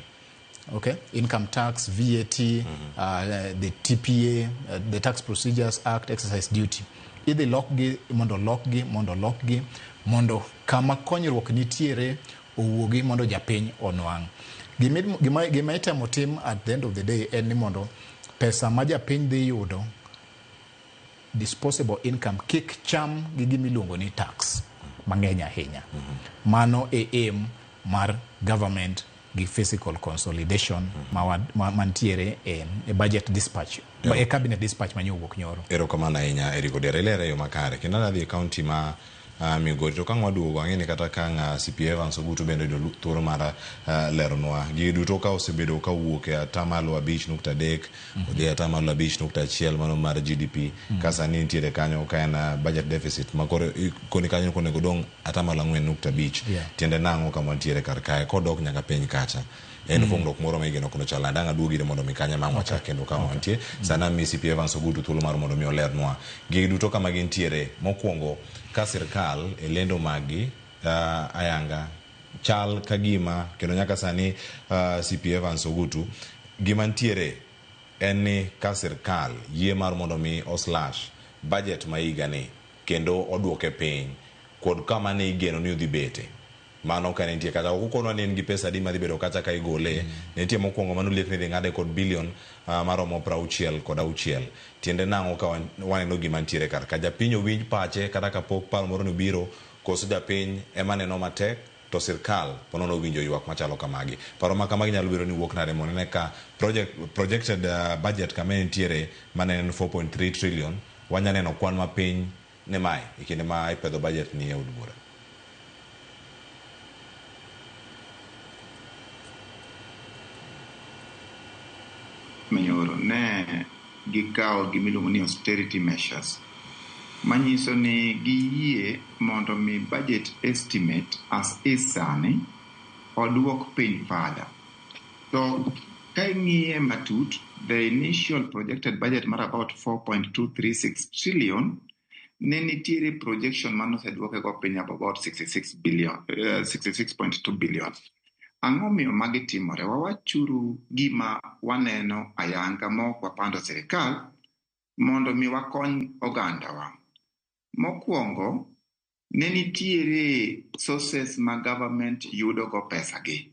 Okay, income tax, VAT, the TPA, the Tax Procedures Act, excise duty. Idhi lokgi mondo lokgi mondo lokgi mondo kama konyruok nitiere owuogi mondo japiny onwang'. Gima itemo tim at the end of the day en ni mondo pesa ma japiny dhi yudo, disposable income, kik cham gi gima iluongo ni tax mang'eny ahinya. Mano e aim mar government gi fiscal consolidation mantiere e budget dispatch, e cabinet dispatch manyowuok nyoro. Erokamano ahinya Eric Odera, ilere e yo makare. Kendo adhi e county ma Migori to ka ang' waduogo ang'e ni kata ka ang' CP Evans Ogutu bende oyudo thuolo mar leronwa. Gigi duto ka osebedo kawuok e atamalo 5.3 odhi e atamalo 5.1 mano mar GDP, ka sani nitiere kanyo ka en budget deficit ma koro koni kanyo onego dong' atamalo 4.5. Tiende nang'o kama wantiere kar kae kodok nyaka piny kacha? En fongruok moro ma igeno kono chal nade? Ang' aduogi ire mondo mi kanyo ema ang' wachak kendo kama wantie. Sani amiyo CP Evans Ogutu thuolo mar mondo mi olernwa gigi duto kama gintiere. Mokwongo ka sirkal e lendo maggi ayanga chal ka gima kendo nyaka sani CP Evans Ogutu gima ntiere en ni ka sirkal yie mar mondo mi oslash budget ma higa ni kendo oduoke piny kod kama ne igeno ni odhi bete. Mano ka nitie kata ok okonwa ni en gi pesa adi madhi bedo kacha ka igole. Nitie mokwongo mano liek ni idhi ng'ade kod bilion maromo 66. Tiende nang'o ka waneno gima ntiere kar ka? Japiny owinj pache kata kapok paro moro nobiro, koso japiny ema neno matek to sirkal ponono owinjo ywak machalo kamagi. Paro ma kamagi nyalo bedo ni wuok nade mondo ine ka projected budget kama nitiere mane en 4.3 trillion wanya neno kwan mapiny ne mae e kinde ma ipedho budget ni e od bura. Minyoro ne gikawo gimiluongo ni austerity measures manyiso ni giyie mondo mi budget estimate as is sani oduok piny further. To ka ing'iye matut, the initial projected budget mar about 4.236 trillion ne nitiere projection manoseduoke go piny about 66 billion, 66.2 billion. Ang'o miyo magi timore? Wawachuru gima waneno ayanga ma ok wapando sirikal mondo mi wakony ogandawa. Mokwongo, ne nitiere sources ma government yudo go pesa gi.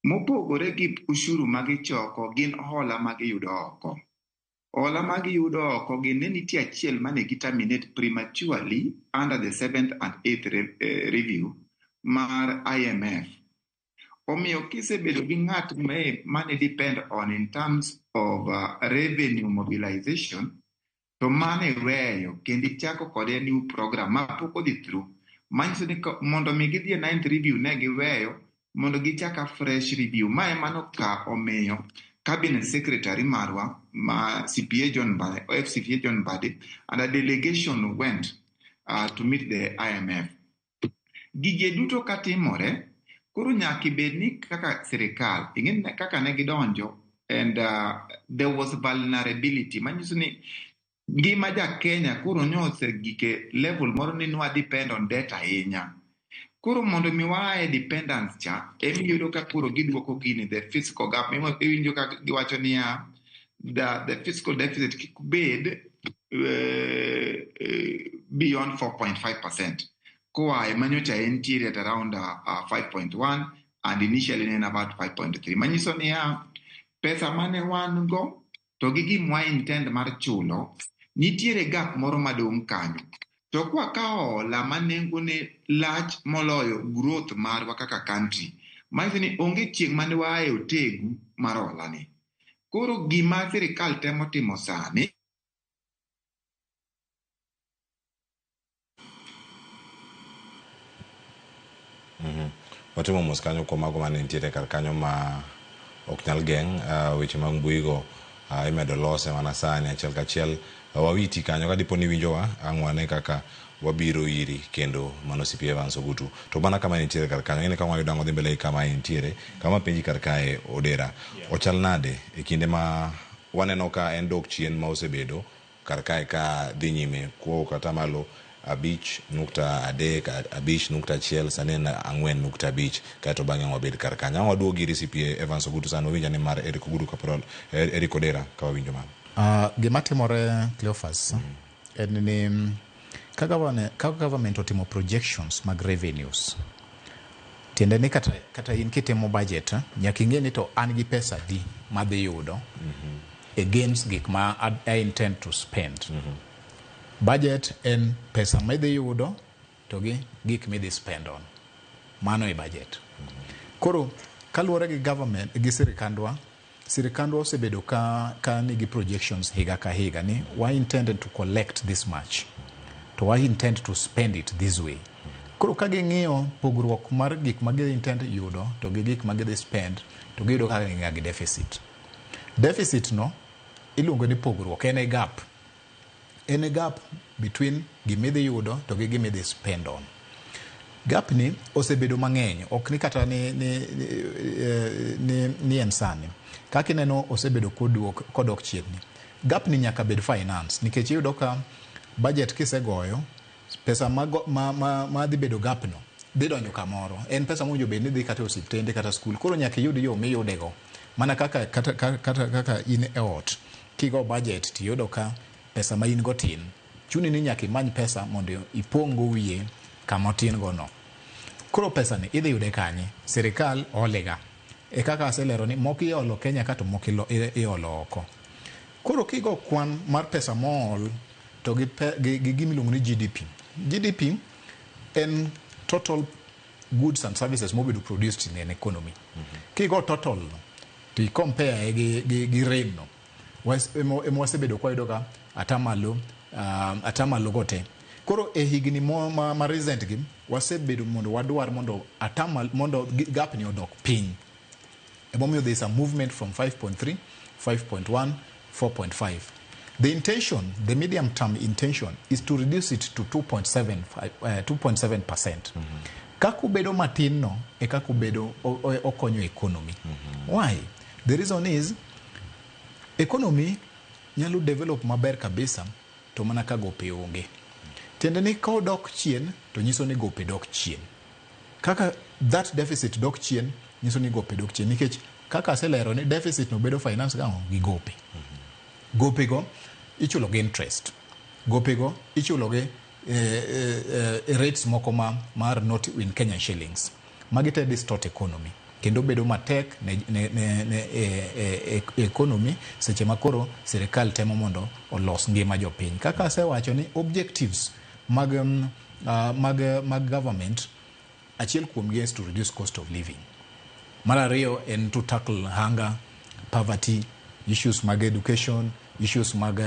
Mopogore gi ushuru ma gichoko gin hola ma giyudo oko. Hola ma giyudo oko gin ne nitie achiel mane gi terminate prematurely under the seventh and eighth review mar IMF. Omiyo kisebedo gi ng'at mane depend on in terms of revenue mobilization, to mano iweyo kendo ichako kode new program mapok odhi through. Manyiso ni mondo mi gidhi e ninth review ne giweyo mondo gichak a fresh review. Ma ema noka omiyo cabinet secretary marwa ma CPA John Mbadi, FCPA John Mbadi, and a delegation went to meet the IMF. Gige duto katimore, koro nyaka ibed ni kaka sirikal, ing'e ni kaka ne gidonjo and there was vulnerability manyiso ni ngima ja Kenya koro ne osegike level moro ni nwa depend on debt ahinya. Koro mondo mi waa e dependence cha, emiyudo ka koro giduoko gini the fiscal gap. Iwinjo ka giwacho niya, the fiscal deficit kik bed beyond 4.5%. Koa e manyocha entiere at around 5.1 and initially ne en about 5.3. Manyiso niya, pesa mane wan go to gi gimwa intend mar chulo, nitiere gap moro madong' kanyo. To kwakawo hola ma nengone lach moloyo growth marwa kaka country, manyiso ni onge chieng' mane waa e otegu mar hola ni. Koro gima sirikal temo timo sani Watimo mos kanyo kuom mago mane nitiere kar kanyo ma ok nyal geng' weche mag mbui go imedo lose mana sani achiel kachiel. Wawiti kanyo ka dipo ni iwinjowa ang' wane kaka wabiro iri kendo mano CPA Evans Ogutu. To mana kama nitiere kar kanyo, ing'e ni kama wayudo ang' wadhi mbele gi kama entiere, kama penji kar kae Odera. Ochal nade e kinde ma waneno ka en dok chien ma osebedo kar kae ka dhi nyime kuok atamalo 5.3, 5.1, sani en 4.5, kaeto bang'e wabed kar kanyo. Ang' waduog iri CPA Evans Ogutu sani wawinj ane mar Eric Ogutu kapod Eric Odera ka wawinjo mano. Gima timore Cleophas en ni ka government otimo projections mag revenues, tiende ni kata in kitimo budget nyaka ing'e ni to an gi pesa di madhi yudo against gik ma I intend to spend. Budget en pesa midhi yudo to gi gik midhi spend on. Mano e budget. Koro kaluwore gi government gi sirikandwa, sirikandwa osebedo ka nigi projections higa ka higa ni we intended to collect this much to we intend to spend it this way. Koro ka ging'iyo pogruok mar gik ma gi intend yudo to gi gik ma gidhi spend to giyudo ka gin gi deficit. Deficit no iluongo ni pogruok, en e gap. En e gap between gimidhi yudo to gi gimidhi spend on. Gap ni osebedo mang'eny, ok ni kata ni en sani. Kaka ineno osebedo kodok chien. Gap ni nyaka bed finance nikech iyudo ka budget kisegoyo pesa ma dhi bedo gap no dhi donjo kamoro. En pesa mowinjo bed ni dhi kata e osiptende kata skul. Koro nyaka iyud yo miyudego. Mana kaka kata in e ot kigo budget tiyudo ka pesa ma in go tin. Chuni ni nyaka imany pesa mondo ipong' go wiye kama otin go no. Koro pesa ni idhi yude kanye? Sirikal olega. E kaka aselero ni moko iolo Kenya ka to moko iolo oko. Koro kigo kwan mar pesa mool to gi gima iluongo ni GDP. GDP en total goods and services mobedo produced in an economy. Kigo total no, to i compare gi rem no. Ema wasebedo kwa yudo ka atamalo go te. Koro e higni ma recent gi wasebedo mondo wadwar mondo atamal mondo gap ni odok piny. Emomiyo there is a movement from 5.3, 5.1, 4.5. The intention, the medium term intention is to reduce it to 2.7%. Kaka obedo matin no e kaka obedo okonyo economy. Why? The reason is economy nyalo develop maber kabisa to mana ka gope onge. Tiende ni ka odok chien to nyiso ni gope dok chien. Kaka that deficit dok chien Nyiso ni gope dok chien nikech kaka aselero ni deficit no bedo finance gang'o gi gope. Gope go ichulo gi interest. Gope go ichulo gi rates moko ma mar not in Kenyan shillings. Magi te distort economy kendo bedo matek ne economy seche ma koro sirikal temo mondo olos ngima jopiny. Kaka asewacho ni objectives mag government, achiel kuomgi is to reduce cost of living. Mar ariyo en to tackle hunger, poverty, issues mag education, issues mag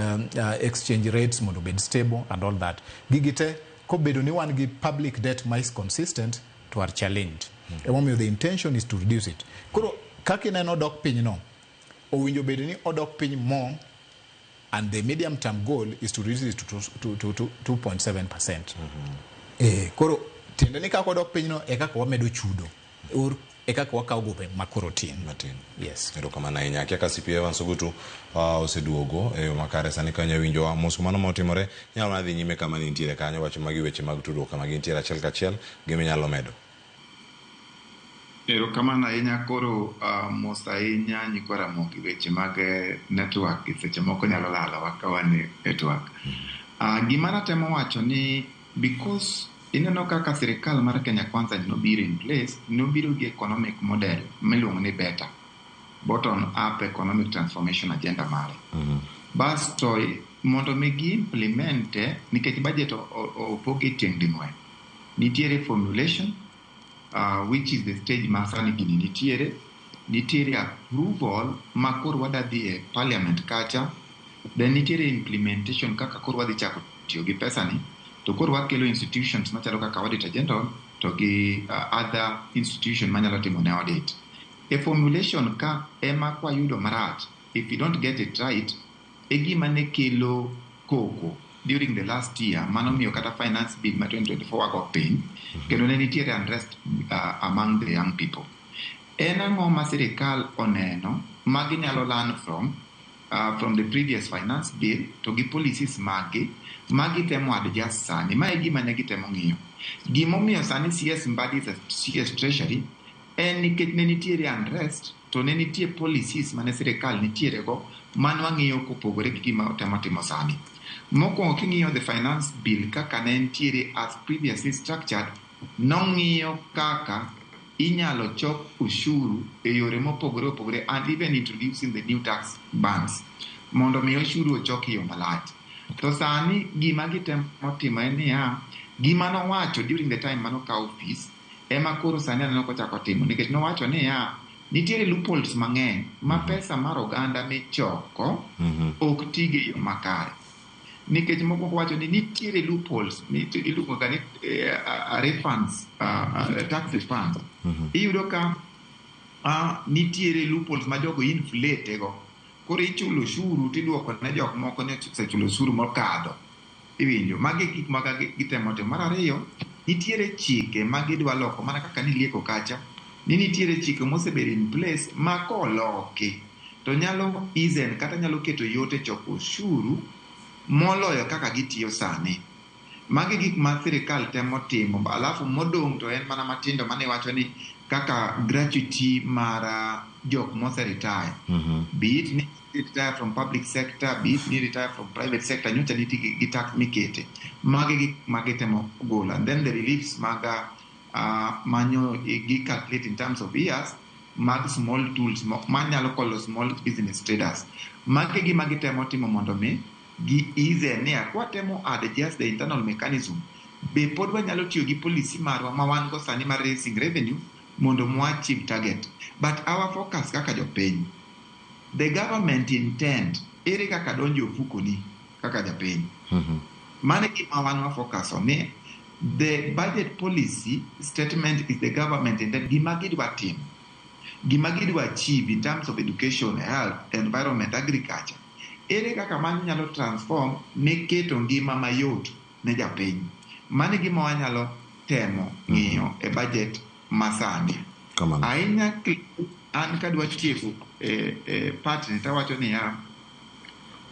exchange rates mondo obed stable and all that. Gigi te kobedo ni wan gi public debt ma is consistent to are challenged. Emomiyo the intention is to reduce it. Koro kaka ineno dok piny no, owinjo bed ni odok piny more, and the medium term goal is to reduce it to 2.7%. Koro tiende ni kaka odok piny no e kaka wamedo chudo or e kaka wakawo gope makoro tin. Matin. Yes. Erokamano ahinya. Kia ka CPA Evans Ogutu oseduogo e yo makare sani kanyo winjowa. Mos mano motimore nyalo mana dhi nyime kama nintiere kanyo wacho magi weche mag tudruok kama gintiere achiel kachiel giminyalo medo. Erokamano ahinya. Koro mos ahinya nyikwa Ramogi, weche mag network seche moko nyalo lalowa ka wan e twak. Gima natemo wacho ni because ineno kaka sirikal mar Kenya Kwanza nobiro in place, nobiro gi economic model miluongo ni BETA, bottom up economic transformation agenda mare. Basto mondo mi gi implement, nikech budget opogi tieng' ding'wen. Nitiere formulation, which is the stage ma sani gini nitiere, nitiere approval ma koro wada dhi e parliament kacha, then nitiere implementation kaka koro wadhi chako tiyo gi pesa ni, to koro wakelo institutions machalo kaka Auditor General to gi other institution manyalo timo ne audit. E formulation ka ema kwayudo marach, if you don't get it right, e gima ne kelo koko during the last year manomiyo kata finance bill ma 2024 wago piny kendo ne nitiere unrest among the young people. En ang'o ma sirikal oneno ma ginyalo learn from the previous finance bill to gi policies maggi ma gitemo adjust sani? Ma e gima ne gitemo ng'iyo. Gimomiyo sani CS Mbadi is a CS Treasury en nikech ne nitiere unrest to ne nitie policies mane sirikal nitiere go manwang'iyo kopogore gi gima otemo timo sani. Mokwongo, king'iyo the finance bill kaka ne nitiere as previously structured, nong'iyo kaka inyalo chok ushuru e yore mopogore opogore and even introducing the new tax bands mondo mi ushuru ochok e yo malach. To sani gima gitemo timo en niya, gima nowacho during the time manokawo office ema koro sani aneno kochako timo, nikech nowacho niya nitiere loopholes mang'eny ma pesa mar oganda michoko ok tigo e yo makare, nikech mokwongo wacho ni nitiere loopholes iluongo ga ni refunds, tax refunds. Iyudo ka nitiere loopholes ma jogo inflate go, koro ichulo ushuru tiduoko ne jok moko ni osechulo ushuru mokadho. Iwinjo magi gik ma gitemo timo. Mar ariyo, nitiere chike ma gidwa loko mana kaka nilieko kacha ni nitiere chike mosebedo in place ma koloki to nyalo easen kata nyalo keto yot e choko ushuru moloyo kaka gitiyo sani. Magi gik ma sirikal temo timo. Alafu modong' to en mana matindo mane wacho ni kaka gratuity mar jok mose retire, be it ni retire from public sector, be it ni retire from private sector, nyocha nitie gi tax mikete. Magi gik ma gitemo golo. And then the reliefs mag manyo gi calculate in terms of years mag small tools manyalo kolo small business traders. Magi gima gitemo timo mondo mi gi ease niya kwatemo adjust the internal mechanism, be pod wanyalo tiyo gi policy marwa ma wan go sani mar raising revenue mondo mo achieve target. But our focus kaka jopiny, the government intent, ere kaka donjo e ofukoni kaka japiny. Mano e gima wan wa focus on, ni the budget policy statement is the government intent, gima gidwa timo, gima gidwa achieve in terms of education, health, environment, agriculture. Ere kaka mano nyalo transform ne keto ngima mayot ne japiny. Mano e gima wanyalo temo ng'iyo e budget masani. Kamano. Ahinya an kadwa tieko e part ni tawacho niya,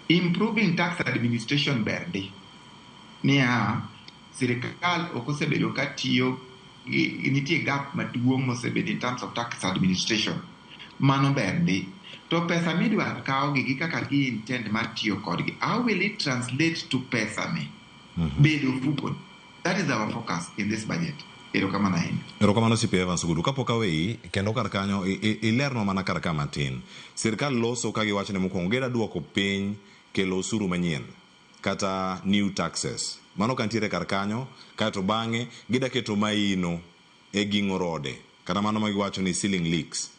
improving tax administration ber ndi. Niya, sirikal ok osebedo ka tiyo Nitie gap maduong' mosebedo in terms of tax administration. Mano ber ndi. To pesa midwa kaw gi gi kaka gi intend mar tiyo kodgi, how will it translate to pesa ni bedo ofuko? That is our focus in this budget. Erokamano ahinya. Erokamano, CPA Evans Ogutu. Kapok aweyi, kendo kar kanyo ilernwa mana kar ka matin. Sirkal loso ka giwacho ni mokwongo gida duoko piny kelo osuru manyien kata new taxes. Mano ka nitiere kar kanyo, kaeto bang'e gida keto maino e ging'o rode kata mano ma giwacho ni ceiling leaks.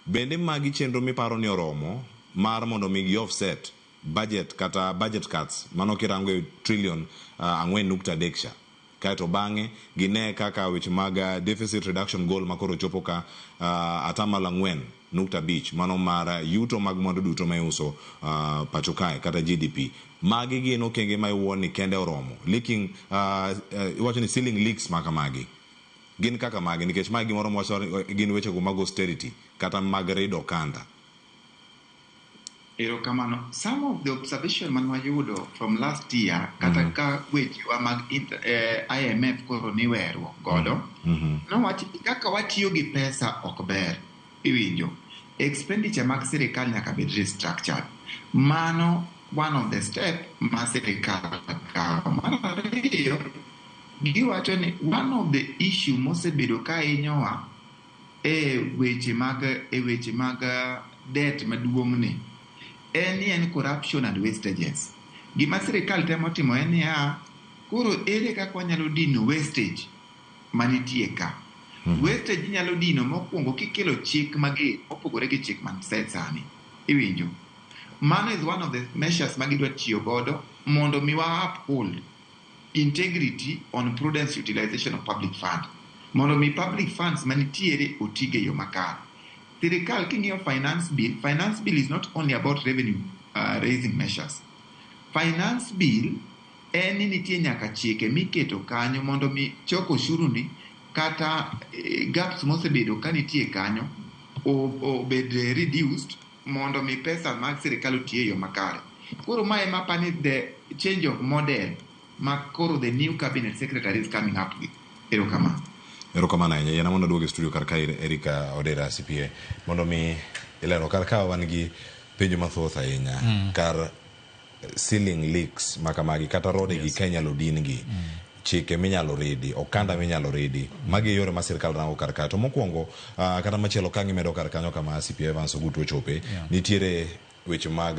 Bende magi chenro miparo ni oromo mar mondo mi gi offset budget kata budget cuts mano kirango e trillion 4.3 cha, kaeto bang'e gine kaka weche mag deficit reduction goal makoro chopo ka 4.5% mano mar yuto mag mwandu duto ma iuso pacho kae kata GDP. Magi gin okenge ma iwuon ni kende oromo leaking, iwacho ni ceiling leaks ma kamagi gin kaka magi, nikech magi gimoro mwacho gin weche go mag austerity kata mag rido okanda. Erokamano. Some of the observation man wayudo from last year kata ka wechewa mag IMF koro niweruok godo, nowach ni kaka watiyo gi pesa ok ber. Iwinjo, expenditure mag sirikal nyaka bed restructured. Mano one of the step ma sirikal kawo. Mar ariyo, giwacho ni one of the issue mosebedo ka hinyowa e weche mag debt maduong' ni en ni en corruption and wastages. Gima sirikal temo timo en niya, koro ere kaka wanyalo dino wastage manitie ka? Wastage inyalo dino mokwongo kikelo chik mager mopogore gi chik man set sani. Iwinjo? Mano is one of the measures ma gidwa tiyo godo mondo mi wa uphold integrity on prudence utilization of public fund. Mondo mi public funds manitiere otige yo makare. Sirikal king'iyo finance bill is not only about revenue raising measures. Finance bill en ni nitie nyaka chike miketo kanyo mondo mi choko osuru ni kata gaps mosebedo ka nitie kanyo obed reduced mondo mi pesa mag sirikal oti e yo makare. Koro mae ema apani the change of model ma koro the new cabinet secretary is coming up with. Erokamano. Erokamano ahinya. Yiena mondo aduog e studio kar ka ir Erika Odera CPA mondo mi ilero kar ka wan gi penjo mathoth ahinya kar ceiling leaks makamagi kata rode gi ka inyalo din gi chike minyalo ridi, okanda minyalo ridi. Magi e yore ma sirikal rango kar ka. To mokwongo, kata machielo ka gimedo kar kanyo kama CPA Evans Ogutu ochope, nitiere weche mag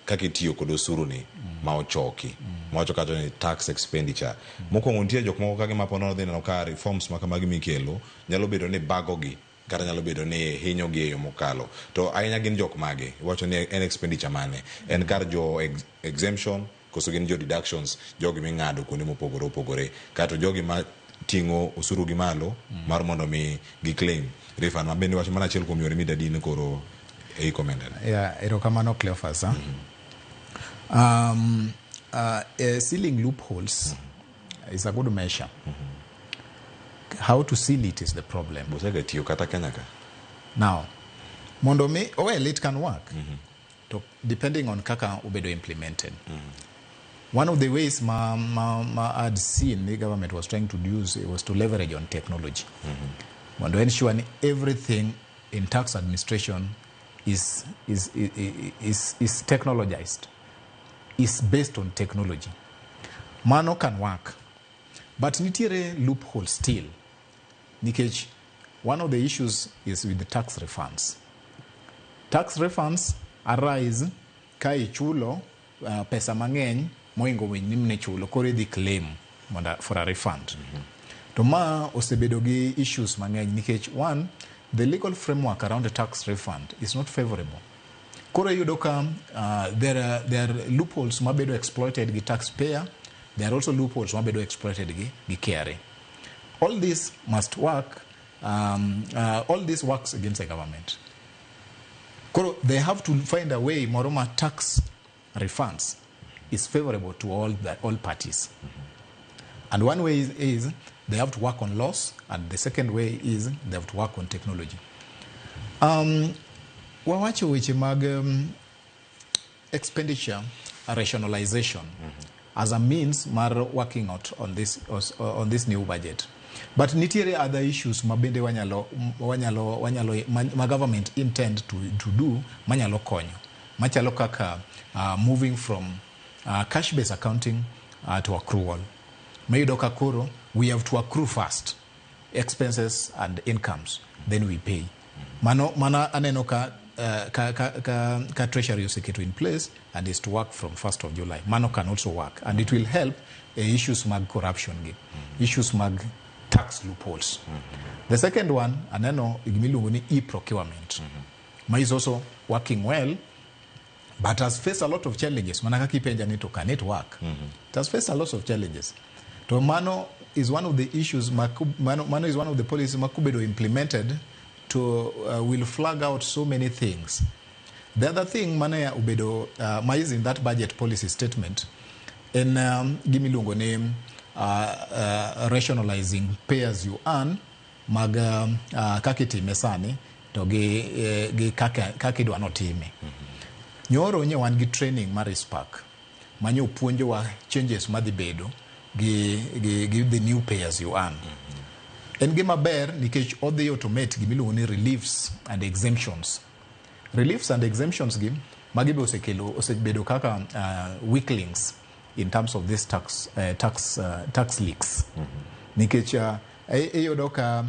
kaka itiyo kod osuru ni ma ochoki mawacho kacho ni tax expenditure. Mokwongo nitie jok moko ka gima po nono dhi neno ka reforms ma kamagi mikelo nyalo bedo ni bago gi kata nyalo bedo ni hinyo gi e yo mokalo. To ahinya gin jok mage? Iwacho ni en expenditure mane? En kar jo exemption koso gin jo deductions, jogi ming'ado kuonde mopogore opogore, kato jogi ma ting'o osuru gi malo mar mondo mi gi claim refund ma bende wacho mana achiel kuom yore midadin koro e recommended. Yeah, erokamano, Cleophas. Sealing loopholes is a good measure. How to seal it is the problem. Bosega tiyo kata Kenya ka. Now, mondo mi, well, it can work. To, depending on kaka obedo implemented. One of the ways ma I'd seen the government was trying to use was to leverage on technology. Mondo ensure ni everything in tax administration is technologized, is based on technology. Mano can work. But nitiere loophole still. Nikech one of the issues is with the tax refunds. Tax refunds arise ka ichulo pesa mang'eny moingo winj ni chulo, koro idhi claim mondo for a refund. To ma osebedo gi issues mang'eny nikech one, the legal framework around the tax refund is not favorable. Koro iyudo ka there are loopholes mabedo exploited gi taxpayer, there are also loopholes mabedo exploited gi KRA. All this must work, all this works against the government. Koro they have to find a way moro ma tax refunds is favorable to all parties. And one way is they have to work on laws, and the second way is they have to work on technology. Wawacho weche mag expenditure rationalization as a means mar working out on this new budget. But nitiere other issues ma bende wanyalo ma government intend to do manyalo konyo, machalo kaka moving from cash based accounting to accrual, mayudo ka koro we have to accrue first expenses and incomes, then we pay. Mano aneno ka Treasury oseketo in place and is to work from 1st of July. Mano can also work and it will help issues mag corruption gi issues mag tax loopholes. The second one aneno gimiluongo ni e-procurement, ma is also working well but has faced a lot of challenges. Mana kaka ipenja ni to can it work, it has faced a lot of challenges. To mano is one of the issues mano is one of the policies makubedo implemented to will flag out so many things. The other thing mane obedo ma is in that budget policy statement en gimiluongo ni rationalizing pay as you earn mag kaka itime sani to gi kaka idwa notime. Nyoro nye wan gi training mar ICPAK manyo puonjowa changes madhi bedo gi the new pay as you earn. En gima ber nikech odhi automate gimiluongo ni reliefs and exemptions. Reliefs and exemptions gi magi be osekelo osebedo kaka weaklings in terms of this tax leaks. Nikech iyudo ka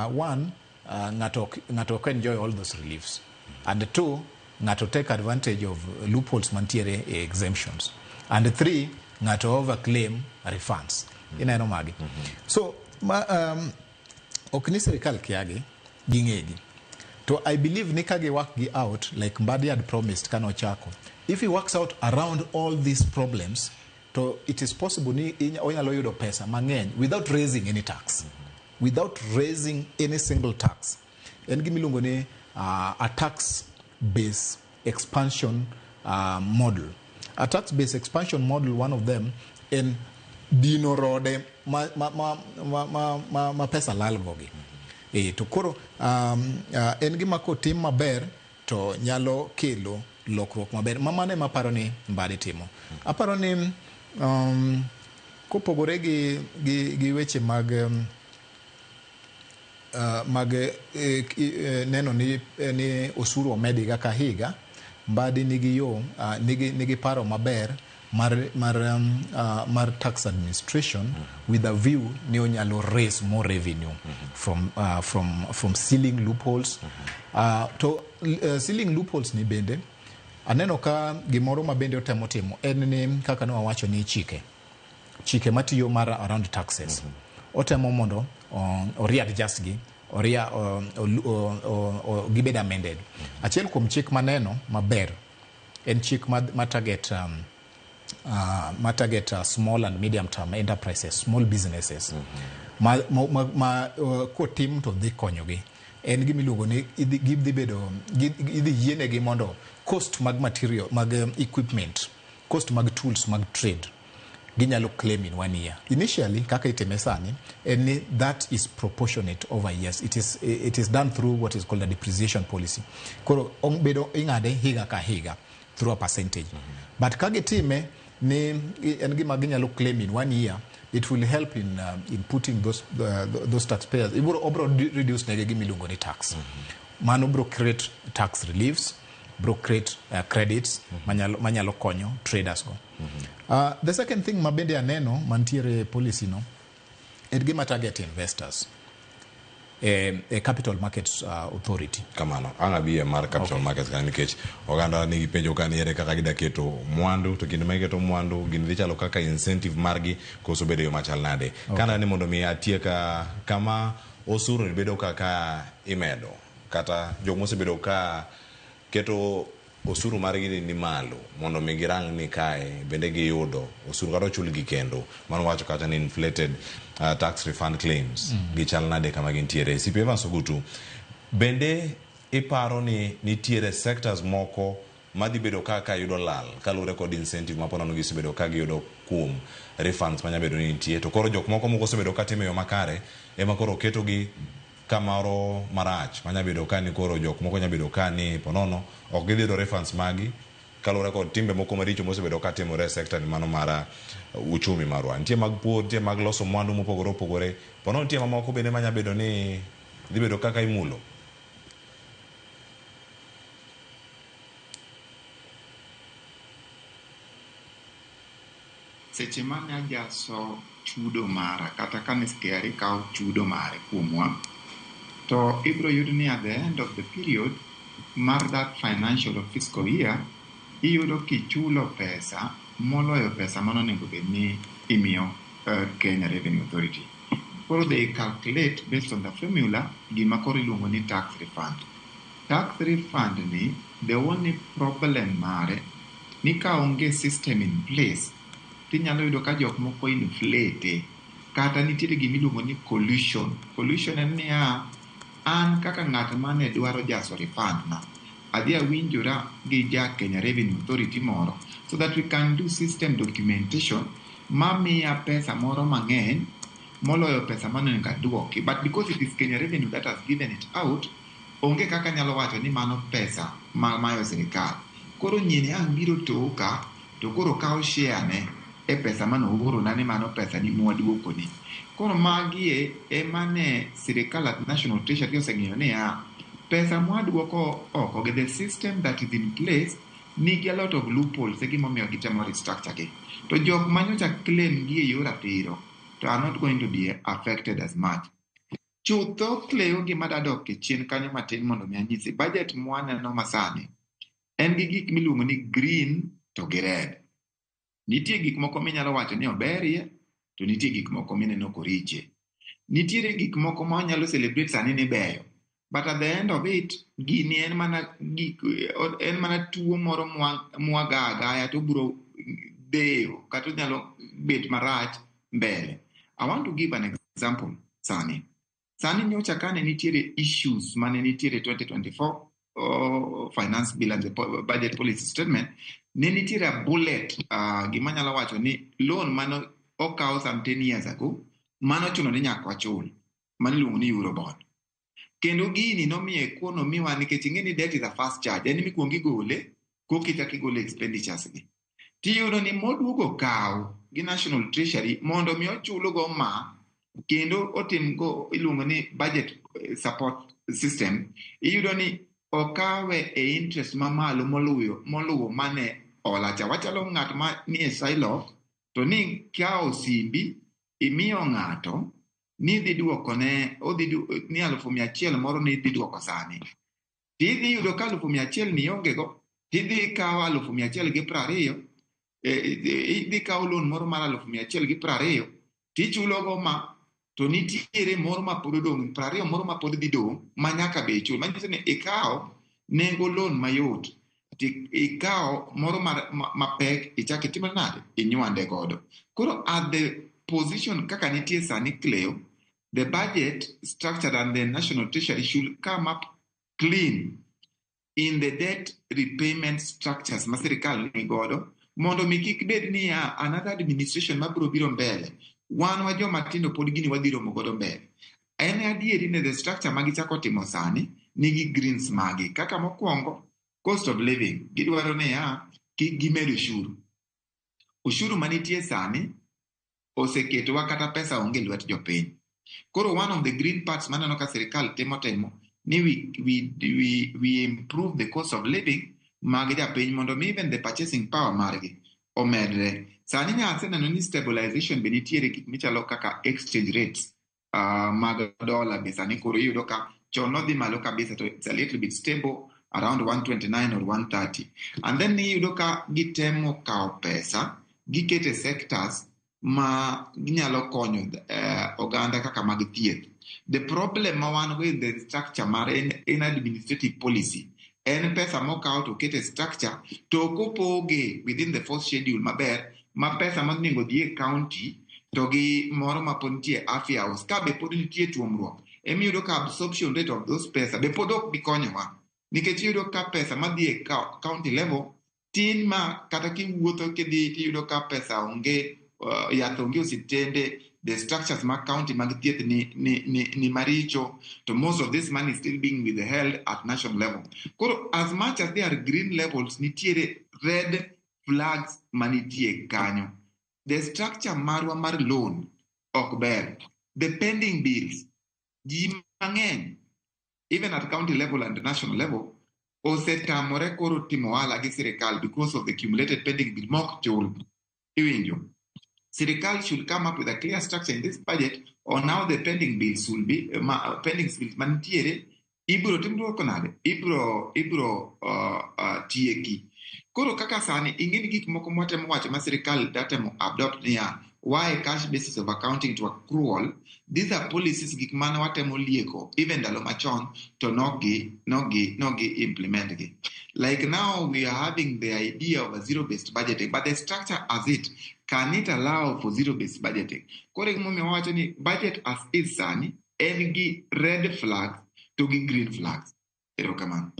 one, ng'ato ok enjoy all those reliefs, and two, ng'ato take advantage of loopholes mantiere e exemptions, and three, ng'ato overclaim refunds. Ineno magi. So ma, ok ni sirikal kiagi, ging'egi. To I believe ni ka gi work gi out like Mbadi had promised kanochako, if he works out around all these problems, to it is possible ni onyalo yudo pesa mang'eny without raising any tax, without raising any single tax. En gimiluongo ni a tax base expansion model. A tax base expansion model, one of them en dino rode ma pesa lal gogi. To koro en gima kotim maber to nyalo kelo lokruok maber. Ma mano ema aparo ni Mbadi timo. Aparo ni kopogore gi weche mag neno ni osuru omed higa ka higa, Mbadi nigi yo nigi paro maber mar tax administration with a view ni onyalo raise more revenue from sealing loopholes. To sealing loopholes ni bende aneno ka gimoro ma bende otemo timo en ni kaka ne wawacho ni chike matiyo mar around taxes, otemo mondo o readjust gi oria o gibed amended. Achiel kuom chik maneno maber en chik ma target small and medium term enterprises, small businesses, ma kotim to dhi konyogi. En gimiluongo ni idhi bedo idhi yienegi mondo cost mag material mag equipment, cost mag tools mag trade, ginyalo claim in one year. Initially, kaka itime sani en ni that is proportionate over years. It is done through what is called a depreciation policy. Koro bedo ing'ade higa ka higa through a percentage. But ka gitime ni en gima ginyalo claim in one year, it will help in putting those taxpayers, ibro obro reduce negi gimiluongo ni tax. Mano bro create tax reliefs, bro create credits manyalo konyo traders go. The second thing ma bende aneno mantiere e policy no en gima target investors e Capital Markets Authority. Kamano ang' abiye mar capital markets kanyo, nikech oganda nigi penjo ka ni ere kaka gida keto mwandu, to kinde ma giketo mwandu gini dhi chalo kaka incentive margi koso bedo e yo machal nade. Kana ni mondo mi atiek kama osuru ni bedo kaka imedo, kata jok mosebedo ka keto osuru margi ni malo mondo mi girang ni kae bende giyudo osuru kata ochulgi kendo, mano wacho kata ni inflated tax refund claims gichal nade kama gintiere. CP Evans Ogutu, bende iparo ni nitiere sectors moko madhi bedo kaka yudo lal kaluwore kod incentive ma ponono gisebedo ka giyudo kuom refunds manya bedo ni nitie, to koro jok moko osebedo ka timo e yo makare ema koro ketogi kamoro marach manya bedo ka ni koro jok moko nya bedo ka ni ponono ok gidhi yudo refunds magi. Kaluwore kod timbe moko maricho mosebedo ka timore e sekta ni mano mar uchumi marwa. Nitie mag pur, nitie mag loso mwandu mopogore opogore. Pono nitie mamoko bende manya bedo ni dhi bedo kaka imulo. Seche mane ajaso chudo mara kata kane KRA kawo chudo mare kuomwa, to ibiro yudo ni at the end of the period mar that financial or fiscal year, iyudo kichulo pesa moloyo pesa manonego bed ni imiyo Kenya Revenue Authority. Koro they calculate based on the formula gima koro iluongo ni tax refund. Tax refund ni, the only problem mare ni ka onge system in place, tinyalo yudo ka jok moko inflate kata nitiere gimiluongo ni collusion. Collusion en niya, an kaka ng'at mane dwaro jaso refund na, adhi awinjora gi ja Kenya Revenue Authority moro so that we can do system documentation mamiya pesa moro mang'eny moloyo pesa manonego aduoki. But because it is Kenya Revenue that has given it out, onge kaka nyalo wacho ni mano pesa ma mayo sirikal. Koro nyine ang' biro toka to koro kawo share ne e pesa mane oorona ni mano pesa ni mwaduokoni. Koro magie ema ne sirikal at National Treasury oseng'iyo niya, pesa mwaduoko oko gi the system that is in place nigi a lot of loopholes e gimomiyo gitemo restructure gi. To jok manyocha claim gi e yor ratiro to are not going to be affected as much. Chutho Cleo gima dadok e chien kanyo matin mondo mi anyisi, budget mwaneno masani en gi gik miluongo ni green to gi red. Nitie gik moko minyalo wacho ni oberie, to nitie gik moko mineno koriche. Nitiere gik moko ma wanyalo celebrate sani ni beyo, but at the end of it, gini en mana gik, en mana tuo moro mwaga agaya to obiro deyo kata onyalo bet marach mbele. I want to give an example sani. Sani nyocha kane nitiere issues mane nitiere 2024 finance bill and the budget policy statement, ne nitiere a bullet, gima nyalo wacho ni loan mane okaw some 10 years ago, mano chuno ni nyaka wachul, mano iluongo ni Eurobond. Kendo gini nomiyo economy wa, nikech ing'e ni debt is a fast charge, en mikuongo igole, koka ichako igole expenditures gi. Tiyudo ni moduogo kaw gi National Treasury mondo mi ochulgo ma, kendo otim go iluongo ni budget support system, iyudo ni okawe e interest mamalo moluwo mane hola cha. Wachalo ng'at ma ni e Shylock, to ni kawo simbi imiyo ng'ato ni dhi duokone, odhi ni 100,000 moro ni dhi duoko sani. Tidhi yudo ka 100,000 ni onge go, tidhi kawo 120,000, idhi kawo loan moro mar 120,000, tichulo go ma, to nitiere moro ma pod odong', 20 moro ma pod dhi dong', ma nyaka be ichul. Manyiso ni ikawo nengo loan mayot, ikawo moro mapek, ichako itimo nade? Inywande godo. Koro at the position kaka nitie sani Cleo, the budget structure and the National Treasury should come up clean in the debt repayment structures ma sirikal ni godo, mondo mi kik bed niya another administration mabiro biro mbele, wan wa joma tindo pod gini wadhi romo godo mbele. En adieri ni the structure ma gichako timo sani nigi greens magi. Kaka mokwongo, cost of living, gidwaro niya kik gimed ushuru. Ushuru manitie sani oseketowa kata pesa onge lwet jopiny. Koro one of the green parts maneno ka sirikal timo ni we improve the cost of living mag japiny mondo mi even the purchasing power margi omedre. Sani nya aseneno ni stabilization be nitiere gik michalo kaka exchange rates mag dollar be sani koro iyudo ka chon nodhi malo kabisa to it's a little bit stable around 129 or 130. And then iyudo ka gitemo kawo pesa gikete sectors ma ginyalo konyo oganda kaka mag thieth. The problem ma wan go in the structure mar en administrative policy. En pesa mokaw to kete structure to ok opoge within the fourth schedule maber ma pesa monego dhi e county to gi moro ma pod nitie afya house ka be pod nitie tuomruok emiyudo ka absorption rate of those pesa be pod ok bi konyowa nikech iyudo ka pesa madhi e county level tin ma kata kiwuotho kidhi tiyudo ka pesa onge, yath onge osiptende, the structures mag county mag thieth ni maricho, to most of this money is still being withheld at national level. Koro as much as there are green levels, nitiere red flags manitie kanyo. The structure marwa mar loan ok ber. The pending bills, ji mang'eny, even at county level and national level, osetamore koro timo ohala gi sirikal because of the accumulated pending bill mok chul. Iwinjo? Sirikal should come up with a clear structure in this budget on how the pending bills will be, pending bills mantiere, ibiro tim duoko nade? Ibiro tieki. Koro kaka sani, ing'e ni gik moko mwatemo wacho ma sirikal datemo adopt niya, why cash basis of accounting to accrual? These are policies gik mane watemo lieko even ndalo machon to nogi implement gi. Like now we are having the idea of a zero-based budgeting, but the structure as it, can it allow for zero-based budgeting? Koro gimomiyo wawacho ni budget as is sani en gi red flags to gi green flags. Erokamano.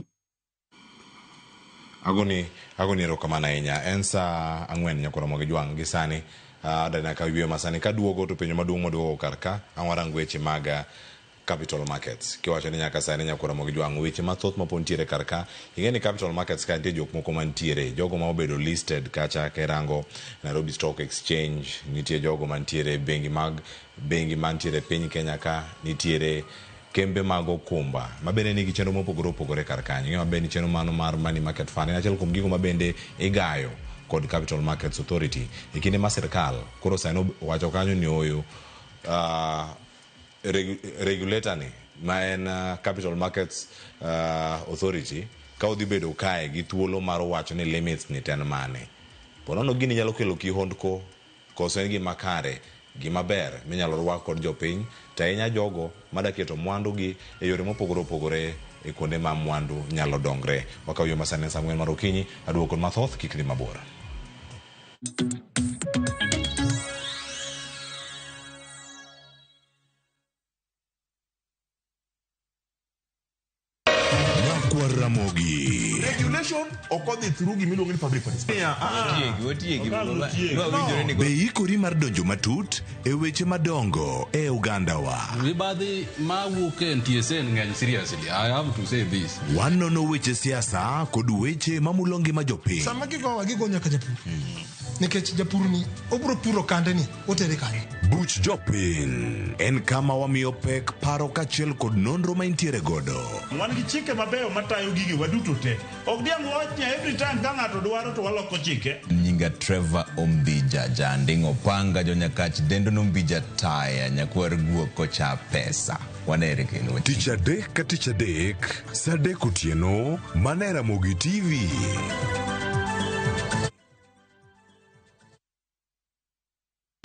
Agoni erokamano ahinya. En saa 4 nyakoromo gi jwang' gi sani adana ka yweyo masani kaduogo to penjo maduong' maduogo kar ka ang' warang weche mag capital markets kiwacho ni nyaka sani nyakoromo gi jwang' weche mathoth mapod nitiere kar ka. Ing'e ni capital markets ka nitie jok moko mantiere, jogo ma obedo listed kacha kirango Nairobi Stock Exchange, nitie jogo mantiere bengi mag bengi mantiere piny Kenya ka, nitiere kembe mag okumba mabende nigi chenro mopogore opogore kar kanyo. Ing'e maber ni chenro mano mar money market fund en achiel kuom gigo mabende igayo kod Capital Markets Authority e kinde ma sirkal koro sani owacho kanyo ni oyo regulator ni ma en Capital Markets Authority ka odhi bedo kae gi thuolo mar wacho ni limits ni to en mane. Ponono gini nyalo kelo kihondko koso en gima kare, gima ber minyalo rwak kod jopiny to ahinya jogo mada keto mwandu gi e yore mopogore opogore e kuonde ma mwandu nyalo dongre. Wakaw yo masani en saa 4 mar okinyi, aduogo kod mathoth kik dhi mabor. Nyakwar Ramogi. Regulation ok odhi through gimiluongo ni public participation. Otiegi, otiegi. No. Be ikori mar donjo matut e weche madongo e ogandawa? Mibadhi mawuok e NTSA ng'eny, seriously, I have to say this. Wanono weche siasa kod weche mamulo ngima jopiny. Sama gigowa, gigo nyaka japur, nikech japur ni obiro puro kande ni otere kanye? Buch jopiny en kama wamiyo pek paro kaachiel kod nonro ma intiere godo. Wan gi chike mabeyo matayo gigi waduto te. Ok diang' wawach ni every time ka ng'ato dwaro to waloko chike. Nyinga Trevor Ombija Janding'o Panga jonyakach dendo nombija taya nyakwar guok kocha pesa. Wanere kendo. Tich adek ka tich adek, saa 3 otieno, mana e Ramogi TV.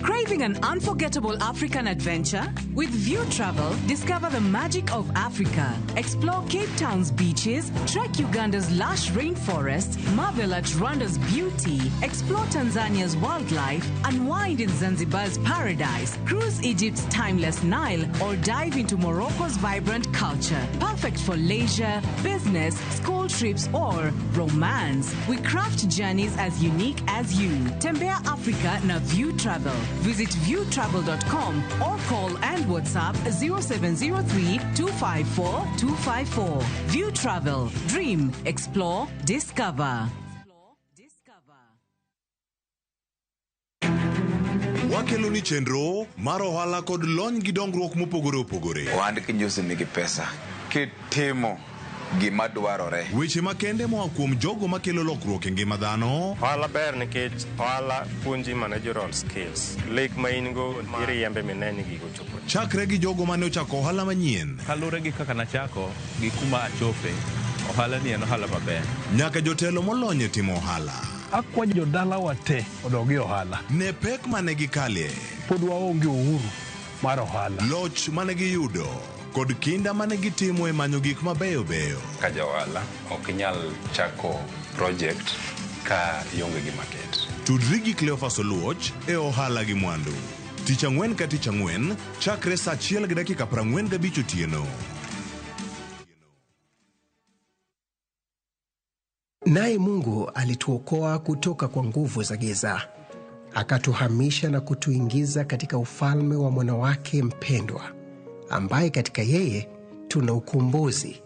Craving an unforgettable African adventure? With View Travel, discover the magic of Africa. Explore Cape Town's beaches, trek Uganda's lush rainforests, marvel at Rwanda's beauty, explore Tanzania's wildlife, unwind in Zanzibar's paradise, cruise Egypt's timeless Nile, or dive into Morocco's vibrant culture. Perfect for leisure, business, school trips, or romance. We craft journeys as unique as you. Tembea Africa na View Travel. Visit viewtravel.com or call and WhatsApp 0703 254 254. View Travel. Dream, explore, discover. Wakelo ni chenro mar ohala kod lony gi dongruok mopogore opogore. Ohand kinjusi nigi pesa kitimo gima dwarore. Weche makende moa kuom jogo makelo lokruok e ngima dhano. Ohala ber nikech ohala puonji managerial skills. Lek ma in go iriembe mine ni gigo chopo. Chakre gi jogo mane ochako ohala manyien. Kaluwore gi kaka nachako gi kuma achope, ohala ni en ohala maber. Nyaka jotelo molony e timo ohala. Akwa jodalawa te odog e ohala. Ne pek mane gikalie. Pod waonge uhuru mar ohala. Loch mane giyudo kod kinda mane gitimo e manyo gik mabeyo beyo. Ka ja ohala ok inyal chako project ka ionge gi market. Tudri gi Cleophas Oluoch e ohala gi mwandu. Tich ang'wen ka tich ang'wen, chakre saa 1:45 otieno. Naye Mungu alituokoa kutoka kwa nguvu za giza, akatuhamisha na kutuingiza katika ufalme wa mwana wake mpendwa, ambaye katika yeye tuna ukombozi,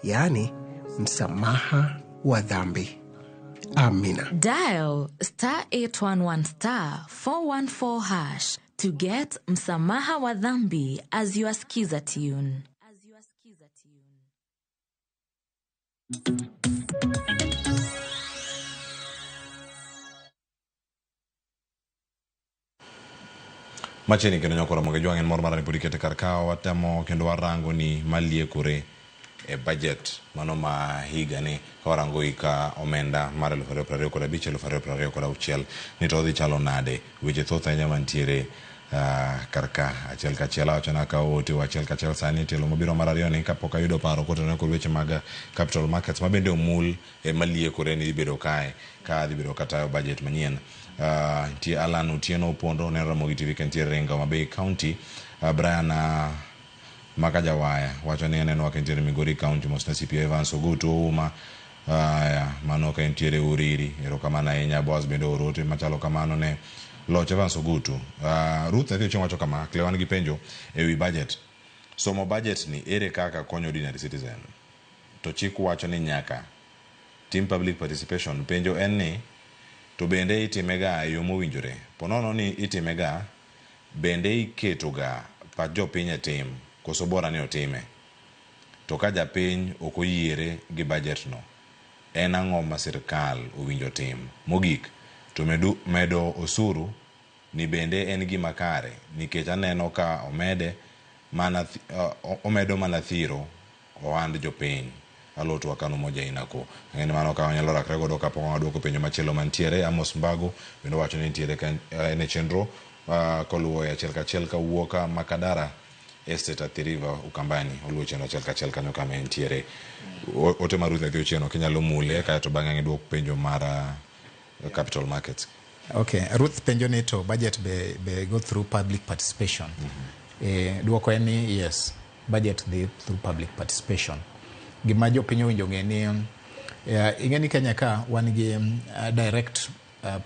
yaani msamaha wa dhambi. Amina. Dial star 811 star 414 hash to get Msamaha wa Dhambi as your skiza tune. Machiegni kendo nyoko Ramogi Jwang' en mor mara ni pod ikete kar ka watemo kendo warango ni maliekore e budget mano ma higani ka warango hika omenda mar 2025 2026 ni to odhi chalo nade. Weche thoth ahinya mantiere kar ka achiel kachiel awachona ka ote achiel kachiel sani tielo mabiro mar ariyo ni kapok ayudo paro kotenore kod weche mag capital markets mabende omul e maliekore ni dhi bedo kae ka dhi bedo katayo budget manyien. Nitie Alan Otieno Opondo neno Ramogi TV ka nitiere Ringa Homa Bay County. Brian Makajawaya wacho ni aneno ka nitiere Migori County mosna CPA Evans Ogutu Ouma. Mano ka nitiere Uriri, erokamano ahinya. Boaz bende ooro ote machalo kamano ne Loch Evans Ogutu. Ruth Nyathi Ochieng wacho kama, Cleo an gi penjo ewi budget. Somo budget ni ere kaka konyo ordinary citizen? To chik wacho ni nyaka tim public participation. Penjo en ni to bende itime ga e yo mowinjore? Po nono ni itime ga, bende iketo ga pach jopiny e tim koso bora ni otime? To ka japiny ok oyiere gi budget no, en ang'o ma sirkal owinjo tim? Mogik, to medo osuru ni bende en gima kare nikech aneno ka omede mana omedo mana thiro ohand jopiny. Alot wakano moja inako. Ang'e mano ka wanyalo rakre godo kapok waduoko penjo machielo mantiere. Amos Mbago bende wacho ni nitiere ka en e chenro koluwo e achiel kachiel kawuok Makadara Estate Athi River Ukambani. Oluwo chenro achiel kachiel kanyo kama entiere. Ote mar Ruth Nyathi Ochieng ok inyalo mule kaeto bang'e iduok penjo mar capital markets. Okay, Ruth penjo ni to budget be go through public participation. Duoko en ni yes, budget dhi through public participation. Gima jopiny owinjo ng'e ni ing'e ni Kenya ka wan gi direct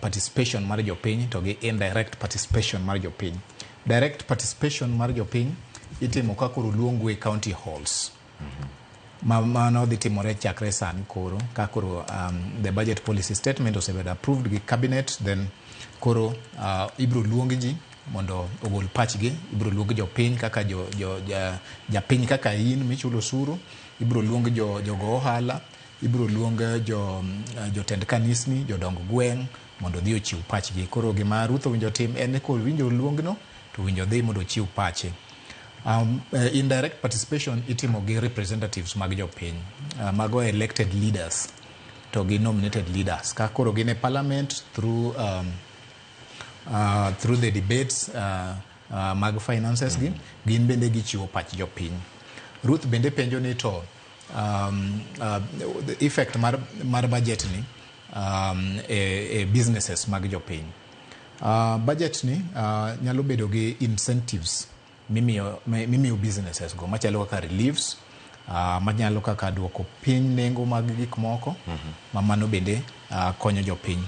participation mar jopiny to gi indirect participation mar jopiny. Direct participation mar jopiny itimo ka koro luongu e county halls. Ma mano dhi timore chakre sani koro ka koro the budget policy statement osebedo approved gi cabinet, then koro ibiro luong ji mondo ogol pachgi. Ibiro luong jopiny kaka jo, jo, ja, japiny kaka in michulo osuru, ibiro luong jo jogo ohala, ibiro luong jo jotend kanisni, jodong gweng' mondo odhi ochiw pachgi. Koro gima Ruth owinjo tim en ni kowinjo luongno to owinjo odhi mondo ochiw pache. Indirect participation itimo gi representatives mag jopiny, mago elected leaders to gi nominated leaders ka koro gin e parliament through the debates mag finances gi gin bende gichiwo pach jopiny. Ruth bende penjo ni to the effect mar budget ni e businesses mag jopiny. Budget ni nyalo bedo gi incentives mimiyo businesses go machalo kaka reliefs, manyalo kaka duoko piny nengo mag gik moko ma mano bende konyo jopiny.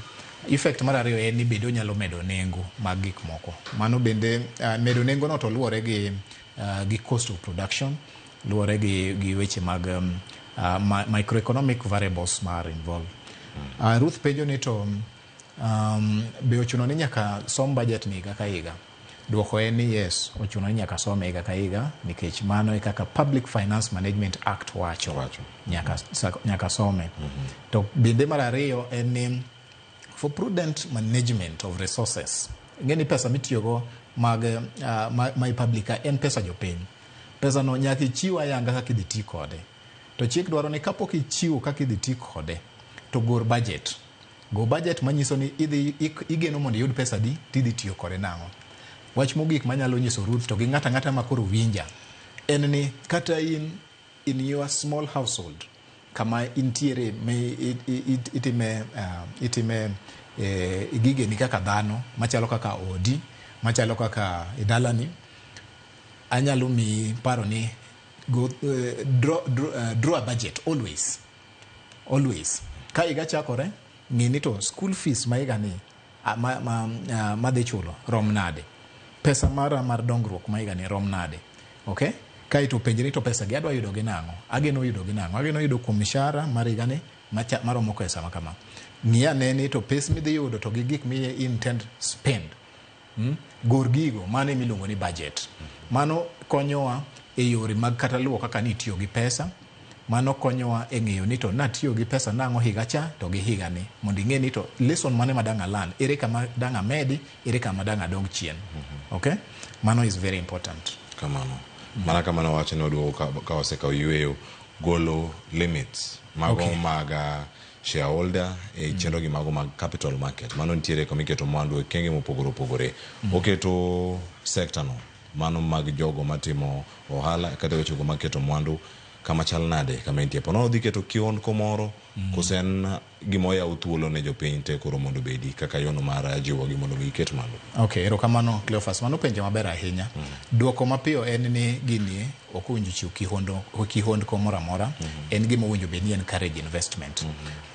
Effect mar ariyo en ni bende onyalo medo nengo mag gik moko. Mano bende medo nengo no to luwore gi cost of production, luwore gi weche mag microeconomic variables mar involved. Ruth penjo ni to be ochuno ni nyaka som budget ni higa ka higa? Duoko en ni yes, ochuno ni nyaka some higa ka higa nikech mano e kaka Public Finance Management Act wacho. Nyaka some. To bende mar ariyo en ni for prudent management of resources. Ing'e ni pesa mitiyogo mag ma public en pesa jopiny. Pesa no nyaka ichiw ayanga kaka idhi ti kode. To chik dwaro ni kapok ichiwo kaka idhi ti kode, to gor budget. Go budget manyiso ni idhi igeno mondo iyud pesa di tidhi tiyo kode nang'o. Wach mogik manyalo nyiso Ruth to gi ng'ato ang'ata ma koro winja en ni kata in your small household kama intiere itime gigeni kaka dhano machalo kaka odi, machalo kaka e dalani, anyalo miyi paro ni go, draw a budget always. Always. Ka higa chakore, ng'i ni to school fees ma higa ni madhi chulo rom nade. Pesa mara mar dongruok ma higa ni rom nade. Okay? Kaeto penjri to pesa gi adwa yudo gi nang'o? Ageno yudo gi nang'o? Ageno yudo kuom mishahara mar higa ni maromo pesa ma kama. Ng'i ane ni to pes midhi yudo to gi gik mi intend spend. Gor gigo, mano ema iluongo ni budget. Mano konyowa e yore mag kata luwo kaka nitiyo gi pesa. Mano konyowa e ng'eyo ni to natiyo gi pesa nang'o higa cha to gi higa ni. Mondo ing'e ni to lesson mane ma dang' a learn, ere kama dang' amedi, ere kama dang' adog chien. Okay? Mano is very important. Kamano. Mana kama nawacho ni waduogo ka wasekawo yueyo golo limits mago mag shareholder e chenro gi mago mag capital market. Mano nitiere kama iketo mwandu e kenge mopogore opogore. Oketo sector no mano mag jogo matimo ohala kata wechego mag keto mwandu kama chal nade kama entie. Po nono odhi keto kihondko moro kose en gima oyawo thuolo ne jopiny te koro mondo obedi kaka yono mar jiwogi mondo mi giket mwandu. Okay, erokamano Cleophas. Mano penjo maber ahinya. Duoko mapiyo en ni gini ok owinjo chiw kihondko moro amora. En gima owinjo bed ni encourage investment.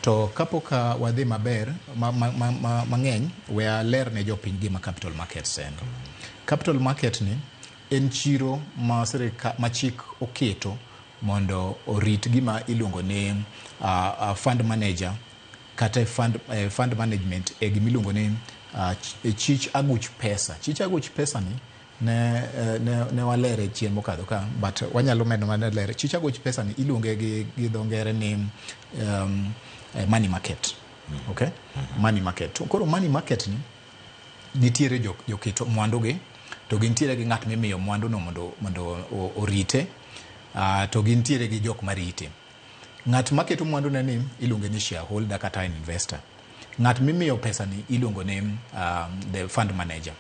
To kapok wadhi maber mang'eny, we aler ne jopiny gima capital markets en. Capital market ni en chiro ma sirika ma chik oketo mondo orit gima iluongo ni fund manager kata fund management e gima iluongo ni chich aguch pesa. Chich aguch pesa ni ne walere chien mokadho ka, but wanyalo medo mana lere. Chich aguch pesa ni iluonge gi dho ngere ni money market. Okay? Money market. Koro money market ni nitiere joketo mwandu gi, to gintiere gi ng'at mimiyo mwandu no mondo orite, to gintiere gi jok marite. Ng'at maketo mwandu ne ni iluonge ni shareholder kata an investor. Ng'at mimiyo pesa ni iluongo ni the fund manager.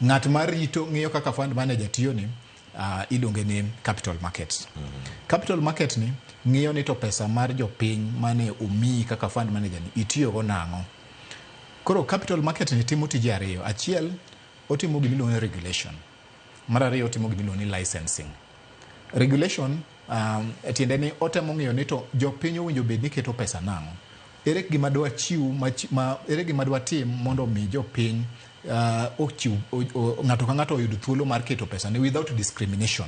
Ng'at marito ng'iyo kaka fund manager tiyo ni iluonge ni capital markets. Capital market ni ng'iyo ni to pesa mar jopiny mane omiyi kaka fund manager ni itiyogo nang'o. Koro capital market ni timo tije ariyo. Achiel, otimo gima iluongo ni regulation. Mar ariyo, otimo gima iluongo ni licensing. Regulation tiende ni otemo ng'iyo ni to jopiny owinjo bed ni keto pesa nang'o. Ere gima dwa chiw ere gima dwa tim mondo mi jopiny ochiw ng'ato ka ng'ato oyud thuolo mar keto pesa ni without discrimination.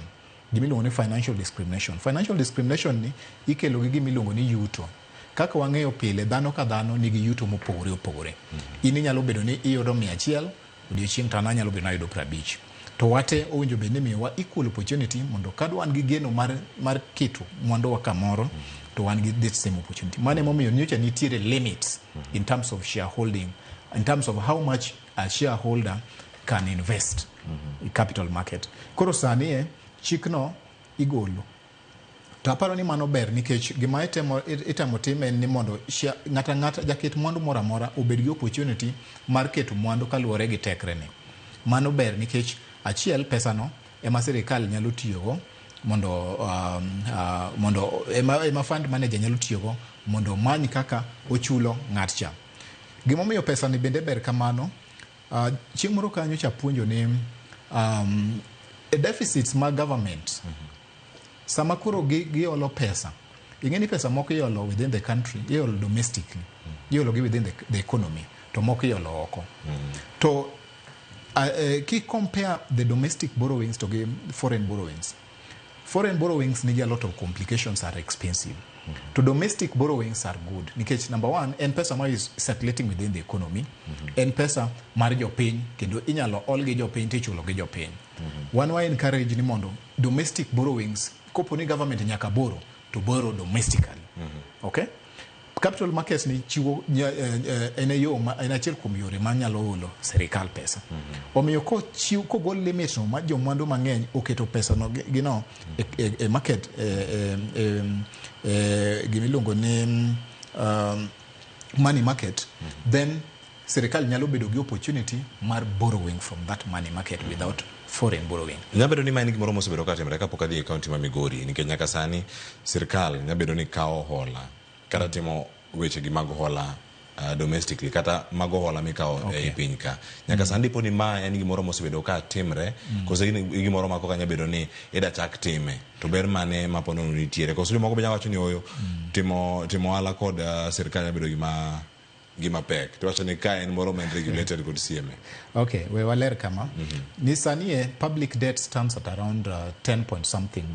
Gima iluongo ni financial discrimination. Financial discrimination ni ikelo gi gima iluongo ni yuto. Kaka wang'eyo pile, dhano ka dhano nigi yuto mopogore opogore. In inyalo bedo ni iyudo 100 odiochieng' to an anyalo bedo ni ayudo 50. To wate owinjo bed ni miyowa equal opportunity mondo ka wan gi geno mar keto mwanduwa kamoro to wan gi this same opportunity. Mano emomiyo nyocha nitiere limits in terms of shareholding, in terms of how much a shareholder can invest in capital market. Koro sani chikno igolo. To aparo ni mano ber nikech gima itemo tim en ni mondo ng'ata ng'ata jaket mwandu moro amora obed gi opportunity mar keto mwandu kaluwore gi tekrene. Mano ber nikech achiel pesano ema sirikal nyalo tiyogo mondo ema fund manager nyalo tiyogo mondo omany kaka ochulo ng'at cha. Gimomiyo pesa ni bende ber kamano, chieng' moro kanyo cha puonjo ni deficits mag government sama koro giolo pesa, ing'e ni pesa moko iolo within the country, iolo domestically, iolo gi within the economy, to moko iolo oko. To ki compare the domestic borrowings to gi foreign borrowings, foreign borrowings nigi a lot of complications, are expensive. To domestic borrowings are good nikech number one, en pesa ma is circulating within the economy, en pesa mar jopiny kendo inyalo ol gi jopiny tichulo gi jopiny. Wan wa encourage ni mondo domestic borrowings, kopo ni government nyaka borrow, to borrow domestically. Okay? Capital markets ni chiwo en yo ma en achiel kuom yore manyalo olo sirikal pesa. Omiyo kogol limit no ma jomwandu mang'eny oketo pesa no gino e market gimiluongo ni money market, then sirikal nyalo bedo gi opportunity mar borrowing from that money market without foreign borrowing. Nyalo bedo ni ma en gimoro mosebedo ka timore kapok adhi e kaunti ma Migori, nikech nyaka sani sirikal nyalo bedo ni kawo hola kata timo weche gi mag hola domestically kata mago hola mikawo e piny ka. Nyaka sani dipo ni ma en gimoro mosebedo ka timre, kose gimoro ma koka nyalo bedo ni ida chak time, to ber mane ma po nono nitiere. Koso jomoko be nyalo wacho ni oyo timo ohala kod sirikal nyalo bedo gima pek. To wacho ni ka en moro ma en regulated kod CMA. Okay, we waler kama. Ni sani public debt stands at around 10 point something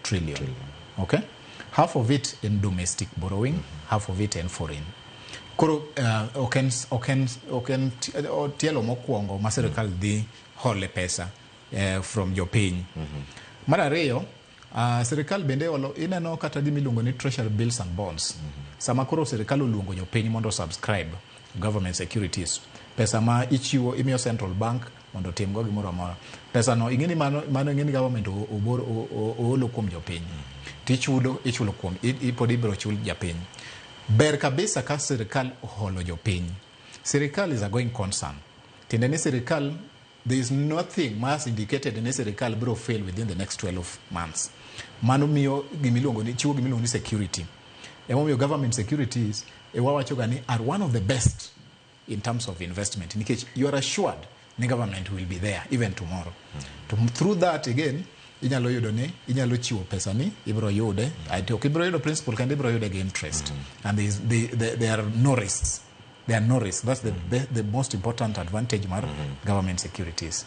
trillion. Okay? Half of it in domestic borrowing, half of it in foreign. Koro ok en tielo mokwongo ma sirikal dhi hole pesa from jopiny. Mar ariyo, sirikal bende olo, ineno kata gima iluongo ni treasury bills and bonds. Sama koro sirikal oluongo jopiny mondo subscribe government securities, pesa ma ichiwo imiyo central bank mondo otimgo gimoro amora, pesa no ing'e ni mano ing'e ni government oolo kuom jopiny, tichudo ichulo kuom pod ibiro chul japiny. Ber kabisa ka sirikal oholo jopiny. Sirikal is a going concern, tiende ni sirikal, there is nothing mas indicated ni sirikal biro fail within the next 12 months. Mano miyo gimiluongo ni chiwo gimiluongo ni security. Emomiyo government securities wawacho ga ni are one of the best in terms of investment, nikech you are assured ni government will be there even tomorrow. To through that again, inyalo yudo ni inyalo chiwo pesa ni ibiro yude, to ok ibiro yudo principal kendo, ibiro yude gi interest, and there are no risks. There are no risks. That's the most important advantage mar government securities.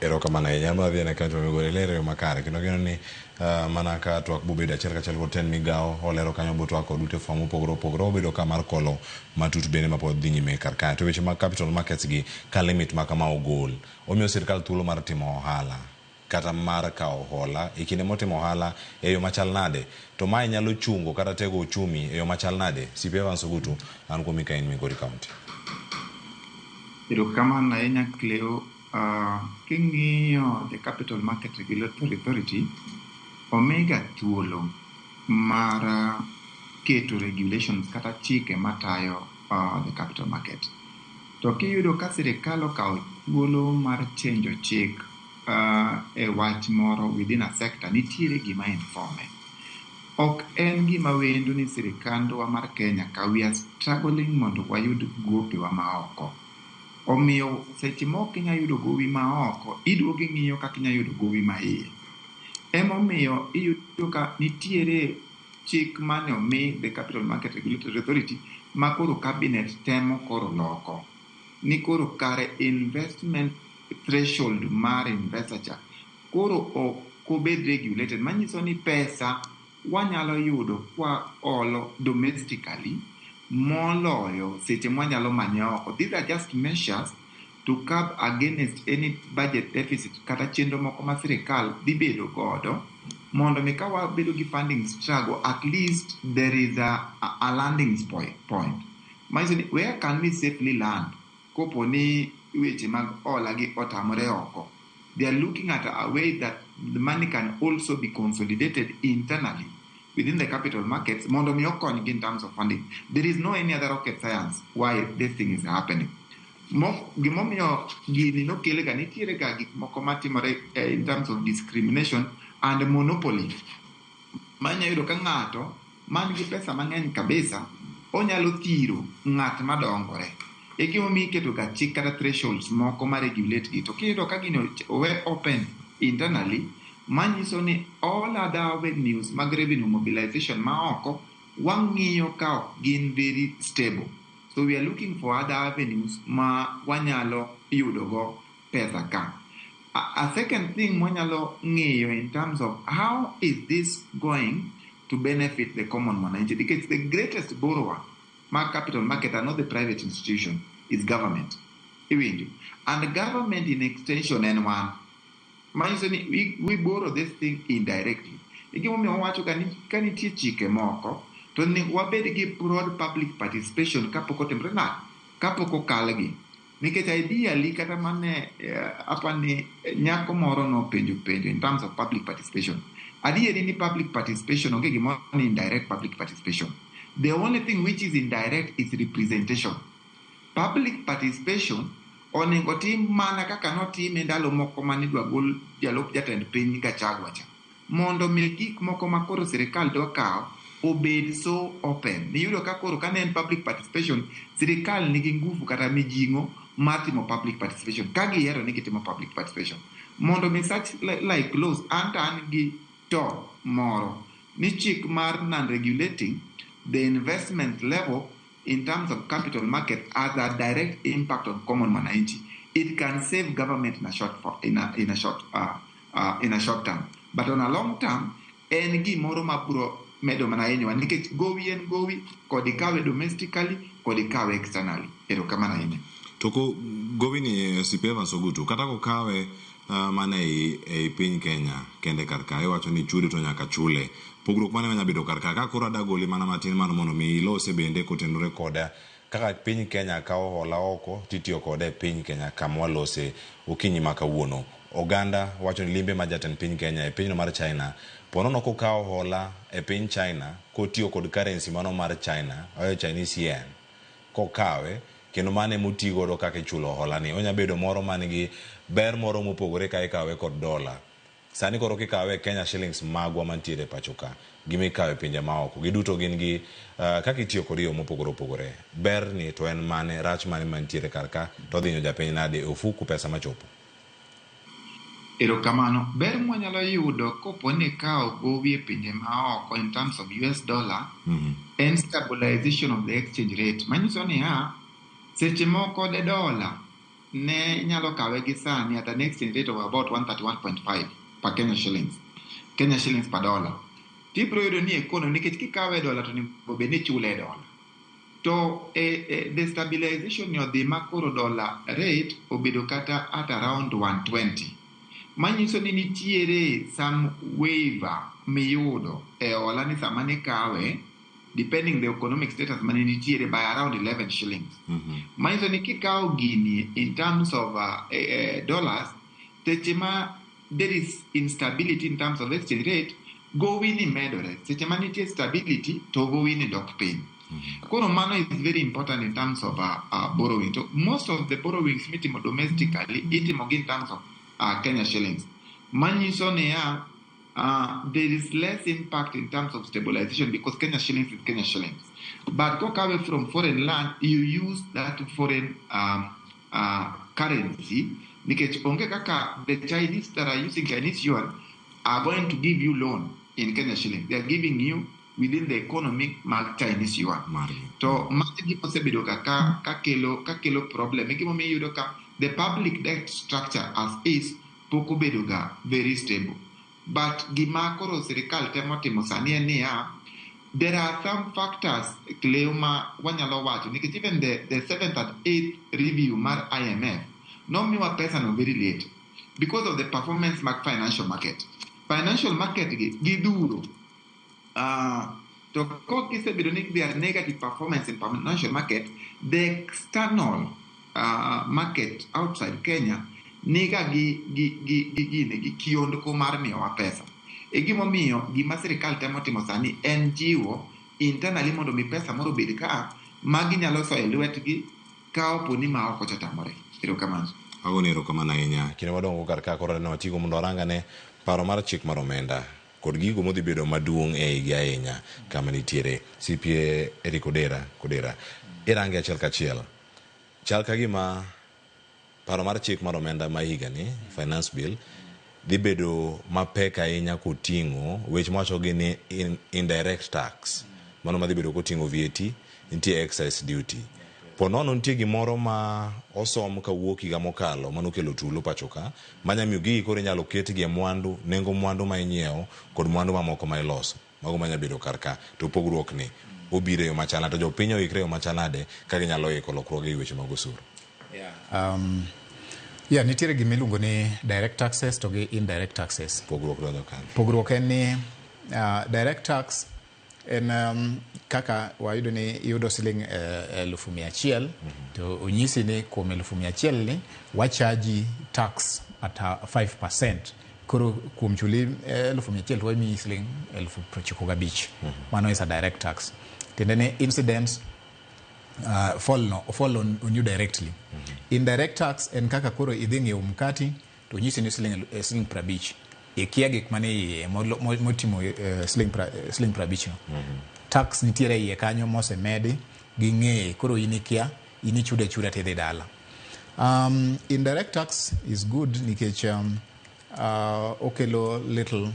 Erokamano ahinya. Madhi ane kaunti ma Migori lero yo makare kendo geno ni mana ka twak bobedo achiel kachiel kod tend migawo olero kanyo botwak kod ute fwambo mopogore opogore obedo ka mar kolo matut bende mapod dhi nyime kar kae. To weche mag capital markets gi ka limit ma kama ogol omiyo sirikal thuolo mar timo ohala kata mar kawo hola e kinde motimo ohala e yo machal nade, to mae nyalo chungo kata tego uchumi e yo machal nade? CP Evans Ogutu, an kuomi ka in Migori County. Erokamano ahinya, Cleo. King'iyo the Capital Market Regulatory Authority, omiga thuolo mar keto regulations kata chike matayo the capital market. To kiyudo ka sirikal okawo thuolo mar chenjo chik e wach moro within a sector, nitiere gima informe. Ok en gima wendo ni sirikandwa mar Kenya ka we are struggling mondo wayud gopewa maoko. Omiyo seche mok inya yudo gowi maoko, iduogo ing'iyo kaka inya yudo gowi ma iye. Emomiyo iyudo ka nitiere chik mane omi the Capital Market Regulatory Authority ma koro cabinet temo koro loko. Ni koro kare investment threshold mar investor cha koro ok obed regulated, manyiso ni pesa wanyalo yudo kwa olo domestically moloyo seche mwanyalo manye oko. These are just measures to curb against any budget deficit kata chenro moko ma sirikal dhi bedo godo mondo mi ka wabedo gi funding struggle, at least there is a landing point manyiso ni where can we safely land kopo ni weche mag hola gi otamore oko. They are looking at a way that the money can also be consolidated internally within the capital markets mondo mi okonygi in terms of funding. There is no any other rocket science why this thing is happening. Gimomiyo gini nokele ga, nitiere ga gik moko matimore in terms of discrimination and monopoly manya yudo ka ng'ato man gi pesa mang'eny kabisa onyalo thiro ng'at madongore. E gimomiyo iketo ga chik kata thresholds moko ma regulate gi. To kiyudo ka gini owe open internally, manyiso ni all other avenues mag revenue mobilization ma oko wang'iyo ka ok gin very stable. So we are looking for other avenues ma wanyalo yudo go pesa ka. A second thing mwanyalo ng'iyo in terms of how is this going to benefit the common mwananchi, because the greatest borrower mag capital market are not the private institution, it's government. Iwinjo? And government in extension en wan. Manyiso ni we borrow this thing indirectly. E gimomiyo wawacho ka nitie chike moko to onego wabed gi broad public participation kapok otimore nade, kapok okalgi. Nikech ideally kata mane apani nyako moro nopenjo penjo in terms of public participation. Adieri ni public participation onge gimoro ni indirect public participation. The only thing which is indirect is representation. Public participation onego tim mana kaka notime ndalo moko mane idwa gol jalup jatend piny Gachagua cha. Mondo mi gik moko ma koro sirikal dwa kawo obed so open. Niyudo ka koro kane en public participation, sirikal nigi nguvu kata mijing'o mar timo public participation. Ka giyiero ni gitimo public participation. Mondo mi such like laws, an to an gi to moro ni chik mar non-regulating the investment level in terms of capital market has a direct impact on common mwananchi. It can save government in a short term, but on a long term en gimoro ma biro medo mana hinyowa, nikech gowi en gowi kod ikawe domestically kod ikawe externally. Erokamano ahinya. To ko gowi ni CP Evans Ogutu, kata kokawe mana ei piny Kenya kende kar ka, iwacho ni chudo to nyaka chule. Pogruok mane manya bedo kar ka? Ka koro ada goli mana matin mar mondo mi ilose bende kotenore koda kaka piny Kenya kawo hola oko titiyo kode e piny Kenya kama walose okinyi ma kawuono. Oganda wacho ni limbe ma jatend piny Kenya e pinyno mar China ponono kokawo hola e piny China kotiyo kod currency mano mar China, oyo Chinese yen, kokawe kendo mano ema oti godo kaka ichulo hola ni. Onya bedo moro man gi ber moro mopogore ka ikawe kod dola. Sani koro kikawe Kenya shillings magwa mantiere e pacho ka, gi mikawe e pinje maoko, giduto gin gi kaka itiyo kode e yo mopogore opogore. Ber ni to en mane, rach mane mantiere kar ka, to odhi hinyo japiny nade e ofuku pesa machopo? Erokamano. Ber mwanyalo yudo kopo ni ikawo gowi e pinje maoko in terms of US dollar, en stabilization of the exchange rate. Manyiso niya, seche moko de dola ne inyalo kawe gi sani at an exchange rate of about 131.5 per Kenya shillings. Kenya shillings per dollar. Tibiro yudo ni economy, nikech kikawe e dola to onego bed ni ichule e dola. To the stabilization ni odhi ma koro dollar rate obedo kata at around 120. Manyiso ni nitiere some waiver miyudo e hola ni sama nikawe, depending the economic status mane nitiere, by around 11 shillings. Manyiso ni kikawo gini in terms of dollars, seche ma there is instability in terms of exchange rate, gowi ni medore. Seche ma nitie stability, to gowi ni dok piny. Koro mano is very important in terms of borrowing. To most of the borrowings mitimo domestically, itimo gi in terms of Kenya shillings. Manyiso niya, there is less impact in terms of stabilization because Kenya shillings is Kenya shillings. But kokawe from foreign land, you use that foreign currency, nikech onge kaka the Chinese that are using Chinese yuan are going to give you loan in Kenya shillings. They are giving you within the economy mag Chinese yuan. To mano gima osebedo ka kelo problem. E gimomiyo iyudo ka the public debt structure as is pok obedo ga very stable. But gima koro sirikal temo timo sani en niya, there are some factors, Cleo, ma wanyalo wacho nikech even the 7th and 8th review mar IMF nomiwa pesa no very late because of the performance mag financial market. Financial market gi gidhuro. To kok gisebedo ni they are negative performance in financial market, the external market outside Kenya niga gi gine gi kiondko mar miyowa pesa. E gimomiyo gima sirikal temo timo sani en jiwo internally mondo mi pesa moro obed ka ma ginyalo soyo e lwetgi ka opo ni ma oko otamore. Erokamano. Agoni erokamano ahinya. Kinde wadongo kar ka koro ne watigo mondo warangane paro mar chik mar omenda kod gigo modhi bedo maduong' e igi ahinya kama nitiere CPA Eric Odera. Irange achiel kachiel. Chal ka gima paro mar chik mar omenda ma higani, finance bill, dhi bedo mapek ahinya koting'o weche mawacho gi ni indirect tax. Mano madhi bedo koting'o VAT, nitie excise duty. Po nono nitie gimoro ma osom kawuok higa mokalo manokelo tulo pacho ka, manya miyo gigi koro inyalo ketgi e mwandu, nengo mwandu ma inyiewo kod mwandu mamoko ma iloso. Mago manya bedo kar ka. To pogruok ni obiro e yo machal nade, to jopiny oikre e yo machal nade ka ginyalo iko lokruoge e weche mag osuru. Nitiere gima iluongo ni direct taxes to gi indirect taxes. Pogruok donjo kanye? Pogruok en ni direct tax en kaka wayudo ni iyudo siling 100,000 to onyisi ni kuom 100,000 ni wachaji tax at 5%. Koro kuom chuli 100,000 to wamiyi siling 95,000. Mano is a direct tax. Tiende ni incidence fall on you directly. Indirect tax en kaka koro idhi ng'iewo mkati to onyisi ni siling 50. Ikia gik mane iye motimo siling 50 no. Tax nitiere iye kanyo mosemedi gi ng'eye, koro in ikia, in ichudo achuda tidhi dala. Indirect tax is good nikech okelo little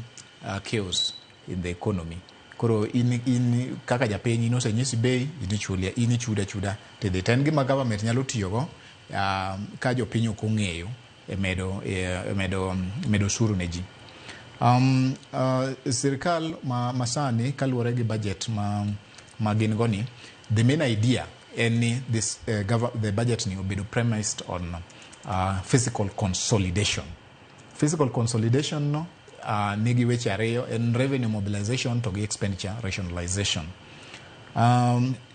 chaos in the economy. Koro in kaka japiny in osenyisi bei, in ichudo achuda tidhi. To en gima government nyalo tiyogo ka jopiny ok ong'eyo e medo osuru ne ji. Sirikal masani kaluwore gi budget ma gin go ni, the main idea en ni this the budget ni obedo premised on fiscal consolidation. Fiscal consolidation no nigi weche ariyo, en revenue mobilization to gi expenditure rationalization.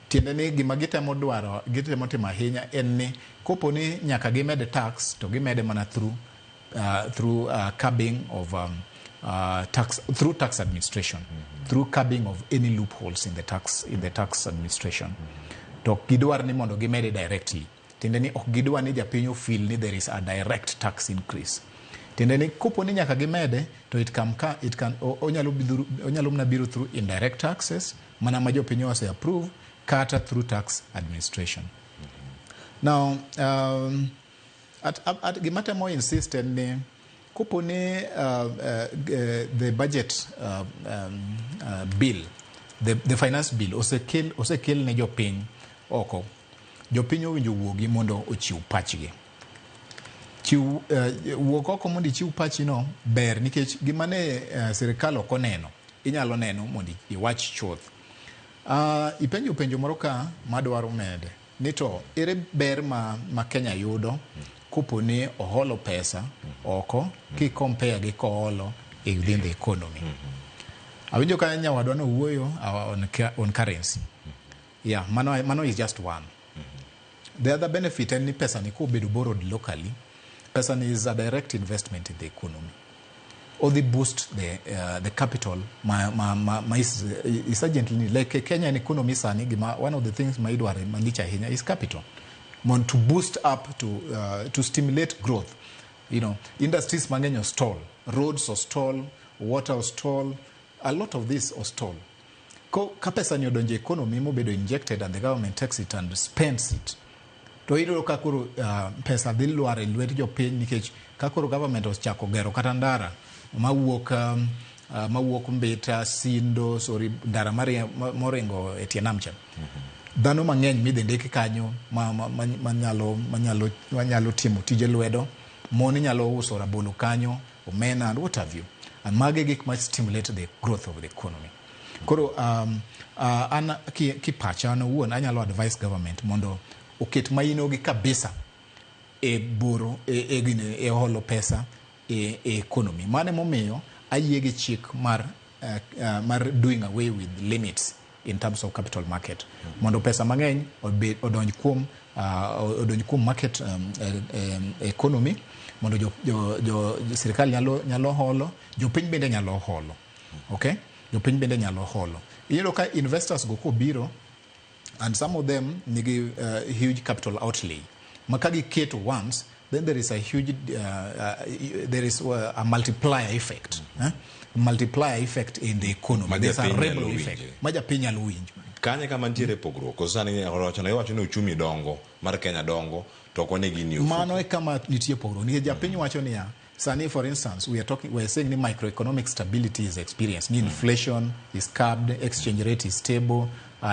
Tiende ni gima gitemo dwaro, gitemo timo ahinya en ni kopo ni nyaka gimed tax to gimede mana through curbing of tax, through tax administration, through curbing of any loopholes in the tax administration. To ok gidwar ni mondo gimede directly. Tiende ni ok gidwar ni japiny ofeel ni there is a direct tax increase. Tiende ni kopo ni nyaka gimede to it can, ka, it can onyalo mana biro through indirect taxes mana ma jopiny ose approve kata through tax administration. Now, gima temo insist en ni kopo ni the budget bill, the finance bill osekel ne jopiny oko, jopiny owinjo wuogi mondo ochiw pachgi. Chiw wuok oko mondo ichiw pachi no ber nikech gima ne sirikal ok oneno inyalo neno mondo iwach chuth. Ipenjo penjo moro ka madwaro mede ni to ere ber ma Kenya yudo kopo ni oholo pesa oko ki compare gi koholo within the economy. Awinjo ka nyawadwa no wuoyo on currency. Yeah, mano is just one. The other benefit en ni pesa ni kobedo borrowed locally, pesa ni is a direct investment in the economy. Odhi boost the capital ma is urgently like Kenyan economy sani. Gima one of the things ma idwaro malich ahinya is capital mon to boost up to stimulate growth. Industries mang'eny ostall, roads ostall, water ostall, a lot of this ostall. Ko ka pesa ni odonjo e economy mobedo injected and the government takes it and spends it, to iyudo ka koro pesa dhi lwar e lwet jopiny nikech ka koro government osechako gero kata ndara mawuok Mbita, Sindo, sorry, ndara moringo e tie nam cha, dhano mang'eny midhi ndiki kanyo manyalo timo tije lwedo, mon nyalo uso rabolo kanyo, omena and what have you, and magi gik ma stimulate the growth of the economy. Koro an ki pacha an owuon anyalo advise government mondo oket maino gi kabisa e boro e gine, e holo pesa e economy. Mano emomiyo ayie gi chik mar doing away with limits in terms of capital market mondo pesa mang'eny odonj kuom market economy mondo jo sirikal nyalo holo, jopiny bende nyalo holo. Okay, jopiny bende nyalo holo. Iyudo ka investors go kobiro and some of them nigi huge capital outlay ma ka giketo once, then there is a multiplier effect, eh? Multiplier effect in the economy. Ma There's a japiny rebel nyalo effect winje. Ma japiny nyalo winjo. Kanye kama nitiere pogruok? Koso sani wacho iwacho ni uchumi dongo mar Kenya dongo to ok one gini e ofuku. Mano e kama nitie pogruok nikech japiny wacho niya, sani for instance we are saying ni microeconomic stability is experienced, ni inflation is curbed, exchange rate is stable,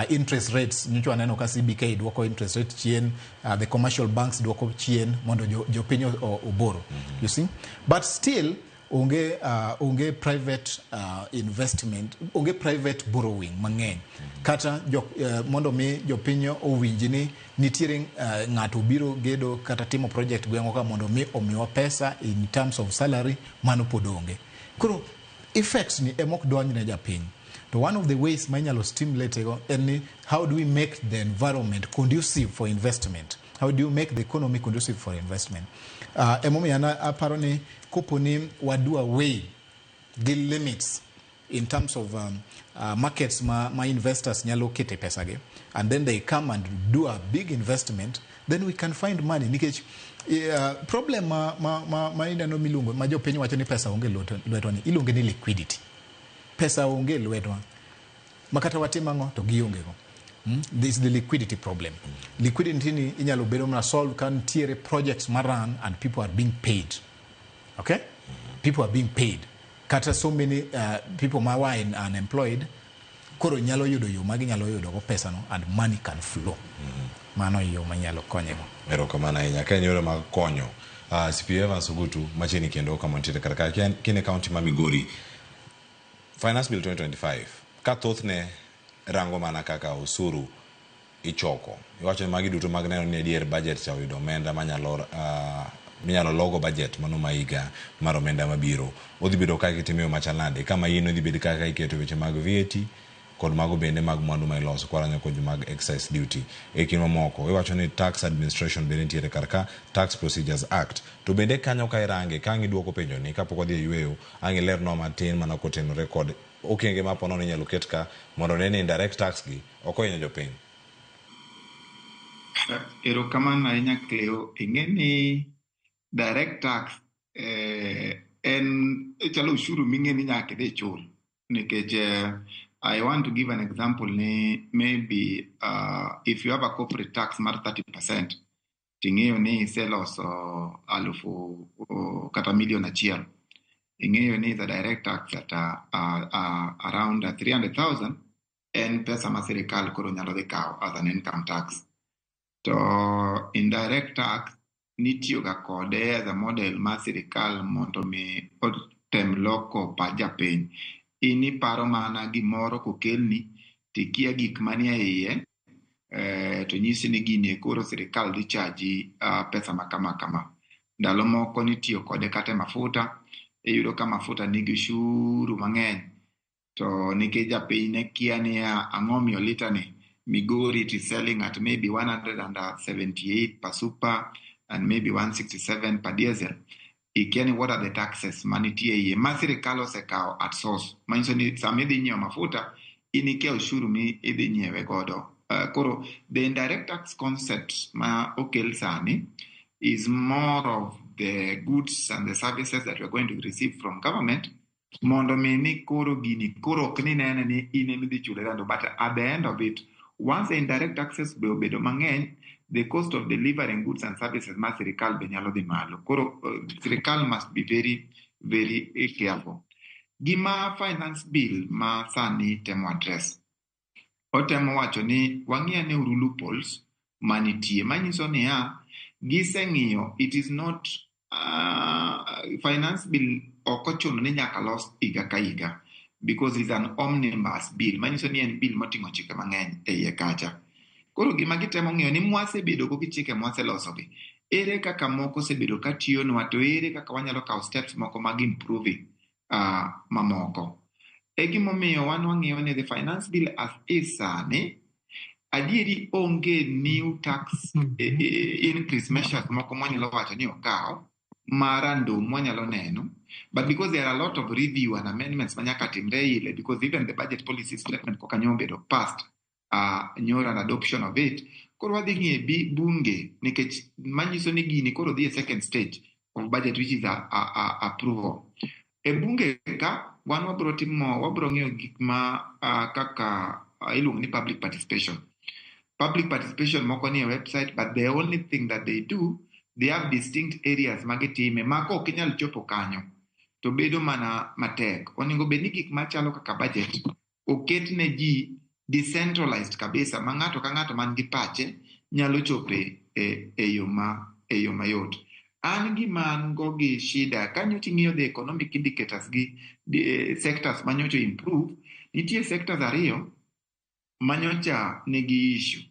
interest rates nyocha waneno ka CBK duoko interest rate chien, the commercial banks duoko chien mondo jopiny oborrow, you see, but still onge private investment, onge private borrowing mang'eny kata mondo mi jopiny owinj ni nitiere ng'ato biro gedo kata timo project gweng'wa ka mondo mi omiwa pesa in terms of salary, mano pod onge. Koro effects ni ema ok donj ne japiny. To one of the ways ma inyalo stimulate go en ni how do we make the environment conducive for investment? How do you make the economy conducive for investment? Emomiyo an aparo ni kopo ni wado away gi limits in terms of markets ma investors nyalo kete pesa gi and then they come and do a big investment, then we can find money nikech problem ma ineno miluongo ma jopiny wacho ni pesa onge lwetwa ni iluonge ni liquidity. Pesa onge e lwetwa ma kata watim ang'o to gionge go. This is the liquidity problem. Liquidity ni inyalo bedo mana solve ka nitiere projects ma run and people are being paid. Okay, people are being paid kata so many people ma were unemployed koro nyalo yudo yo ma ginyalo yudo go pesa no and money can flow. Mano e yo manyalo konye go. Erokamano ahinya. Ka en yore mag konyo, CP Evans Ogutu machiegni kendo kama nitiere kar ka kine county ma Migori. Finance Bill 2025 ka thothne rango mana kaka osuru ichoko. Iwacho ni magi duto mag neno ni adier budget cha oyudo omenda manyalo minyalo logo budget mano ma higa mar omenda mabiro. Odhi bedo kaka itime yo machal nade? Kama in odhi bedo kaka iketo weche mag VAT kod mago bende mag mwandu ma iloso kwaranyo kod mag excise duty. E kind mamoko, iwacho ni tax administration bende nitiere kar ka, Tax Procedures Act. To bende kanyo ka irange, ka ang' iduoko penjo ni kapok wadhi e yueyo, ang' ilernwa matin mana kotenore kod okenge ma ponono inyalo ket ka mondo ne ni indirect tax gi ok ohinyo jopiny. Erokamano ahinya Cleo. Ing'e ni direct tax en chalo ushuru ming'e ni nyaka idhi ichul. Nikech I want to give an example ni maybe if you have a corporate tax mar 30% ting'eyo ni iseloso alufu kata milion achiel. Ing'eyo ni the direct tax at around 300,000 en pesa ma sirikal koro nyalo dhi kawo as an income tax. To indirect tax nitiyo ga kode as a model mar sirikal mondo mi otem loko pach japiny. In iparo mana gimoro kokelni tikia gik manie iye to nyisi ni gini koro sirikal dhi chaji pesa ma kama kama. Ndalo moko nitiyo kode kata e mafuta, iyudo ka mafuta nigi ushuru mang'eny. To nikech japiny ne kia niya ang'o miyo lita ni Migori it is selling at maybe 178 per super and maybe 167 per diesel. Ikia ni what are the taxes manitie iye ma sirikal osekawo at source. Manyiso ni sama idhi nyiewo mafuta, in ikia ushuru mi idhi nyiewe godo. Koro the indirect tax concept ma okel sani is more of the goods and the services that we are going to receive from government mondo mi ni koro gini koro ok ni nene ni in ema idhi chule rando, but at the end of it, once the indirect taxes be obedo mang'eny, the cost of delivering goods and services mar sirikal be nyalo dhi malo. Koro sirikal must be very, very careful. Gima finance bill ma sani temo address, otemo wacho ni wang'i ane uru loopholes manitie, manyiso niya, giseng'iyo, it is not finance bill ok ochuno ni nyaka los higa ka higa because it's an omnibus bill, manyiso ni en bill moting'o chike mang'eny e iye kacha. Koro gima gitemo ng'iyo ni mwasebedo go gi chike mwaselosogi, ere kaka moko osebedo ka tiyonwa to ere kaka wanyalo kawo steps moko mag improving mamoko. E gimomiyo wan wang'iyo ni the finance bill as is sani, adieri onge new tax increase measures moko mwanyalo wacho ni okaw marandum mwanyalo neno, but because there are a lot of review and amendments manyaka timre ile, because even the budget policy statement koka nyo obedo passed, nyoro an adoption of it, koro wadhi ng'iye bunge nikech manyiso ni gini koro dhi e second stage of budget, which is a approval. E bunge ka wan wabro timo, wabro ng'iyo gik ma kaka iluongo ni public participation. Public participation moko ni e website, but the only thing that they do, they have distinct areas magitime ma ok inyal chopo kanyo to bedo mana matek. Onego bed ni gik machalo kaka budget oket ne ji decentralized kabisa ma ng'ato ka ng'ato man gi pache nyalo chope e yo mayot. An gima an go gi shida ka nyocha ing'iyo the economic indicators gi sectors manyocha improve, nitie sectors ariyo manyocha nigi issue.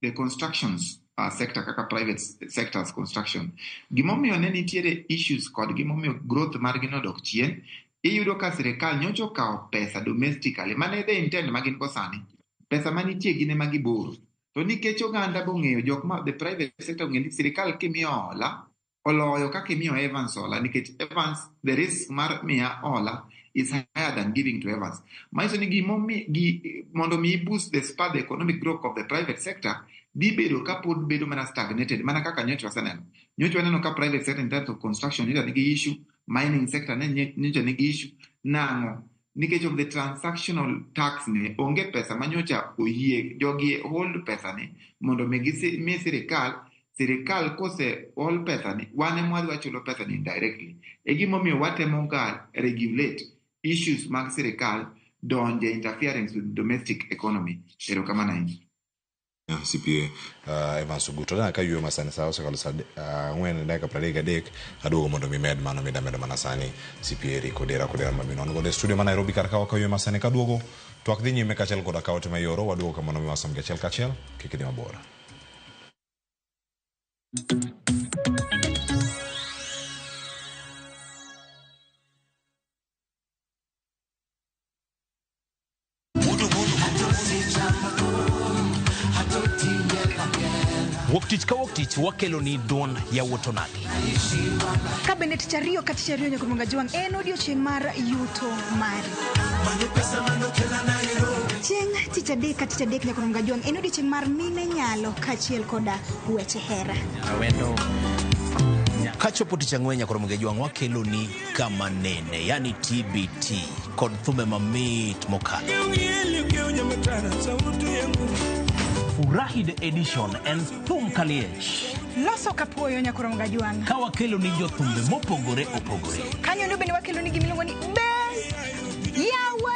The constructions sector kaka private sectors construction. Gimomiyo ne nitiere issues kod gimomiyo growth margi nodok chien, iyudo ka sirikal nyocha okawo pesa domestically, mane the intent ma gin go sani. Pesa manitie gin ema giboro. To nikech oganda bong'eyo jok ma the private sector ong'eyo ni sirikal kimiyo hola, oloyo kaka imiyo Evans hola, nikech Evans the risk mar miya hola is higher than giving to Evans. Manyiso ni mondo mi boost the spur the economic growth of the private sector, dhi bedo ka pod bedo mana stagnated, mana kaka nyocha waseneno. Nyocha waneno ka private sector in terms of construction nyocha nigi issue, mining sector ne nyocha nigi issue. Nang'o? Nikech of the transactional tax ni, onge pesa ma nyocha oyie, jogi hold pesa ni, mondo mi mi sirikal, sirikal kose hold pesa ni, wan ema wadhi wachulo pesa ni indirectly. E gimomiyo watemo ga regulate issues mag sirikal donje interference with domestic economy. Erokamano ahinya. CPA Evans Ogutu. Adana ka yueyo masani sa osekalo sa 4:33 aduogo mondo mi med mano mida medo mana sani CPA Eric Odera Kodera mabino. Wan godo e studio ma Nairobi kar ka wakaw yueyo masani kaduogo twak dhi nyime kaachiel koda ka ote mayoro waduogo ka mondo mi wasom gi achiel kachiel kik idhi mabor. Wuok tich ka wuok tich wakelo ni duond yawuot onagi. Ka bende tich ariyo ka tich ariyo nyaka Munga Jwang' en odiochieng' mar yuto mari. Chieng' tich adek ka tich adek nyaka Munga Jwang' en odiochieng' mar mine nyalo kaachiel koda weche hera. Awendo. Kachopo tich ang'wen nyaka Ramogi Ajwang' wakelo ni kama nene, yani TBT kod thumbe mamit mokalo. Furahi the edition en thum kaliech. Loso kapuoyo nyaka Ramogi Ajwang'. Ka wakelo ni jothumbe mopogore opogore. Kanyo ndo bende wakelo ni gimiluongo ni be yawa.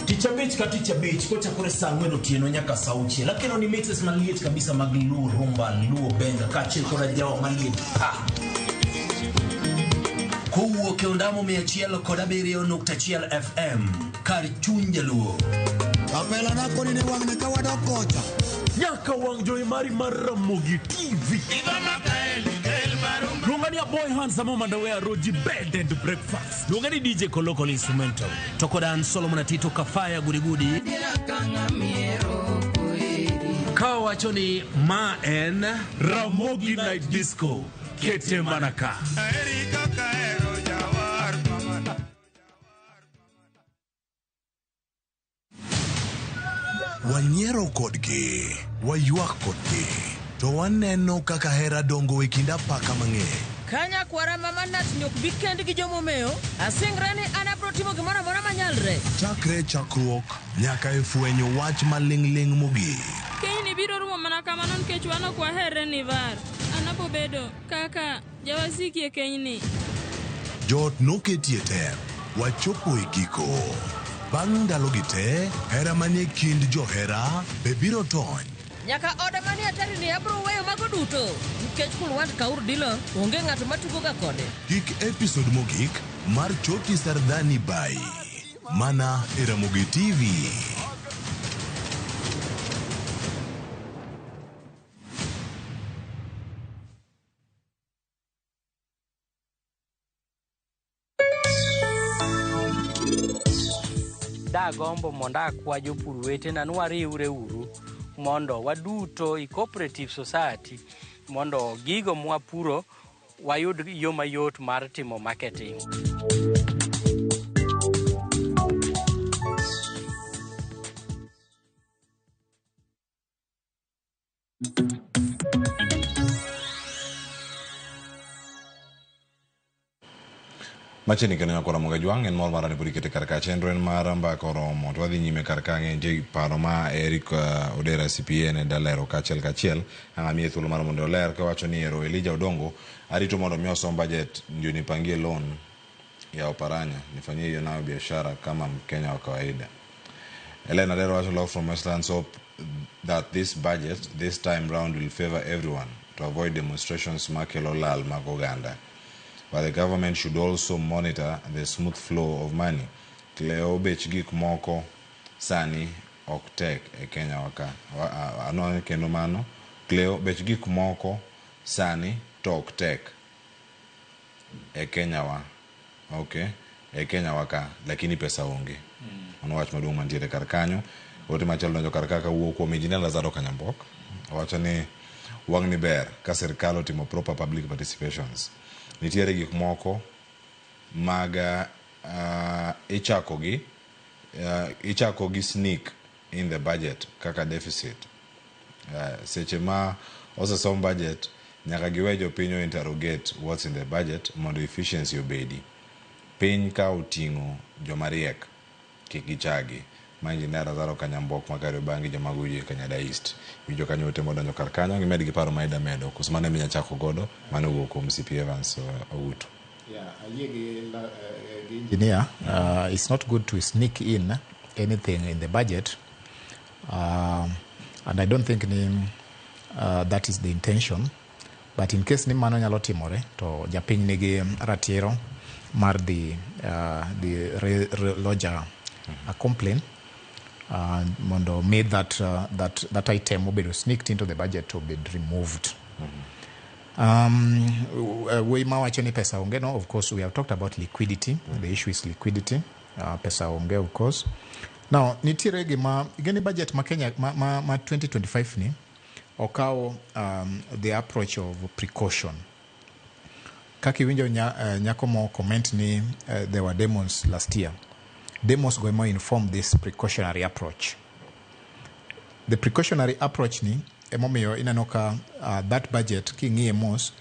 Tich abich ka tich abich kochakore saa 4 otieno nyaka saa 6 akelo ni mixes maliet kabisa mag Luo rumba, Luo benga kaachiel koda jawa maliet pa. Kowuok e ondamo 107.1 FM kar chuny jaluo. Kapela na koni ni wang'ni ka wadok kocha. Nyaka wang' jowi mari mar Ramogi TV. Luonga ni a boy handsome mandawe roji bed and breakfast. Luonga ni DJ Kolokol instrumental. To koda an Solomon Atito Kafaya Gudigudi. Ka wacho ni ma en Ramogi Night Disco. Kete manaka. Wanyiero kodgi, waywak kodgi, to waneno kaka hera dongo e kind apaka mang'eny. Kanya kwara mama nat nyok bi kend gi jomomeo, asingra ni an abro timo gimoro amora manyalre. Chakre chakruok nyaka e fwenyo wach maling'ling' mogik. Kenyni biro rumo mana kamano nikech wan ok waherre ni var. An abo bedo kaka jawasiki e kenyni. Joot noketie tem, wachopo e giko. Bang' ndalogi te, hera manie kind johera be biro tony. Nyaka oda manie atari ni abro weyo mago duto nikech Kulwant Kaur Dilo onge ng'ato matugo ga kode. Kik episode mogik mar Choti Sardani Bai mana e Ramogi TV. Dagombo mondo akwa jopur wetena ni wariwre uru mondo waduto i cooperative society mondo gigo mwapuro wayud yo mayot mar timo marketing. Machiegni kendo nyaka Ramogi Ajwang' en mor mara ni pod ikete kar ka chenro en mar mbaka oromo to wadhi nyime kar ka ng'e nitie paro ma Eric Odera CPA ne dalero kaachiel kachiel ang' amiye thuolo mar mondo oler kawacho ni ero Elijah Odongo arito mondo mi osom budget ndio nipangie loan ya Oparanya nifanyie hiyo nayo biashara kama Mkenya wa kawaida. Elena Adero wacho love from Westlands hope that this budget this time round will favor everyone to avoid demonstrations makelo lal mag oganda. But the government should also monitor the smooth flow of money. Cleo bech gik moko sani ok tek e Kenya waka. Ano kendo mano. Cleo bech gik moko sani to ok tek e Kenya wa. Okay. E Kenya waka lakini pesa onge. Mano wach maduong' mantiere kar kanyo. Ote machielo donjo kar kaka wuok kuom Engineer Lazaro Kanyambok. Owacho ni wang' ni ber ka sirkal otimo proper public participations. Nitiere gik moko mag ichako gi sneak in the budget kaka deficit. Seche ma osesom budget nyaka giwe jopiny interrogate what's in the budget mondo efficiency obedi. Piny ka oting'o jomariek kik gichagi. Ma Engineer Lazaro Kanyambok ma Kariobangi Jamaguji Kanyada East. Winjo kanyo ote modonjo kar kanyo gimed gi paro ma ida medo koso mano eminya chako godo mano owuok kuom CP Evans Outo. Yeah, ayie gi engineer. It's not good to sneak in anything in the budget. And I don't think ni, that is the intention. But in case ni mano nyalo timore, to japiny nigi ratiro mar dhi lodge a complaint mondo mi that item obedo sneaked into the budget to be removed. We mawacho ni pesa onge no, of course we have talked about liquidity. The issue is liquidity. Pesa onge, of course. Now nitiere gima gini budget ma Kenya ma 2025 ni okawo the approach of precaution. Kaka iwinjo nyako mo comment ni there were demos last year. Demos go ema inform this precautionary approach. The precautionary approach ni emomiyo ineno ka that budget king'iye mos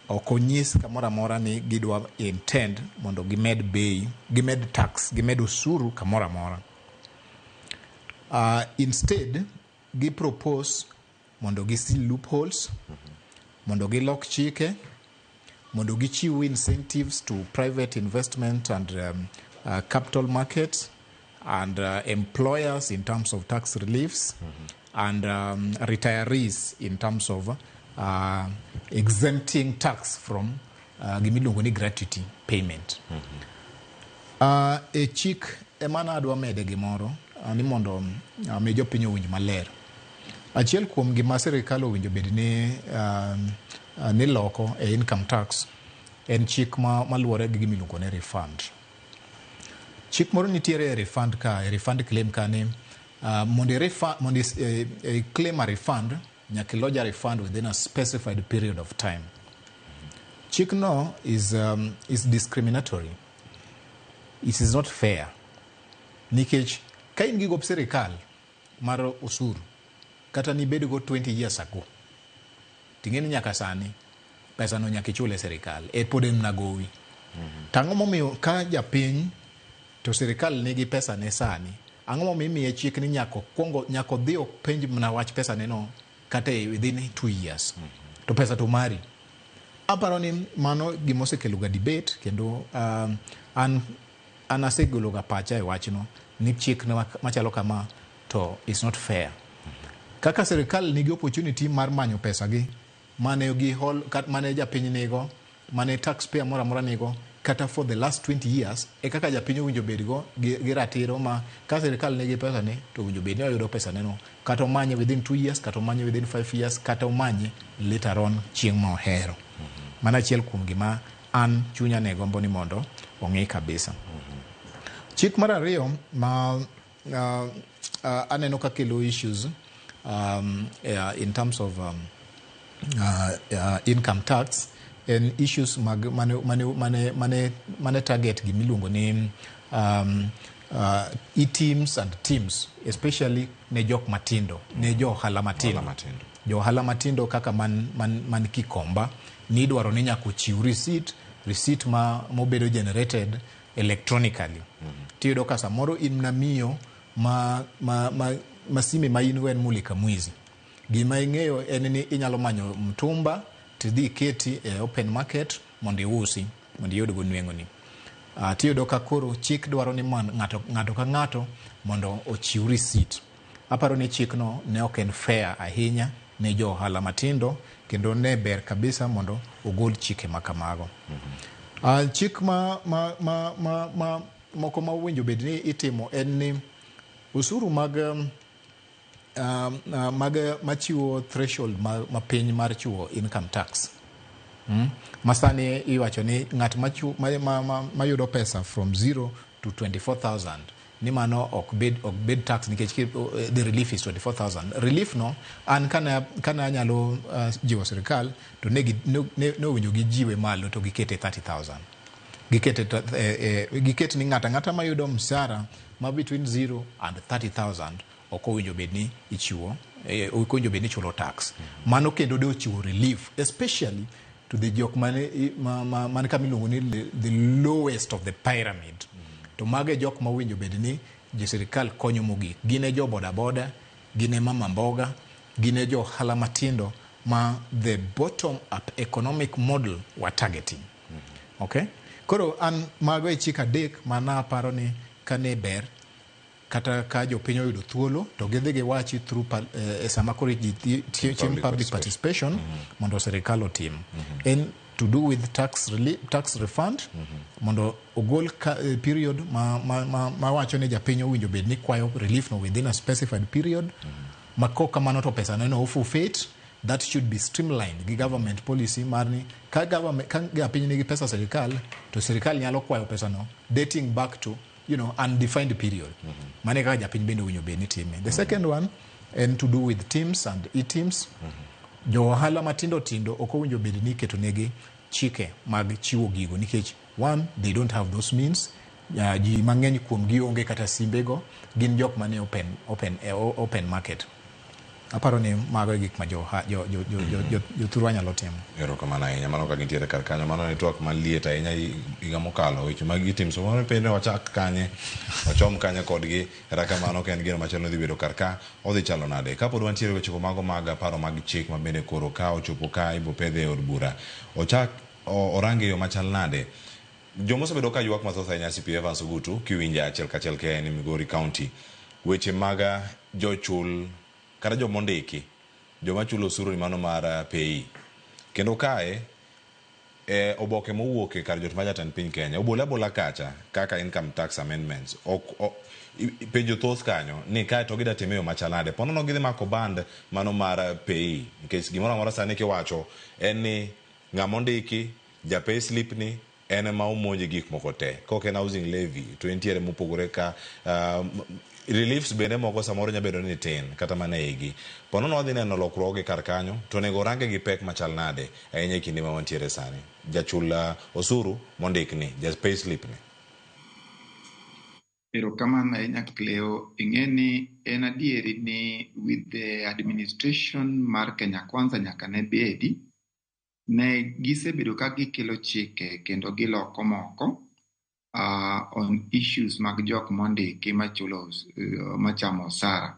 ok onyis kamoro amora ni gidwa intend mondo gimed bei, gimed tax, gimed osuru kamoro amora. Instead, gi propose mondo gisil loopholes, mondo gilok chike, mondo gichiw incentives to private investment and capital markets and employers in terms of tax reliefs, and retirees in terms of exempting tax from gimiluongo ni gratuity payment. E chik ema nadwa mede gimoro ni mondo mi jopiny owinj maler. Achiel kuom gima sirikal owinjo bed ni ni loko e income tax en chik maluwore gi gimiluongo ni refund. Chik moro nitiere e refund ka, e refund claim ka ni mondo i claim a refund, nyaka ilodge a refund within a specified period of time. Chik no is discriminatory. It is not fair. Nikech ka in gi gop sirikal mar osuru kata nibed go 20 years ago, ting'e ni nyaka sani pesa no nyaka ichul e sirikal, e pod en mana gowi. To ang'o momiyo ka japiny to sirikal nigi pesa ne sani, ang'o momiyo imiye chik ni nyaka okuongo, nyaka odhi openj mana wach pesa ne no kata within 2 years, to pesa to mari. Aparo ni mano gima osekelo ga debate kendo an asegolo ga pacha e wachno ni chik machalo kama to is not fair. Kaka sirikal nigi opportunity mar manyo pesa gi mane gi hol, mane japiny nigo, mane taxpayer moro amora nigo kata for the last 20 years, e kaka japiny owinjo bedgo gi ratiro ma ka sirikal nigi pesa ne to owinjo bed ni oyudo pesa ne no, kata omanye within 2 years, kata omanye within 5 years, kata omanye later on chieng' ma ohero. Mano achiel kuom gima an chunya ne gombo ni mondo ong'i kabisa. Chik mar ariyo ma aneno ka kelo issues in terms of income tax en issues mag mane target gimiluongo ni e-teams and teams, especially ne jok matindo, ne jo ohala matindo. Jo ohala matindo kaka man Kikomba ni idwaro ni nyaka ochiw receipt ma mobedo generated electronically. Tiyudo ka samoro in na miyo ma sime ma in go en mulika mwizi. Gima ing'eyo en ni inyalo manyo mtumba tidhi iketi e open market mondo iusi, mondo iyud go nweng'oni. Tiyudo ka koro chik dwaro ni ng'ato ka ng'ato mondo ochiw receipt. Aparo ni chikno ne ok en fair ahinya ne jo ohala matindo kendo ne ber kabisa mondo ogol chike ma kamago. Chik ma moko ma owinjo bed ni itimo en ni osuru mag machiwo threshold ma piny mar chiwo income tax. Masani iwacho ni ng'at mayudo pesa from 0 to 24,000 ni mano ok bed tax nikech the relief is 24,000. Relief no an kana anyalo jiwo sirikal to ne owinjo gijiwe malo to gikete 30,000. Giket ni ng'ata ng'ata mayudo mshahara ma between 0 and 30,000 ok owinjo bed ni ichiwo, ok owinjo bed ni ichulo tax. Mano kendo de ochiwo relief especially to the jok mane kama iluongo ni the lowest of the pyramid. To mago e jok mowinjo bed ni jo sirikal konyo mogik. Gin e jo bodaboda, gin e mama mboga, gin e jo ohala matindo ma the bottom up economic model wa targeting. Okay? Koro an mago e chik adek mana aparo ni kane ber kata ka jopiny oyudo thuolo to gidhi giwachi through e sama koro ji timo public participation mondo sirikal otim. En to do with tax relief, tax refund mondo ogol period ma wacho ni japiny owinjo bed ni kwayo relief no within a specified period. Ma kok kamano to pesa neno forfeit. That should be streamlined gi government policy mar ni ka government, ka japiny nigi pesa sirikal, to sirikal nyalo kwayo pesa no dating back to undefined period. Mane kaka japiny bende owinjo bed ni time. The second one en to do with TIMS and eTIMS. Jo ohala matindo tindo ok owinjo bed ni iketo negi chike mag chiwo gigo nikech one, they don't have those means. Ji mang'eny kuom gi onge kata simbego, gin jok mane open market. Aparo ni mago e gik ma jothurwa nyalo timo. Erokamano ahinya. Mano ka gintiere kar kanyo, mano ne twak maliet ahinya higa mokalo weche mag eTIMS. So mano penjo wachak kanye, wachom kanye kodgi. Kata kamano ka en gino machielo dhi bedo kar ka, odhi chalo nade? Kapod wantiere wechego mago mag paro mag chik ma bende koro ka ochopo ka ibo pedhe e od bura, ochak orange e yo machal nade? Joma osebedo ka ywak mathoth ahinya, CP Evans Ogutu, kiwinja achiel kachiel ka en Migori County, weche mag jochul kata jomondiki, joma chulo osuru ni mano mar PAYE. Kendo kae e oboke mowuok e kar jot ma jatend piny Kenya obole abola kacha kaka income tax amendments ok penjo thoth kanyo ni kae to gida time e yo machal nade, po nono gidhi mako band mano mar PAYE, nikech gimoro amora sani kiwacho en ni ng'ama ondiki ja pay slip ni en ema omonje gik moko te. Kok en housing levy to entiere mopogore ka reliefs bende moko samoro nya bedo ni tin kata mana e igi. Po nono wadhi neno lokruoge kar kanyo, to onego orange gi pek machal nade ahinya e kinde ma wantiere sani. Jachul osuru mondikni, ja pay slip ni. Erokamano ahinya Cleo. Ing'e ni en adieri ni with the administration mar Kenya Kwanza nyaka ne bedi, ne gisebedo ka gikelo chike kendo giloko moko on issues mag jok mondiki machulo machamo osara.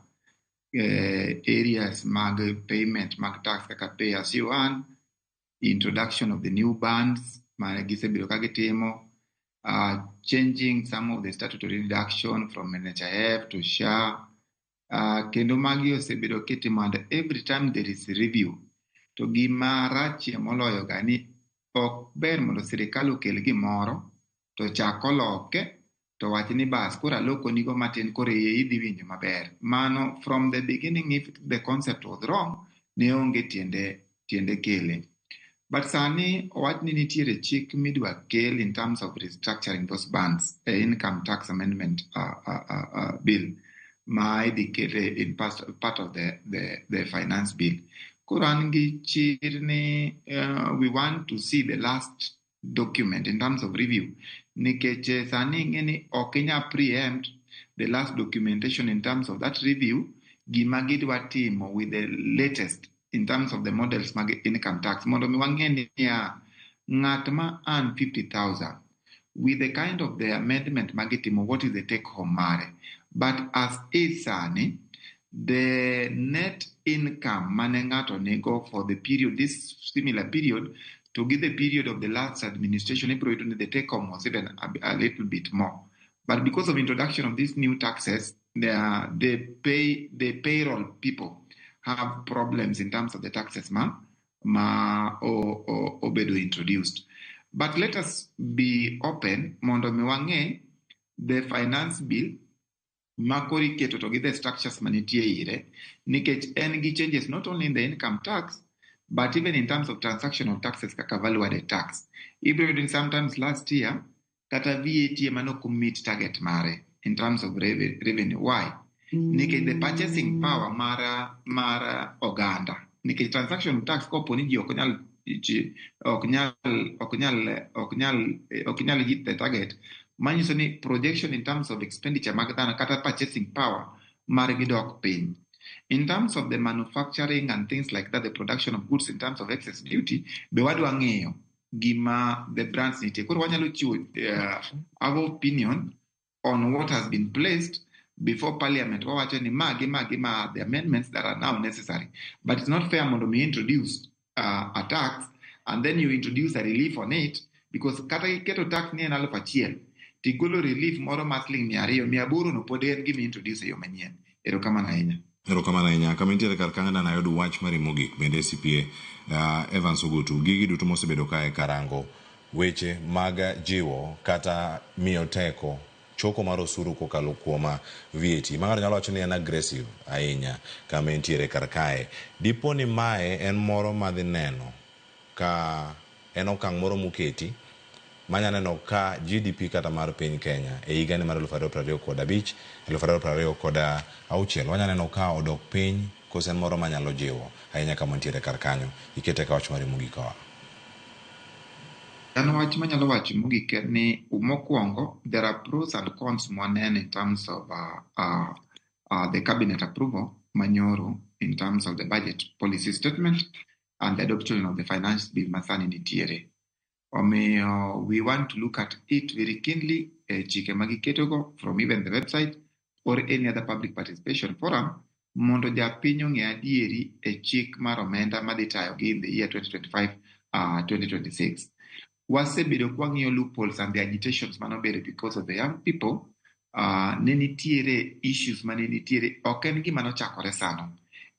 Areas mag payment mag tax kaka pay as you earn, introduction of the new bands ma gisebedo ka gitimo, changing some of the statutory deduction from NHIF to SHA, kendo magi osebedo kitimo, and every time there is review. To gima rachie moloyo ga ni ok ber mondo sirikal okel gimoro to chak oloke to wach ni bas koro alokonigo matin, koro iye idhi winjo maber. Mano from the beginning, if the concept was wrong, ne onge tiende kele. But sani owach ni nitiere chik midwa kel in terms of restructuring those bands, income tax amendment bill ma idhi kete in part of the finance bill. Koro an gi chir ni we want to see the last document in terms of review, nikech sani ing'e ni ok inyal preempt the last documentation in terms of that review, gima gidwa timo with the latest in terms of the models mag income tax, mondo mi wang'e niya ng'at ma earn 50,000 with the kind of the amendment magitimo, what is the take home mare. But as is sani, the net income mane ng'ato nigo for the period, this similar period, to give the period of the last administration, ibro yudo ni the take home was even a little bit more. But because of introduction of these new taxes, the payroll people have problems in terms of the taxes ma obedo introduced. But let us be open mondo mi wang'e the finance bill ma koro iketo to gi the structures manitie ire, nikech en gi changes not only in the income tax but even in terms of transactional taxes kaka value added tax. Ibro yudo ni sometimes last year kata VAT ema nok meet target mare in terms of revenue. Why? Nikech the purchasing power mar oganda, nikech transaction tax kopo ni ji ok nyal ok nyal ok nyal ok nyal ok nyal hit the target, manyiso ni projection in terms of expenditure mag dhano kata purchasing power margi dok piny. In terms of the manufacturing and things like that, the production of goods in terms of excess duty, be wadwa ng'iyo gima the brands nitie. Koro wanyalo chiwo our opinion. on what has been placed before parliament. Wawacho ni ma gi ma gi ma are the amendments that are now necessary. But it's not fair mondo mi introduce a tax and then you introduce a relief on it, because kata iketo tax ni en 1,000 tigolo relief moro mar siling 200, 800 no pod en gima introduce e yo manyien. Erokamano ahinya. Erokamano ahinya. Kama intiere kar kanyo dana ayud wach mari mogik bende CPA Evans Ogutu. Gigi duto mosebedo kae karango weche mag jiwo kata miyo teko choko mar osuru kokalo kuom VAT. Ma ng'ato nyalo wacho ni en aggressive ahinya kama entiere kar kae. Dipo ni mae en moro madhi neno ka en okang' moro moketi manya neno ka GDP kata mar piny Kenya e higani mar 2025, 2026 wanya neno ka odok piny kose en moro manyalo jiwo ahinya kama ntiere kar kanyo. Ikete ka wach mari mogik oa. An wach manyalo wacho mogik en ni mokwongo there are pros and cons mwaneno in terms of the cabinet approval manyoro in terms of the budget policy statement and the adoption of the finance bill masani nitiere. Omiyo we want to look at it very keenly, chike magiketogo from even the website or any other public participation forum mondo japiny ong'e adieri e chik mar omenda madhi tayogi in the year 2025 2026. Wasebedo kwang'iyo loopholes and the agitations manobedo because of the young people. Ne nitiere issues mane nitiere, ok en gima nochakore sano,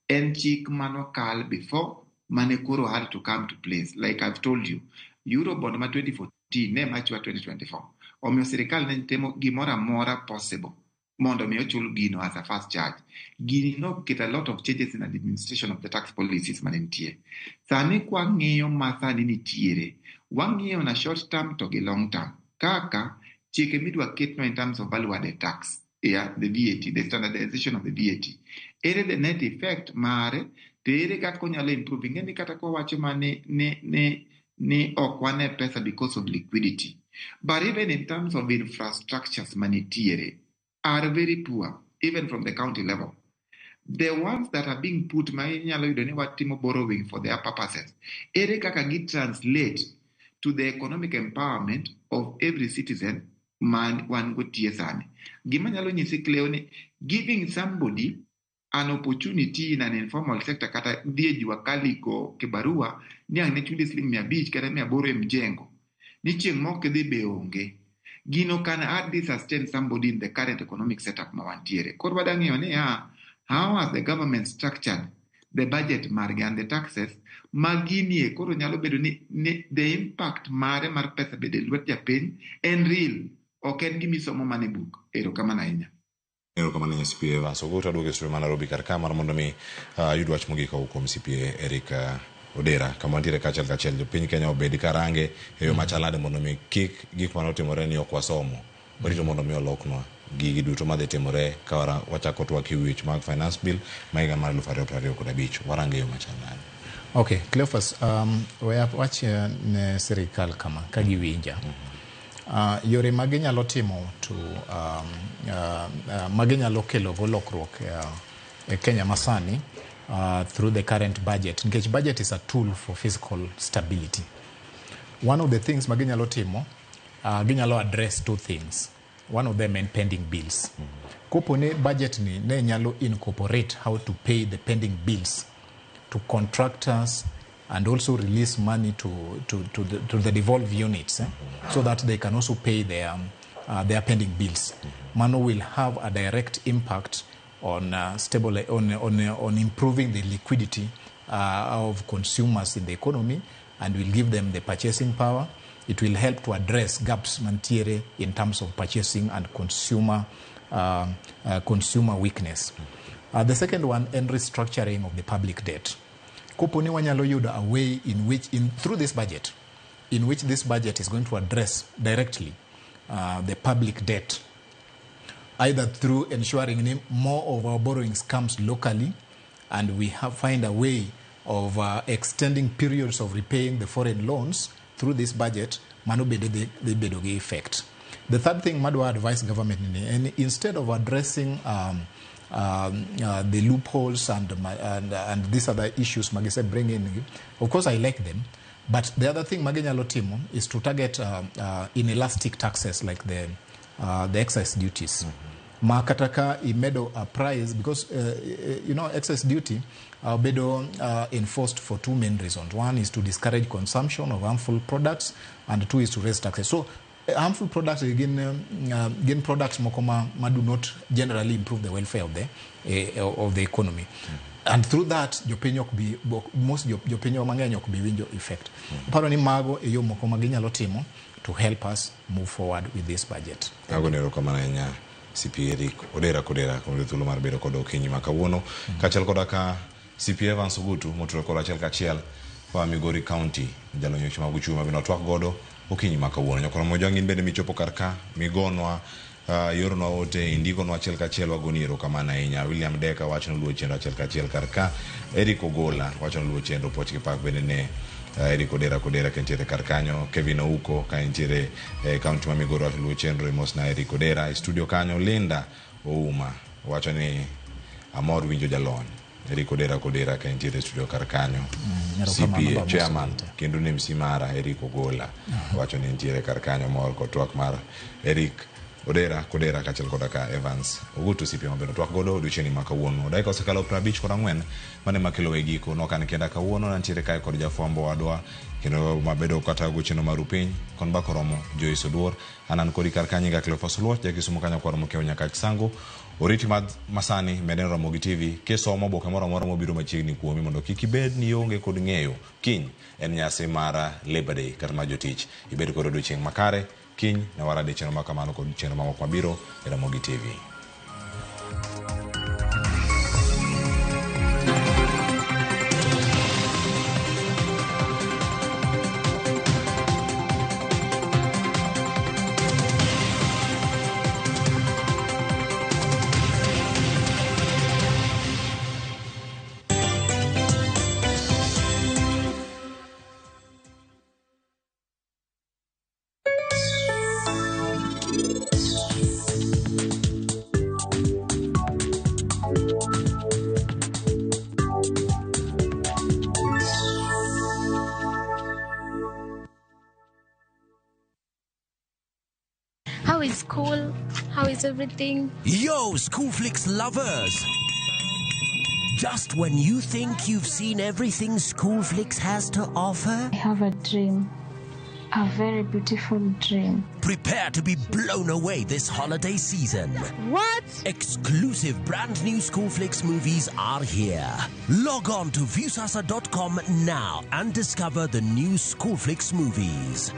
en chik manokal before mane koro had to come to place. Like I've told you, Eurobond ma 2014 ne machwa 2024. Omiyo sirikal ne temo gimoro amora possible mondo mi ochul gino as a first charge. Gini noketo a lot of changes in administration of the tax policies mane nitie. Sani kwang'iyo ma sani nitiere, wang'iyo na short term to gi long term. Kaka chike midwa ketno in terms of value added tax, yeah, the VAT, the standardization of the VAT. Ere the net effect mare, to ere kaka onyalo improve. Ing'e ni kata kwawacho ma ni ok wane pesa because of liquidity. But even in terms of infrastructures manitiere are very poor, even from the county level. The ones that are being put, ma inyalo yudo ni watimo borrowing for their purposes. Ere kaka gi translate to the economic empowerment of every citizen man wan go tie sani. Gima nyalo nyisi Cleo ni giving somebody an opportunity in an informal sector kata dhi e jua kali go kibarua ni ang' ne chuli siling 500 kata 800 e mjengo ni chieng' mok idhi be onge. Gino can hardly sustain somebody in the current economic setup ma wantiere. Koro wadwa ng'iyo ni how has the government structured the budget margi and the taxes ma ginie koro nyalo bedo ni the impact mare mar pesa bedo e lwet japiny en real, ok en gimisomo mana e buk. Erokamano ahinya. Erokamano ahinya CPA Evans Ogutu. Aduogo e studio ma Nairobi kar ka mar mondo mi ayud wach mogik kowuok kuom CPA Eric Odera kama wantiere kaachiel kachiel jopiny Kenya obed karange e yo machal nade mondo mi kik gik mane otimore ni ok wasomo warito mondo mi oloknwa gigi duto madhi timore ka wachako twak e wich mag finance bill ma higa mar 2025 warange e yo machal nade. Okay, Cleophas, we awach ne sirikal kama ka giwinja. Yore ma ginyalo timo to ma ginyalo kelo go lokruok e Kenya masani through the current budget, nikech budget is a tool for fiscal stability. One of the things ma ginyalo timo, ginyalo address two things. One of them en pending bills. Kopo ni budget ni ne nyalo incorporate how to pay the pending bills to contractors and also release money to the devolved units, so that they can also pay their pending bills. Mano will have a direct impact on stable on improving the liquidity of consumers in the economy, and will give them the purchasing power. It will help to address gaps mantiere in terms of purchasing and consumer weakness. The second one, and restructuring of the public debt. Kopo ni wanyalo yudo a way in which, through this budget, in which this budget is going to address directly the public debt, either through ensuring ni more of our borrowings comes locally, and we find a way of extending periods of repaying the foreign loans through this budget, mano bende dhi bedo gi effect. The third thing madwa advise government ni en instead of addressing the loopholes and these other issues magise bring in, of course I like them, but the other thing maginyalo timo is to target inelastic taxes like the the excise duties. Ma kata ka imedo a price, because excise duty bedo enforced for two main reasons. One is to discourage consumption of harmful products, and two is to raise taxes. So harmful products gin products moko ma do not generally improve the welfare of the economy. And through that, jopiny ok bi, most jopiny mang'eny ok bi winjo effect. Aparo ni mago e yo moko ma ginyalo timo to help us move forward with this budget. Agoni erokamano ahinya CP Eric Odera Kodera kuom thuolo mar bedo kod okinyi ma kawuono, kaachiel koda ka CP Evans Ogutu motudore kod achiel kachiel koa Migori County, jalony weche mag uchumi mabende watwak godo okinyi ma kawuono. Nyakoro Mojwang' in bende michopo kar ka migonwa, ioronwa ote, indikonwa achiel kachiel, wagoni erokamano ahinya. William Deka wacho ni luwo chenro achiel kachiel kar ka. Eric Ogola wacho ni luwo chenro puoch gi pak bende ne Eric Odera Kodera ka entiere kar kanyo. Kevin Ouko ka entiere e county ma Migori wacho luwo chenro, imosna Eric Odera. E studio kanyo Linda Ouma wacho ni amor winjo jalony Eric Odera Kodera ka entiere e studio kar kanyo. Erokamano CPA chairman kendo ne MC mara Eric Ogola wacho ni entiere kar kanyo, mor kod twak mar Eric Odera Kodera kaachiel koda ka Evans Ogutu CPA mabende twak godo odiochieng' ma kawuono. Dakika osekalo 54 mane makelo e giko nokan kenda kawuono nantiere kae kod jafwambo wadwa kendo mabedo kata gochieno mar piny kon bako romo Joyce Oduor anan kodi kar kanyo nyinga Cleophas Oluoch jakisumo kanyo kwaro mokiewo nyaka Chisango oriti masani mede Ramogi TV kisomo oboke moro amora mobiro machiegni kuomi mondo kik ibed ni ionge kod ng'eyo. Kiny en nyasi mar Labor Day kata mar jotich, ibed kod odiochieng' makare. Kiny ne warade chenro ma kamano kod chenro mamoko mabiro e Ramogi TV. How is school? How is everything? Yo, Schoolflix lovers! Just when you think you've seen everything Schoolflix has to offer, I have a dream. A very beautiful dream. Prepare to be blown away this holiday season. What? Exclusive brand new Schoolflix movies are here. Log on to Viusasa.com now and discover the new Schoolflix movies.